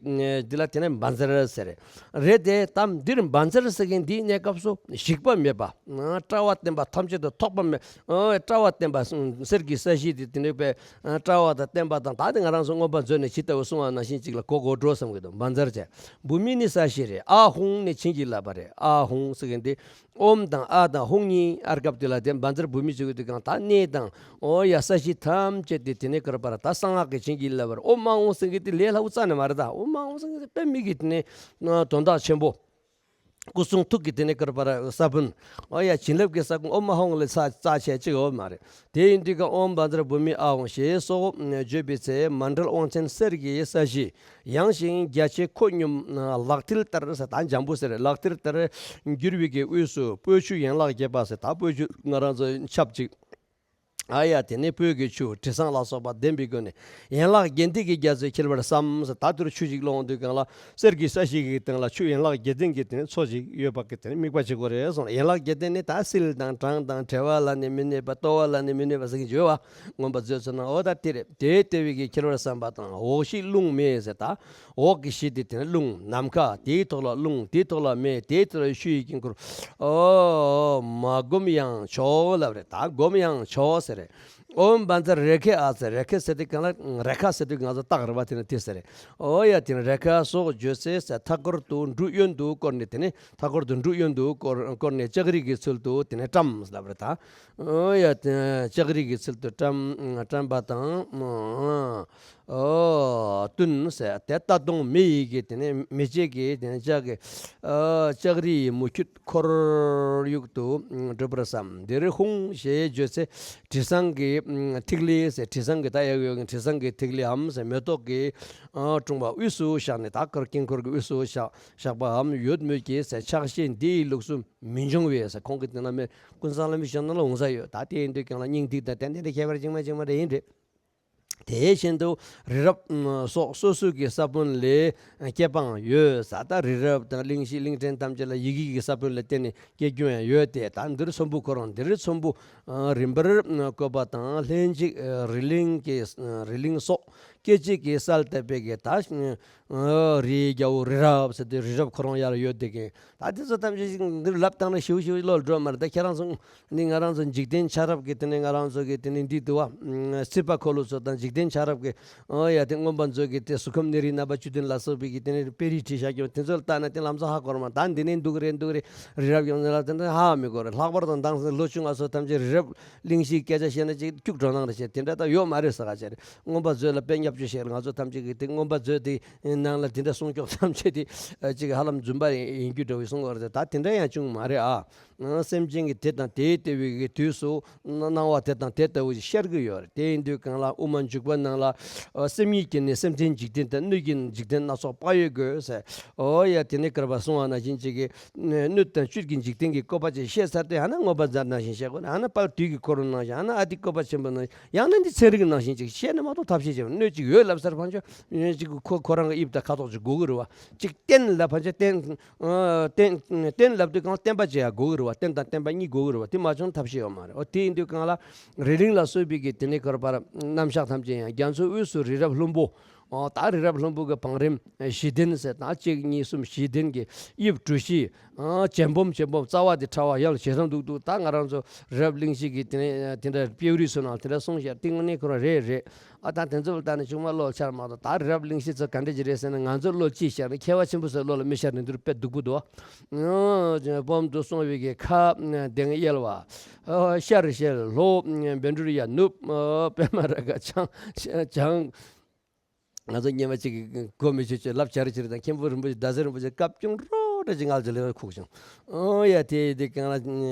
འདི་ལ་དེ་ནས་བཛྲ་ཟེར་རེད། རེད་དེ་ད་འདིར་བཛྲ་ཟེར་མཁན་འདིའི་གནས་སྐབས་སུ་ཞིག་པ་མེད་པ། ཨ་བཀྲ་བ་བསྟན་པ་ཐམས་ཅད་དུ་ཐོགས་པ་མེད། ཨ་བཀྲ་བ་བསྟན་པ་གསུང་གསེར་གྱི་ས་གཞི་དེ་དེ་འདྲ་པའི་ཨ་བཀྲ་བ་དང་བསྟན་པ་དང་། ད་དེ་ང་རང་ཚོ་མངོན་པ་མཛོད་ནས་ཇི་ལྟ་བུ་གསུང་བ་ནང་བཞིན་ཅིག་ལ་གོ་དགོས་འགྲོ་བསམ་གྱི་འདུག། བཛྲ་བྱས། བྷཱུ་མི་ནི་ས་གཞི་རེད། ཨཱཿཧཱུྃ་ནི་བྱིན་གྱིས་བརླབས་པ་རེད། ཨཱཿཧཱུྃ་ཟེར་མཁན་དེ་ཨོཾ་དང་ཨཱཿ་དང་ཧཱུྃ་གཉིས་ཨརྒྷ་དེ་ལ་དེ་བཛྲ་བྷཱུ་མི་བྱེད་དགོས་དུས་གང་ད་གནས་དང་ཨོ་ཡ་ས་གཞི་ཐམས་ཅད་དེ་དེ་ནས་ཀ་ར་པ་ར་ད་གསང་སྔགས་ཀྱི་བྱིན་གྱིས་བརླབས་པ་རེད། ཨོཾ་ཨཱཿཧཱུྃ་ཟེར་མཁན་དེ་ལས་སླ་བོ་རྩ་ནས་མ་རེད། ད་ཨོཾ་ཨཱཿཧཱུྃ་ཟེར་མཁན་དེ་དཔེ་མི་གི་དེ་ནས་དོན་དག་ཆེན་པོ། སྐུ་གསུང་ཐུགས་ཀྱི་དེ་ནས་ཀ་ར་པ་ར་ས་བོན། ཨོ་ཡ་བྱིན་རླབས་ཀྱི་ས་ཁོངས་ཨོཾ་ཨཱཿཧཱུྃ་ལས་ས་རྩ་ཆེ་གཅིག་ཡོད་མ་རེད། དེ་ཡིན་དུས་ཀ་ཨོཾ་བཛྲ་བྷཱུ་མི་ཨཱཿཧཱུྃ་ཞེས་སོགས་བརྗོད་པའི་ཚེ་མཎྜལ་དབང་ཆེན་གསེར་གྱི་ས་གཞི་ཡངས་ཤིང་རྒྱ་ཆེ་ཁོད་སྙོམས་ལག་མཐིལ་ལྟར་ཟེར། ད་འཇམ་པོ་ཟེར། ལག་མཐིལ་ལྟར་འགྱུར་བའི་གི་དབུས་སུ་སྤོས་ཆུ་ཡན་ལག་བརྒྱད་པ་ཟེར། ད་སྤོས་ཆུ་ང་རང་ཚོ་ཆབ་ཅིག། ཨ་ཡ་དེ་ནས་སྤོས་ཀྱི་ཆུ་དྲི་བཟང་ལ་སོགས་པ་ལྡན་པའི་སྒོ་ནས་ཡན་ལག་བརྒྱད་ལྡན་གྱི་རྒྱ་མཚོས་འཁྱིལ་བར་བསམ་ཟེར། ད་དུར་ཆུ་ཞིག་སློང་དུས་གང་ལ་གསེར་གྱི་ས་གཞི་གི་སྟེང་ལ་ཆུ་ཡན་ལག་བརྒྱད་ལྡན་གྱི་དེ་ནས་མཚོ་ཞིག་ཡོད་པ་གི་དེ་ནས་དམིགས་པ་བྱེད་དགོས་རེད་གསུངས། ཡན་ལག་བརྒྱད་ལྡན་ནི་ད་བསིལ་དང་གྲང་དང་བྲེལ་བ་ལ་ནི་མི་གནས་པ། ལྟོ་བ་ལ་ནི་མི་གནས་པ་ཟེར་གྱི་ཡོད་བ། མངོན་པ་མཛོད་ཚོ་ན། འོ་ད་དེ་རེད། དེ་ལྟ་བུའི་གི་འཁྱིལ་བར་བསམ་པ་དང་འོག་གཞི་རླུང་མེ་ཟེར། ད་འོག་གི་གཞི་དེ་དེ་ནི་རླུང་ནམ་མཁའ། དེའི་ཐོག་ལ་རླུང་། དེའི་ཐོག་ལ་མེ། དེའི་ཐོག་ལ་ཆུ་ཡི་དཀྱིལ་འཁོར། ཨོ་མ་བསྒོམ་ཡང་ཆོག་ལབ་རེད། ད་བསྒོམ་ཡང་ཆོག་ཟེར་རེད། ཨོཾ་བཛྲ་རེ་ཁེ་ཨཱཿ་ཟེར། རེ་ཁེ་ཟེར་དུས་གང་ལ་རེ་ཁ་ཟེར་དུས་ང་ཚོ་སྟག་རེད་བ། དེ་ནི་དེ་ཟེར་རེད། ཨོ་ཡ་དེ་ནི་རེ་ཁ་སོགས་བརྗོད་ཚེ་ཟེར། མཐའ་སྐོར་དུ་འབྲུ་གཡོན་དུ་བསྐོར་ནས། དེ་ནི་མཐའ་སྐོར་དུ་འབྲུ་གཡོན་དུ་བསྐོར་བསྐོར་ནས་ལྕགས་རི་གི་ཚུལ་དུ་དེ་ནི་བཀྲམ་ལབ་རེད། ད་ཨོ་ཡ་དེ་ལྕགས་རི་གི་ཚུལ་དུ་བཀྲམ་བཀྲམ་པ་དང་། ཨོ། བསྟུན་ཟེར་དེ་ལྟ་སྟོང་མེ་ཡི་གེ་དེ་ནས་མེ་ལྕེ་གི་དེ་ནས་ལྕགས་ཀྱི་ཨོ་ལྕགས་རིའི་མུ་ཁྱུད་འཁོར་ཡུག་ཏུ་འགྲུབ་པར་བསམ། འདིར་ཧཱུྃ་ཞེས་བརྗོད་ཚེ་དྲི་བཟང་གི་ཐིག་ལེ་ཟེར། དྲི་བཟང་གི་ད་ཡག་ཡོད་ཀྱི་དྲི་བཟང་གི་ཐིག་ལེའམ་ཟེར་མེ་ཏོག་གི་ཨོ་དྲུང་པ་དབུས་སུ་བཞག་ནས། ད་དཀར་དཀྱིལ་འཁོར་གྱི་དབུས་སུ་བཞག་བཞག་པའམ་ཡོད་མོད་ཀྱི་ཟེར། ཆགས་ཞེན་འདི་ཡི་ལུགས་སུ་མི་འབྱུང་བས་ཟེར། ཁོང་གི་དེ་ན་མེ་ཀུན་བཟང་བླ་མའི་ཞལ་ནང་ལ་འོང་ས་ཡོད། ད་དེ་ཡིན་དུས་ཀྱང་ལ་སྙིང་ཐིག་དང་ཏན་ཏན་དེ་ཁྱད་པར་ཅིག་མ་ཅིག་མ་རེད་ཡིན་རེད། དེ་བཞིན་དུ་རི་རབ་སོགས་སོ་སོའི་གི་ས་བོན་ལས་སྐྱེ་བའང་ཡོད་ཟེར། ད་རི་རབ་དང་གླིང་བཞི་གླིང་ཕྲན་ཐམས་ཅད་ལ་ཡི་གེ་གི་ས་བོན་ལ་བརྟེན་ནས་སྐྱེ་རྒྱུ་ཡང་ཡོད་དེ། ད་འདིར་ཚོམ་བུ་ཁོ་རང་འདིར་ཚོམ་བུ་རིམ་པར་བཀོད་པ་དང་ལྷན་ཅིག་རི་གླིང་གི་རི་གླིང་སོགས་སྐད་ཅིག་གིས་གསལ་བཏབ་པའི་གི་ད་རིའི་རྒྱལ་པོ་རི་རབ་ཟེར་དུས་རི་རབ་ཁོ་རང་ཡར་ཡོད་དེ་གི། ད་དེ་ཚོ་ཐམས་ཅད་ཅིག་འདིར་ལབ་བཏང་ན་ཞིའུ་ཞིའུ་བློ་ལ་འགྲོ་མ་རེད། ད་ཁྱེད་རང་ཚོ་ནི་ང་རང་ཚོ་འཇིག་རྟེན་ཆ་རབ་ཀྱི་དེ་ནས་ང་རང་ཚོ་གི་དེ་ནས་འདི་དུ་བ་སྲིད་པ་འཁོར་ལོ་ཚོ་དང་འཇིག་རྟེན་ཆ་རབ་ཀྱི་ཨོ་ཡ་དེ་མངོན་པ་མཛོད་ཀྱི་དེ་གཟུགས་ཁམས་གནས་རིགས་རྣམ་པ་བཅུ་བདུན་ལ་སོགས་པའི་གི་དེ་ནས་དཔེ་རིས་བྲིས་བཞག་ཀྱང་དེ་ཚོ་ལ་ལྟ་ན་དེ་ལམ་སང་ཧ་གོ་ར་མ། ད་འདི་ནས་འདུག་རེད་འདུག་རེད། རི་རབ་ཡོངས་ལ་དེ་འདྲ་ཧ་མི་གོ་རེད། ལྷག་པར་དུ་མདང་ལོ་ཆུང་བ་ཚོ་ཐམས་ཅད་རི་རབ་གླིང་བཞིའི་སྐད་ཆ་བཤད་ན་ཅིག་སྐྱུག་བྲོ་སྣང་རེ་བྱེད་དེ་འདྲ་ད་ཡོད་མ་རེད་ཟེར་ག་བྱས་རེད། མངོན་པ་མཛོད་ལ་དཔེ་ཉག་བཅུ་ཞིག་ང་ཚོ་ཐམས་ཅད་ཀྱི་དེ་མངོན་པ་མཛོད་དེ་ནང་ལ་དེ་འདྲ་གསུང་ཆོག་ཐམས་ཅད་དེ་ཅིག་ཧ་ལམ་རྫུན་པ་ཡིན་རྒྱུ་འདྲ་བའི་གསུང་བ་རེད། ད་དེ་འདྲ་ཡང་བྱུང་མ་རེད་ཨ། སེམས་ཅན་གྱི་དེ་དང་དེའི་ལྟེ་བའི་གི་དུས་སུ་སྣང་བ་དེ་དང་དེ་ལྟ་བུ་ཞིག་ཤར་གྱི་ཡོད་རེད། དེ་ཡིན་དུས་གང་ལ་དབུ་མ་འཇུག་པ་ནང་ལ་སེམས་ཉིད་ཀྱིས་ནི་སེམས་ཅན་འཇིག་རྟེན་དང་སྣོད་ཀྱི་འཇིག་རྟེན་སྣ་ཚོགས་དཔག་ཡོད་དགོས་ཟེར། ཨོ་ཡ་དེ་ནི་བསྐལ་པ་གསུང་བ་ནང་བཞིན་ཅིག་གི་སྣོད་དང་བཅུད་ཀྱི་འཇིག་རྟེན་གྱི་བཀོད་པ་ཅིག་བཤད་ཚར་དུས་ཧ་ན་མངོན་པ་མཛོད་ནང་བཞིན་བཤད་དགོས་ན། ཧ་ན་དཔལ་དུས་ཀྱི་འཁོར་ལོ་ནང་བཞིན། ཧ་ན་ཨ་ཏི་བཀོད་པ་ཆེན་པོ་ནང་བཞིན། ཡང་ན་འདི་ཚན་རིག་ནང་བཞིན་ཅིག་བཤད་ནས་མ་གཏོགས་ཐབས་ཤེས་བྱེད་པ། སྣོད་ཅིག་ཡོད་ལབ་ཚར་ཕན་ཆོད་ཅིག་ཁོ་ཁོ་རང་གི་དབྱིབས་དང་ཁ་དོག་ཅིག་དགོས་ཀྱི་རེད་བ། ཅིག་བསྟན་ལབ་ཕན་ཆོད་བསྟན། ཨ་བསྟན་བསྟན་ལབ་དུས་གང་བསྟན་པ་ཅིག་ཡང་དགོས་ཀྱི་རེད་བ། བསྟན་དང་བསྟན་པ་གཉིས་དགོས་ཀྱི་རེད་བ། དེ་མ་བྱུང་ཐབས་ཤེས་ཡོད་མ་རེད། ཨོ་དེ་ཡིན་དུས་གང་ལ་རི་གླིང་ལ་སོགས་པའི་གི་དེ་ནས་བསྐལ་པར་རྣམ་གཞག་ཐམས་ཅད་ཡང་རྒྱ་མཚོའི་དབུས་སུ་རི་རབ་ལྷུན་པོ། ཨོ་ད་རི་རབ་ལྷུན་པོ་གི་བང་རིམ་བཞི་ལྡན་ཟེར། ད་གཅིག་གཉིས་གསུམ་བཞི་ལྡན་གྱི་དབྱིབས་གྲུ་བཞི། ཨ་ཇེ་སྦོམ་ཇེ་སྦོམ། རྩ་བ་དེ་ཕྲ་བ་ཡང་ཇེ་ཐང་འདུག་འདུག་ད་ང་རང་ཚོ་རི་རབ་གླིང་བཞི་གི་དེ་ནས་དེ་འདྲ་དཔེ་རིས་སུ་ནང་དེ་འདྲ་གསུངས་ཤག་དེ་དངོས་གནས་ཁོ་རང་རེད་རེད། ཨ་ད་དེ་ཚོ་ལ་ལྟ་ནས་ཆུང་མ་བློ་འཆར་མ་གཏོགས། ད་རི་རབ་གླིང་བཞི་ཚོ་ག་འདྲ་ཅིག་རེད་ཟེར་ན། ང་ཚོ་བློ་ཅིག་ཤར་ནས་མཁས་པ་ཆེན་པོ་ཚོའི་བློ་ལ་མི་ཤར་ནས་འདུག་དཔེ་སྡུག་པོ་འདུག་ཨ་སྦོམ་དུ་སོང་བའི་གི་ཁ་གདངས་གཡས་པ། ཨ་ཤར་ཤར་ལྷོ་བཻ་ཌཱུརྱ་ནུབ། ཨ་པདྨ་རཱ་ག་བྱང་བྱང་། ང་ཚོ་སྔོན་མ་ཅིག་གི་གོ་མི་ཆོད་ཆོད་ལབ་བྱ་རི་ཆི་རི་དང་མཁན་པོ་རིན་པོ་ཆེ་རྡ་སའི་རིན་པོ་ཆེ་སྐབས་ཀྱང་རོ་འདྲ་ཅིག་ངག་ཅིག་ལེན་ཁུག་བྱུང་། ཨོ་ཡ་དེ་དེ་གང་ལ་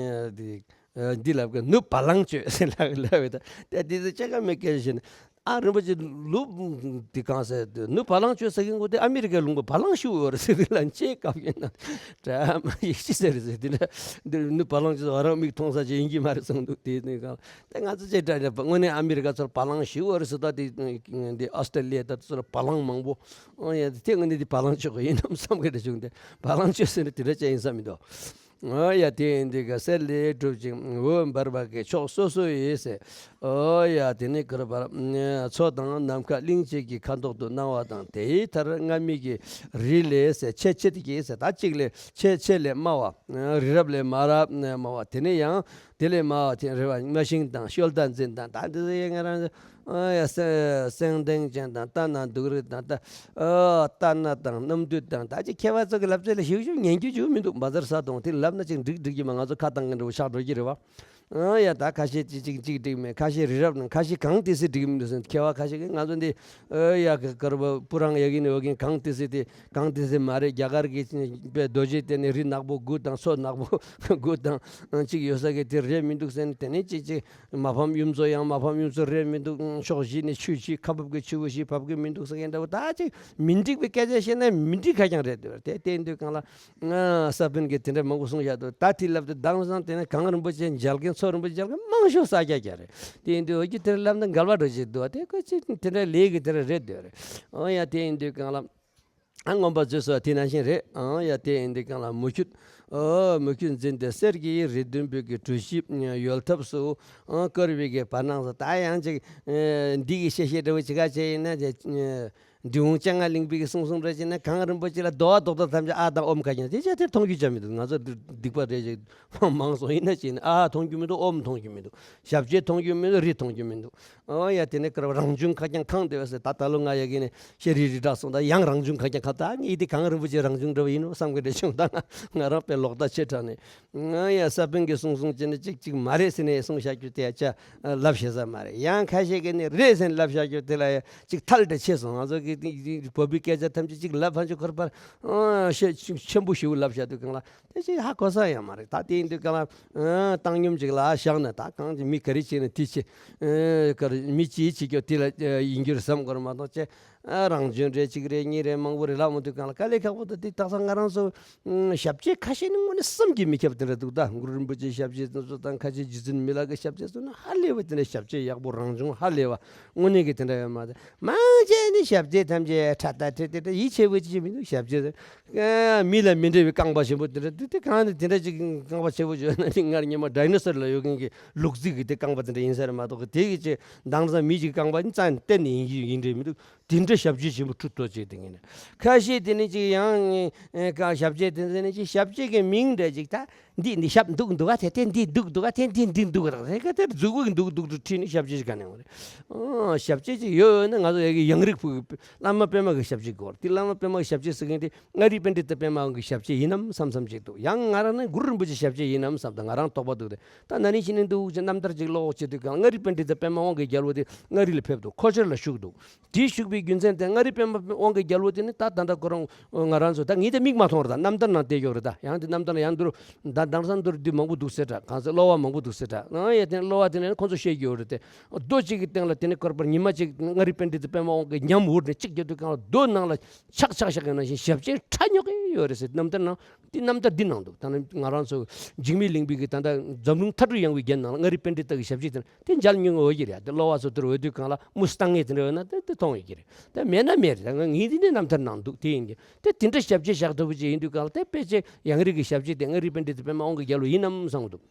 འདི་འདི་ལབ་གི་ནུབ་བ་ལང་སྤྱོད་ཟེར་ལབ་ལབ་བས། ད་དེ་དེ་ཅི་ག་མེད་སྐད་བཤད་ནས། ཨ་རིན་པོ་ཆེ་ལུག་འདི་གང་ཟེར་དུས་ནུབ་བ་ལང་སྤྱོད་ཟེར་གི་འགོ་དེ་ཨ་མི་རི་ཀའི་ལུང་པ་བ་ལང་ཤུ་ཡོད་རེད་ཟེར་དུས་ལ་ཅེས་སྐབས་ཡིན་ན་དྲ་མ་ཡིག་ཅི་ཟེར་ཟེར་དུས་ན་འདི་ནུབ་བ་ལང་སྤྱོད་ང་རང་མིག་མཐོང་ས་ཅིག་ཡིན་གྱི་མ་རེད་གསུངས་འདུག་དེ་ནི་གང་། དེ་ང་ཚོ་ཅེས་དྲ་དངོས་གནས་ཨ་མི་རི་ཀ་ཚོར་བ་ལང་ཞིག་ཡོད་རེད་ཟེར། ད་དེ་དེ་ཨོ་སི་ཏྲེ་ལི་ཡ་ད་ཚོར་བ་ལང་མང་པོ། ཨོ་ཡ་དེ་དངོས་གནས་དེ་བ་ལང་ཆོག་གི་ཡིན་ནམ་བསམ་གི་རེ་བྱུང་། དེ་བ་ལང་ཆོག་ཟེར་ན་དེ་འདྲ་ཅན་ཡིན་ས་མི་འདུག་ཨོ་ཡ་དེ་ཡིན་དེ་ག་གསེར་ལས་གྲུབ་ཅིང་འོད་འབར་བ་གི་ཕྱོགས་སོ་སོ་ཡི་ཟེར། ཨོ་ཡ་དེ་ནི་བསྐལ་པར་མཚོ་དང་ནམ་མཁའ་གླིང་བཅས་ཀྱི་ཁ་དོག་ཏུ་སྣང་བ་དང་། དེའི་མཐར་སྔ་མའི་གི་རི་ལས་ཟེར། ཆེ་ཆེ་དེ་གི་ཟེར། ད་གཅིག་ལས་ཆེ་ཆེ་ལས་དམའ་བ། རི་རབ་ལས་མར་དམའ་བ། དེ་ནས་ཡང་དེ་ལས་དམའ་བ་དེ་རེ་བ་རྨ་ཤིང་དང་ཤོལ་ད་འཛིན་དང་། ད་འདི་ཚོ་ཡང་ང་རང་ཨ་ཡ་སེ་སེང་ལྡེང་ཅན་དང་ཏ་ན་དུག་རི་དང་། ད་ཨ་ཏ་ན་དང་གནམ་བདུད་དང་། ད་ཅིག་མཁས་པ་ཚོ་གི་ལབ་ཚད་ལ་ཞིབ་ཞིབ་ཉན་རྒྱུ་ཅིག་མི་འདུག་བ་ཛར་ས་དང་དེ་ལབ་ན་ཅིག་འགྲིག་འགྲིག་གི་མ། ང་ཚོ་ཁ་བཏང་གི་འདྲ་བོ་ཆགས་འགྲོ་གི་རེད་བ། ཨ་ཡ་ད་ཁ་ཤས་ཅིག་ཅིག་ཅིག་འགྲིག་མེད། ཁ་ཤས་རི་རབ་ནང་ཁ་ཤས་གངས་ཏི་སེ་འགྲིག་མི་འདུག་ཟེར། མཁས་པ་ཁ་ཤས་ཀྱིས་ང་ཚོ་འདི་ཨ་ཡ་གི་བསྐལ་པ་སྤུ་རང་ཡ་གི་ནི་འོ་གི་གངས་ཏི་སེ་དེ་གངས་ཏི་སེ་མ་རེད། རྒྱ་གར་གྱི་པའི་རྡོ་རྗེ་དེ་ནི་རི་ནག་པོ་དགུ་དང་མཚོ་ནག་པོ་དགུ་དང་ཅིག་ཡོད་ས་གི་དེ་རེད་མི་འདུག་ཟེར་ནས། དེ་ནས་ཅིག་ཅིག་མ་ཕམ་གཡུ་མཚོ་ཡང་མ་ཕམ་གཡུ་མཚོ་རེད་མི་འདུག་ཕྱོགས་བཞི་ནས་ཆུ་བཞི་ཁ་འབབ་ཀྱི་ཆུ་བོ་བཞི་བབ་ཀྱི་མི་འདུག་ཟེར་མཁན་འདྲ་བོ། ད་ཅིག་མི་འགྲིག་པའི་སྐད་ཆ་བཤད་ན་མི་འགྲིག་ཁ་རྐྱང་རེད་འདུག་དེ་དེ་འདུག་གང་ལ། ང་ས་བོན་གྱི་དེ་འདྲ་མང་པོ་གསུངས་བཞག་འདུག་ད་དེ་ལབ་དུས་མདང་སང་དེ་ནས་གངས་རིན་པོ་ཆེ་མཇལ་མཁན་མཚོ་རིན་པོ་ཆེ་མཇལ་མཁན་མང་ཤོས་ས་སྐྱ་རྒྱ་རེད། དེ་ཡིན་དུས་འོ་ཀྱི་དེར་ལབ་ན་འགལ་བ་འགྲོ་བཞིན་འདུག་དེ་ཁོ་ཅི་དེ་འདྲ་ལས་ཀྱི་དེ་འདྲ་རེད་འདོད་རེད། ཨང་ཡ་དེ་ཡིན་དུས་གང་ལ། ཨ་མངོན་པ་མཛོད་སོགས་དེ་ནང་བཞིན་རེད། ཨང་ཡ་དེ་ཡིན་དུས་གང་ལ་མུ་ཁྱུད། ཨོ་མུ་ཁྱུད་འཛིན་ཏེ་གསེར་གྱི་རི་བདུན་པོའི་གི་གྲུ་བཞི་ཡོལ་ཐབས་སུ་ཨང་བསྐོར་བའི་གི་བར་སྣང་སོགས། ད་ཡང་ཅིག་འདི་གི་བཤད་བཤད་འདྲ་བོ་ཅིག་ག་བྱས་ཡིན་ན། འབྲི་གུང་སྤྱན་སྔ་གླིང་པའི་གི་གསུང་གསུང་རེ་བྱས་ན། གངས་རིན་པོ་ཆེ་ལ་བསྡོ་བ་རྡོག་རྡོག་ཐམས་ཅད་ཨ་དང་ཨོམ་ཁ་རྐྱང་དེ་ཅག་དེ་མཐོང་རྒྱུ་ཅང་མི་འདུག་ང་ཚོ་སྡིག་པ་རེ་ཞིག་མང་སོང་། ཡིན་ན་ཅི་ཡིན་ཨ་མཐོང་རྒྱུ་མི་འདུག་ཨོམ་མཐོང་རྒྱུ་མི་འདུག་ཞབས་རྗེས་མཐོང་རྒྱུ་མི་འདུག་རི་མཐོང་རྒྱུ་མི་འདུག་ཨོ་ཡ། དེ་ནས་ཀར་རང་བྱུང་ཁ་རྐྱང་གང་དེ་བས་ཟེར། ད་ད་ལོ་ང་ཡ་གི་ནས་ཤེས་རིག་རི་བྲག་སོང་། ད་ཡང་རང་བྱུང་ཁ་རྐྱང་ཁ། ད་ངས་དེ་གངས་རིན་པོ་ཆེ་རང་བྱུང་འདྲ་བ་ཡིན་ནོ་བསམ་གི་འདྲ་བྱུང་། ད་ང་ང་རང་དཔེ་ལོག་ལྟ་ཆེ་དྲགས་ནས། ང་ཡ་ས་པཎ་གྱི་གསུང་གསུང་བྱས་ནས་ཅིག་ཅིག་མ་རེད་ཟེར་ནས་གསུང་བཤད་རྒྱུ་དེ་ཡ་ཅག་ལབ་ཤེས་ས་མ་རེད། ཡང་ཁ་ཤས་ཀྱིས་ནི་རེད་ཟེར་ནས་ལབ་བཤད་རྒྱུ་དེ་ལ་ཡ་ཅིག་ཐལ་འདྲ་ཆེ་སོང་། ང་ཚོ་གི་བོད་པའི་སྐད་ཆ་ཐམས་ཅད་ཅིག་ལབ་ཕན་ཆོད་ཁར་པར་ཨ་ཤེས་ཆེན་པོ་ཞིག་ལབ་བཤད་དུས་གང་ལ། དེ་ཅིག་ཧ་གོ་ས་ཡང་མ་རེད། ད་དེ་ཡིན་དུས་གང་ལ་ཨ་བཏང་སྙོམས་ཅིག་ལ་བཞག་ན། ད་གང་ཅིག་མི་ག་རེ་བྱས་ན་དེ་བྱེད། ཨ་ག་རེ་མི་ཅིའི་བྱེད་རྒྱུ་དེ་ལ་ཨ་ཡིན་རྒྱུ་རེད་བསམ་དགོས་རེད་མ་གཏོགས་ཅེ། ཨ་རང་བྱོན་རེ་གཅིག་རེ་གཉིས་རེ་མང་པོ་རེ་ལབ་མ་དུས་གང་ལ་དཀའ་ལས་ཁག་པོ། ད་དེ་དག་ས་ང་རང་ཚོ་ཨ་ཞབས་རྗེས་ཁ་ཤས་ནི་དངོས་གནས་བསམ་གྱིས་མི་ཁྱབ་དེ་འདྲ་འདུག་ད་གུ་རུ་རིན་པོ་ཆེའི་ཞབས་རྗེས་དེ་ཚོ་དང་། ཁ་ཆེ་རྗེ་བཙུན་མི་ལ་གི་ཞབས་རྗེས་ཚོ་ནི་ཧ་ལས་པ་དེ་འདྲ། ཞབས་རྗེས་ཡག་པོ་རང་བྱུང་ཧ་ལས་པ་དངོས་གནས་ཀྱི་དེ་འདྲ་ཡོད་མ་རེད། མང་ཆེ་ནི་ཞབས་རྗེས་ཐམས་ཅད་ཁྲ་ཏ་ཁྲི་ཏི་ཏི་ཡིད་ཆེས་པོ་ཅི་མི་འདུག་ཞབས་རྗེས་ཨ་མི་ལ་མི་འདྲ་བའི་རྐང་པ་ཆེན་པོ་དེ་འདྲ་འདུག་དེ་གང་ནས་དེ་འདྲ་ཅིག་རྐང་པ་ཆེན་པོ་བྱོས་ན་ནི་སྔར་སྔོན་མ་ཌའི་ནོ་སར་ལ་ཡོད་མཁན་གྱི་ལུག་རྫི་གི་དེ་རྐང་པ་དེ་འདྲ་ཡིན་ས་རེད་མ་གཏོགས། དེ་གི་ཅིག་དེང་སང་མི་གི་རྐང་པ་ནི་རྩ་ནས་གཏན་ནས་ཡིན་གྱི་ཡིན་འདྲ་མི་འདུག་དེ་འདྲ་ཞབས་རྗེས་ཆེན་པོ་ཁྲུ་ཏོ་ཅིག་དེ་ངེས་ནས། ཁ་ཤས་དེ་ནི་ཅིག་ཡང་ཨེ་ཀ་ཞབས་རྗེས་དེ་ཚོ་ནི་ཅིག་ཞབས་རྗེས་ཀྱི་མིང་འདྲ་ཅིག་ད་འདི་འདི་ཞབས་འདུག་འདུག་ག་དེ་དེ་འདི་འདུག་འདུག་ག་དེ་འདི་འདི་འདུག་ར་རེ་ག་དེར་མཛུ་གུ་གི་འདུག་འདུག་འདུག་ཁྲིད་ནི་ཞབས་རྗེས་ཅིག་ག་ནས་འོང་རེད། ཨོ་ཞབས་རྗེས་ཅིག་ཡོད་ཡོད་ན་ང་ཚོ་ཡ་གི་ཡང་རིགས་ཕུག་གི་བླ་མ་པདྨ་གི་ཞབས་རྗེས་དགོས་རེད། དེ་བླ་མ་པདྨ་གི་ཞབས་རྗེས་ཟེར་མཁན་དེ་མངའ་རིས་པཎྜི་ཏ་པདྨ་དབང་གི་ཞབས་རྗེས་ཡིན་ནམ་བསམ་བསམ་ཅིག་འདུག་ཡང་ང་རང་ནི་གུ་རུ་རིན་པོ་ཆེ་ཞབས་རྗེས་ཡིན་ནམ་བསམ། ད་ང་རང་དོགས་པ་འདུག་དེ། ད་ན་ནིང་ཕྱི་ནས་འདུག་ཅེས་རྣམ་ཐར་ཅིག་ཀློག་བྱེད་དུས་གང་མངའ་རིས་པཎྜི་ཏ་པདྨ་དབང་གི་རྒྱལ་པོ་དེ་མངའ་རིས་ལ་ཕེབས་འདུག་མཁོ་ཆེར་ལ་བཞུགས་འདུག་དེའི་བཞུགས་པའི་རྒྱུ་མཚན་དེ་མངའ་རིས་པདྨ་དབང་གི་རྒྱལ་པོ་དེ་ནི་ད་ད་ལྟ་ཁོ་རང་ང་རང་ཚོ་ད་ངས་ད་མིག་མ་མཐོང་རེད། ད་རྣམ་ཐར་ནང་བལྟས་ཡོད་རེད། ད་ཡང་དེ་རྣམ་ཐར་ནང་ཡང་འདུག་ད་དེང་སང་འདུག་འདི་མང་པོ་འདུག་ཟེར་འདྲ། གང་ཟེར་གློ་བ་མང་པོ་འདུག་ཟེར་འདྲ། ཨང་ཡ་དེ་གློ་བ་དེ་ནས་ཁོང་ཚོ་བཤད་ཀྱི་ཡོད་རེད་དེ། རྡོ་གཅིག་གི་སྟེང་ལ་དེ་ནས་སྐོར་པར་ཉི་མ་གཅིག་མངའ་རིས་པཎྜི་ཏ་པདྨ་དབང་གི་ཉམས་འུར་ནས་གཅིག་རྒྱབ་དུས་གང་ལ་རྡོ་ནང་ལ་ཆག་ཆག་ཆག་གི་ནང་བཞིན་ཞབས་རྗེས་ཁྲ་ཉོག་གི་ཡོད་རེད་ཟེར། རྣམ་ཐར་ནང་དེ་རྣམ་ཐར་འདི་ནང་འདུག་ད་ནི་ང་རང་ཚོ་འཇིགས་མེད་གླིང་པའི་གི་ད་ལྟ་འཛམ་གླིང་མཐའ་གྲུབ་ཡངས་པའི་རྒྱན་ནང་ལ་མངའ་རིས་པཎྜི་ཏ་གི་ཞབས་རྗེས་དེ་དེ་མཇལ་མྱོང་འོས་ཀྱི་རེད། དེ་གློ་བ་ཚོ་དེར་འོས་དུས་གང་ལ་དམུ་བཏང་ངེས་དེ་འདྲ་ཡོད་ན་དེ་དེ་མཐོང་འོས་ཀྱི་རེད། དེ་མེད་ན་མེད་རེད། ད་ང་ངས་འདི་ནས་རྣམ་ཐར་ནང་འདུག་དེ་ཡིན་གྱི་དེ་དེ་འདྲ་ཞབས་རྗེས་བཞག་ཐུབ་པ་ཅིག་ཡིན་དུས་གང་ལ་དེ་དཔེ་ཆ་ཡང་རིག་གི་ཞབས་རྗེས་དེ་མངའ་རིས་པཎྜི་ཏ་པདྨ་དབང་གི་རྒྱལ་པོ་ཡིན་ནམ་བསམ་གི་འདུག་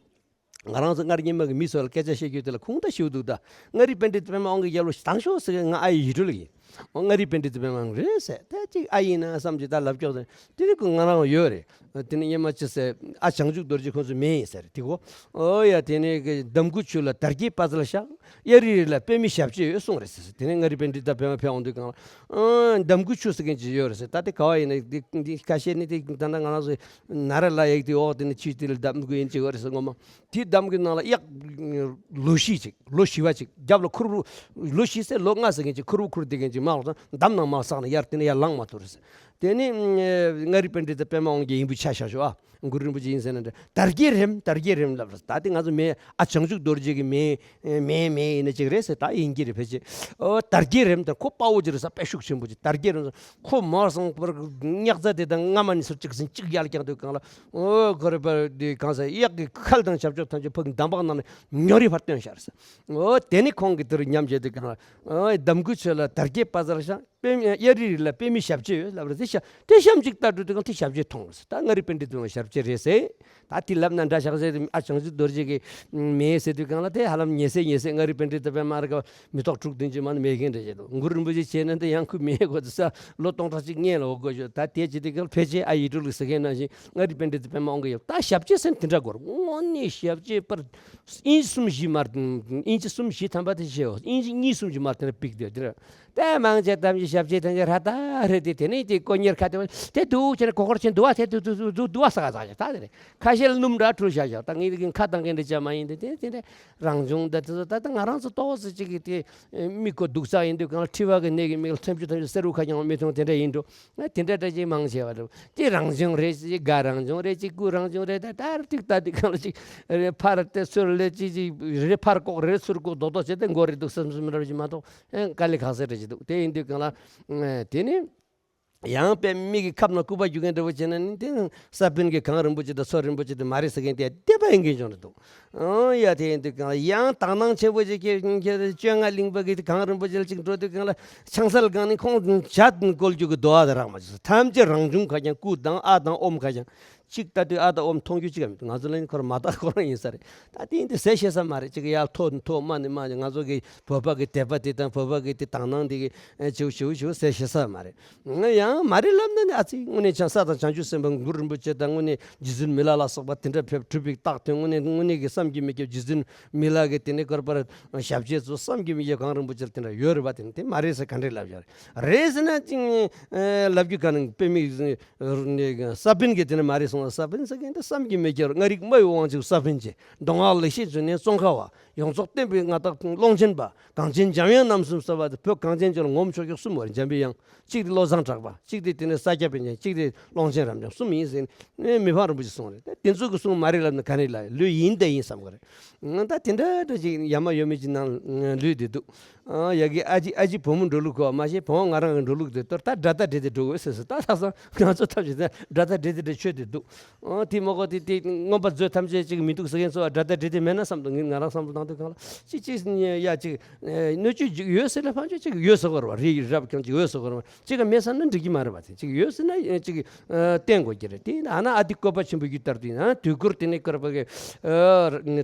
ང་རང་ཚོ་སྔར་སྔོན་མ་གི་མི་ཚོ་ལ་སྐད་ཆ་བཤད་རྒྱུ་དེ་ལ་ཁུངས་དག་ཞིག་འདུག་ད་མངའ་རིས་པཎྜི་ཏ་པདྨ་དབང་གི་རྒྱལ་པོ་ཞིག་དང་ཤོག་ཟེར་གི་ང་ཨ་ཡི་ཡིད་སྤྲུལ་ཡིན། མངའ་རིས་པཎྜི་ཏ་པདྨ་དབང་རེད་ཟེར། ད་ཅིག་ཨ་ཡིན་ན་བསམ་གྱི་ད་ལབ་ཀྱོག་ཟེར། དེ་ནི་ཁོ་ང་རང་ཡོད་རེད། དེ་ནི་སྔོན་མ་ཅི་ཟེར་ཨ་བྱང་ཆུབ་རྡོ་རྗེ་ཁོང་ཚོ་མེད་ཡིན་ཟེར་དེ་གོ། ཨོ་ཡ་དེ་ནི་གི་འདམ་སྐུ་ཆུ་ལ་དར་རྒྱས་དཔལ་རྩལ་ཤག་གཡའ་རི་རི་ལ་པདྨའི་ཞབས་རྗེས་ཡོད་གསུངས་རེད་ཟེར། དེ་ནས་མངའ་རིས་པཎྜི་ཏ་པདྨ་ཕེབས་འོང་དུས་གང་ལ་ཨ་འདམ་སྐུ་ཆུ་ཟེར་མཁན་ཅིག་ཡོད་རེད་ཟེར། ད་དེ་ག་བ་ཡིན་ན་འདི་འདི་ཁ་ཤས་ནི་དེ་ད་ལྟ་ང་རང་ཚོ་ན་ར་ལ་ཡག་དེ་འོག་དེ་ནི་ཆུ་དེ་ལ་འདམ་སྐུ་ཡིན་ཅིག་ཡོད་རེད་ཟེར་ངོ་མ། དེའི་འདམ་གྱི་ནང་ལ་གཡག་ལོ་བཞི་ཅིག་ལོ་བཞི་བ་ཅིག་རྒྱབ་ལ་ཁུར་བུ། ལོ་བཞི་ཟེར་ལོ་ལྔ་ཟེར་མཁན་ཅིག་ཁུར་བུ་ཁུར་བསྡད་མཁན་ཅིག་མར་ལོག་ཙང་འདམ་ནང་མར་ཟགས་ནས་ཡར་དེ་ནས་ཡར་ལངས་མ་ཐུབ་རེད་ཟེར། དེ་ནས་མངའ་རིས་པཎྜི་ཏ་པདྨ་དབང་རྒྱལ་ཡིན་པའི་ཆ་བཞག་ཤོག་ཨ། གུ་རུ་རིན་པོ་ཆེ་ཡིན་ཟེར་ན་འདྲ། དར་རྒྱས་རེམ་དར་རྒྱས་རེམ་ལབ་རེད། ད་དེ་ང་ཚོ་མེ་ཨ་བྱང་ཆུབ་རྡོ་རྗེ་གི་མེ་མེ་མེ་ཡིན་ན་ཅིག་རེད་ཟེར། ད་ཡིན་གྱི་རེད་ཕལ་ཆེར། ཨོ་དར་རྒྱས་རེམ་དང་ཁོ་དཔའ་བོ་ཅིག་རེད་ས། དཔེ་ཤུགས་ཆེན་པོ་ཅིག་དར་རྒྱས་རེམ་ཁོ་མར་སོང་བར་ཉག་རྩ་དེ་དང་རྔ་མ་ནས་ཚུར་གཅིག་ཟིན་གཅིག་ཡར་བརྐྱངས་དུས་གང་ལ། ཨོ་ཁོ་རེ་པར་དེ་གང་ཟེར་གཡག་གི་ཁལ་དང་ཆབ་ཆོབ་ཐམས་ཅད་ཕུག་འདམ་བག་ནང་ནས་ཉོ་རི་ཕར་བཏོན་ཤར་ཟེར། ཨོ་དེ་ནི་ཁོང་གི་དེར་ཉམས་བྱས་དུས་གང་ལ། ཨོ་འདམ་སྐུ་ཆུ་ལ་དར་རྒྱས་དཔལ་རྩལ་ཤག་པདྨ་གཡའ་རི་རི་ལ་པདྨའི་ཞབས་རྗེས་ཡོད་ལབ་རེད་ཟེར་ཤག་དེ་གཤམ་གཅིག་ལྟ་འགྲོ་དུས་གང་དེ་ཞབས་རྗེས་མཐོང་ཟེར། ད་མངའ་རིས་པཎྜི་ཏ་ཞབས་རྗེས་རེད་ཟེར། ད་དེ་ལབ་ན་འདྲ་ཤག་ཟེར། ཨ་བྱང་ཆུབ་རྡོ་རྗེ་གི་མེད་ཟེར་དུས་གང་ལ་དེ་ཧ་ལམ་ཉེ་སའི་ཉེ་སའི་མངའ་རིས་པཎྜི་ཏ་པདྨ་ཨ་རི་ཀ་མི་ཐོག་དྲུག་བདུན་ཅུ་མ་ནི་མེད་མཁན་འདྲ་བྱེད་དོ། གུ་རུ་རིན་པོ་ཆེ་བྱས་ན་དེ་ཡང་ཁུ་མེད་དགོས་དུ་ས་ལོ་སྟོང་ཕྲག་གཅིག་སྔོན་ལ་འོ་དགོས་ཤོག་ད་དེ་བྱེད་དུས་གང་ལ་ཕལ་ཆེར་ཨ་ཡིག་འབྲུ་ལུགས་ཟེར་མཁན་ནང་བཞིན་མངའ་རིས་པཎྜི་ཏ་པདྨ་དབང་གི་ཡོད། ད་ཞབས་རྗེས་ཟེར་དེ་འདྲ་དགོས་རེད། དངོས་གནས་ཞབས་རྗེས་པར་ཨིན་ཇི་གསུམ་བཞི་མར་ཨིན་ཇི་གསུམ་བཞི་ཐམ་པ་དེ་བྱས་ཨིན་ཇི་གཉིས་གསུམ་བཞི་མར་དེ་འདྲ་ཕིག་དེ་དེ་འདྲ། ད་མང་ཆེ་ཐམས་ཅད་ཞབས་རྗེས་ཐམས་ཅད་ར་ད་རེད་དེ། དེ་ནས་དེ་དཀོན་གཉེར་ཁ་དེ་དེ་འདུག་བྱས་ན་གོ་སྐོར་ཆེན་འདུག་བ། དེ་འདུག་འདུག་འདུག་འདུག་བ་ས་ག་ས་ག་ད་དེ་རེད། ཁ་ཤས་ལ་སྣུམ་འདྲ་འཁྲུལ་བཞག་བཞག་ད་ངས་དེ་གིན་ཁ་བཏང་མཁན་འདྲ་ཅང་མ་ཡིན་ཏེ། དེ་དེ་འདྲ་རང་བྱུང་ད་དེ་ཚོ་ད་ལྟ་ང་རང་ཚོ་ཏོག་ཙམ་ཅིག་གིས་དེ་མིག་གོ་སྡུག་ས་ཡིན་དུས་གང་ལ་མཁྲིས་པ་གི་ནད་ཀྱི་མིག་ལ་ཐོན་རྒྱུ་ཐོན་རྒྱུ་སེར་བོ་ཁ་རྐྱང་མི་མཐོང་དེ་འདྲ་ཡིན་འགྲོ། ང་དེ་འདྲ་འདྲ་ཅིག་མང་ཆེ་བ་རེད། དེ་རང་བྱུང་རེད་ཅིག་དགའ་རང་བྱུང་རེད་ཅིག་སྐུ་རང་བྱུང་རེད། ད་ད་ཏིག་ད་ཏིག་གང་ལ་ཅིག་རེད་ཕར་དེ་ཚུར་ལས་ཅིག་ཅིག་རེད་ཕར་ལྐོག་རེད་ཚུར་ལྐོག་རྡོག་རྡོག་བྱས་ཏེ་མགོ་རེད་འདུག་བསམ་བསམ་འདྲ་ཅིག་མ་གཏོགས་ཨེ་དཀའ་ལས་ཁག་ས་རེད་ཅིག་འདུག་དེ་ཡིན་དུས་གང་ལ་དེ་ནི། ཡང་དཔེ་མིག་གི་ཁབ་ནང་སྐུད་པ་རྒྱུག་མཁན་འདྲ་བོ་བྱས་ན་ནི་དེ་ས་པཎ་གྱི་གངས་རིན་པོ་ཆེ་དང་མཚོ་རིན་པོ་ཆེ་དེ་མ་རེད་ཟེར་མཁན་དེ་བསྡད་པ་ཡིན་མཁན་ཅང་རེད་འདུག་ཨང་ཡ་དེ་ཡིན་དུས་གང་ཡང་དག་སྣང་ཆེན་པོ་ཞིག་གིས་བཅོ་ལྔ་གླིང་པ་གི་གངས་རིན་པོ་ཆེ་ལ་ཅིག་འགྲོ་དུས་གང་ལ་ཆང་ས་ལ་གང་ནས་ཁོང་ཇ་བཀོལ་རྒྱུ་གི་རྡོ་བ་དེ་རག་མ་བྱུང་། ཐམས་ཅད་རང་བྱུང་ཁ་རྐྱང་སྐུ་དང་ཨ་དང་ཨོམ་ཁ་རྐྱང་ གཅིག་ལྟ་དུས་ཨ་དང་ཨོ་མཐོང་རྒྱུ་གཅིག་ག་མི་འདུག་ང་ཚོ་ལ་ནི་ཁོ་རང་མ་དག་ཁོ་རང་ཡིན་ས་རེད། ད་དེ་ཡིན་དུས་ཟས་ཤེས་ས་མ་རེད། གཅིག་ཡར་མཐོ་མཐོ་དམའ་ནས་དམའ་ནས་ང་ཚོ་གི་བོད་པ་གི་དད་པ་དེ་དང་བོད་པ་གི་དེ་དག་སྣང་དེ་གི་བྱེའུ་བྱེའུ་བྱེའུ་ཟས་ཤེས་ས་མ་རེད། ང་ཡང་མ་རེད་ལབ་ན་ནི་ཨ་ཙི་དངོས་གནས་ཆང་ས་དང་བྱང་ཆུབ་སེམས་དཔའ་གུ་རུ་རིན་པོ་ཆེ་དང་དངོས་གནས་རྗེ་བཙུན་མི་ལ་ལ་སོགས་པ་དེ་འདྲ་ཕེབས་གྲུབ་པའི་རྟགས་ཐོན། དངོས་གནས་དངོས་གནས་ཀྱི་བསམ་གྱིས་མི་ཁྱབ་རྗེ་བཙུན་མི་ལ་གི་དེ་ནས་བསྐལ་པར་ཞབས་རྗེས་ཚོ་བསམ་གྱིས་མི་ཁྱབ་གངས་རིན་པོ་ཆེར་དེ་འདྲ་ཡོད་རེད་པ། དེ་ནི་དེ་མ་རེད་ཟེར་ག་འདྲས་ལབ་བཞག་རེད། རེད་ཟེར་ན་ཅིག་ལབ་རྒྱུ་ག་ནང་དཔེ་མི་ས་བོན་གྱི་དེ་ནི་མ་རེད་སོང་ལ། ས་བོན་ཟེར་མཁན་དེ་བསམ་གྱིས་མི་ཁྱབ་ལྔ་རིག་སྨྲ་བའི་དབང་ཕྱུག་ས་བོན་ཆེ། མདོ་སྔགས་ལེགས་བཤད་འབྱུང་གནས་ཙོང་ཁ་བ། ཡོངས་རྫོགས་བསྟན་པའི་མངའ་བདག་ཀློང་ཆེན་པ། གངས་ཅན་འཇམ་དབྱངས་རྣམ་གསུམ་གསལ་བ་དེ། བོད་གངས་ཅན་ལྗོངས་ལ་ངོམ་ཆོག་ཆོག་གསུམ་བར་འཇམ་པའི་དབྱངས། གཅིག་དེ་བློ་བཟང་གྲགས་པ། གཅིག་དེ་དེ་ནས་ས་སྐྱ་པཎ་ཆེན། གཅིག་དེ་ཀློང་ཆེན་རབ་འབྱམས། གསུམ་ཡིན་ཟེར་ནས་མི་ཕམ་རིན་པོ་ཆེ་གསུངས་རེད། དེ་ཚོ་གི་གསུང་མ་རེད་ལབ་ན་ག་རེ་ལབ། ལོས་ཡིན་དེ་ཡིན་བསམ་གི་རེད། ད་དེ་འདྲ་འདྲ་ཅིག་ཡ་མ་ཡོད་མེད་ཅིག་ནང་ལུས་བསྡད་འདུག་ཨ་ཡ་གི་ཨ་ཅེ་ཨ་ཅེ་བུ་མོ་འགྲོ་ལུགས་གོ་མ་ཤེས། བུ་མོ་ང་རང་གི་འགྲོ་ལུགས་དེ་ལྟར་ད་དགྲ་ཟླ་འདྲེ་དེ་འགྲོ་འོས་ཟེར་ཟེར། ད་ལྷག་བསམ་ང་ཚོ་ཐམས་ཅད་དེ་དགྲ་ཟླ་འདྲེ་དེ་འདྲ་ཆོས་དེ་འདུག་ཨོ་དེ་མ་གོ་དེ་དེ་མངོན་པ་མཛོད་ཐམས་ཅད་ཅིག་མི་འདུག་ཟེར་མཁན་ཚོ་དགྲ་ཟླ་འདྲེ་དེ་མེད་ན་བསམ་འདུག་ངས་ང་རང་བསམ་བློ་བཏང་དུས་གང་ལ་ཅིག་ཅིག་ཡ་ཅིག་སྣོད་བཅུད་ཅིག་ཡོད་ཟེར་ལ་ཕན་ཆོད་ཅིག་ཡོད་ཟེར་བ་རེད་པ། རི་རབ་ཀྱང་ཅིག་ཡོད་ཟེར་བ་རེད་པ། ཅིག་ག་མེད་བསམ་ན་འགྲིག་གི་མ་རེད་པ། དེ་ཅིག་ཡོད་ཟེར་ན་ཅིག་བསྟན་དགོས་ཀྱི་རེད། དེ་ཡིན་ན་ཨ་ན་ཨ་ཏི་བཀོད་པ་ཆེན་པོ་བརྒྱུད་ལྟར་དུ་ཡིན་ན་དུས་འཁོར་དེ་ནས་བཀོད་པ་གི་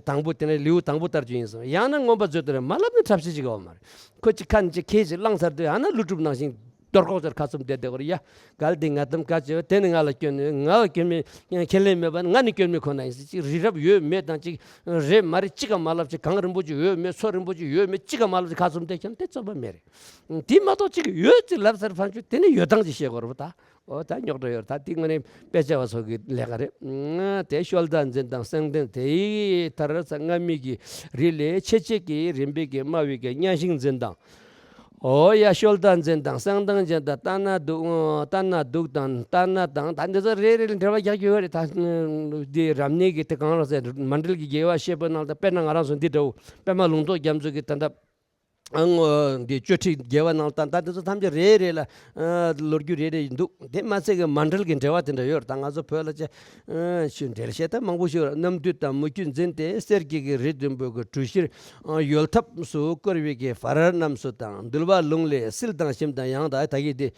དང་པོ་དེ་ནས་ལེའུ་དང་པོ་ལྟར་དུ་ཡིན་ཟེར། ཡང་ན་མངོན་པ་མཛོད་དེ་རེད། མ་ལབ་ན་འཁྲབ་བྱེད་ཅིག་ག་བ་མ་རེད། ཁོ་ཅིག་ཁ་ནས་ཅིག་ཁས་ཅིག་བླངས་ཚར་དུས་ཨ་ན་ཀླུ་སྒྲུབ་ནང་བཞིན། གཏོར་ཁོག་ཚོར་ཁ་ཚུམ་བསྡད་བསྡད་ཁོ་རེ་ཡ། གལ་ཏེ་ང་གཏམ་བཀའ་བཅོལ་བ་དེ་ནི་ང་ལ་སྐྱོན་མེད། ང་ལ་སྐྱོན་མེད་ཁས་ལེན་མེད་པ་ནི་ང་ནི་སྐྱོན་མེད་ཁོ་ན་ཡིན་ཟེར། ཅིག་རི་རབ་ཡོད་མེད་དང་ཅིག་རེད་མ་རེད་ཅི་ག་མ་ལབ། ཅིག་གངས་རིན་པོ་ཆེ་ཡོད་མེད་མཚོ་རིན་པོ་ཆེ་ཡོད་མེད་ཅི་ག་མ་ལབ། ཅིག་ཁ་ཚུམ་བསྡད་ཁྱོད་དེ་རྩོད་པ་མེད་རེད། དེ་མ་གཏོགས་ཅིག་ཡོད་ཅིག་ལབ་ཚར་ཕན་ཆོད་དེ་ནི་ཡོད་སྟངས་ཅིག་བཤད་དགོས་རེད་པ་ད། འོ་ད་རྙོག་དྲ་ཡོད་རེད། ད་དེ་དངོས་གནས་དཔེ་ཆ་བ་ཚོ་གི་ལས་ཀ་རེད། དེ་ཤོལ་དྭགས་འཛིན་དང་སེང་ལྡེང་དེའི་མཐར་ས་སྔ་མའི་གི་རི་ལས་ཆེ་ཆེ་གི་རིམ་པའི་གི་དམའ་བའི་གི་གཉའ་ཤིང་འཛིན་དང་། ཨོ་ཡ། ཤོལ་དྭགས་འཛིན་དང་སེང་ལྡེང་འཛིན་དང་རྟ་ནག་གདུགས། རྟ་ནག་གདུགས་དང་རྟ་ནག་དང་། ད་འདི་ཚོ་རེ་རེ་ལ་འགྲེལ་བ་རྒྱག་རྒྱུ་ཡོད་རེད། ད་འདི་རབ་གནས་ཀྱི་དེ་གང་རེད་ཟེར། མཎྜལ་གྱི་དགེ་བ་བཤད་པའི་ནང་ལ་ད་དཔེར་ན་ང་རང་ཚོ་འདི་འདྲ་བོ་པད་མ་ལུང་རྟོགས་རྒྱ་མཚོ་གི་ད་ལྟ་ཨང་འདི་གཅོད་ཁྲིད་དགེ་བ་ནང་ལ་ད་ད་འདི་ཚོ་ཐམས་ཅད་རེ་རེ་ལ་ལོ་རྒྱུས་རེ་རེ་འདུག་དེ་མ་ཚད་ཀྱི་མཎྜལ་གྱི་འགྲེལ་བ་དེ་འདྲ་ཡོད་རེད། ད་ང་ཚོ་བོད་ལ་ཅེ་ཆུ་འགྲེལ་བཤད་ད་མང་པོ་ཞིག་ཡོད་རེད། རྣམ་འདུས་དང་མུ་ཁྱུད་འཛིན་ཏེ། གསེར་གྱི་གི་རི་བདུན་པོ་གི་གྲུ་བཞིར་ཡོལ་ཐབས་སུ་བསྐོར་བའི་གི་བར་རྣམས་སུ་དང་། འདུལ་བ་ལུང་ལས་བསིལ་དང་ཞིམ་དང་། ཡང་ད་ད་གི་དེ་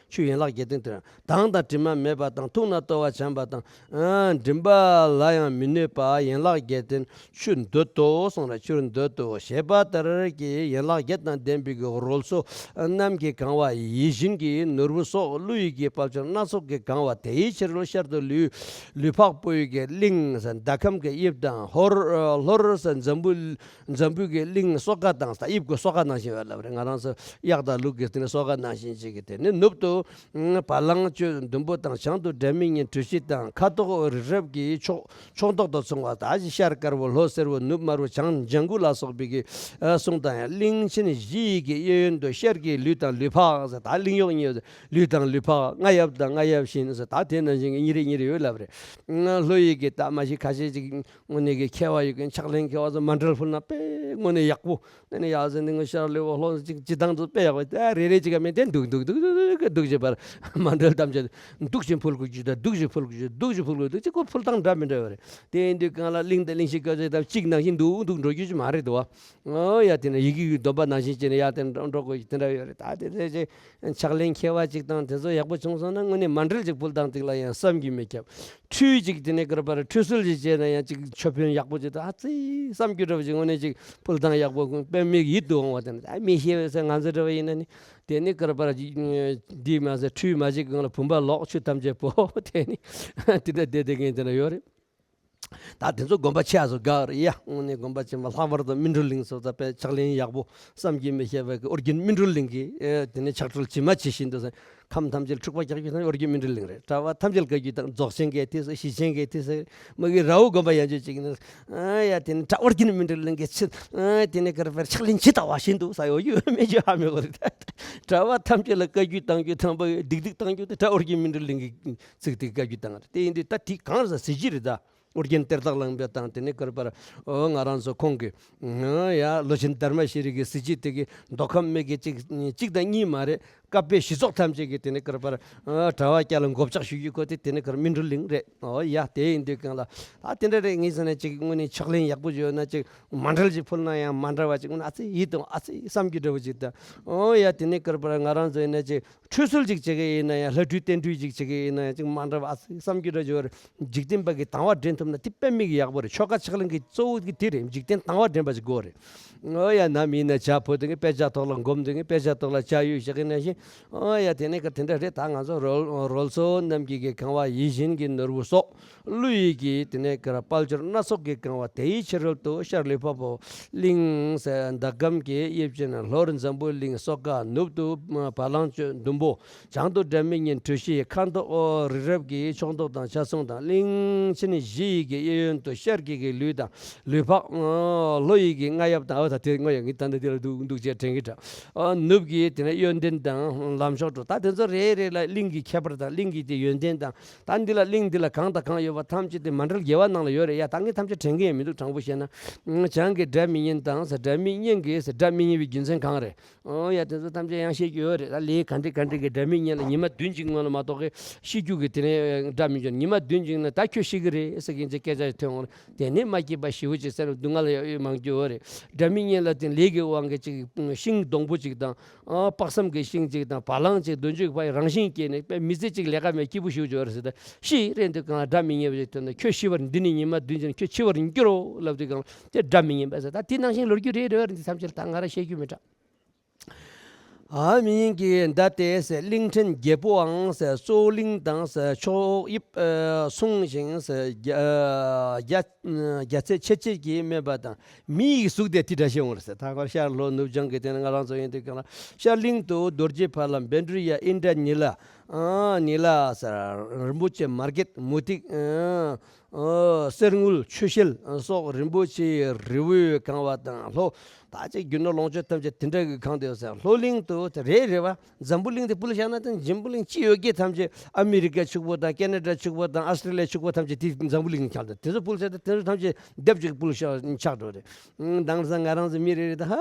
ཆུ་ཡན་ལག་བརྒྱད་ལྡན་དེ་དྭངས་དང་དྲི་མ་མེད་པ་དང་། འཐུང་ན་ལྟོ་བ་བྱམས་པ་དང་། མགྲིན་པ་ལ་ཡང་མི་གནོད་པ། ཡན་ལག་བརྒྱད་ལྡན་ཆུ་འདོད་དོ་གསུངས་ར། ཆུར་འདོད་དོ་ཞེས་པ་ལྟར་གྱི་ཡན་ལག་བརྒྱད་དང་ལྡན་པའི་གི་རོལ་མཚོ་རྣམས་ཀྱིས་གང་བ་ཡིད་བཞིན་གྱི་ནོར་བུ་སོགས་བློ་ཡི་གི་དཔལ་འབྱོར་སྣ་ཚོགས་ཀྱིས་གང་བ་དེའི་ཕྱིར་རོ། ཤར་དུ་ལུས་ལུས་འཕགས་པོ་ཡི་གི་གླིང་ཟེར་ཟླ་ཁམས་ཀྱི་དབྱིབས་དང་། ཧོར་ལྷོར་ཟེར་འཛམ་བུ་འཛམ་བུའི་གི་གླིང་སོ་ཀ་དང་། ད་དབྱིབས་ཀྱི་སོ་ཀ་ནང་བཞིན་ཡོད་ལབ་རེད། ང་རང་ཚོ་གཡག་དང་ལུག་གི་དེ་ནི་སོ་ཀ་ནང་བཞིན་ཅིག་གི་དེ་ནི་ནུབ་ཏུ་བ་ལང་སྤྱོད་ཟླུམ་པོ་དང་། བྱང་དུ་སྒྲ་མི་སྙན་གྲུ་བཞི་དང་། ཁ་དོག་རི་རབ་ཀྱི་ཕྱོགས་ཕྱོགས་མདོག་དང་མཚུངས་པ། ད་ཅི་ཤར་དཀར་པོ་ལྷོ་སེར་པོ་ནུབ་དམར་པོ་བྱང་ལྗང་གུ་ལ་སོགས་པའི་གི་གསུང་དང་། ཡང་གླིང་ཆེན་བཞི་ཡི་གི་གཡས་གཡོན་དུ་ཤར་གྱི་ལུས་དང་ལུས་འཕགས་ཟེར། ད་གླིང་གཡོག་གཉིས་ལུས་དང་ལུས་འཕགས། རྔ་ཡབ་དང་རྔ་ཡབ་བཞིན་ཟེར། ད་དེ་ནང་བཞིན་གྱི་གཉིས་རེ་གཉིས་རེ་ཡོད་ལབ་རེད། ལྷོ་ཡི་གི་ད་མ་གཞི་ཁ་ཤས་ཅིག་དངོས་གནས་ཀྱི་མཁས་པ་ཡོད་མཁན་ཕྱག་ལེན་མཁས་པ་ཚོ་མཎྜལ་ཕུལ་ན་དཔེ་དངོས་གནས་ཡག་པོ། ཨ་ནི་ཡག་ཟེར་འདི་ངོ་ཤར་ལེའུ་ལྷོ་ཅིག་སྤྱི་བཏང་དུ་དཔེ་ཡག་པོ། ད་རེ་རེ་ཅིག་ག་མེད་དེ་འདུག་འདུག་འདུག་འདུག་འདུག་འདུག་བྱེད་པར་མཎྜལ་ཐམས་ཅད་འདུག་ཅིང་ཕུལ་དགོས་ཀྱི། ད་འདུག་ཅིང་ཕུལ་དགོས་ཀྱི། འདུག་ཅིང་ཕུལ་དགོས་འདུག་ཅིག་ཁོ་ཕུལ་སྟངས་འདྲ་མི་འདྲ་ཡོད་རེད། དེ་ཡིན་དུས་གང་ལ་གླིང་དང་གླིང་བཞི་བཀའ་བརྒྱད་དང་གཅིག་ནང་བཞིན་འདུག་འདུག་འགྲོ་རྒྱུ་ཅིག་མ་རེད་དོ། ཨོ་ཡ། དེ་ནས་ཡི་གེ་གི་སྡོམ་པ་ནང་བཞིན་བྱས་ནས་ཡར་དེ་འགྲོ་འགྲོ་དགོས་ཀྱི་དེ་འདྲ་ཡོད་རེད། ད་དེ་ཚེ་ཅིག་ཕྱག་ལེན་མཁས་པ་ཅིག་དང་དེ་ཚོ་ཡག་པོ་བྱུང་སོང་ན་དངོས་གནས་མཎྜལ་ཅིག་ཕུལ་སྟངས་ཅིག་ལ་ཡང་བསམ་གྱིས་མི་ཁྱབ། ཁྲུས་ཅིག་དེ་ནས་ཀར་པར་ཁྲུས་གསོལ་ཅིག་བྱས་ན་ཡང་ཅིག་མཆོད་དཔོན་ཡག་པོ་ཅིག་ད་ཨ་ཙི་བསམ་རྒྱུ་འདྲ་བོ་ཅིག་དངོས་གནས་ཅིག་ཕུལ་སྟངས་ཡག་པོ་དཔེ་མིག་ཡིད་དུ་འོང་བ་དེ་ནི་ད་མི་ཤེས་པས་ཟེར་ང་ཚོ་འདྲ་བ་ཡིན་ན་ནི་དེ་ནི་ཀར་པར་འདི་མ་ཟེར་ཁྲུས་མ་བྱེད་གོང་ལ་བུམ་པ་ལོག་ཆུ་ཐམས་ཅད་བོ་དེ་ནི་དེ་འདྲ་བསྡད་བསྡད་མཁན་དེ་འདྲ་ཡོད་རེད། ད་དེ་ཚོ་དགོན་པ་ཆེ་ས་ཚོ་དགའ་རེད་ཡ། དངོས་གནས་དགོན་པ་ཆེན་པོ་ལྷག་པར་དུ་སྨིན་གྲོལ་གླིང་སོགས་ད་དཔེ་ཕྱག་ལེན་ཡག་པོ་བསམ་གྱིས་མི་ཁྱབ་པའི་ཨོ་རྒྱན་སྨིན་གྲོལ་གླིང་གི་ཨེ་དེ་ནས་ཕྱག་གྲུ་ཇི་མ་ཇི་བཞིན་དུ་ཟེར། ཁམས་ཐམས་ཅད་འཁྲུག་པ་རྒྱག་རྒྱུ་དང་ཨོ་རྒྱན་སྨིན་གྲོལ་གླིང་རེད། གྲྭ་པ་ཐམས་ཅད་བཀའ་བརྒྱུད་དང་རྫོགས་ཆེན་གྱི་དེ་ཟེར། ཞི་ཆེན་གྱི་དེ་ཟེར། མ་གི་ར་བོ་དགོན་པ་ཡན་ཆོད་ཅིག་ནས་ཨ་ཡ་དེ་ནི་གྲྭ་ཨོ་རྒྱན་སྨིན་གྲོལ་གླིང་གི་ཆེད་ཨ་དེ་ནི་ཀར་པར་ཕྱག་ལེན་ཇི་ལྟ་བ་བཞིན་དུ་ཟེར་ཡོད་རྒྱུ་མེད་རྒྱུ་ཧ་མི་གོ་རེད། གྲྭ་པ་ཐམས་ཅད་ལ་བཀའ་བརྒྱུད་བཏང་རྒྱུ་དང་པ་སྡིག་སྡིག་བཏང་རྒྱུ་དེ་གྲྭ་ཨོ་རྒྱན་སྨིན་གྲོལ་གླིང་གི་ཚིག་དེ་བཀའ་བརྒྱུད་བཏང་རེད། དེ་ཡིན་དུས་ད་དེ་གང་རེད་ཟེར་གཟི་བརྗིད་རེད་ད། ཨོ་རྒྱན་གཏེར་བདག་གླང་པོ་དང་དེ་ནས་ཀར་པར་ཨོ་ང་རང་ཚོ་ཁོང་གི་ཡ་ལོ་ཆེན་དྷརྨ་ཤྲཱི་གི་གཟི་བརྗིད་དེ་གི་མདོ་ཁམས་སྨད་ཀྱི་གཅིག་གཅིག་དང་གཉིས་མ་རེད། བཀའ་པོད་གཞི་ཚོགས་ཐམས་ཅད་ཀྱིས་དེ་ནས་ཀར་པར་གྲྭ་བ་བསྐྱལ་ལ་མགོ་ལྕག་གཞུ་རྒྱུ་ཁོ་དེ་དེ་ནས་ཀར་སྨིན་གྲོལ་གླིང་རེད། ཨོ་ཡ། དེ་ཡིན་དུས་གང་ལ་ད་དེ་འདྲ་རེད། ངས་ཟེར་ན་ཅིག་དངོས་གནས་ཕྱག་ལེན་ཡག་པོ་ཡོད་ན་ཅིག་མཎྜལ་ཅིག་ཕུལ་ན་ཡང་མ་འདྲ་བ་ཅིག་དངོས་གནས་ཨ་ཙི་ཡིད་དུ་ཨ་ཙི་བསམ་རྒྱུ་འདྲ་བོ་ཅིག་དང་། ཨོ་ཡ། དེ་ནས་ཀར་པར་ང་རང་ཚོ་ཡིན་ན་ཅིག་ཁྲུས་གསོལ་ཅིག་བྱེད་ཀྱི་ཡིན་ན་ཡང་། ལྷ་ཁྲུས་རྟེན་ཁྲུས་ཅིག་བྱེད་ཀྱི་ཡིན་ན་ཡང་ཅིག་མ་འདྲ་བ་ཨ་ཙི་བསམ་རྒྱུ་འདྲ་བོ་ཅིག་ཡོད་རེད། འཇིག་རྟེན་པ་གི་དང་བ་འདྲེན་ཐུབ་ན་དེ་དཔེ་མི་སྲིད་ཡག་པོ་རེད། ཆོ་ག་ཕྱག་ལེན་གྱི་གཙོ་བོ་གི་དེ་རེད། འཇིག་རྟེན་དང་བ་འདྲེན་པ་ཅིག་དགོས་རེད། ཨོ་ཡ། ནམ་ཡིན་ན་ཇ་ཕོར་དུས་ངས་དཔེ་ཆ་ཐོག་ལ་སྒོམ་དུས་ངས་དཔེ་ཆ་ཐོག་ལ་ཇ་ཡོད་བཞག་གི་ན་བཞིན། ཨོ་ཡ། དེ་ནས་ཀ་དེ་འདྲ་རེད། ད་ང་ཚོ་རོལ་རོལ་མཚོ་རྣམས་ཀྱི་གི་གང་བ་ཡིད་བཞིན་གྱི་ནོར་བུ་སོགས། ཀླུ་ཡི་གི་དེ་ནས་ཀར་དཔལ་འབྱོར་སྣ་ཚོགས་ཀྱི་གང་བ་དེའི་ཕྱི་རོལ་དུ་ཤར་ལུས་འཕགས་པོ་གླིང་ཟེར་ཟླ་གམ་གྱི་དབྱིབས་ཅན། ལྷོར་འཛམ་བུ་གླིང་སོགས་ཀ། ནུབ་ཏུ་བ་ལང་སྤྱོད་ཟླུམ་པོ། བྱང་དུ་སྒྲ་མི་སྙན་གྲུ་བཞི་ཁ་མདོག་རི་རབ་ཀྱི་ཕྱོགས་མདོག་དང་ཆ་མཚུངས་དང་། གླིང་ཆེན་བཞི་ཡི་གི་གཡས་གཡོན་དུ་ཤར་གྱི་གི་ལུས་དང་ལུས་འཕགས། ལྷོ་ཡི་གི་རྔ་ཡབ་དང་། འོ་ད་དེ་རྔ་ཡབ་ངས་ད་འདི་འདི་ལ་འདུག་འདུག་ཅེས་དྲན་གྱི་འདྲ། ནུབ་ཀྱི་དེ་ནས་གཡོན་ལྡན་དང་ལམ་མཆོག་འགྲོ། ད་དེ་ཚོ་རེ་རེ་ལ་གླིང་གི་ཁྱད་པར་དང་གླིང་གི་དེ་ཡོན་ཏན་དང་། ད་འདི་ལ་གླིང་འདི་ལ་གང་དང་གང་ཡོད་པ་ཐམས་ཅད་དེ་མཎྜལ་རྒྱལ་བ་ནང་ལ་ཡོད་རེད་ཡ། ད་ངས་ཐམས་ཅད་དྲན་གྱི་ཡང་མི་འདུག་དྲང་པོ་བཤད་ན། བྱང་གི་སྒྲ་མི་སྙན་དང་ཟེར། སྒྲ་མི་སྙན་གྱི་ཟེར། སྒྲ་མི་སྙན་པའི་རྒྱུ་མཚན་གང་རེད། ཨོ་ཡ། དེ་ཚོ་ཐམས་ཅད་ཡང་བཤད་རྒྱུ་ཡོད་རེད། ད་ལས་ག་འདྲ་ག་འདྲ་གི་སྒྲ་མི་སྙན་ལ་ཉི་མ་བདུན་གཅིག་སྔོན་ལ་མ་གཏོགས་གི་ཤེས་རྒྱུ་གི་དེ་ནས་སྒྲ་མི་འབྱོར། ཉི་མ་བདུན་གཅིག་ན་ད་ཁྱོད་ཤི་གི་རེད་ཟེར་མཁན་ཅིག་སྐད་ཆ་ཐོན་འོང་། དེ་ནས་མ་སྐྱིད་པ་ཞེ་པོ་ཅིག་སེམས་ལ་སྡུག་བསྔལ་ཡོད་མང་རྒྱུ་ཡོད་རེད། སྒྲ་མི་སྙན་ལ་དེ་ལས་ཀྱི་དབང་གིས་ཅིག་ཤིང་སྡོང་པོ་ཅིག་དང་། ཨ། དཔག་བསམ་གྱི་ཤིང་ཅིག་དང་བ་ལང་ཅིག་སྡོང་ཆུ་ཕར་རང་བཞིན་སྐྱེས་ནས་དཔེ་མི་ཚེ་གཅིག་ལས་ཀ་མེད་སྐྱིད་པོ་ཞེ་པོ་ཅིག་ཡོད་རེད་ཟེར། ད་ཤི་རན་དུས་གང་ལ་སྒྲ་མི་སྙན་པ་ཅིག་ཐོན་ནས་ཁྱོད་ཤི་བར་འདི་ནི་ཉི་མ་བདུན་ཅིག་ཁྱོད་འཆི་བར་འགྱུར་རོ་ལབ་དུས་གང་ལ་དེ་སྒྲ་མི་སྙན་པ་ཟེར། ད་དེ་ནང་བཞིན་ལོ་རྒྱུས་རེ་རེ་བ་རེ་འདི་ཐམས་ཅད་ད་ང་རང་བཤད་རྒྱུ་མི་དྲག་ཨ་མི་ཡིན་གྱི་མདའ་སྟེ་ཟེར། གླིང་ཕྲན་བརྒྱད་པོའང་ཟེར། གཙོ་བོ་གླིང་དང་ཟེར། ཕྱོགས་དབྱིབས་ཨ་སྲུང་ཞིང་ཟེར། རྒྱ་རྒྱ་རྒྱ་ཚད་ཆེ་ཆེ་གིས་སྨད་པ་དང་། མི་ཡི་གཟུགས་དེ་དེ་འདྲ་ཞིག་འོང་རེད་ཟེར། ད་གར་ཤར་ལྷོ་ནུབ་བྱང་གི་དེ་ནས་ང་རང་ཚོ་ཡིན་དུས་གང་ལ་ཤར་གླིང་དུ་རྡོ་རྗེ་ཕ་ལ་བཻ་ཌཱུརྱ་ཨིནྡྲ་ནཱི་ལ། ཨ་ནཱི་ལ་ཟེར། རིན་པོ་ཆེ་མར་གད་མུ་ཏིག་ཨ་ཨ་གསེར་དངུལ་ཆུ་ཤེལ་སོགས་རིན་པོ་ཆེའི་རི་བོས་གང་བ་དང་། ལྷོ། ད་ཅིག་རྒྱུ་ནོར་ལོངས་སྤྱོད་ཐམས་ཅད་དེ་འདྲ་གིས་གང་སྟེ་ཡོད་ཟེར། ལྷོ་གླིང་དུ་དེ་རེད་རེད་བ། འཛམ་བུ་གླིང་དེ་ཕུལ་བཞག་ན་དེ་འཛམ་བུ་གླིང་ཅི་ཡོད་ཀྱི་ཐམས་ཅད་ཨ་མི་རི་ཀ་ཕྱུག་པོ་དང་ཀེ་ན་ཌ་ཕྱུག་པོ་དང་ཨ་སི་ཀྲི་ལི་ཡ་ཕྱུག་པོ་ཐམས་ཅད་དེ་འཛམ་བུ་གླིང་ཁྱབ་དང་། དེ་ཚོ་ཕུལ་བཞག་ན་དེ་ཚོ་ཐམས་ཅད་སྡེབ་ཅིག་ཕུལ་བཞག་ཆགས་འགྲོ་རེད། ཨང་། དེང་སང་ང་རང་ཚོ་མི་རེ་རེ་ད་ཧ།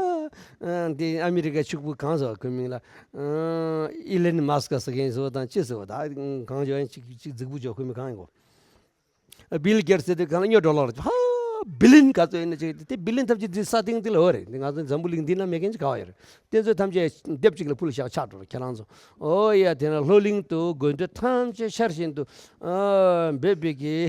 ཨང་། དེ་ཨ་མི་རི་ཀ་ཕྱུག་པོ་གང་ཟེར་བ་ཁོའི་མིང་ལ། ཨང་། ཨི་ལན་མཱ་སི་ཀ་ཟེར་མཁན་ཟེར་བ་དང་ཅི་ཟེར་བ་ད་གང་ཡོད་ཡང་ཅིག་ཅིག་རྫིག་པོ་འཇོག་ཁོའི་མིང་གང་ཡིན་གོ། བིལ་གེ་ཊི་སི་ཟེར་དུས་གང་ལ་སྨྱོ་འགྲོ་ལོག་རེད། ཧ། བི་ལིན་ག་ཚོད་ཡིན་ན་ཅིག་དེ་བི་ལིན་ཐམས་ཅད་འདི་ས་སྟེང་འདི་ལ་ཡོད་རེད། འདི་ང་ཚོ་འཛམ་བུ་གླིང་འདི་ན་མེད་མཁན་ཅིག་ག་བ་ཡོད་རེད། དེ་ཚོ་ཐམས་ཅད་སྡེབ་གཅིག་ལ་ཕུལ་བཞག་ཆགས་འགྲོ་རེད་ཁྱེད་རང་ཚོ། ཨོ་ཡ། དེ་ན་ལྷོ་གླིང་དུ་དགོས་འདོད་ཐམས་ཅད་ཤར་བཞིན་དུ་ཨ་འབད་པའི་གི།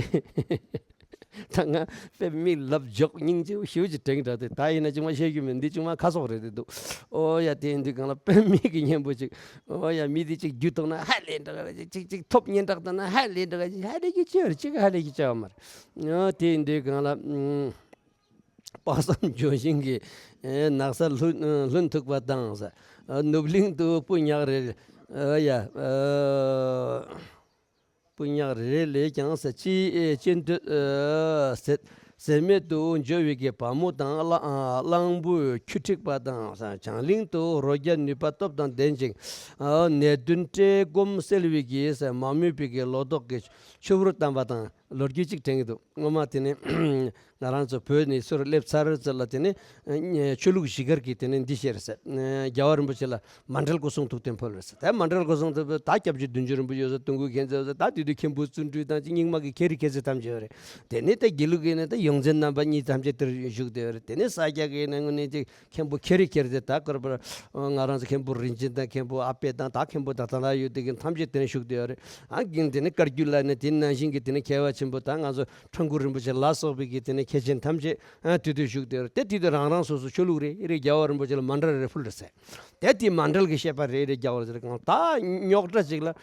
ད་ང་དཔེ་མི་ལབ་འཇོག་སྙིང་རྗེ་པོ་ཞེ་པོ་ཅིག་དྲན་གྱི་འདུག་སྟེ། ད་ཡིན་ན་ཅིག་མ་བཤད་རྒྱུ་མེད། འདི་ཅིག་མ་ཁ་སོག་རེད་དེ་འདུག་ཨོ་ཡ། དེ་ཡིན་དུས་གང་ལ་དཔེ་མི་གི་སྙན་པོ་ཅིག་ཨོ་ཡ། མི་དེ་ཅིག་རྒྱུད་ཐོག་ན་ཧ་ལས་འདྲ་ག་ཅིག་ཅིག་ཅིག་ཐོབ་སྙན་གྲགས་བཏང་ན་ཧ་ལས་འདྲ་ག་ཅིག་ཧ་ལས་ཀྱི་ཅི་ཡོད་རེད། ཅིག་ཧ་ལས་ཀྱི་ཅི་ཡོད་མ་རེད། ཨོ་དེ་ཡིན་དུས་གང་ལ་ཨུམ། དཔག་བསམ་ལྗོན་ཤིང་གི་ཨེ་ནགས་ས་ལྷུན་ལྷུན་ཐུག་པ་དང་ཟེར། ཨ་ནུབ་གླིང་དུ་སྤུ་ཉག་རེ། ཨ་ཡ། ཨ། སྤུ་ཉག་རེ་ལས་ཀྱང་ཟེར། ཅི་ཨེ་ཅི་འདོད་ཨ་ཟེར། ཟད་མེད་དུ་འཇོ་བའི་གི་བ་མོ་དང་གླང་ཨ་གླང་པོའི་ཁྱུ་འཁྲིགས་པ་དང་ཟེར། བྱང་གླིང་དུ་རོ་བརྒྱ་ནུས་པ་སྟོབས་དང་ལྡན་ཅིང་ཨ་ནད་གདོན་བཀྲེས་སྐོམ་སེལ་བའི་གི་ཟེར། མ་རྨོས་པའི་གི་ལོ་ཏོག་གི་ཆུ་བུར་བསྡམས་པ་དང་། ལོ་རྒྱུས་གཅིག་དྲན་གྱི་འདུག་སྔོན་མ་དེ་ནས་ང་རང་ཚོ་བོད་ནས་ཚུར་སླེབས་ཚར་ཚར་ལ་དེ་ནས་ཆོས་ལུགས་གཞིས་སྒར་གྱིས་དེ་ནས་འདི་བཤད་རེད་ཟེར། རྒྱལ་བ་རིན་པོ་ཆེ་ལ་མཎྜལ་སྐུ་གསུང་ཐུགས་རྟེན་ཕུལ་རེད་ཟེར། ད་མཎྜལ་སྐུ་གསུང་ཐུགས་རྟེན་ད་སྐྱབས་རྗེ་བདུད་འཇོམས་རིན་པོ་ཆེ་ཡོད་ཟེར། དུང་དཀར་མཁྱེན་བརྩེ་ཡོད་ཟེར། ད་དེ་དུས་མཁན་པོ་བརྩོན་འགྲུས་དང་ཅིག་རྙིང་མ་གི་མཁས་རིགས་མཁས་ཚོས་ཐམས་ཅད་ཡོད་རེད། དེ་ནས་ད་དགེ་ལུགས་ཀྱི་ནས་ད་ཡོངས་འཛིན་རྣམ་པ་གཉིས་ཐམས་ཅད་དེར་བཞུགས་བསྡད་ཡོད་རེད། དེ་ནས་ས་སྐྱ་གི་ནས་དངོས་གནས་ཅིག་མཁན་པོ་མཁས་རིགས་མཁས་རིགས་དེ་ད་སྐོར་པར་ང་རང་ཚོ་མཁན་པོ་རིན་ཆེན་དང་མཁན་པོ་ཨ་དཔལ་དང་ད་མཁན་པོ་ད་ཐ་ན་ཡོད་དེ་གི་ཐམས་ཅད་དེ་ནས་བཞུགས་བསྡད་ཡོད་རེད། ཨ་གིན་དེ་ནས་བཀའ་བརྒྱུད་ལ་ནས་དེ་ནང་བཞིན་གྱི་དེ་ནས་མཁས་པ་ཆེན་པོ་ད་ང་ཚོ་ཁྲ་འགུ་རིན་པོ་ཆེ་ལ་སོགས་པའི་གི་དེ་ནས་མཁས་ཆེན་ཐམས་ཅད་ཨ་དེ་དུས་བཞུགས་བསྡད་ཡོད་རེད། དེ་དེ་དུས་རང་རང་སོ་སོ་ཆོས་ལུགས་རེ་རེ་རྒྱལ་བ་རིན་པོ་ཆེ་ལ་མཎྜལ་རེ་ཕུལ་རེད་ཟེར། དེ་དེ་མཎྜལ་གྱི་བཤད་པ་རེ་རེ་རྒྱག་པ་རེད་ཟེར་གང་ད་རྙོག་དྲ་ཅིག་ལ་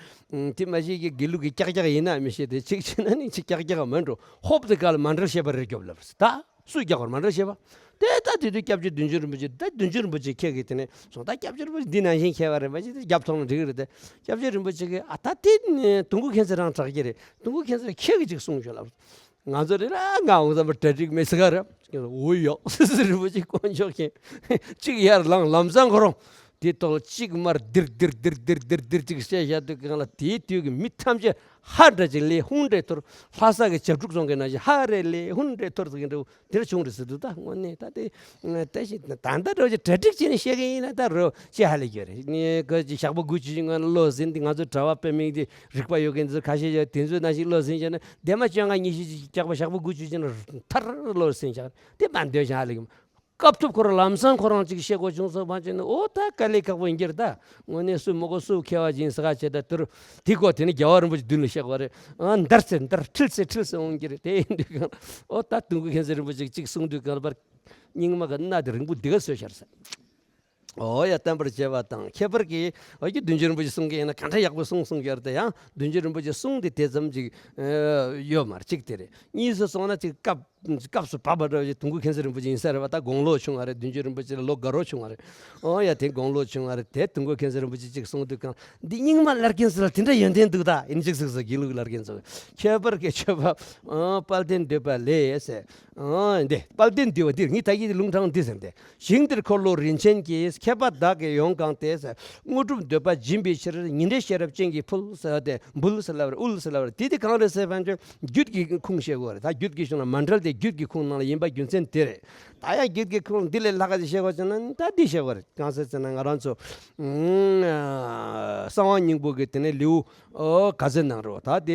དེ་མ་གཞི་གི་དགེ་ལུགས་ཀྱི་ཀྱག་ཀྱག་ཡིན་ན་མི་ཤེས་དེ་གཅིག་བྱས་ན་ནི་གཅིག་ཀྱག་ཀྱག་མིན་འགྲོ། ཧོབ་དེ་ག་ལ་མཎྜལ་བཤད་པ་རེ་རྒྱོབ་ལབ་རེད་ཟེར། ད། སུས་རྒྱག་པར་མ་འདྲ་ཤེས་པ། དེ་ལྟ་དེ་དུས་སྐྱབས་རྗེ་བདུད་འཇོམས་རིན་པོ་ཆེ་ད་བདུད་འཇོམས་རིན་པོ་ཆེ་ཁྱེད་ཀྱིས་དེ་ནས་སོང་ད་སྐྱབས་རྗེ་རིན་པོ་ཆེ་འདི་ནང་བཞིན་ཁྱེད་པ་རེད་མ་གཞི་དེ་རྒྱབ་ཐོག་ན་འགྲིག་གི་རེད་དེ། སྐྱབས་རྗེ་རིན་པོ་ཆེ་གིས་ཨ་ད་དེ་ནས་དུང་དཀར་མཁྱེན་བརྩེ་རང་དྲག་གི་རེད། དུང་དཀར་མཁྱེན་བརྩེ་ཁྱེད་ཀྱིས་ཅིག་གསུངས་ཤོག་ལབ། ང་ཚོ་རེ་ར་ང་འོང་ཙམ་པ་གྲ་སྒྲིག་མེད་ཟེར་ག་རེད། འོ་ཡོ་སི་སི་རིན་པོ་ཆེ་དཀོན་མཆོག་མཁྱེན། གཅིག་ཡར་ལངས་ལམ་སང་ཁོ་རང་དེ་ཐོག་ལ་གཅིག་མར་ལྡིར་ལྡིར་ལྡིར་ལྡིར་ལྡིར་ལྡིར་ཅིག་བཤད་བཞག་དུས་གང་ལ་དེའི་དུས་ཀྱི་མི་ཐམས་ཅད། ཧ་འདྲ་ཅིག་ལས་ཧུང་འདྲ་ཐོར། ལྷ་ས་གི་བྱབ་ཕྲུག་ཚོང་གི་ནང་བཞིན་ཧ་རེ་ལས་ཧུང་འདྲ་ཐོར་ཟེར་གྱི་འདྲ་བོ་དེར་བྱུང་རེད་ཟེར་འདུག་ད་དངོས་གནས་ད་དེ་ད་ཞིག་ད་ལྟ་འདྲ་བོ་ཅིག་གྲ་སྒྲིག་བྱས་ནས་བཤད་གི་ཡིན་ན་ད་རོ་ཅི་ཧ་ལས་རྒྱུ་རེད། ངས་ག་ཅིག་ཞག་པོ་དགུ་བཅུ་ཅིག་སྔོན་ལ་བློ་ཟིན་དེ་ང་ཚོ་གྲྭ་པ་དཔེ་མིག་དེ་རིག་པ་ཡོད་མཁན་ཚོ་ཁ་ཤས་ཡོད། དེ་ཚོའི་ནང་བཞིན་བློ་ཟིན་བྱས་ན་སྡེ་མ་བཅོ་ལྔ་ཉི་ཤུ་ཅིག་བཀྱག་པ་ཞག་པོ་དགུ་བཅུ་ཅིག་ན་མཐར་བློ་ཟིན་བཞག་དེ་མ་འདོད་ཞིང་ཧ་ལས་གི། སྐབས་ཐོབ་ཁོ་རང་ལམ་སང་ཁོ་རང་ཅིག་བཤད་དགོས་བྱུང་སོང་བ་ཅིག་ནི་ཨོ་ད་དཀའ་ལས་ཁག་པོ་ཡིན་གྱི་རེད་ད། དངོས་གནས་སུ་མོ་གོ་སུ་མཁས་པ་ཡིན་ས་ག་བྱས་ད་དུར་དེ་གོ་དེ་ནི་རྒྱལ་བ་རིན་པོ་ཆེ་མདུན་ལ་བཤད་དགོས་རེད། ཨ་འདར་ཚེ་འདར་ཁྲིལ་ཚེ་ཁྲིལ་ཚེ་འོང་གྱི་རེད། དེ་ཡིན་དུས་གང་ཨོ་ད་དུང་གོ་མཁྱེན་བརྩེ་རིན་པོ་ཆེ་ཅིག་གསུང་དུས་གང་པར་སྙིང་མ་ག་སྣ་དེ་རིང་པོ་འདི་ག་བཟོས་ཤར་ས། ཨོ་ཡ་བསྟན་པར་བྱེད་པ་དང་ཁྱད་པར་གྱི་ཨོ་ཀྱི་བདུན་ཅུ་རིན་པོ་ཆེ་གསུང་གི་ཡིན་ན་གང་འདྲ་ཡག་པོ་གསུང་གསུང་གི་ཡོད་རེད་དེ་ཡང་བདུན་ཅུ་རིན་པོ་ཆེ་གསུང་དེ་དེ་ཙམ་ཅིག་ཡོད་མ་རེད། གཅིག་དེ་རེད། གཉིས་སུ་སོང་ན་ཅིག་སྐབས། སྐབས་སུ་བབས་པ་འདྲ་བ་ཞིག་དུང་གོ་མཁྱེན་བརྩེ་རིན་པོ་ཆེ་ཡིན་ས་རེད་བ། ད་དགུང་ལོ་ཆུང་བ་རེད། བདུན་ཅུ་རིན་པོ་ཆེ་ལ་ལོ་དགའ་རོགས་ཆུང་བ་རེད། ཨོ་ཡ་དེ་དགུང་ལོ་ཆུང་བ་རེད། དེ་དུང་གོ་མཁྱེན་བརྩེ་རིན་པོ་ཆེ་གཅིག་གསུང་དུས་གང་འདི་རྙིང་མ་བླ་རྒན་ཟེར་ལ་དེ་འདྲ་ཡོན་ཏན་འདུག་ད་ཡིན་གཅིག་ཟེར་ཟེར་དགེ་ལུགས་བླ་རྒན་ཚོ་ཁྱད་པར་གྱི་མཆོད་པ་དཔལ་ལྡན་འདུས་པ་ལས་ཟེར། འདི་དཔལ་ལྡན་འདུས་པ་འདིར་ངས་ད་ཡིད་ལུང་དྲངས་འདི་ཟེར་ཏེ། ཞིང་འདིར་འཁོར་ལོ་རིན་ཆེན་གྱིས། མཁས་པ་བདག་གིས་ཡོངས་གང་སྟེ། དངོས་གྲུབ་འདོད་པ་སྦྱིན་པའི་ཕྱིར། ཉི་ཟླའི་ཤེས་རབ་སྤྱན་གྱིས་ཕུལ་ཟེར་ཏེ་འབུལ་ཟེར་ལབ་རེད། འབུལ་ཟེར་ལབ་རེད། དེ་དེ་གང་རེད་ཟེར་བ་ཅིན་རྒྱུད་ཀྱི་ཁུངས་བཤད་དགོས་རེད། ད་རྒྱུད་ཀྱི་གཞུང་ལ་མཎྜལ་དེ་རྒྱུད་ཀྱི་ཁུངས་ནང་ལ་ཡིན་པ་རྒྱུ་མཚན་དེ་རེད། ད་ཡང་རྒྱུད་ཀྱི་ཁུངས་འདི་ལས་ལྷག་ག་ཅིག་བཤད་དགོས་ཟེར་ན་ད་འདི་བཤད་དགོས་རེད། གང་ཟེར་ཟེར་ན་ང་རང་ཚོ་གསང་བ་སྙིང་པོ་གི་དེ་ནས་ལེའུ་ཨོ་ག་ཚོད་ནང་རེད་བ། ད་དེ་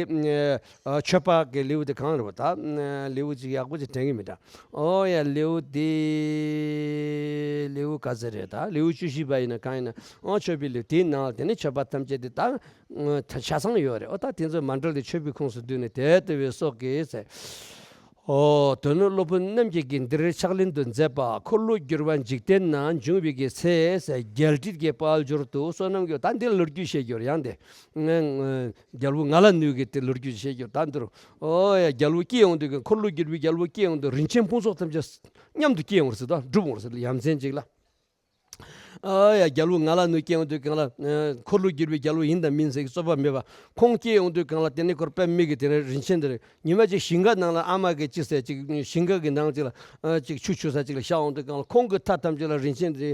ཨ་མཆོད་པ་གི་ལེའུ་དེ་གང་རེད་བ། ད་ཨ་ལེའུ་ཅིག་ཡག་པོ་ཅིག་དྲན་གི་མི་འདྲ། ཨོ་ཡ་ལེའུ་དེ་ལེའུ་ག་ཚོད་རེད། ད་ལེའུ་བཅུ་བཞི་པ་ཡིན་ན་གང་ཡིན་ན་ཨོ་མཆོད་པའི་ལེའུ་དེའི་ནང་ལ་དེ་ནི་མཆོད་པ་ཐམས་ཅད་དེ་ད་ཨ་ཆ་ཚང་ཡོད་རེད། ཨོ་ད་དེ་ཚོ་མཎྜལ་དེ་མཆོད་པའི་ཁུངས་སུ་བསྡུས་ནས་དེ་ལྟ་བུའི་སོགས་ཀྱིས་ཟེར། ཨོ་དོན་ནི་སློབ་དཔོན་རྣམས་ཀྱིས་འདིར་ཕྱག་ལེན་དུ་མཛད་པ། འཁོར་ལོ་བསྒྱུར་བ་འཇིག་རྟེན་ན་འབྱུང་བའི་གི་ཚེ་ཟེར། རྒྱལ་སྲིད་ཀྱི་དཔལ་འབྱོར་དུ་བསོད་ནམས་ཀྱི་ད་འདི་ལོ་རྒྱུས་བཤད་རྒྱུར་ཡང་དེ། རྒྱལ་པོ་ང་ལ་ནུས་ཀྱི་དེ་ལོ་རྒྱུས་བཤད་རྒྱུར་ད་འདིར། ཨོ་ཡ་རྒྱལ་པོ་སྐྱེ་ཡོང་དུས་ཀྱི་འཁོར་ལོ་བསྒྱུར་བའི་རྒྱལ་པོ་སྐྱེ་ཡོང་དུས་རིན་ཆེན་ཕུན་ཚོགས་ཐམས་ཅད་མཉམ་དུ་སྐྱེ་ཡོང་བར་ཟེར་ད་འགྲུབ་འོང་བར་ཟེར་ཡ་མཚན་ཅིག་ལ། ཨོ་ཡ་རྒྱལ་པོ་ང་ལ་ནུས་སྐྱེ་ཡོང་དུས་གང་ལ་འཁོར་ལོ་བསྒྱུར་བའི་རྒྱལ་པོ་ཡིན་དང་མིན་ཟེར་གྱི་རྩོད་པ་མེད་པ། ཁོང་སྐྱེ་ཡོང་དུས་གང་ལ་དེ་ནས་ཁོར་དཔེ་མི་གི་དེ་ནས་རིན་ཆེན་དེ་རེད། ཉི་མ་གཅིག་ཞིང་ཁ་ནང་ལ་ཨ་མ་གིས་ཅི་ཟེར་ཅིག་ཞིང་ཁ་གི་ནང་ཅིག་ལ་ཅིག་ཆུ་ཆུ་ས་ཅིག་ལ་བཞག་ཡོང་དུས་གང་ལ་ཁོང་གི་མཐའ་ཐམས་ཅད་ལ་རིན་ཆེན་དེ།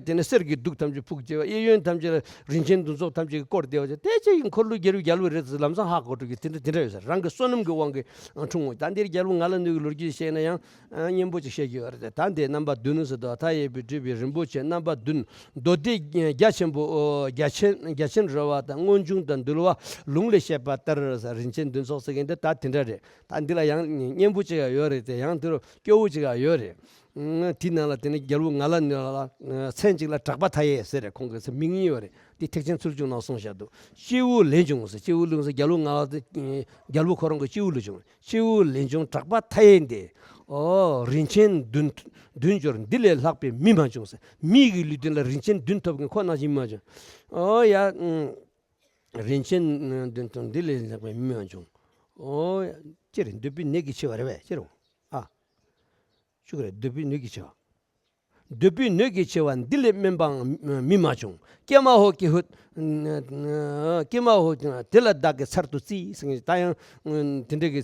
དེ་ནས་གསེར་གྱི་གདུགས་ཐམས་ཅད་ཕུབ་བྱས་པ། གཡས་གཡོན་ཐམས་ཅད་ལ་རིན་ཆེན་འདུ་ཚོགས་ཐམས་ཅད་ཀྱིས་བསྐོར་བསྡད་པ་བྱས། དེ་ཅི་ཡིན་འཁོར་ལོ་བསྒྱུར་བའི་རྒྱལ་པོ་རེད་ཟེར་ལམ་སང་ཧ་གོ་འགྲོ་གི་དེ་འདྲ་དེ་འདྲ་ཡོད་ཟེར། རང་གི་བསོད་ནམས་ཀྱི་དབང་གིས་འཁྲུངས་འོང་། ད་འདིར་རྒྱལ་པོ་ང་ལ་ནུས་ཀྱི་ལོ་རྒྱུས་བཤད་ན་ཡང་སྙན་པོ་ཅིག་བཤད་རྒྱུ་ཡོད་རེད། ད་འདི་རྣམ་པ་བདུན་ཟེར་དུས་མཐའ་ཡས་པའི་སྤྲུལ་པའི་རིན་པོ་ཆེ་རྣམ་པ་བདུན། མདོ་སྡེ་རྒྱ་ཆེན་པོ་རྒྱ་ཆེན་རྒྱ་ཆེན་རོལ་པ་དང་མངོན་འབྱུང་དང་འདུལ་བ་ལུང་ལས་བཤད་པ་ལྟར་ཟེར། རིན་ཆེན་འདུན་ཚོགས་ཟེར་མཁན་འདི་ད་དེ་འདྲ་རེད། ད་འདི་ལ་ཡང་སྙན་པོ་ཅིག་ཡང་ཡོད་རེད་དེ། ཡང་འདི་རུ་སྐྱོ་བོ་ཅིག་ཡང་ཡོད་རེད། དེའི་ནང་ལ་དེ་ནི་རྒྱལ་པོ་ང་ལ་ནུས་ལ་མཚན་གཅིག་ལ་གྲགས་པ་མཐའ་ཡས་ཟེར་རེད། ཁོང་གི་མིང་ཡོད་རེད། དེ་ཐེག་ཆེན་ཚུལ་ཁྲིམས་ནང་གསུངས་བཞག་འདུག་སྐྱེས་བུ་ལེགས་འབྱུང་ཟེར། སྐྱེས་བུ་ལེགས་ཟེར་རྒྱལ་པོ་ང་ལ་དེ་རྒྱལ་པོ་ཁོ་རང་གི་སྐྱེས་བུ་ལེགས་འབྱུང་། སྐྱེས་བུ་ལེགས་འབྱུང་གྲགས་པ་མཐའ་ཡས་འདི། ཨོ་རིན་ཆེན་བདུན་བདུན་འབྱོར་འདི་ལས་ལྷག་པའི་མི་མ་བྱུང་ཟེར། མི་གི་ལུས་རྟེན་ལ་རིན་ཆེན་བདུན་ཐོབ་མཁན་ཁོ་ནང་བཞིན་མ་བྱུང་། ཨོ་ཡ། རིན་ཆེན་བདུན་ཐོབ་འདི་ལས་ལྷག་པའི་མི་མ་བྱུང་། ཨོ་ཡ། ཅི་རེད། འདོད་པའི་ནད་ཀྱིས་འཆི་བ་རེད་པས། ཅི་རེད། ཨ། ཆོག་གི་རེད། འདོད་པའི་ནད་ཀྱིས་འཆི་བ། འདོད་པའི་ནད་ཀྱིས་འཆི་བ་འདི་ལས་དམན་པའང་མི་མ་བྱུང་། ཀྱེ་མ་ཧོ་ཀྱེ་ཧུད། ཀྱེ་མ་ཧོ་དེ་ལ་བདག་གིས་ཚར་དུ་བརྩིས་ཟེར་མཁན་ད་ཡང་དེ་འདྲ་གི་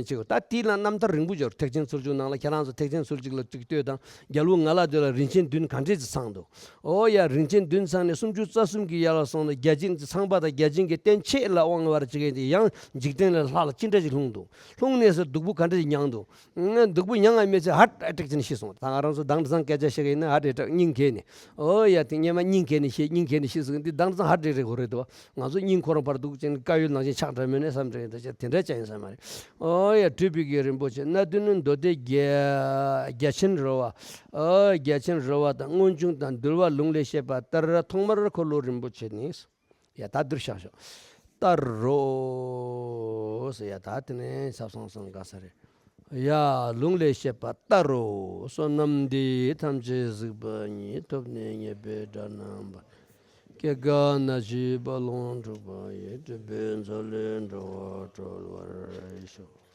ཅིག་ད་དེའི་ནང་རྣམ་ཐར་རིང་པོ་འབྱོར། ཐེག་ཆེན་ཚུལ་ཁྲིམས་ནང་ལ་ཁྱེད་རང་ཚོ་ཐེག་ཆེན་ཚུལ་ཁྲིམས་ལ་ཅིག་ལྟོས་དང་། རྒྱལ་པོ་ང་ལ་དེ་ལ་རིན་ཆེན་བདུན་ག་འདྲས་ཅིག་ཚང་འདུག་ཨོ་ཡ། རིན་ཆེན་བདུན་ཚང་ནས་སུམ་ཅུ་རྩ་གསུམ་གྱི་ཡར་ལ་སོང་ནས་བརྒྱ་བྱིན་ཚངས་པ་དང་བརྒྱ་བྱིན་གྱི་རྟེན་ཆེད་ལ་དབང་བར་བྱེད་མཁན་དེ་ཡང་འཇིག་རྟེན་ལས་ལྷ་ལ་ཅི་འདྲ་ཅིག་ལྷུང་འདུག་ལྷུང་ནས་སུ་སྡུག་པོ་ག་འདྲ་ཅིག་མྱངས་འདུག་སྡུག་པོ་མྱངས་པ་མེད་ཚེ་ཧར་ཨ་ཀྲིག་ཅིག་ནས་ཤི་སོང་། ད་ང་རང་ཚོ་དང་དུ་སང་སྐད་ཆ་བཤད་གི་ཡིན་ན་ཧར་ཨ་ཀྲིག་སྙིང་གས་ནས། ཨོ་ཡ། དེ་སྙེ་མ་སྙིང་གས་ནས་ཤི། སྙིང་གས་ནས་ཤི་ཟེར་གི་འདི་དང་དུ་སང་ཧར་ཨ་ཀྲིག་རེད་གོ་རེད་དོ། ང་ཚོ་སྙིང་ཁོ་རང་ཕར་སྡུག་ཅན་དཀར་ཡོལ་ནང་བཞིན་ཆགས་འདྲ་མེད་ནས་བསམ་འདྲ་ཡིན། ད་ཆ་དེ་འདྲ་ཅང་ཡིན་ས་མ་རེད། ཨོ་ཡ། སྤྲུལ་པའི་གི་རིན་པོ་ཆེ་སྣ་བདུན་ནི་མདོ་སྡེ་རྒྱ་རྒྱ་ཆེན་རོལ་པ། ཨོ་རྒྱ་ཆེན་རོལ་པ་དང་མངོན་འབྱུང་དང་འདུལ་བ་ལུང་ལས་བཤད་པ་ལྟར་ཐོག་མར་འཁོར་ལོ་རིན་པོ་ཆེ་ནི། ཡ་ད་འདིར་བཞག་ཤོག་ལྟར་རོ་ཟེར། ཡ་ད་དེ་ནས་ཟབ་གསང་གསང་ག་ས་རེད། ཡ་ལུང་ལས་བཤད་པ་ལྟར་རོ། བསོད་ནམས་འདི་ཐམས་ཅད་གཟིགས་པ་ཉིད། ཐོབ་ནས་ཉེས་པའི་དགྲ་རྣམས་ཕམ། སྐྱེ་རྒ་ན་འཆིའི་རྦ་ཀློང་འཁྲུགས་པ་ཡི། སྒྲིབ་པའི་མཚོ་ལས་འགྲོ་བ་སྒྲོལ་བར་ཤོག